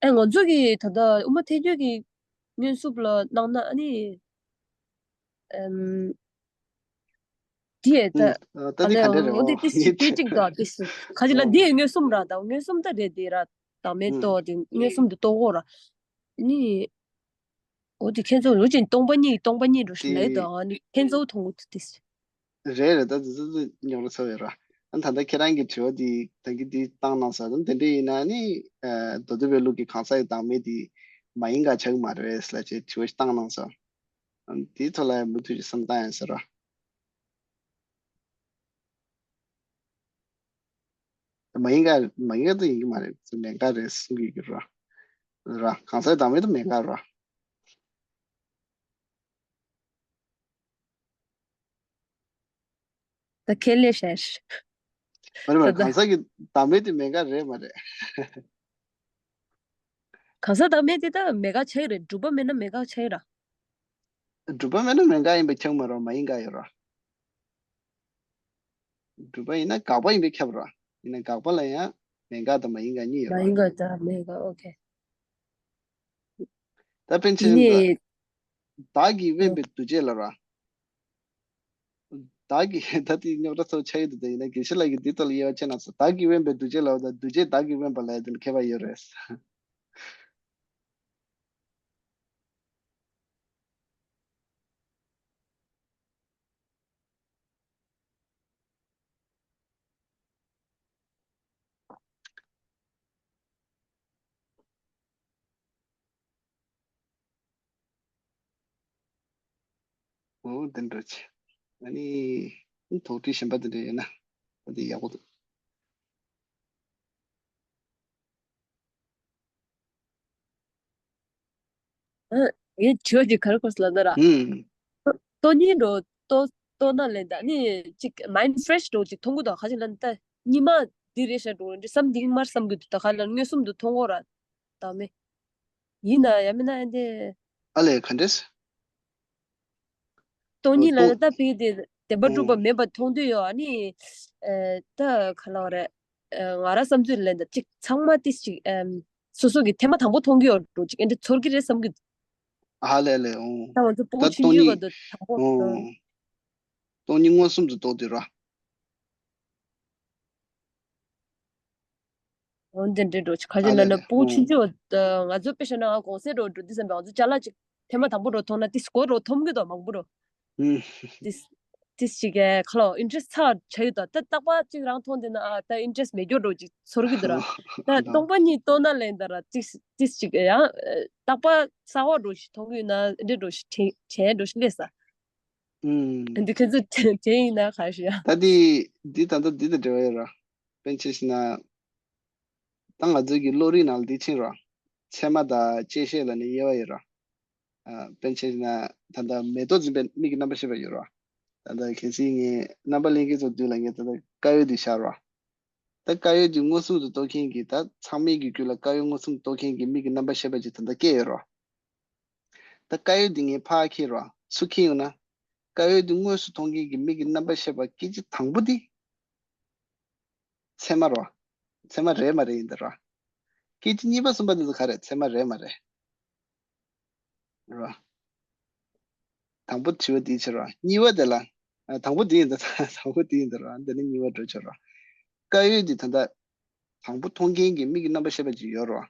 ཨེ་ང་ཚོ་གིས་ད་ལྟ་དབུ་མ་ཐལ་འགྱུར་གྱི་མངོན་སུམ་ལ་སྣང་ན་ཨ་ནི། ཨམ། དེ་ད། ཨ་ད་དེ་ག་འདྲ་རེད། འོ་དེ་ཏིས་ཅིག་དེ་གཅིག་དང་ཏིས། ག་ཅི་ལ་འདི་མངོན་སུམ་ར་དང་མངོན་སུམ་ད་རེད་དེ་ར། དང་མེད་ཏོ་དེ་མངོན་སུམ་དུ་རྟོགས་འོ་ར། ནི། འོ་དེ་ཁྱེད་ཚོ་ལོ་ཅན་སྟོང་པ་ཉིད་སྟོང་པ་ཉིད་འགྲོ་ཞིག་ལས་དང་ནི་ཁྱེད་ཚོ་མཐོང་གི་འདུག་ཏིས། རེད་རེད། ད་དེ་ཚོ་ཚོ་རྙོག་དྲ་ཚ་བའི་ར། ཨ་ད་ལྟ་ཁྱེད་རང་གི་དྲི་བ་དེ་ད་གི་དེ་བཏང་གནང་ས་དང་དེ་འདྲ་ཡིན་ན་ནི། མདོ་སྡེ་པའི་ལུགས་ཀྱི་གང་ཟག་གི་བདག་མེད་དེ་མ་ཡིན་ག་ཆགས་ཀྱི་མ་རེད་ལབ་ཅེས་དྲི་བ་ཞིག་བཏང་གནང་ས། དེའི་ཐོག་ལ་མུ་མཐུད་ཀྱི་བསམ་བཏང་ཡང་ཟེར་ར། མ་ཡིན་ག་མ་ཡིན་ག་ད་ཡིན་གྱི་མ་རེད། མེད་ག་རེད་གསུང་གི་ཡོད་ར། ར་གང་ཟག་བདག་མེད་ད་མེད་ག་ར། ད་ཁས་ལེན་བྱས། མ་རེད་མ་རེད། ད་ད་གང་ཟག་གི་བདག་མེད་དེ་མེད་ག་རེད་མ་རེད། གང་ཟག་བདག་མེད་དེ་ད་མེད་ག་ཆགས་ཀྱི་རེད། སྒྲུབ་པ་མེད་ན་མེད་ག་ཆགས་ཀྱི་ར། སྒྲུབ་པ་མེད་ན་མེད་ག་ཡིན་པ་ཁྱབ་མ་རེད། མ་ཡིན་ག་ཡོད་ར། སྒྲུབ་པ་ཡིན་ན་དགག་པ་ཡིན་པས་ཁྱབ་ར། ཡིན་ན་དགག་པ་ལ་ཡང་མེད་ག་དང་མ་ཡིན་ག་གཉིས་ཡོད་མ་ར། ཡིན་ག་དང་མེད་ག་ཨོ་ཁེ། ད་ཕན་ཆད་ཡིན་ནས། བདག་གིས་དབེན་པའི་འདུ་བྱེད་ལ་ར། བདག་གིས་ད་དེ་རྙོག་དྲ་ཚོ་ཆགས་ཀྱི་འདུག་ད་ཡིན་ན་དགེ་བཤེས་ལགས་ཀྱིས་འདི་ལྟར་དབྱེ་བ་ཕྱེ་གནང་སོང་། བདག་གིས་དབེན་པའི་འདུ་བྱེད་ལ་བ་དང་འདུ་བྱེད་བདག་གིས་དབེན་པ་ལ་ཡ་དེ་ལ་ཁྱད་པར་ཡོད་རེད། འོ་དེ་འདྲ་ཆེ། ཨ་ནི་དོགས་འདྲི་གཞན་པ་དེ་འདྲ་ཡོད་ན་ད་དེ་ཡག་པོ་འདུག་ཨ། ངས་དྲི་བ་ཅིག་ག་རེ་འཁོར་སོང་ལབ་ན་ར། ཨུམ། སྟོང་ཉིད་འགྲོ་ལྟོ་ལྟོ་ན་ལེན་ད་ནི་ཅིག་mind fresh འགྲོ་ཅིག་མཐོང་གི་འདུག་ག་ཅིག་ལབ་ན་ད་ཉི་མ་འདི་རེད་ཤག་འགྲོ་འདི་བསམ་འདི་མར་བསམ་གི་འདུག་ད་ག་ལ་མངོན་སུམ་དུ་མཐོང་གོ་ར་ད་མེ། ཡིན་ན་ཡང་མིན་ན་ཡང་དེ། ཨ་ལས་ག་འདྲས། སྟོང་ཉིད་ལ་ལྟོ་ད་ཕིག་དེ་བདེན་པ་གྲུབ་པ་མེད་པ་མཐོང་དུས་ཡོད་ཨ་ནི། ཨ་ད་ག་ལ་བ་རེད། ཨ་ང་རང་བསམ་ཚུལ་ལ་ད་ཅིག་ཚང་མ་ཏིས་ཅིག་ཨམ་སོ་སོ་གི་ཐེངས་མ་དང་པོ་མཐོང་གི་ཡོད་འགྲོ་ཅིག་ཨེ་འདྲ་ཚོར་གི་རེད་བསམ་གི། ཨ་ལས་ལས་འོང་། ད་ང་ཚོ་ད་ཕྲུ་གུ་སྟོང་ཆུང་ཆུང་ཉིད་ག་དུས་དང་པོ། འོང་། སྟོང་ཉིད་མངོན་སུམ་དུ་རྟོགས་དུས་ར། འོན་ཏེ་འདྲེ་འགྲོ་ཆ་ག་ཅི་ཨ་ལས་ལ་ན་ལས་སྤུ་གུ་ཆུང་ཆུང་ང་ཚོ་དཔེ་བཞག་ན་ང་གོང་གསལ་འགྲོ་འགྲོ་དུས་ཙམ་པ་ང་ཚོ་ཅ་ལག་ཅིག་ཐེངས་མ་དང་པོ་འགྲོ་མཐོང་ན་ཏིས་སྒོ་རོ་མཐོང་གི་དོ་མང་པོ་རོ། ཨུམ། ཏིས། ཏིས་ཅིག་གི་ཁ་ལོ་ཨིན་ཊི་རེ་སི་ཚ་ཆ་ཡོད་དོ། ད་རྟག་པ་ཅིག་རང་མཐོང་དེ་ན་ཨ་ད་ཨིན་ཊི་རེ་སི་མེད་རྒྱུ་འགྲོ་ཅིག་ཚོར་གི་འདུག་ར། ད་སྟོང་པ་ཉིད་རྟོགས་ན་ལན་ད་ར་ཏིས་ཏིས་ཅིག་ཡང་རྟག་པ་གསར་བ་འགྲོ་ཞིག་མཐོང་གི་ཡོད་ན་འདི་འགྲོ་ཞིག་དྲན་དྲན་འགྲོ་ཞིག་སླེབས་ས། ཨུམ། འདི་ཁྱེད་ཚོ་དྲན་དྲན་ཡིན་ན་ག་ཞིག་ཡ། ད་འདི་འདི་ད་ལྟ་འདི་དང་འབྲེལ་བ་ཡོད་ར། དཔེར་ན་ཆ་བཞག་ན། ད་ང་ཚོའི་གི་བློ་རིག་ནང་ལ་འདི་ཕྱིན་རོགས། ཚད་མ་དང་བཅད་ཤེས་ལ་ནི་དབྱེ་བ་ཡོད་རོགས། ཨ། དཔེར་ན་ཆ་བཞག་ན་ད་ལྟ་མེ་ཏོག་འཛིན་པའི་མིག་གི་རྣམ་པར་ཤེས་པ་ཡོད་རོགས། ད་ལྟ་གལ་སྲིད་ངས་རྣམ་པ་ལྷན་རྒྱས་ཚོ་མདུན་ལ་ངས་ད་ལྟ་དཀར་ཡོལ་འདི་བཞག་རོགས། ད་དཀར་ཡོལ་འདི་མངོན་སུམ་དུ་རྟོགས་མཁན་གྱི་ད་ཚང་མའི་གི་རྒྱུད་ལ་དཀར་ཡོལ་མངོན་སུམ་དུ་རྟོགས་མཁན་གྱི་མིག་གི་རྣམ་པར་ཤེས་པ་ཅིག་ད་ལྟ་སྐྱེས་ཡོད་རོགས། ད་དཀར་ཡོལ་འདི་ངས་ཕར་འཁྱེར་རོགས། སུ་འཁྱེར་ཡོང་ན། དཀར་ཡོལ་འདི་མངོན་སུམ་མཐོང་མཁན་གྱི་མིག་གི་རྣམ་པར་ཤེས་པ་སྐད་ཅིག་དང་པོ་འདི། ཚད་མ་རོ། ཚད་མ་རེད་མ་རེད་ཡིན་ད་རོ། སྐད་ཅིག་གཉིས་པ་གསུམ་པ་འདི་ཚོ་ག་རེད། ཚད་མ་རེད་མ་རེད། རོ། དང་པོ་དྲི་བ་འདི་བྱེད་རོ། གཉིས་པ་དེ་ལ། ཨ། དང་པོ་འདི་ཡིན་ད། དང་པོ་འདི་ཡིན་ད་རོ། འདི་ནི་གཉིས་པ་འགྲོ་ཆོག་རོ། དཀར་ཡོལ་འདི་ད་ལྟ། དང་པོ་མཐོང་མཁན་གྱི་མིག་གི་རྣམ་པར་ཤེས་པ་ཅིག་ཡོད་རོ།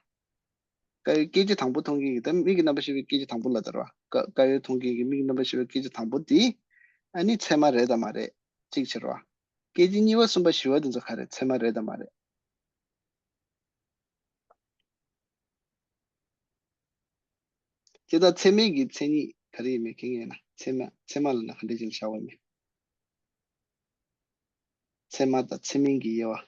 དཀར་ཡོལ་སྐད་ཅིག་དང་པོ་མཐོང་མཁན་གྱི་ད་མིག་གི་རྣམ་པར་ཤེས་པའི་སྐད་ཅིག་དང་པོ་ལ་ད་རོ། དཀར་དཀར་ཡོལ་མཐོང་མཁན་གྱི་མིག་གི་རྣམ་པར་ཤེས་པའི་སྐད་ཅིག་དང་པོ་འདི། ཨ་ནི་ཚད་མ་རེད་དམ་མ་རེད། གཅིག་བྱེད་རོ། སྐད་ཅིག་གཉིས་པ་གསུམ་པ་བཞི་པ་འདི་ཚོ་ག་རེད། ཚད་མ་རེད་དམ་མ་རེད། ཅི་ལྟར་ཚད་མིན་གྱི་མཚན་ཉིད་ག་རེ་ཡིན་མིན་མཁྱེན་མཁན་ཡིན་ན། ཚད་མ་ཚད་མ་ལབ་ན་ག་འདྲ་ཅིག་ལ་བཞག་པ་ཡིན་མིན། ཚད་མ་དང་ཚད་མིན་གྱི་དབྱེ་བ།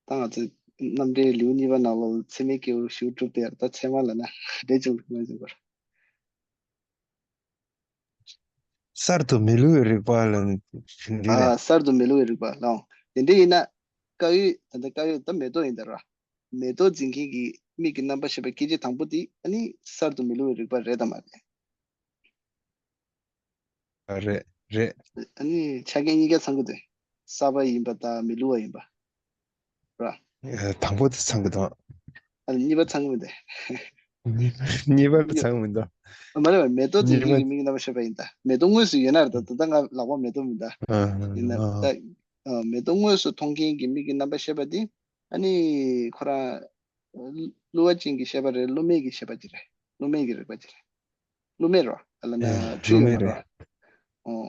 ད་ང་ཚོས་རྣམ་འགྲེལ་ལེའུ་གཉིས་པ་ནང་ལོགས་ཚད་མའི་སྐྱེས་བུ་ཞེས་གྲུབ་སྟེ། ད་ཚད་མ་ལབ་ན་འགྲེལ་ཆུང་ངོས་འཛིན་པར། གསར་དུ་མི་བསླུ་བའི་རིག་པ་ལ་འདི་ཨ། རེད། གསར་དུ་མི་བསླུ་བའི་རིག་པ་ལའང་དེ་འདྲ་ཡིན་ན། དཀར་ཡོལ་ད་ལྟ་དཀར་ཡོལ་ད་མེ་ཏོག་ཡིན་ད་ར། མེ་ཏོག་འཛིན་མཁན་གྱི་མིག་གི་རྣམ་པར་ཤེས་པ་སྐད་ཅིག་དང་པོ་དེ་ཨ་ནི་གསར་དུ་མི་བསླུ་བའི་རིག་པ་རེད་དམ་མ་རེད། རེད་རེད། ཨ་ནི་ཆ་རྐྱེན་གཉིས་ཀ་ཚང་གི་འདུག་གསར་པ་ཡིན་པ་དང་མི་བསླུ་བ་ཡིན་པ། ར། ཨ། དང་པོ་དེ་ཚང་གི་འདུག་ཨ་ནི་གཉིས་པ་ཚང་གི་མི་འདུག་གཉིས་པ་ཚང་གི་མི་འདུག་ཨ། མ་རེད་པ། མེ་ཏོག་འཛིན་མཁན་གྱི་མིག་གི་རྣམ་པར་ཤེས་པ་ཡིན་ད། མེ་ཏོག་དངོས་སུ་ཡོད་ན་རེད་ད། ད་ལྟ་ང་ལག་པ་མེ་ཏོག་མིན་ད། ཨ། ཡིན་ན་ཨ། ད། ཨ། མེ་ཏོག་དངོས་སུ་མཐོང་མཁན་གྱི་མིག་གི་རྣམ་པར་ཤེས་པ་དེ། ཨ་ནི་ཁོ་རང་བསླུ་བ་ཅན་གྱི་ཤེས་པ་རེད། བསླུ་མེད་ཀྱི་ཤེས་པ་ཅིག་རེད། བསླུ་མེད་ཀྱི་རིག་པ་ཅིག་རེད། བསླུ་མེད་རོ། ཨ་ལ་ན་ཨེ། འཁྲུལ་བསླུ་ཡོད་མ་མེད་རོ། རོ། ཨོ།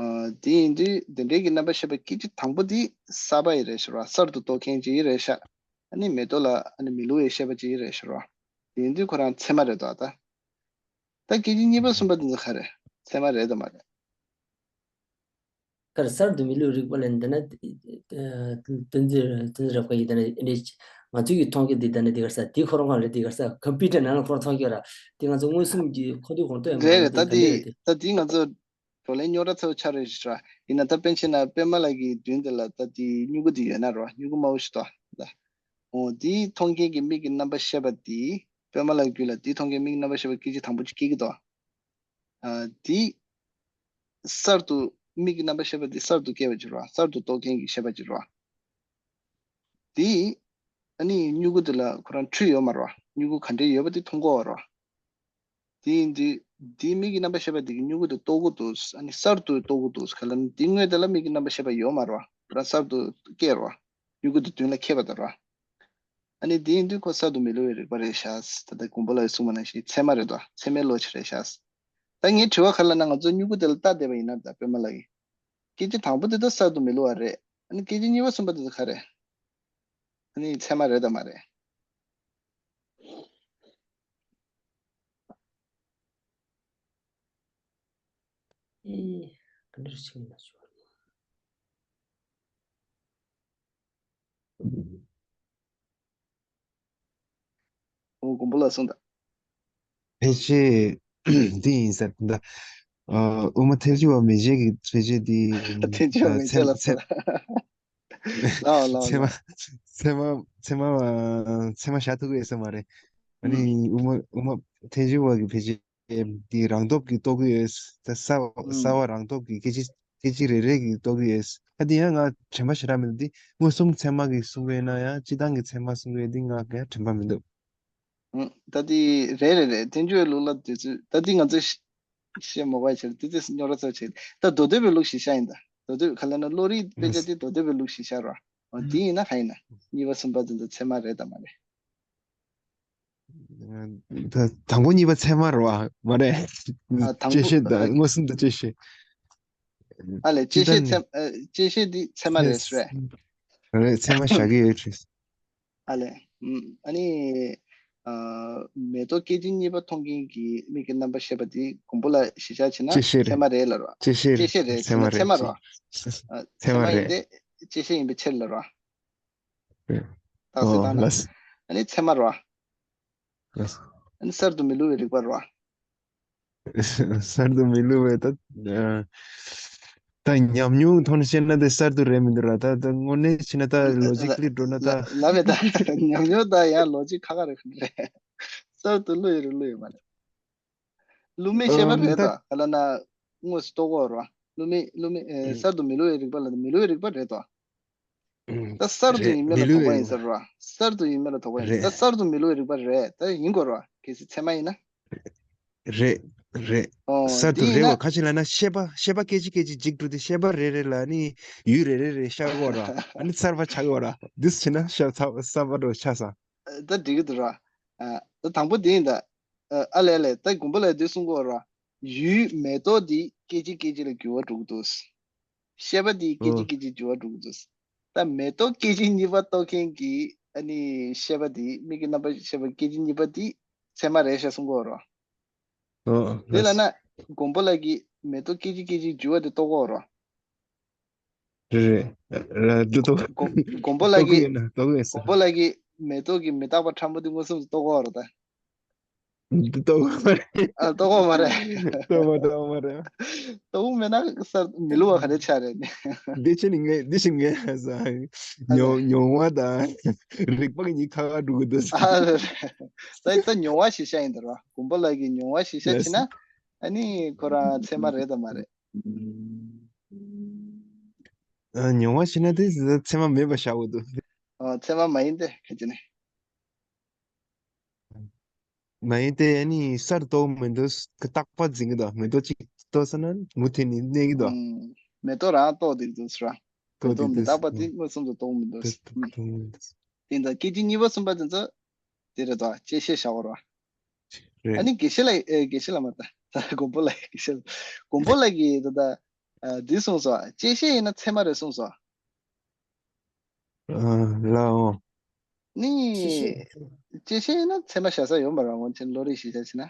ཨ། དེ་ཡིན་དུས་དེ་འདྲའི་གི་རྣམ་པར་ཤེས་པ་སྐད་ཅིག་དང་པོ་དེ་གསར་པ་ཡི་རེད་ཤག་རོ། གསར་དུ་རྟོགས་མཁན་ཅིག་ཡི་རེད་ཤག་ཨ་ནི་མེ་ཏོག་ལ་ཨ་ནི་མི་བསླུ་བའི་ཤེས་པ་ཅིག་ཡི་རེད་ཤག་རོ། དེ་ཡིན་དུས་ཁོ་རང་ཚད་མ་རེད་དོ། ད་ད་སྐད་ཅིག་གཉིས་པ་གསུམ་པ་དེ་ཚོ་ག་རེ། ཚད་མ་རེད་དམ་མ་རེད། གར་གསར་དུ་མི་བསླུ་རིག་པ་ལ་འདི་ན། དོན་ཚན་དོན་ཚན་རབ་ཁ་ཡི་ད་ནི་འདི་ང་ཚོའི་གི་མཐོང་རྒྱ་འདི་ད་ནི་འདི་གར་ས་འདི་ཁོ་རང་གང་རེད། འདི་གར་ས་ཀམ་པུ་ཊར་ནང་ལ་ཁོ་རང་མཐོང་རྒྱ་ར། འདི་ང་ཚོ་མངོན་སུམ་གྱི་ཁོ་འདི་ཁོང་ལྟོས་ཡང་མ་རེད་རེད། ད་འདི་འདི་ད་འདི་ང་ཚོ་བགྲོ་གླེང་རྙོག་དྲ་ཚ་བོ་ཆགས་རེད་ཤག་ར། ཡིན་ན་ད་པཎ་ཆེན་ན་པདྨ་ལགས་ཀྱི་མདུན་དེ་ལ་ད་འདི་སྨྱུ་གུ་འདི་ཡོད་ན་རོ། སྨྱུ་གུ་དམར་པོ་ཞིག་འདུག་ད། འོ་འདི་མཐོང་མཁན་གྱི་མིག་གི་རྣམ་པར་ཤེས་པ་འདི། པདྨ་ལགས་ཀྱི་རྒྱུད་ལ་འདི་མཐོང་མཁན་མིག་རྣམ་པར་ཤེས་པ་སྐད་ཅིག་དང་པོ་ཅིག་སྐྱེ་གི་འདུག་ཨ། འདི་གསར་དུ་མིག་གི་རྣམ་པར་ཤེས་པ་འདི་གསར་དུ་སྐྱེ་བ་ཅིག་རོ། གསར་དུ་རྟོགས་མཁན་གྱི་ཤེས་པ་ཅིག་རོ། འདི་ཨ་ནི་སྨྱུ་གུ་འདི་ལ་ཁོ་རང་འཁྲུལ་ཡོད་མ་རོ། སྨྱུ་གུ་ག་འདྲ་ཡོད་པ་འདི་མཐོང་གོ་བ་རོ། འདི་ཡིན་དུས་འདི་མིག་གི་རྣམ་པར་ཤེས་པ་འདི་གི་སྨྱུ་གུ་འདི་རྟོགས་ཀྱི་འདུག་ཨ་ནི་གསར་དུ་རྟོགས་ཀྱི་འདུག་ག་ལ་ནི་འདི་སྔོན་དེ་ལ་མིག་གི་རྣམ་པར་ཤེས་པ་ཡོད་མ་རོ། ཁོ་རང་གསར་དུ་སྐྱེ་རོ། སྨྱུ་གུ་འདི་མདུན་ལ་ཁེལ་བ་དང་རོ། ཨ་ནི་འདི་ཡིན་དུས་ཁོ་གསར་དུ་མི་བསླུ་བའི་རིག་པ་རེད་ཤག་ད་ལྟ་མགོན་པོ་ལགས་གསུངས་པ་ནང་བཞིན་ཚད་མ་རེད་དོ། ཚད་མའི་བློ་ཅིག་རེད་ཤག་ད་ངའི་དྲི་བ་ག་ལ་ན་ང་ཚོ་སྨྱུ་གུ་དེ་ལ་ལྟ་བསྡད་པ་ཡིན་ན། ད་པདྨ་ལགས་ཀྱིས་སྐད་ཅིག་དང་པོ་དེ་ད་གསར་དུ་མི་བསླུ་བ་རེད། ཨ་ནི་སྐད་ཅིག་གཉིས་པ་གསུམ་པ་དེ་ཚོ་ག་རེ། ཨ་ནི་ཚད་མ་རེད་དམ་མ་རེད། ཨེ། ག་འདྲ་ཞིག་ན་ཆོག་ཨོ། མགོན་པོ་ལགས་གསུངས་དང་། ཕལ་ཆེར་འདི་ཡིན་ཟེར་ད། ཨ། དབུ་མ་ཐལ་འགྱུར་བ་མན་ཆད་ཀྱི་ཕལ་ཆེར་འདི། ཐལ་འགྱུར་བ་མན་ཆད་ལ་ཚད་ལའོ་ལའོ་ཚད་མ་ལའོ། ཚད་མ་ཚད་མ་ཚད་མ་བཞག་ཐུབ་ཀྱི་ཡོད་ས་མ་རེད། ཨ་ནི་ཨུ་དབུ་མ་ཨུ་མ་ཐལ་འགྱུར་བ་གི་ཕལ་ཆེར་འདི་རང་སྟོབས་ཀྱིས་རྟོགས་ཀྱི་ཡོད། ད་གསར་བ་གསར་བ་རང་སྟོབས་ཀྱིས་སྐད་ཅིག་སྐད་ཅིག་རེ་རེ་གིས་རྟོགས་ཀྱི་ཡོད། ད་འདི་ཡང་ང་དྲན་པ་ཞེ་དྲག་མི་འདུག་འདི་མངོན་སུམ་ཚད་མ་གིས་གསུངས་པ་ཡིན་ན་ཡང་སྤྱིར་བཏང་གི་ཚད་མ་གསུངས་པ་ཡིན་འདི་ང་ཡང་དྲན་པ་མི་འདུག་ཨང་། ད་འདི་རེད་རེད་རེད། ཐལ་འགྱུར་བའི་ལུགས་ལ་དུས་ཚོད་ད་འདི་ང་ཚོས་བཤད་མ་དགོས་ཕྱིར་དེ་དེ་རྙོག་དྲ་ཚ་བོ་ཆེ། ད་མདོ་སྡེ་པའི་ལུགས་ཤེས་བྱ་ཡིན་ད། མདོ་སྡེ་ག་ལ་ན་བློ་རིག་དཔེ་ཆ་དེ་མདོ་སྡེ་པའི་ལུགས་ཤེས་བྱ་རོ། འོ་དེ་ཡིན་ན་ག་ཡིན་ན་གཉིས་པ་གསུམ་པ་དེ་ཚོ་ཚད་མ་རེད་དམ་མ་རེད། ད་དང་པོ་གཉིས་པ་ཚད་མ་རེད་བ། མ་རེད། ཨ། དང་པོ། བཅད་ཤེས་དང་མངོན་སུམ་དུ་བཅད་ཤེས། ཨ་ལས། བཅད་ཤེས་ཚད། ཨ། བཅད་ཤེས་འདི་ཚད་མ་རེད་ཟེར། རེད། ཚད་མ་བཞག་གི་ཡོད་རེད། ཨ་ལས། ཨ་ནི། ཨ། མེ་ཏོག་སྐད་ཅིག་གཉིས་པ་མཐོང་མཁན་གྱི་མིག་གི་རྣམ་པར་ཤེས་པ་དེ་མགོན་པོ་ལ་གཞིར་བཞག་བྱས་ན་བཅད་ཤེས་རེད། ཚད་མ་རེད་ལབ་ར། བཅད་ཤེས་རེད། བཅད་ཤེས་རེད། ཚད་མ་རེད། ཚད་མ་རེད་བ། ཨ། ཚད་མ་ཡིན་ཏེ་བཅད་ཤེས་ཡིན་པའི་ཕྱིར་ལབ་ར། རེད། རྟགས་གསལ་བཏང་ན། ཨ་ནི་ཚད་མ་རེད་བ། ཨ་ནི་གསར་དུ་མི་བསླུ་བའི་རིག་པ་རེད་བ། གསར་དུ་མི་བསླུ་བའི་ད། ཨ། ད་ཉམས་མྱོང་ཐོག་ནས་བཤད་ན་དེ་གསར་དུ་རེད་མི་འདུག་ར། ད་ད་དངོས་གནས་བྱས་ན་ད་ལོ་ཇིག་ལི་འགྲོ་ན་ད། ལ་མེད་ད། ཉམས་མྱོང་ད་ཡང་ལོ་ཇིག་ཁ་ཁ་རེད་རེད། གསར་དུ་བསླུ་ཡོད་རེད་བསླུ་ཡོད་མ་རེད། བསླུ་མེད་ཤེས་པ་རེད་ད། ད་ག་ལ་ན། དངོས་སུ་རྟོགས་ཀྱི་ཡོད་རེད་བ། བསླུ་མེད་བསླུ་མེད། ཨེ། གསར་དུ་མི་བསླུ་བའི་རིག་པ་ལ་མི་བསླུ་བའི་རིག་པ་རེད་དོ། ད་གསར་དུ་ཡིན་མིན་ལ་དོགས་པ་ཡིན་ཟེར་ར། གསར་དུ་ཡིན་མིན་ལ་དོགས་པ་ཡིན། ད་གསར་དུ་མི་བསླུ་བའི་རིག་པ་རེད། ད་ཡིན་དགོས་ར། གལ་སྲིད་ཚད་མ་ཡིན་ན། རེད། རེད། ཨོ། གསར་དུ་རེད་བ། ཁ་ཅིག་ལབ་ན་ཤེས་པ་ཤེས་པ་སྐད་ཅིག་སྐད་ཅིག་འཇིག་འགྲོ་དུས་ཤེས་པ་རེ་རེ་ལ་ནི་ཡུལ་རེ་རེ་རེ་ཤར་གོ་ར། ཨ་ནི་གསར་པ་ཆགས་གོ་ར། འདི་བྱས་ན་ཤ་ཚ་གསར་པ་འགྲོ་ཆགས་ས། ད་འགྲིག་གི་འདུག་ར། ད་དང་པོ་འདི་ཡིན་ད། ཨ་ལས་ལས། ད་མགོན་པོ་ལ་འདི་གསུང་གོ་ར། ཡུལ་མེ་ཏོག་འདི་སྐད་ཅིག་སྐད་ཅིག་ལ་འགྱུར་བ་འགྲོ་གི་འདུག་ཤེས་པ་འདི་སྐད་ཅིག་སྐད་ཅིག་འགྱུར་བ་འགྲོ་གི་འདུག་ད་མེ་ཏོག་སྐད་ཅིག་གཉིས་པ་རྟོགས་མཁན་གྱི་ཨ་ནི་ཤེས་པ་འདི་མིག་གི་རྣམ་པར་ཤེས་པ་སྐད་ཅིག་གཉིས་པ་འདི་ཚད་མ་རེད་ཤག་གསུང་གོ་ར། ཨོ། དེ་ལ་ན་མགོན་པོ་ལ་གི་མེ་ཏོག་སྐད་ཅིག་སྐད་ཅིག་འགྱུར་བ་དེ་རྟོགས་གོ་ར། རེད་རེད། འདི་རྟོགས། མགོན་པོ་ལ་གི། རྟོགས་ཀྱི་ཡོད་ན་རྟོགས་ཀྱི་ཡོད་ས། མགོན་པོ་ལ་གི་མེ་ཏོག་གི་མི་རྟག་པ་ཕྲ་མོ་འདི་མངོན་སུམ་དུ་རྟོགས་གོ་ར་ད། འདི་རྟོགས་ཀྱི་མ་རེད། ཨ། རྟོགས་གོ་མ་རེད། རྟོགས་མ་རྟོགས་མ་རེད། རྟོགས་མེད་ན་གསར་མི་བསླུ་བ་ག་འདྲ་ཆགས་རེད། འདི་ཕྱིན་ངས་འདི་ཕྱིན་ངས་ས། ཨ་ལས། མྱོང་མྱོང་བ་དང་རིག་པ་གཉིས་ཁ་ཁ་འགྲོ་གི་འདུག་ས། ཨ་ལས། ད་ད་མྱོང་བ་གཞིར་བཞག་ཡིན་ད་ར། མགོན་པོ་ལ་གི་མྱོང་བ་གཞིར་བཞག་བྱས་ན། ཨ་ནི་ཁོ་རང་ཚད་མ་རེད་དམ་མ་རེད། ཨ། མྱོང་བ་ཞིག་ན་དེ་ཚད་མ་མེད་པ་བཞག་དགོས་འདུག་ཨ། ཚད་མ་མ་ཡིན་ཏེ་ག་ཅི་ནས། མ་ཡིན་ཏེ་ཨ་ནི་གསར་རྟོགས་མི་འདུག་རྟག་པ་འཛིན་གྱི་འདུག་མེ་ཏོག་ཅིག་རྟོགས་ས་ན་མུ་མཐུད་ནས་གནས་ཀྱི་འདུག་ཨུམ། མེ་ཏོག་རང་རྟོགས་བསྡད་འདུག་ཟེར་བ། མེ་ཏོག་མི་རྟག་པ་དེ་མངོན་སུམ་དུ་རྟོགས་མི་འདུག་ཨུམ། དེ་འདྲ་སྐད་ཅིག་གཉིས་པ་གསུམ་པ་དེ་ཚོ་དེ་རེད་དོ། བཅད་ཤེས་བཞག་པ་རེད། རེད། ཨ་ནི་དགེ་བཤེས་ལ། ཨེ། དགེ་བཤེས་ལ་མ་ད། ད་མགོན་པོ་ལ། དགེ་བཤེས་ལ། མགོན་པོ་ལ་གིས་ད་ལྟ། ཨ། འདི་གསུངས་སོ། བཅད་ཤེས་ཡིན་ན་ཚད་མ་རེད་གསུངས་སོ། ཨ་ལའོ། ནི། བཅད་ཤེས། བཅད་ཤེས་ཡིན་ན་ཚད་མ་བཞག་ས་ཡོད་མ་རེད། ངོ་ཆེན་བློ་རིག་གཞིར་བཞག་བྱས་ན།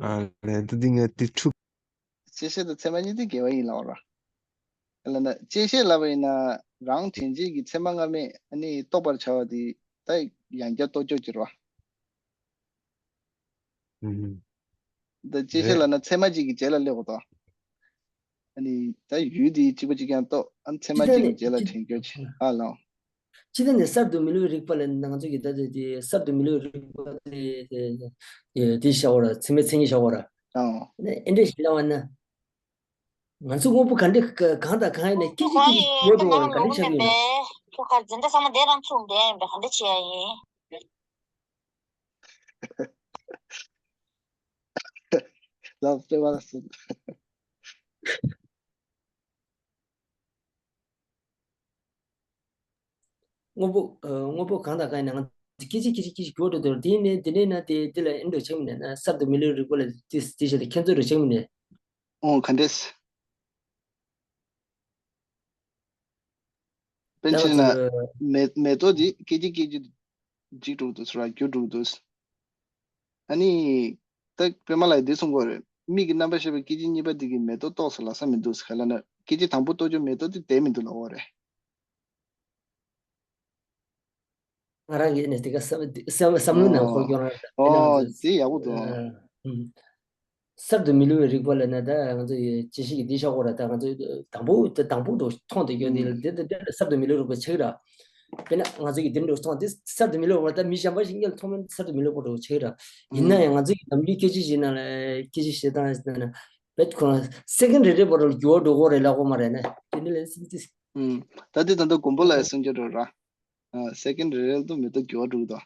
ཨ་ལས། ད་འདི་ངས་དེ་འཁྲུག་བཅད་ཤེས་དང་ཚད་མ་གཉིས་དེ་འགལ་བ་ཡིན་ལབ་ར། ལབ་ན་བཅད་ཤེས་ལབ་པ་ཡིན་ན་རང་དྲན་བྱེད་ཀྱི་ཚད་མ་སྔ་མས་ཨ་ནི་རྟོགས་པར་བྱ་བ་དེ་ད་ཡང་བསྐྱར་རྟོགས་ཆོག་གི་རེད་བ། ཨུམ། ད་བཅད་ཤེས་ལབ་ན་ཚད་མ་གཅིག་གི་རྗེས་ལ་སླེབས་དགོས་དོ། ཨ་ནི་ད་ཡུལ་དེ་གཅིག་པ་གཅིག་རྐྱང་རྟོགས། ཨ། ཚད་མ་གཅིག་གི་རྗེས་ལ་དྲན་སྐྱོར་བྱེད། ཨ་ལའོ། སྤྱི་བཏང་ནས་གསར་དུ་མི་བསླུ་བའི་རིག་པ་ལ་ང་ཚོ་གི་ད་ལྟ་དེ་གསར་དུ་མི་བསླུ་བའི་རིག་པ་དེ་དེ་དེ་བཞག་པ་ར། ཚད་མའི་མཚན་ཉིད་བཞག་པ་ར། ཨ་ནི་ཨེ་འདྲ་ཞིག་ལབ་པ་ན། ང་ཚོ་དངོས་པོ་ག་འདྲ་གང་དང་གང་ཡིན་ནའི་སྐད་ཅིག་སྐད་ཅིག་ཡོད་འགྲོ་བ་ག་འདྲ་ཆགས་ཡོད་ན། ཁྱོད་ག་འཛིན་གྲྭ་ཚང་མ་དེ་རང་ཚུགས་བསྡད་ཡིན་པས་ག་འདྲ་བྱེད་ཡ་ཡིན། ལགས་སྤེལ་བ་ལ་སོགས། དངོས་པོ། ཨ། དངོས་པོ་གང་དང་གང་ཡིན་ན་ང་ཚོ་སྐད་ཅིག་སྐད་ཅིག་སྐད་ཅིག་འགྱུར་བ་འགྲོ་དུས་དེ་ནས་དེ་ནས་ན་དེ་དེ་ལ་ཨེ་འགྲོ་ཆགས་མི་ནས་ན། གསར་དུ་མི་བསླུ་རིག་པ་ལ་དེ་དེ་བྱས་ཏེ་ཁྱེད་ཚོ་འགྲོ་ཆགས་མི་ནས། ཨོ་ག་འདྲས། དཔེར་ན་ང་ཚོ་མེ་མེ་ཏོག་འདི་སྐད་ཅིག་སྐད་ཅིག་འཇིག་འགྲོ་གི་འདུག་ཟེར་བ། འགྱུར་འགྲོ་གི་འདུག་ཨ་ནི། ད་པད་མ་ལགས་འདི་གསུང་གི་ཡོད་རེད། མིག་གི་རྣམ་པར་ཤེས་པའི་སྐད་ཅིག་གཉིས་པ་འདི་གིས་མེ་ཏོག་རྟོགས་ཟེར་ལབ་ས་མི་འདུག་ཟེར། ག་ལབ་ན་སྐད་ཅིག་དང་པོ་རྟོགས་རྒྱུ་མེ་ཏོག་འདི་བསྡད་མི་འདུག་ལབ་ཡོད་རེད། ང་རང་གིས་ནི་དེ་ག་བསམ་བསམ་བསམ་བློའི་ནང་འཁོར་སྐྱོར་རང་ཨོ། དེ་ཡག་པོ་འདུག་ཨ། ཨུམ། གསར་དུ་མི་བསླུ་བའི་རིག་པ་ལབ་ན་ད་ང་ཚོ་ཡི་བཅད་ཤེས་ཀྱི་འདི་ཆགས་སྐོར་ར། ད་ང་ཚོ་དང་པོ་དང་པོ་འགྲོ་མཐོང་དེ་སྐྱོན་དེ་ལ་དེ་དེ་གསར་དུ་མི་བསླུ་རིག་པ་ཆགས་ར། དཔེར་ན་ང་ཚོ་ཡི་དེ་འགྲོ་མཐོང་དེ་གསར་དུ་མི་བསླུ་བ་ད་མི་གཞན་པ་ཞིག་ངས་མཐོང་མིན་གསར་དུ་མི་བསླུ་བ་འགྲོ་ཆགས་ར། ཡིན་ན་ཡང་ང་ཚོ་ཡི་ནམ་རྒྱུན་སྐད་ཆ་བཤད་ན་ལ་སྐད་ཆ་བཤད་སྟངས་ན་བེད་ཁོ་རང་སེ་ཀེན་རེ་རེ་བར་ལ་འགྱུར་བ་འགྲོ་གི་རེད་ལབ་དགོས་མ་རེད་ན། དེ་འདྲ་ལས་སེམས་ཅི། ཨུམ། ད་དེ་ད་ལྟ་མགོན་པོ་ལགས་གསུང་རྒྱུ་འགྲོ་ར། ཨ། སེ་ཀེན་རེ་རེ་ལ་དུ་མེ་ཏོག་འགྱུར་བ་འགྲོ་གི་འདུག་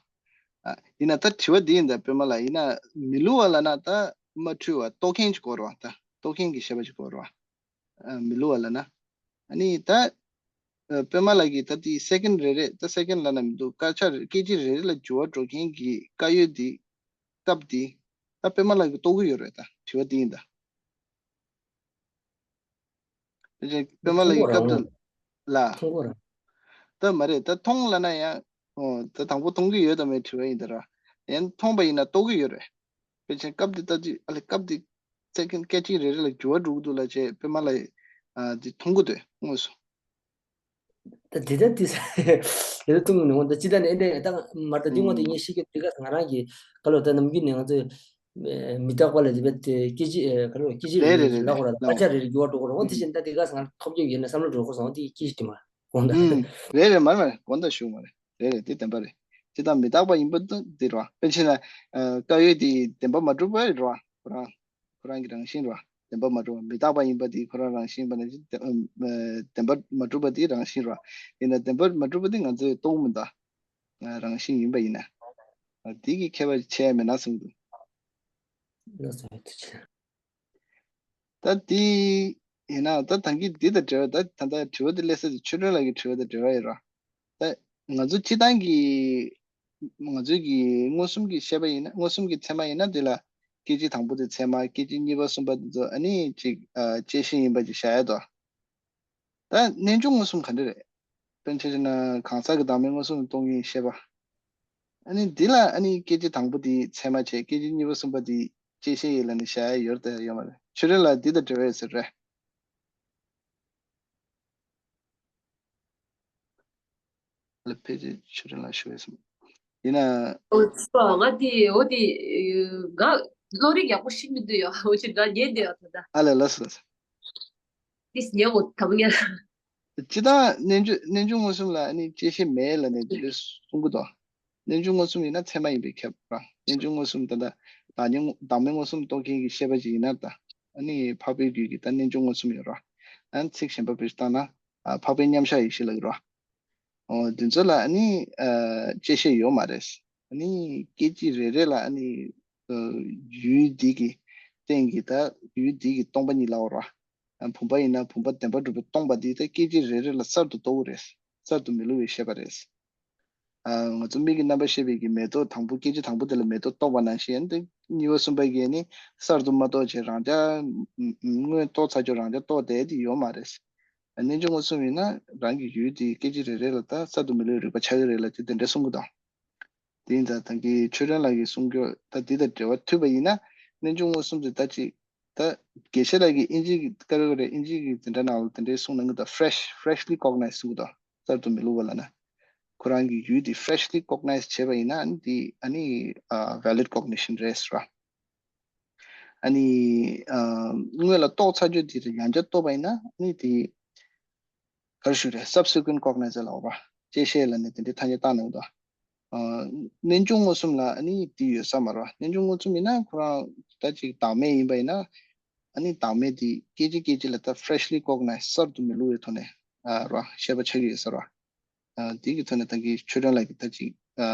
ཨ། ཡིན་ན་ད་དྲི་བ་འདི་ཡིན་ད་པད་མ་ལགས། ཡིན་ན་མི་བསླུ་བ་ལབ་ན་ད་མ་འཁྲུལ་བ་རྟོགས་མཁན་ཅིག་དགོས་རེད་བ། ད་རྟོགས་མཁན་གྱི་ཤེས་པ་ཅིག་དགོས་རེད་བ། ཨ། མི་བསླུ་བ་ལབ་ན། ཨ་ནི་ད་ ཨ་པད་མ་ལགས་ཀྱིས་ད་དེ་སེ་ཀེན་རེ་རེ་ད་སེ་ཀེན་ལབ་ན་མི་འདུག་སྐད་ཆ་རེ་སྐད་ཅིག་རེ་རེ་ལ་འགྱུར་བ་འགྲོ་མཁན་གྱི་དཀར་ཡོལ་དེ་སྐབས་དེ་ད་པད་མ་ལགས་ཀྱིས་རྟོགས་ཀྱི་ཡོད་རེད། ད་དྲི་བ་དེ་ཡིན་ད། ཕལ་ཆེར་པད་མ་ལགས་ཀྱི་སྐབས་དེ་ལ། མཐོང་གོ་རང་། ད་མ་རེད། ད་མཐོང་ལབ་ན་ཡང་། ཨོ། ད་དང་པོ་མཐོང་གི་ཡོད་དམ་མེད་དྲི་བ་ཡིན་ད་ར། ཡང་མཐོང་པ་ཡིན་ན་རྟོགས་ཀྱི་ཡོད་རེད། ཕལ་ཆེར་སྐབས་དེ་ལྟ་ཅི་ཨ་ལེ་སྐབས་དེ་སེ་ཀེན་སྐད་ཅིག་རེ་རེ་ལ་འགྱུར་བ་འགྲོ་གི་འདུག་ལབ་བྱས་པད་མ་ལགས་ཨ་དེ་མཐོང་གི་འདུག་དངོས་སུ། ད་དེ་ལྟར་དེ་དེ་ལྟར་མཐོང་གི་འདུག་ད་ཅི་ད་ནས་ཨེ་འདྲ་ད་མར་ད་དེ་ངོ་དེ་ངས་ཤེས་ཀྱི་དེ་ག་ང་རང་གི་ག་ལོ་ད་ནམ་རྒྱུན་ནས་ང་ཚོས། མི་རྟག་པ་ལ་དེ་བས་དེ་སྐད་ཅིག་ཨེ་ག་རེ་སྐད་ཅིག་རེ་རེ་རེ་རེ་ལབ་དགོས་ར་ལ་སྐད་ཆ་རེ་རེ་འགྱུར་བ་འགྲོ་དགོས་ར། འོ་དེ་བཞིན་ད་དེ་ག་སང་ཐོབ་རྒྱུ་ཡོད་ན་བསམ་བློ་འགྲོ་དགོས་སོང་། དེ་སྐད་ཅིག་དེ་མ་དགོངས་དག་ཨུམ། རེ་རེ་མ་རེད་མ་རེད། དགོངས་དག་ཞུ་མ་རེད། རེ་རེ་དེ་བདེན་པ་རེད། སྤྱིར་བཏང་མི་རྟག་པ་ཡིན་པ་དེ་རེད་བ། དཔེར་བྱས་ན་ཨ་དཀར་ཡོལ་དེ་བདེན་པ་མ་གྲུབ་པ་རེད་བ། ཁོ་རང་ཁོ་རང་གི་རང་བཞིན་རེད་བ། བདེན་པ་མ་གྲུབ་པ་མི་རྟག་པ་ཡིན་པ་དེ་ཁོ་རང་རང་བཞིན་ཡིན་པ་ནང་བཞིན་ཨ་བདེན་པ་མ་གྲུབ་པ་དེ་རང་བཞིན་རེད་བ། ཡིན་ན་བདེན་པ་མ་གྲུབ་པ་དེ་ང་ཚོས་རྟོགས་མི་འདུག་ང་རང་བཞིན་ཡིན་པ་ཡིན་ན། ཨ་དེ་གི་ཁྱད་པར་ཆེ་ཡ་མེད་ན་གསུངས་འདུག་ལགས་སོ། ཐུགས་རྗེ་ཆེ། ད་དེ་ཡིན་ན་ད་ད་གིན་འདི་དང་འབྲེལ་བ་ད་ད་ལྟ་དྲི་བ་འདི་སླེབས་ས་དེ་ཆོས་སྒྲོན་ལགས་ཀྱི་དྲི་བ་དང་འབྲེལ་བ་ཡོད་ར། ད་ང་ཚོ་སྤྱི་བཏང་གི་ང་ཚོའི་གི་མངོན་སུམ་གྱི་བཤད་པ་ཡིན་ན་མངོན་སུམ་གྱི་ཚད་མ་ཡིན་ན་འདི་ལ་སྐད་ཅིག་དང་པོ་དེ་ཚད་མ། སྐད་ཅིག་གཉིས་པ་གསུམ་པ་འདི་ཚོ་ཨ་ནི་ཅིག་ཨ་བཅད་ཤེས་ཡིན་པ་ཅིག་བཞག་ཡ་དོ། ད་རྣལ་འབྱོར་མངོན་སུམ་ག་འདྲ་རེད། དཔེར་ན་ཆ་བཞག་ན་གང་ཟག་གི་བདག་མེད་མངོན་སུམ་རྟོགས་ངེས་ཤེས་པ། ཨ་ནི་འདི་ལ་ཨ་ནི་སྐད་ཅིག་དང་པོ་དེ་ཚད་མ་བྱས། སྐད་ཅིག་གཉིས་པ་གསུམ་པ་དེ་བཅད་ཤེས་ཡིན་ལབ་ནས་བཞག་ཡ་ཡོད་རེད་ད་ཡོད་མ་རེད། ཆོས་སྒྲོན་ལགས་འདི་དང་འབྲེལ་བ་ཡོད་ས་རེད། ལ་ཕལ་ཆེར་ཆོས་སྒྲོན་ལགས་ཞུ་ཡས་སོང་། ཡིན་ན། ཨོ་ཙི་པ་ང་དེ་འོ་དེ་ང་བློ་རིག་ཡག་པོ་ཤེས་མི་འདུག་ཡ། འོ་ཅི་ང་ཉན་འདུག་ཡ་ད་ད། ཨ་ལས་ལགས་སོ་ལགས་སོ། ཏིས་ཉན་འོ་ད་མ་ཉན། སྤྱིར་བཏང་རྣལ་འབྱོར་རྣལ་འབྱོར་མངོན་སུམ་ལ་ཨ་ནི་བཅད་ཤེས་མེད་ལབ་ནས་འདི་འདྲ་གསུང་གི་འདུག་རྣལ་འབྱོར་མངོན་སུམ་ཡིན་ན་ཚད་མ་ཡིན་པས་ཁྱབ་ར། རྣལ་འབྱོར་མངོན་སུམ་ད་ལྟ་བདག་ཉིད་བདག་མེད་མངོན་སུམ་རྟོགས་མཁན་གྱི་ཤེས་པ་ཅིག་ཡིན་ན་ད་ཨ་ནི་འཕགས་པའི་རྒྱུད་ཀྱི་ད་རྣལ་འབྱོར་མངོན་སུམ་ཡོད་ར། ཨ་ནི་ཚིག་གཞན་པ་བེད་སྤྱོད་བཏང་ན་ཨ་འཕགས་པའི་མཉམ་གཞག་ཡེ་ཤེས་ལབ་ཀྱི་ར། འོ་འདི་ཚོ་ལ་ཨ་ནི་ཨ་བཅད་ཤེས་ཡོད་མ་རེད། ཨ་ནི་སྐད་ཅིག་རེ་རེ་ལ་ཨ་ནི་ཨ་ཡུལ་འདི་གི་སྟེང་གི་ད་ཡུལ་འདི་གི་སྟོང་པ་ཉིད་ལབ་དགོས་ར། ཨ་བུམ་པ་ཡིན་ན་བུམ་པ་བདེན་པར་གྲུབ་པའི་སྟོང་པ་འདི་ད་སྐད་ཅིག་རེ་རེ་ལ་གསར་དུ་རྟོགས་ཀྱི་རེད། གསར་དུ་མི་བསླུ་བའི་ཤེས་པ་རེད། ཨ་ང་ཚོ་མིག་གི་རྣམ་པར་ཤེས་པའི་གི་མེ་ཏོག་དང་པོ་སྐད་ཅིག་དང་པོ་དེ་ལ་མེ་ཏོག་རྟོགས་པ་ནང་བཞིན་ཨ་ནི་གཉིས་པ་གསུམ་པ་གི་ཨ་ནི་གསར་དུ་མ་རྟོགས་བྱས་རང་རྐྱ་དངོས་རྟོགས་ཚར་ཆོག་རང་རྐྱ་རྟོགས་བསྡད་དེ་ཡོད་མ་རེད། རྣལ་འབྱོར་མངོན་སུམ་ཡིན་ན་རང་གི་ཡུལ་དེ་སྐད་ཅིག་རེ་རེ་ལ་ད་གསར་དུ་མི་བསླུ་བའི་རིག་པ་ཆགས་ཀྱི་རེད་ལབ་ཅིག་དེ་འདྲ་གསུང་གི་འདུག་དེ་ཡིན་ཙང་ད་གིན་ཆོས་སྒྲོན་ལགས་ཀྱིས་གསུང་རྒྱུ་ད་འདི་དང་འབྲེལ་བ་མཐུད་པ་ཡིན་ན་རྣལ་འབྱོར་མངོན་སུམ་དེ་ད་ཅིག་ད་དགེ་བཤེས་ལགས་ཀྱིས་ཨིན་ཇི་གི་ཀ་རེ་ཀ་རེ་ཨིན་ཇི་གི་དེ་འདྲ་ནང་ལ་དེ་འདྲའི་གསུང་གནང་གི་འདུག fresh freshly cognized གསུང་གི་འདུག་གསར་དུ་མི་བསླུ་བ་ལབ་ན། ཁོ་རང་གི་ཡུལ་དེ་freshly cognized བྱས་པ་ཡིན་ན་ཨ་ནི་འདི་ཨ་ནི་ཨ་valid cognition རེད་ཟེར་བ། ཨ་ནི་ཨ་སྔོན་ལ་རྟོགས་ཚར་རྒྱུ་དེ་ཡང་བསྐྱར་རྟོགས་པ་ཡིན་ན་ཨ་ནི་དེ་ག་རེ་ཞུ་རེད། subsequent cognizance ལབ་པ། བཅད་ཤེས་ལབ་ནས་དེ་འདྲའི་ཐ་སྙད་བཏགས་གནང་གི་འདུག་ཨ་རྣལ་འབྱོར་མངོན་སུམ་ལ་ཨ་ནི་དེ་ཡོད་ས་མ་རེད་བ། རྣལ་འབྱོར་མངོན་སུམ་ཡིན་ན་ཁོ་རང་ད་ཅིག་བདག་མེད་ཡིན་པ་ཡིན་ན་ཨ་ནི་བདག་མེད་དེ་སྐད་ཅིག་སྐད་ཅིག་ལ་ད་freshly cognized གསར་དུ་མི་བསླུ་བའི་ཐོག་ནས་ཨ་རེད་བ་ཤེས་པ་ཆགས་ཀྱི་ཡོད་ས་རེད་བ། ཨ་དེ་གི་ཐོག་ནས་ད་གིན་ཆོས་སྒྲོན་ལགས་ཀྱིས་ད་ཅིག་ཨ་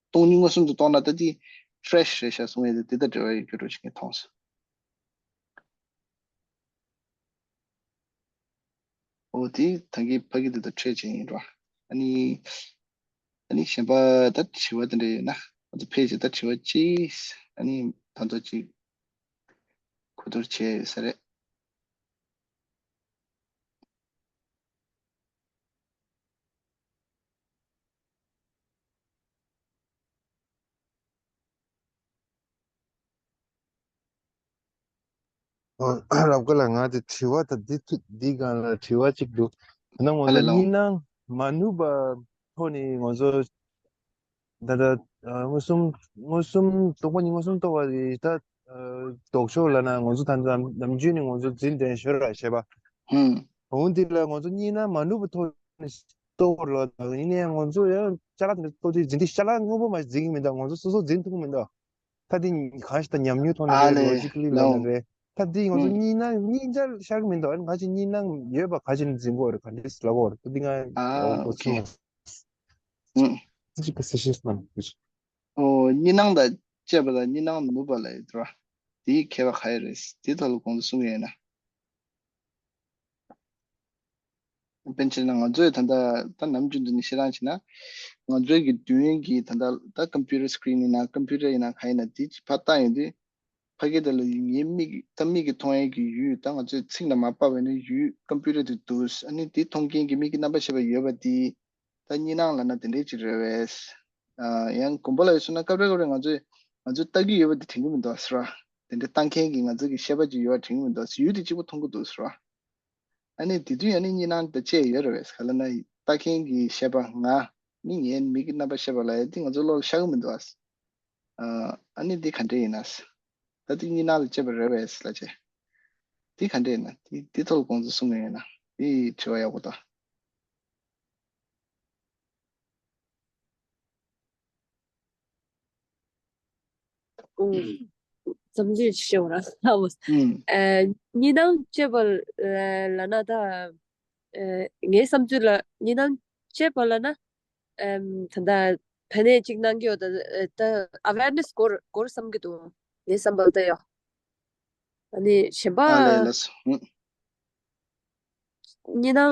སྟོང་ཉིད་མངོན་སུམ་དུ་རྟོགས་ན་ད་དེ་fresh རེད་ཤག་གསུང་ཡས་དེ་དེ་དང་འབྲེལ་བ་ཡོད་རྒྱུ་འདྲ་ཞིག་ངས་མཐོང་སོང་། འོ་དེ་ད་གིན་ཕ་གི་དེ་དང་འཕྲད་བྱས་ཡིན་རོ། ཨ་ནི་ཨ་ནི་གཞན་པ་ད་དྲི་བ་དེ་འདྲ་ཡོད་ན་ང་ཚོ་ཕལ་ཆེར་ད་དྲི་བ་གཅིག་ཨ་ནི་ད་མདོ་གཅིག་གོ་བསྡུར་བྱས་ཡོད་ས་རེད། ཨ་རབ་དཀར་ལགས། ང་དེ་དྲི་བ་དང་འདི་ཐུ་འདི་སྒང་ལ་དྲི་བ་གཅིག་འདུག་ད་ང་ཨ་ལས་ཚོ་ལགས། གཉིས་སྣང་མ་ནུབ་པ་ཐོག་ནས་ང་ཚོ་ད་ལྟ་ཨ་མངོན་སུམ་མངོན་སུམ་རྟོགས་པ་ཉིད་མངོན་སུམ་རྟོགས་པ་རེད་ད། ཨ་ལྡོག་ཕྱོགས་ལབ་ན་ང་ཚོ་ད་ནམ་ནམ་རྒྱུན་ནས་ང་ཚོ་འཛིན་དེ་ཤོར་ར་བྱས་པ། ཧུམ། འོ་འདི་ལ་ང་ཚོ་གཉིས་སྣང་མ་ནུབ་པ་ཐོག་ནས་རྟོགས་དགོས་ལོ། ད་ཡིན་ནའི་ང་ཚོ་ཡང་ཅ་ལག་དེ་འདྲ་རྟོགས་དུས་འཛིན་དུས་ཅ་ལག་དངོས་པོ་མ་འཛིན་གྱི་མི་འདུག་ང་ཚོ་སོ་སོ་འཛིན་ཐུབ་ཀྱི་མི་འདུག་ད་འདི་གང་ཞིག་ད་ཉམས་མྱོང་ཐོག་ནས་ཨ་རེད། ལེ་ལོ་ཇི་ཀ་ལི་ལོ་ལབ་ན་རེད། ད་འདི་ང་ཚོ་ཨུ། གཉིས་སྣང་གཉིས་ཆར་ཤར་གྱི་མི་འདུག་ཨ་ནི་ང་ཚོ་གཉིས་སྣང་ཡོད་པ་ག་ཅིག་ནས་འཛིན་དགོས་རེད། ག་འདྲས་ལབ་དགོས་རེད། ད་འདི་ང་ཨ་ཨོ་ཨོ་ཁེ། ཁེ་ཨུ། ཅི་ཞིག་གི་སེ་ཤེས་སྣང་གི་ཨོ་གཉིས་སྣང་དང་བཅས་པ་དང་གཉིས་སྣང་ནུབ་པ་ལ་ཡོད་དོ། དེའི་ཁྱད་པར་ག་ཡོད་རེད། དེའི་ཐོག་ལ་གོང་དུ་གསུང་ཡས་ན། དཔེར་ན་ང་ཚོས་ད་ལྟ་ད་ནམ་རྒྱུན་དུ་ནི་ཤེས་རང་བྱས་ན། ང་ཚོའི་གི་མདུན་གྱི་ད་ལྟ་ད་computer screen ཡིན་ན་computer ཡིན་ན་ག་ཡིན་ན་དེ་ཕར་བལྟ་ཡོང་དུས། ཕ་གི་དེ་ལ་ངའི་མིག་ད་མིག་གིས་མཐོང་ཡས་ཀྱི་ཡུལ་ད་ང་ཚོས་ཚིག་ལ་མ་དཔག་པའི་ནི་ཡུལ་computer དེ་འདུག་ཨ་ནི་དེ་མཐོང་མཁན་གྱི་མིག་གི་རྣམ་པ་ཤེས་པ་ཡོད་པ་དེ། ད་གཉིས་སྣང་ལབ་ན་དེ་འདྲའི་ཅིག་རེད་བས། ཨ་ཡང་དགོན་པ་ལ་ཡོད་སོང་ན་སྐབས་རེ་སྐབས་རེ་ང་ཚོས་ང་ཚོས་ལྟ་གི་ཡོད་པ་དེ་དྲན་གི་མི་འདུག་ཟེར་བ། དེ་འདྲ་ལྟ་མཁན་གྱི་ང་ཚོ་གི་ཤེས་པ་ཅིག་ཡོད་པ་དྲན་གི་མི་འདུག་ཡུལ་དེ་གཅིག་པོ་མཐོང་གི་འདུག་ཟེར་བ། ཨ་ནི་དེ་དུས་ཨ་ནི་གཉིས་སྣང་དེ་བཅས་ཡོད་རེད་བས། ག་ལབ་ན་ལྟ་མཁན་གྱི་ཤེས་པ་ང་ནི་ངའི་མིག་གི་རྣམ་པ་ཤེས་པ་ལབ་ཡ་དེ་ང་ཚོ་བློ་ལ་ཤར་གི་མི་འདུག་ཨ། ཨ་ནི་འདི་ག་འདྲ་ཡིན་ན། ད་འདི་གཉིས་སྣང་ལ་དཔྱད་པ་རེད་བས་ལབ་བྱས། འདི་ག་འདྲ་ཡིན་ན་འདི་འདི་ཐོག་ལ་དགོངས་ཚུལ་གསུང་གི་ཡོད་ན་འདི་དྲི་བ་ཡག་པོ་འདུག་བསམ་ཚུལ་ཞིག་བཤད་འོ་ར། ཨ་གཉིས་སྣང་དཔྱད་པ་ལབ་ན་ད་ངའི་བསམ་ཚུལ་ལ་གཉིས་སྣང་དཔྱད་པ་ལབ་ན་ད་ལྟ་ཕ་ནས་གཅིག་གནང་གི་ཡོད། ད་ད་awareness སྐོར་སྐོར་བསམ་གྱི་འདུག་ངའི་བསམ་པ་ལ་ད་ཡོད། ཨ་ནི་གཞན་པ་ཨ་ལས་ལས་སོ། གཉིས་སྣང་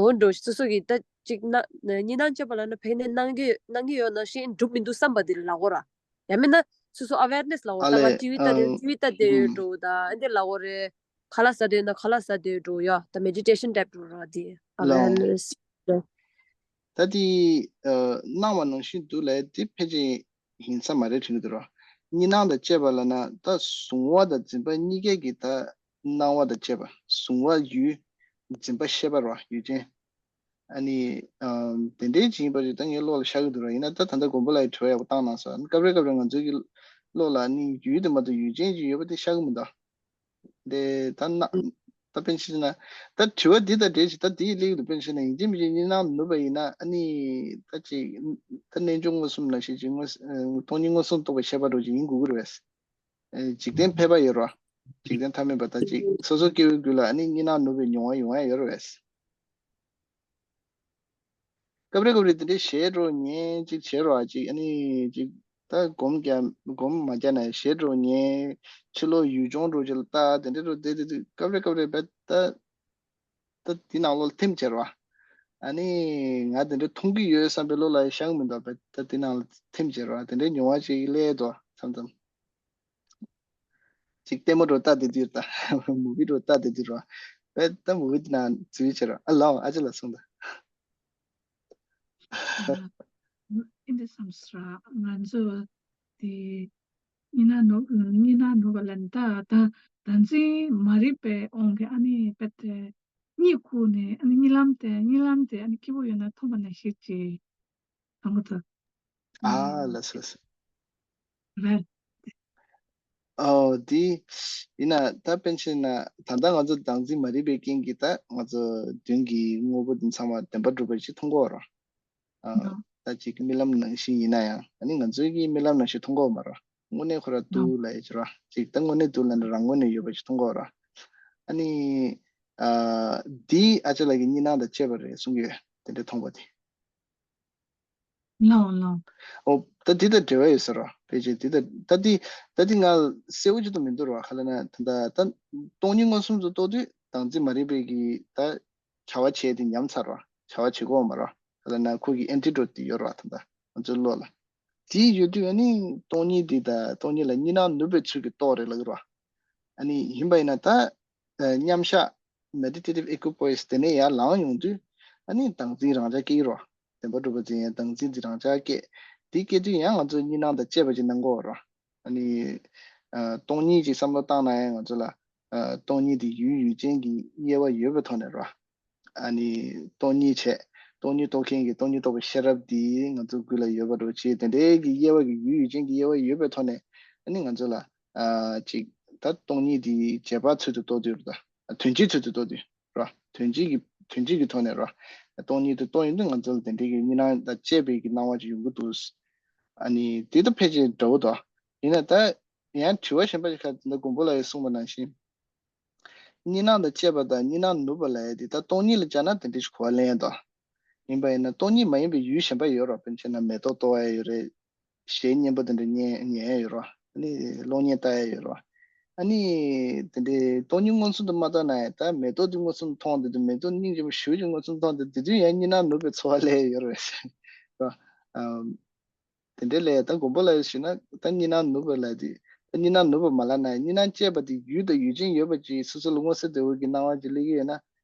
འོ་འགྲོ་སོ་སོ་གི་ད་ཅིག་ན་གཉིས་སྣང་དཔྱད་པ་ལབ་ན་ཕ་ནས་གནང་གི་གནང་གི་ཡོད་ནང་བཞིན་འགྲུབ་མི་འདུག་བསམ་པ་དེ་ལབ་དགོས་ར། ཡང་མིན་ན་སོ་སོ་awareness ལབ་དགོས། ཨ་ད་ལས་ང་ཊི་ཝི་ལྟ་དེ་ཨང་ཊི་ཝི་ལྟ་དེ་ཨུམ་འགྲོ་ད་ཨ་འདི་ལབ་དགོས་རེད། ཁ་ལག་ཟ་དེ་ན་ཁ་ལག་ཟ་དེ་འགྲོ་ཡ་ད་meditation type འགྲོ་ར་དེ་ལོ། awareness ད་དེ་ཨ་སྣང་བ་ནང་བཞིན་འདུག་ལབ་དེ་ཕལ་ཆེར་ཡིན་ས་མ་རེད་དྲན་གྱི་འདུག་ར། གཉིས་སྣང་དང་བཅས་པ་ལབ་ན་ད་གཟུང་བ་དང་འཛིན་པ་གཉིས་ཀའི་གི་ད་སྣང་བ་དང་བཅས་པ་གཟུང་བ་ཡུལ། འཛིན་པ་ཤེས་པ་ར་ཡུལ་ཅན། ཨ་ནི་ཨམ་དེ་འདྲའི་ཅིག་ཡིན་པ་ཞིག་ད་ངའི་བློ་ལ་ཤར་གྱི་འདུག་ར། ཡིན་ན་ད་ད་ལྟ་དགོན་པ་ལ་ཡི་དྲི་བ་ཡག་པོ་བཏང་གནང་སོང་། སྐབས་རེ་སྐབས་རེ་ང་ཚོའི་གི་བློ་ལ་ནི་ཡུལ་དེ་མ་གཏོགས་ཡུལ་ཅན་ཅིག་ཡོད་པ་དེ་ཤར་གྱི་མི་འདུག་དེ་ད་ན་ད་དཔེར་ན་ཆ་བཞག་ན་ད་དྲི་བ་འདི་དང་འབྲེལ་ཞིག་ད་དེའི་སླད་དུ་དཔེར་ན་ཆ་བཞག་ན་ཡིན་གཅིག་མིན་གཅིག་གཉིས་སྣང་ནུབ་པ་ཡིན་ན་ཨ་ནི་ད་ཅིག་ད་རྣལ་འབྱོར་མངོན་སུམ་ནང་བཞིན་ཅིག་མངོན་སྟོང་ཉིད་མངོན་སུམ་རྟོགས་པའི་ཤེས་པ་འདྲ་ཅིག་ཡིན་དགོས་ཀྱི་རེད་བས། འཇིག་རྟེན་ཕལ་པ་ཡོད་ར། འཇིག་རྟེན་ཐ་མལ་པ་ད་ཅིག་སོ་སོ་སྐྱེ་བོའི་རྒྱུད་ལ་ཨ་ནི་གཉིས་སྣང་ནུབ་པའི་མྱོང་བ་ཡོང་ཡ་ཡོད་ར་བས། སྐབས་རེ་སྐབས་རེ་དེ་འདྲའི་ཞེད་འགྲོ་ཉེན་ཅིག་བྱེད་རོགས་ཅིག་ཨ་ནི་ཅིག་ད་སྒོམ་རྒྱག་སྒོམ་མ་རྒྱག་ན་ཞེད་འགྲོ་ཉེན་ཕྱི་ལོགས་ཡུལ་ལྗོངས་འགྲོ་ཅིག་ལ་ལྟ་དེ་འདྲའི་འགྲོ་བསྡད་དེ་དུས་སྐབས་རེ་སྐབས་རེ་བས་ད་ད་དེ་ནང་ལོགས་ལ་ཐིམ་བྱེད་རོགས། ཨ་ནི་ང་དེ་འདྲའི་མཐོང་གི་ཡོད་བསམ་པའི་བློ་ལ་ཤར་མི་འདུག་བས་ད་དེ་ནང་ལ་ཐིམ་བྱེད་རོགས་དེ་འདྲའི་མྱོང་བ་ཅིག་སླེབས་འདུག་མཚམས་མཚམས། ཅིག་ལྟད་མོ་འགྲོ་ལྟ་དེ་དུས་ད་མུ་བི་འགྲོ་ལྟ་དེ་དུས་རོ། བས་ད་མུ་བི་དེ་ན་འཛུལ་བྱེད་རོགས། ཨ་ལའོ་ཨ་ཅེ་ལ་གསུངས་ད། ཨིན་དེ་བསམ་སྲ་ང་ཚོ་དེ་གཉིས་སྣང་ནུབ་གཉིས་སྣང་ནུབ་པ་ལ་ནི་ད་ད་ད་འཛིན་མ་རིག་པའི་དབང་གིས་ཨ་ནི་པད་དེ་གཉིད་ཁུག་ནས་ཨ་ནི་གཉིད་ལམ་དེ་གཉིད་ལམ་དེ་ཨ་ནི་སྐྱིད་པོ་ཡོད་ན་མཐོང་བ་ནང་བཞིན་ཅིག་མཐོང་གི་འདུག་ཨ་ལ་སོ་སོ། རེད། ཨོ་དེ་ཡིན་ན་ད་དཔེར་ན་ཆ་བཞག་ན་ད་ལྟ་ང་ཚོ་བདག་འཛིན་མ་རིག་པའི་རྐྱེན་གྱིས་ད་ང་ཚོ་མདུན་གྱི་དངོས་པོ་དེ་ཚང་མ་བདེན་པར་གྲུབ་པ་ཞིག་མཐོང་གི་ཡོད་རེད། ཨ་ད་ཅིག་རྨི་ལམ་ནང་བཞིན་ཡིན་ན་ཡང་ཨ་ནི་ང་ཚོའི་གི་རྨི་ལམ་ནང་བཞིན་མཐོང་གི་ཡོད་མ་རེད། དངོས་གནས་ཁོ་རང་འདུག་ལབ་ཡ་ཅིག་རེད། ཅིག་ད་དངོས་གནས་འདུག་ལབ་ན་རང་ངོས་ནས་ཡོད་པ་ཞིག་མཐོང་གི་ཡོད་རེད། ཨ་ནི་ཨ་འདི་ཨ་ཅག་ལགས་ཀྱི་གཉིས་སྣང་དང་བཅས་པ་རེད་གསུང་གི་ཡོད་དེ་འདྲ་མཐོང་བ་དེ། ལའོ་ལའོ། ཨོ་ད་འདི་དང་འབྲེལ་བ་ཡོད་ས་རེད། ཕལ་ཆེར་འདི་དང་ད་འདི་ད་འདི་ང་གསལ་པོ་ཅིག་ཏུ་མི་འདུག་རེད་བ། ག་ལབ་ན་ད་ད་ད་སྟོང་ཉིད་མངོན་སུམ་དུ་རྟོགས་དུས་བདག་འཛིན་མ་རིག་པའི་གི་ད་བྱ་བ་བྱས་ཏེ་ཉམས་ཚར་བ། བྱ་བ་བྱེད་དགོས་མ་རེད། ག་ལབ་ན་ཁོ་གི་ཨེན་ཊི་ཌོ་ཊི་དེ་ཡོད་རེད་བ། ད་ད་ང་ཚོའི་བློ་ལ་དེ་ཡོད་དུས་ཨ་ནི་སྟོང་ཉིད་འདི་ད་སྟོང་ཉིད་ལ་གཉིས་སྣང་ནུབ་པའི་ཚུལ་གྱིས་རྟོགས་རེད་ལབ་ཀྱི་རེད་བ། ཨ་ནི་ཡིན་པ་ཡིན་ན་ད་ཨ་མཉམ་བཞག་མེ་ཌི་ཊེ་ཊིབ་ཨི་ཀུའི་པོ་ཡིས་དེ་ནས་ཡར་ལངས་ཡོང་དུས་ཨ་ནི་བདག་འཛིན་རང་འཇགས་སྐྱེ་ཀྱི་རེད་བ། བདེན་པ་གྲུབ་པ་ཅན་ཡང་བདག་འཛིན་འདི་རང་འཇགས་སྐྱེ། དེ་སྐྱེ་དུས་ཡང་ང་ཚོ་གཉིས་སྣང་དང་བཅས་པ་ཅིག་སྣང་གི་ཡོད་རེད། ཨ་ནི་ཨ་སྟོང་ཉིད་ཅིག་བསམ་བློ་བཏང་ན་ཡང་ང་ཚོ་ལ་ཨ་སྟོང་ཉིད་དེ་ཡུལ་ཡུལ་ཅན་གྱི་དབྱེ་བ་ཡོད་པའི་ཐོག་ནས་རེད། ཨ་ནི་སྟོང་ཉིད་བྱས། སྟོང་ཉིད་རྟོགས་མཁན་གྱི་སྟོང་ཉིད་རྟོགས་པའི་ཤེས་རབ་དེ་ང་ཚོ་རྒྱུད་ལ་ཡོད་པ་འདྲ་བོ་ཅིག་དེ་འདྲའི་གི་དབྱེ་བ་གི་ཡུལ་ཡུལ་ཅན་གྱི་དབྱེ་བ་ཡོད་པའི་ཐོག་ནས་ཨ་ནི་ང་ཚོ་ལ་ཨ་ཅིག་ད་སྟོང་ཉིད་དེ་བྱེད་པ་ཚུལ་དུ་རྟོགས་དུས་རེད། ད་དོན་སྤྱིའི་ཚུལ་དུ་རྟོགས་དུས། ར། དོན་སྤྱི་གི་དོན་སྤྱི་གི་ཐོག་ནས་ར། སྟོང་ཉིད་དུ་རྟོགས་ཡོང་དུས་ང་ཚོ་ལ་དེ་འདྲའི་གི་གཉིས་སྣང་དང་བཅས་པའི་གི་སྣང་བ་ཅིག་ཡོང་གི་འདུག་ཨ་ནི་དེ་ད་ཕལ་ཆེར་འདྲ་བོ་འདུག་ཡིན་ན་ད་ཡང་དྲི་བ་གཞན་པ་ཞིག་ཁ་འདི་མགོན་པོ་ལགས་ཀྱིས་གསུངས་པ་ནང་བཞིན། གཉིས་སྣང་དང་བཅས་པ་དང་གཉིས་སྣང་ནུབ་པ་ལབ་ཡ་དེ་ད་སྟོང་ཉིད་ལ་སྦྱར་ན་དེ་འདྲ་ཞིག་གོ་བ་ལེན་ཡ་འདུག་ཡིན་པ་ཡིན་ན་སྟོང་ཉིད་མ་ཡིན་པའི་ཡུལ་གཞན་པ་ཡོད་ར། དཔེར་ན་ཆ་བཞག་ན་མེ་ཏོག་གཏོར་ཡ་ཡོད་རེད། གཞས་སྙན་པོ་དེ་འདྲ་ཉན་ཉན་ཡ་ཡོད་ར། ཨ་ནི་གློག་བརྙན་ལྟ་ཡ་ཡོད་ར། ཨ་ནི་དེ་འདྲའི་སྟོང་ཉིད་མངོན་སུམ་དུ་མ་མཐོང་ན་ཡང་ད་མེ་ཏོག་དེ་མངོན་སུམ་དུ་མཐོང་བསྡད་དུས། མེ་ཏོག་སྙིང་རྗེ་པོ་ཞེ་པོ་ཅིག་མངོན་སུམ་དུ་མཐོང་བསྡད་དུས། དེ་དུས་ཡང་གཉིད་སྣང་ནུབ་པའི་ཚོར་བ་སླེབས་ཡོད་རེད། ཨམ། དེ་འདྲའི་ལས་ད་མགོན་པོ་ལ་ཞུས་ན། ད་གཉིད་སྣང་ནུབ་པ་ལ་དེ། ད་གཉིད་སྣང་ནུབ་པ་མ་ལབ་ན། གཉིད་སྣང་སྐྱེས་པ་དེ་ཡུལ་དང་ཡུལ་ཅན་ཡོད་པ་ཅིག་སོ་སོ་ལ་མངོན་གསལ་དོད་པོ་གི་སྣང་བ་ཅིག་སླེབས་ཀྱི་ཡོད་ན།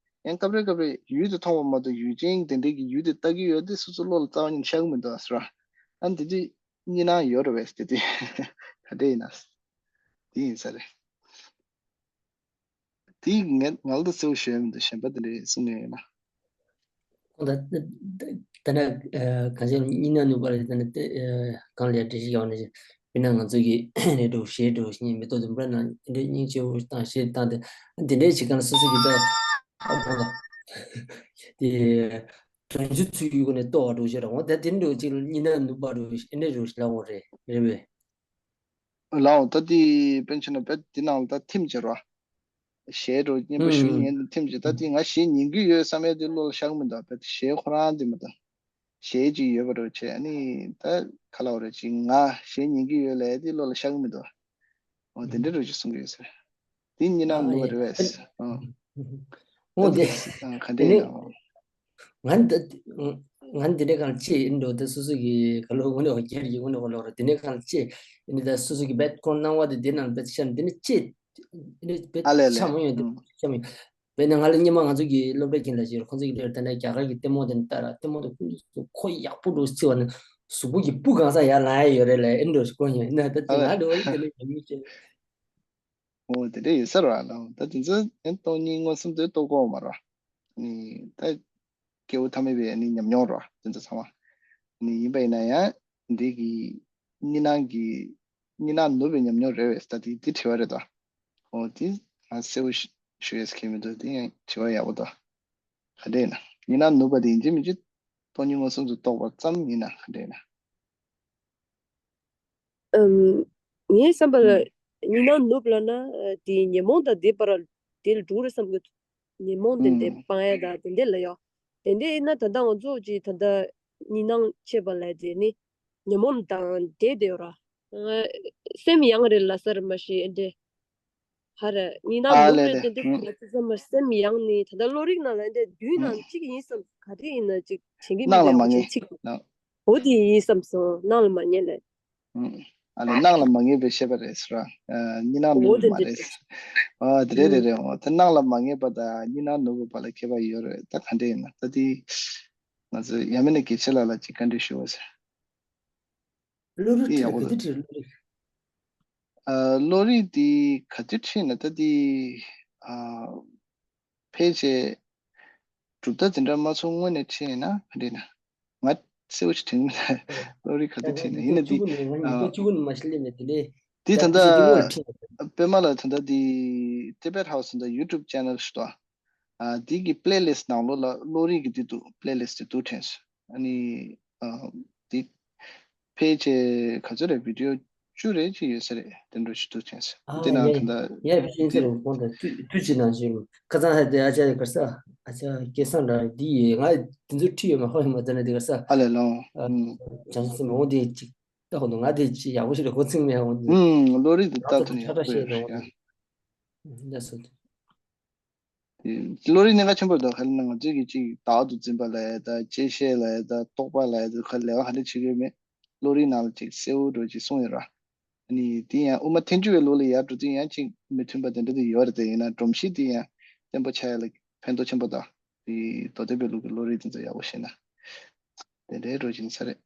ཡང་སྐབས་རེ་སྐབས་རེ་ཡུལ་དེ་མཐོང་བ་མ་གཏོགས་ཡུལ་ཅན་དེ་འདྲའི་གི་ཡུལ་དེ་ལྟ་གི་ཡོད་དེ་སོ་སོ་བློ་ལ་རྩ་བ་ཉིད་ཤར་གི་མི་འདུག་ཟེར་བ། ཨ་ནི་དེ་དུས་གཉིད་སྣང་ཡོད་རེད་པས། དེ་དུས་ག་འདྲ་ཡིན་ན། དེ་ཡིན་ས་རེད། དེ་ངས་ང་ལ་ད་གསལ་པོ་ཞུ་ཡ་མི་འདུག་གཞན་པ་དེ་འདྲས་གསུང་མཁན་ཡོད་ན། ཁོང་ད་ད་ད་ནས་གང་ཞིག་གཉིད་སྣང་ནུབ་པ་རེད། ད་ནས་གང་ལས་འགྲེལ་བཤད་ཡོང་ནས། དཔེར་ན་ང་ཚོ་གི་ནས་འགྲོ་ཞེས་འགྲོ་ཞིང་མེ་ཏོག་དུམ་བུ་ནང་འདྲ་སྙིང་རྗེ་བོ་དང་ཞེས་བཏང་སྟེ། འདི་འདྲས་བྱེད་མཁན་སོ་སོ་གི་ད་ཨ་ཁོང་ད་དེ་དོན་ཚུལ་ཚུལ་གྱི་སྒོ་ནས་རྟོགས་པ་འགྲོ་ཞེས་ར། འོ་ད་དེ་འགྲོ་ཅིག་གཉིད་སྣང་ནུབ་པ་འགྲོ་ཞེས་འདྲ་འགྲོ་ཞེས་ལབ་འོང་རེད། རེད་པས། ལའོ། ད་དེ་དཔེར་ན་ཆ་ན་བེད་དེ་ནང་ལ་ད་ཐིམ་བྱེད་རོ། གཞས་འགྲོ་སྙན་པོ་ཞུ་ཡིན་ཐིམ་བྱེད། ད་དེ་ང་གཞས་ཉན་གི་ཡོད་བསམ་ཡས་དེ་བློ་ལ་ཤར་གི་མི་འདུག་བེད་གཞས་ཁོ་རང་དེ་མ་གཏོགས། གཞས་ཅིག་ཡོད་པ་འགྲོ་བྱས། ཨ་ནི་ད་ག་ལ་བ་རེད། ཅིག་ང་གཞས་ཉན་གི་ཡོད་ལབ་ཡས་དེ་བློ་ལ་ཤར་གི་མི་འདུག་འོ་དེ་འདྲ་འགྲོ་ཅིག་གསུང་གི་ཡོད་ཟེར། དེ་གཉིད་སྣང་ནུབ་པ་རེད་པས། ཨ། འོ་ད་དེ་དེ་ཨ་ག་འདྲ་ཡིན་ནའང་། ང་འདི་ང་འདི་འདྲའི་གང་ལ་ཅི་ཡིན་འགྲོ་དེ་སོ་སོ་གི་ག་ལོ་དངོས་གནས་འོ་རྒྱལ་གྱི་དངོས་གནས་འོ་ལོ་ར། དེ་འདྲའི་གང་ལ་ཅི་ཡིན་ད་སོ་སོ་གི་བེད་ཁོང་སྣང་བ་དེ་དེ་ནང་བེད་ཤར་དེ་ནི་ཅི་ཡིན་བེད་ཨ་ལས་ལས། ཆ་མ་ཡོང་དེ་ཆ་མ་ཡོང་། བེད་ན་ང་ལ་སྙེ་མ་ང་ཚོ་གི་སློབ་གྲྭ་ཀྱི་ལ་ཞིག་ཁོང་ཚོ་གི་དེར་ད་ནས་རྒྱ་གར་གི་ལྟད་མོ་དེ་ནི་ལྟ་ར། ལྟད་མོ་དེ་ཁོ་ཡག་པོ་འགྲོ་བརྩི་བ་ནི་གཟུགས་པོ་གི་སྤུ་གང་ས་ཡར་ལངས་ཡ་ཡོད་རེད་ལས། ཨེ་འགྲོ་ཞིག་གོ་ཡིན་ན་ད་དེ་ང་འགྲོ་ཡིན་དེ་ནི་ཡང་མི་ཤེས། འོ་དེ་འདྲ་ཡོད་ས་རེད་པ། ལགས། ད་དེ་ཚོ་ཨེ་སྟོང་ཉིད་མངོན་སུམ་དུ་རྟོགས་དགོས་མ་རེད་པ། ནི་ད་སྐྱེས་བུ་ཐ་མལ་པའི་ནི་ཉམས་མྱོང་རེད་པ། དེ་ཚོ་ཚང་མ་ནི་ཡིན་པ་ཡིན་ན་ཡང་འདི་གི་གཉིད་སྣང་གི་གཉིད་སྣང་ནུབ་པའི་ཉམས་མྱོང་རེད་པས། ད་དེ་དེ་དྲི་བ་རེད་ད། འོ་དེ་ང་གསལ་པོ་ཞུ་ཞུ་ཡས་ཁེལ་མི་འདུག་དེ་ཡང་དྲི་བ་ཡག་པོ་ད། ག་འདྲ་ཡིན་ན། གཉིད་སྣང་ནུབ་པ་དེ་ཡིན་གཅིག་མིན་གཅིག་སྟོང་ཉིད་མངོན་སུམ་དུ་རྟོགས་པ་ཙམ་ཡིན་ན་ག་འདྲ་ཡིན་ན། ཨམ། ངའི་བསམ་པ་ལ་ཨུམ། གཉིད་སྣང་ནུབ་ལབ་ན་ཨ་དེ་ཉོན་མོངས་དང་དེ་བར་དེ་ལ་འགྲོ་རེད་བསམ་གི། ཉོན་མོངས་དེ་འདྲ་ཨུམ། སྤང་ཡ་དང་དེ་འདྲ་ལ་ཡོད། དེ་འདྲ་ཡིན་ན་ད་ལྟ་ང་ཚོ་ཅིག་ད་ལྟ་གཉིད་སྣང་སྐྱེས་པ་ལབ་དེ་ནི་ཉོན་མོངས་དང་འདྲེས་བསྡད་ཡོད་ར། ཨ་སེམས་ཡང་རེད་ལབ་ས་རེད་མ་གཞི་ཨེ་འདྲ། ཧ་རེ། གཉིད་སྣང་ཨ་ནུབ་ལས་རེད་དེ་དེ་འདྲ་ཨུམ། ང་ཚོ་ཚང་མ་སེམས་ཡང་ནི་ད་ལྟ་བློ་རིག་ནང་ལ་ཨེ་འདྲ་དུས་ནང་གཅིག་ཡིན་བསམ། ག་རེ་ཡིན་ན་ཅིག་དྲན་གི་མི་སྣང་ལ་འདུག་མ་ཅིག་ངེས་ཅིག་ན། འོ་དེ་ཡིན་བསམ་སོང་། སྣང་ལ་མ་ངེས་ལས། ཨུམ། ཨ་ལས་སྣང་ལ་མ་ངེས་པའི་ཤེས་པ་རེད་ཟེར་བ། ཨ་གཉིད་སྣང་འོ་ནུབ་པ་དེ་མ་འདྲ་རེད་ཟེར། ཨ་དེ་རེད་རེད་ཨུམ། རེད། འོ་དེ་སྣང་ལ་མ་ངེས་པ་དང་གཉིད་སྣང་ནུབ་པ་བར་ལ་ཁྱད་པར་ཡོད་རེད། ད་ག་འདྲ་ཡིན་ན་ད་དེ་ང་ཚོ་ཡ་མེད་ནས་དགེ་ཆེ་ལགས་ལ་ཅིག་བཀའ་འདྲི་ཞུ་བ་ཟེར། བློ་རིག་དེ་ཁྲིད་ཡག་པོ་ག་དུས་འདུག་ཁྲིད་བློ་རིག་ཨ་བློ་རིག་དེ་ག་དུས་ཁྲིད་ན་ད་དེ་ཨ་ཕལ་ཆེར་གྲུབ་མཐའ་དེ་འདྲ་མ་ཚོར་སྔོན་ནས་ཁྲིད་ཡིན་ན་ག་འདྲ་ཡིན་ན། ང་གསལ་པོ་ཞིག་དྲན་གི་མི་འདུག་བློ་རིག་ག་དུས་ཁྲིད་ན་ཡིན་ན་དེ་ཨ་དེ་ད་ལྟ་པད་མ་ལགས་ད་ལྟ་དེ་Tibet House ད་ལྟ་Tibet House ད་ལྟ་ཡུ་ཊུབ་ཆེ་ནལ་ཞིག་འདུག་ཨ་དེ་གི་པི་ལེ་ལིསི་ནང་ལོགས་ལ་བློ་རིག་གི་དེ་འདུག་པི་ལེ་ལིསི་དེ་འདུག་དྲན་སོང་། ཨ་ནི་ཨ་དེ་ཕལ་ཆེར་ག་ཚོད་རེད། བི་ཌི་ཡོ་བཅུ་རེ་ཅིག་ཡོད་ས་རེད། དེ་འདྲ་ཞིག་འདུག་དྲན་སོང་། དེ་ནང་ད་ལྟ་ཡ་ཕྱིན་ཚེ་རུ་ཁོང་དང་དུས་དུས་ཅི་ནང་བཞིན་ཁ་སང་ཧ་དེ་ཨ་ཅག་ག་ས་ཨ་ཅག་སྐལ་བཟང་འདྲ་འདི་ཡི་ང་དེ་ཚོ་ཁྲིད་ཡོད་མ་ཧོ་ཡོད་མ་དེ་ན་དེ་ག་ས་ཨ་ལས་ལོང་ཨ་བྱང་སེམས་འོང་དེ་ཅིག་ལྟ་ཧོ་ནོ་ང་དེ་ཅི་ཡག་པོ་ཞིག་རེད། གོ་ཚིག་མེད་ཧོ་ནོ་ཨུམ། བློ་རིག་དེ་ང་ལྟ་ཚོ་ཐུབ་ནས་ཁྲ་ཁྲ་ཡག་པོ་ཤེས་ཡོད་རེད་ནོ་ཤག་ལ་སོ། དེ་བློ་རིག་གནད་འགག་ཆེན་པོ་འདུག་ག་རེ་ན་ང་ཚོས་ཀྱི་ཅིག་བདག་ཏུ་འཛིན་པ་ལབ་ཡ་ད་བཅད་ཤེས་ལབ་ཡ་ད་རྟོག་པ་ལབ་ཡ་ད་ག་ལས་ཀ་ག་འདྲ་བྱེད་ཀྱི་ཡོད་མེད་བློ་རིག་ནང་ལ་ཅིག་གསལ་བོ་འགྲོ་ཅིག་གསུངས་ཡོད་ར། ཨ་ནི་དེ་ཡང་དབུ་མ་ཐལ་འགྱུར་བའི་ལུགས་ལ་ཡར་འགྲོ་དུས་ཡང་ཅིག་མི་མཐུན་པ་དེ་འདྲ་དེ་ཡོད་རེད། དེ་ཡིན་ན་སྒྲོམ་གཞི་དེ་ཡང་བརྟན་པོ་ཆགས་ཡ་ལ་ཕན་ཐོགས་ཆེན་པོ་འདུག་དེ་མདོ་སྡེ་པའི་ལུགས་ཀྱི་བློ་རིག་དེ་ཚོ་ཡག་པོ་ཤེས་ན་དེ་འདྲའི་འགྲོ་ཅིག་ཡིན་ས་རེད།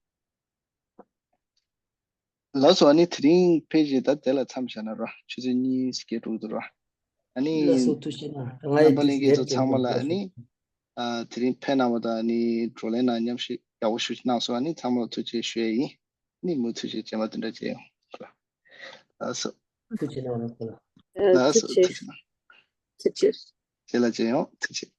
ལགས་སོ། ཨ་ནི་དེ་རིང་ཕལ་ཆེར་ད་དེ་ལ་མཚམས་བཞག་ན་ར། ཆུ་ཚོད་གཉིས་བརྒལ་འགྲོ་གི་འདུག་ར། ཨ་ནི་ལགས་སོ། ཐུགས་རྗེ་གནང་། ང་ཡི་རྣམ་པ་ལྷན་རྒྱས་ཚོ་ཚང་མ་ལ་ཨ་ནི་ཨ་དེ་རིང་ཕེབས་གནང་བ་དང་ཨ་ནི་བགྲོ་གླེང་ནང་མཉམ་ཞུགས་ཡག་པོ་ཞེ་པོ་གནང་སོང་། ཨ་ནི་ཚང་མ་ལ་ཐུགས་རྗེ་ཞུ་ཡས་ཡིན། ཨ་ནི་མུ་མཐུད་བྱས་རྗེས་མ་དེ་འདྲ་བྱེད་ཡོང་། ལགས་སོ། ཐུགས་རྗེ་གནང་། ལགས་སོ། ལགས་སོ། ཐུགས་རྗེ་གནང་། ཐུགས་རྗེ་ཆེ། རྗེས་ལ་མཇལ་ཡོང་། ཐུགས་རྗེ་ཆེ།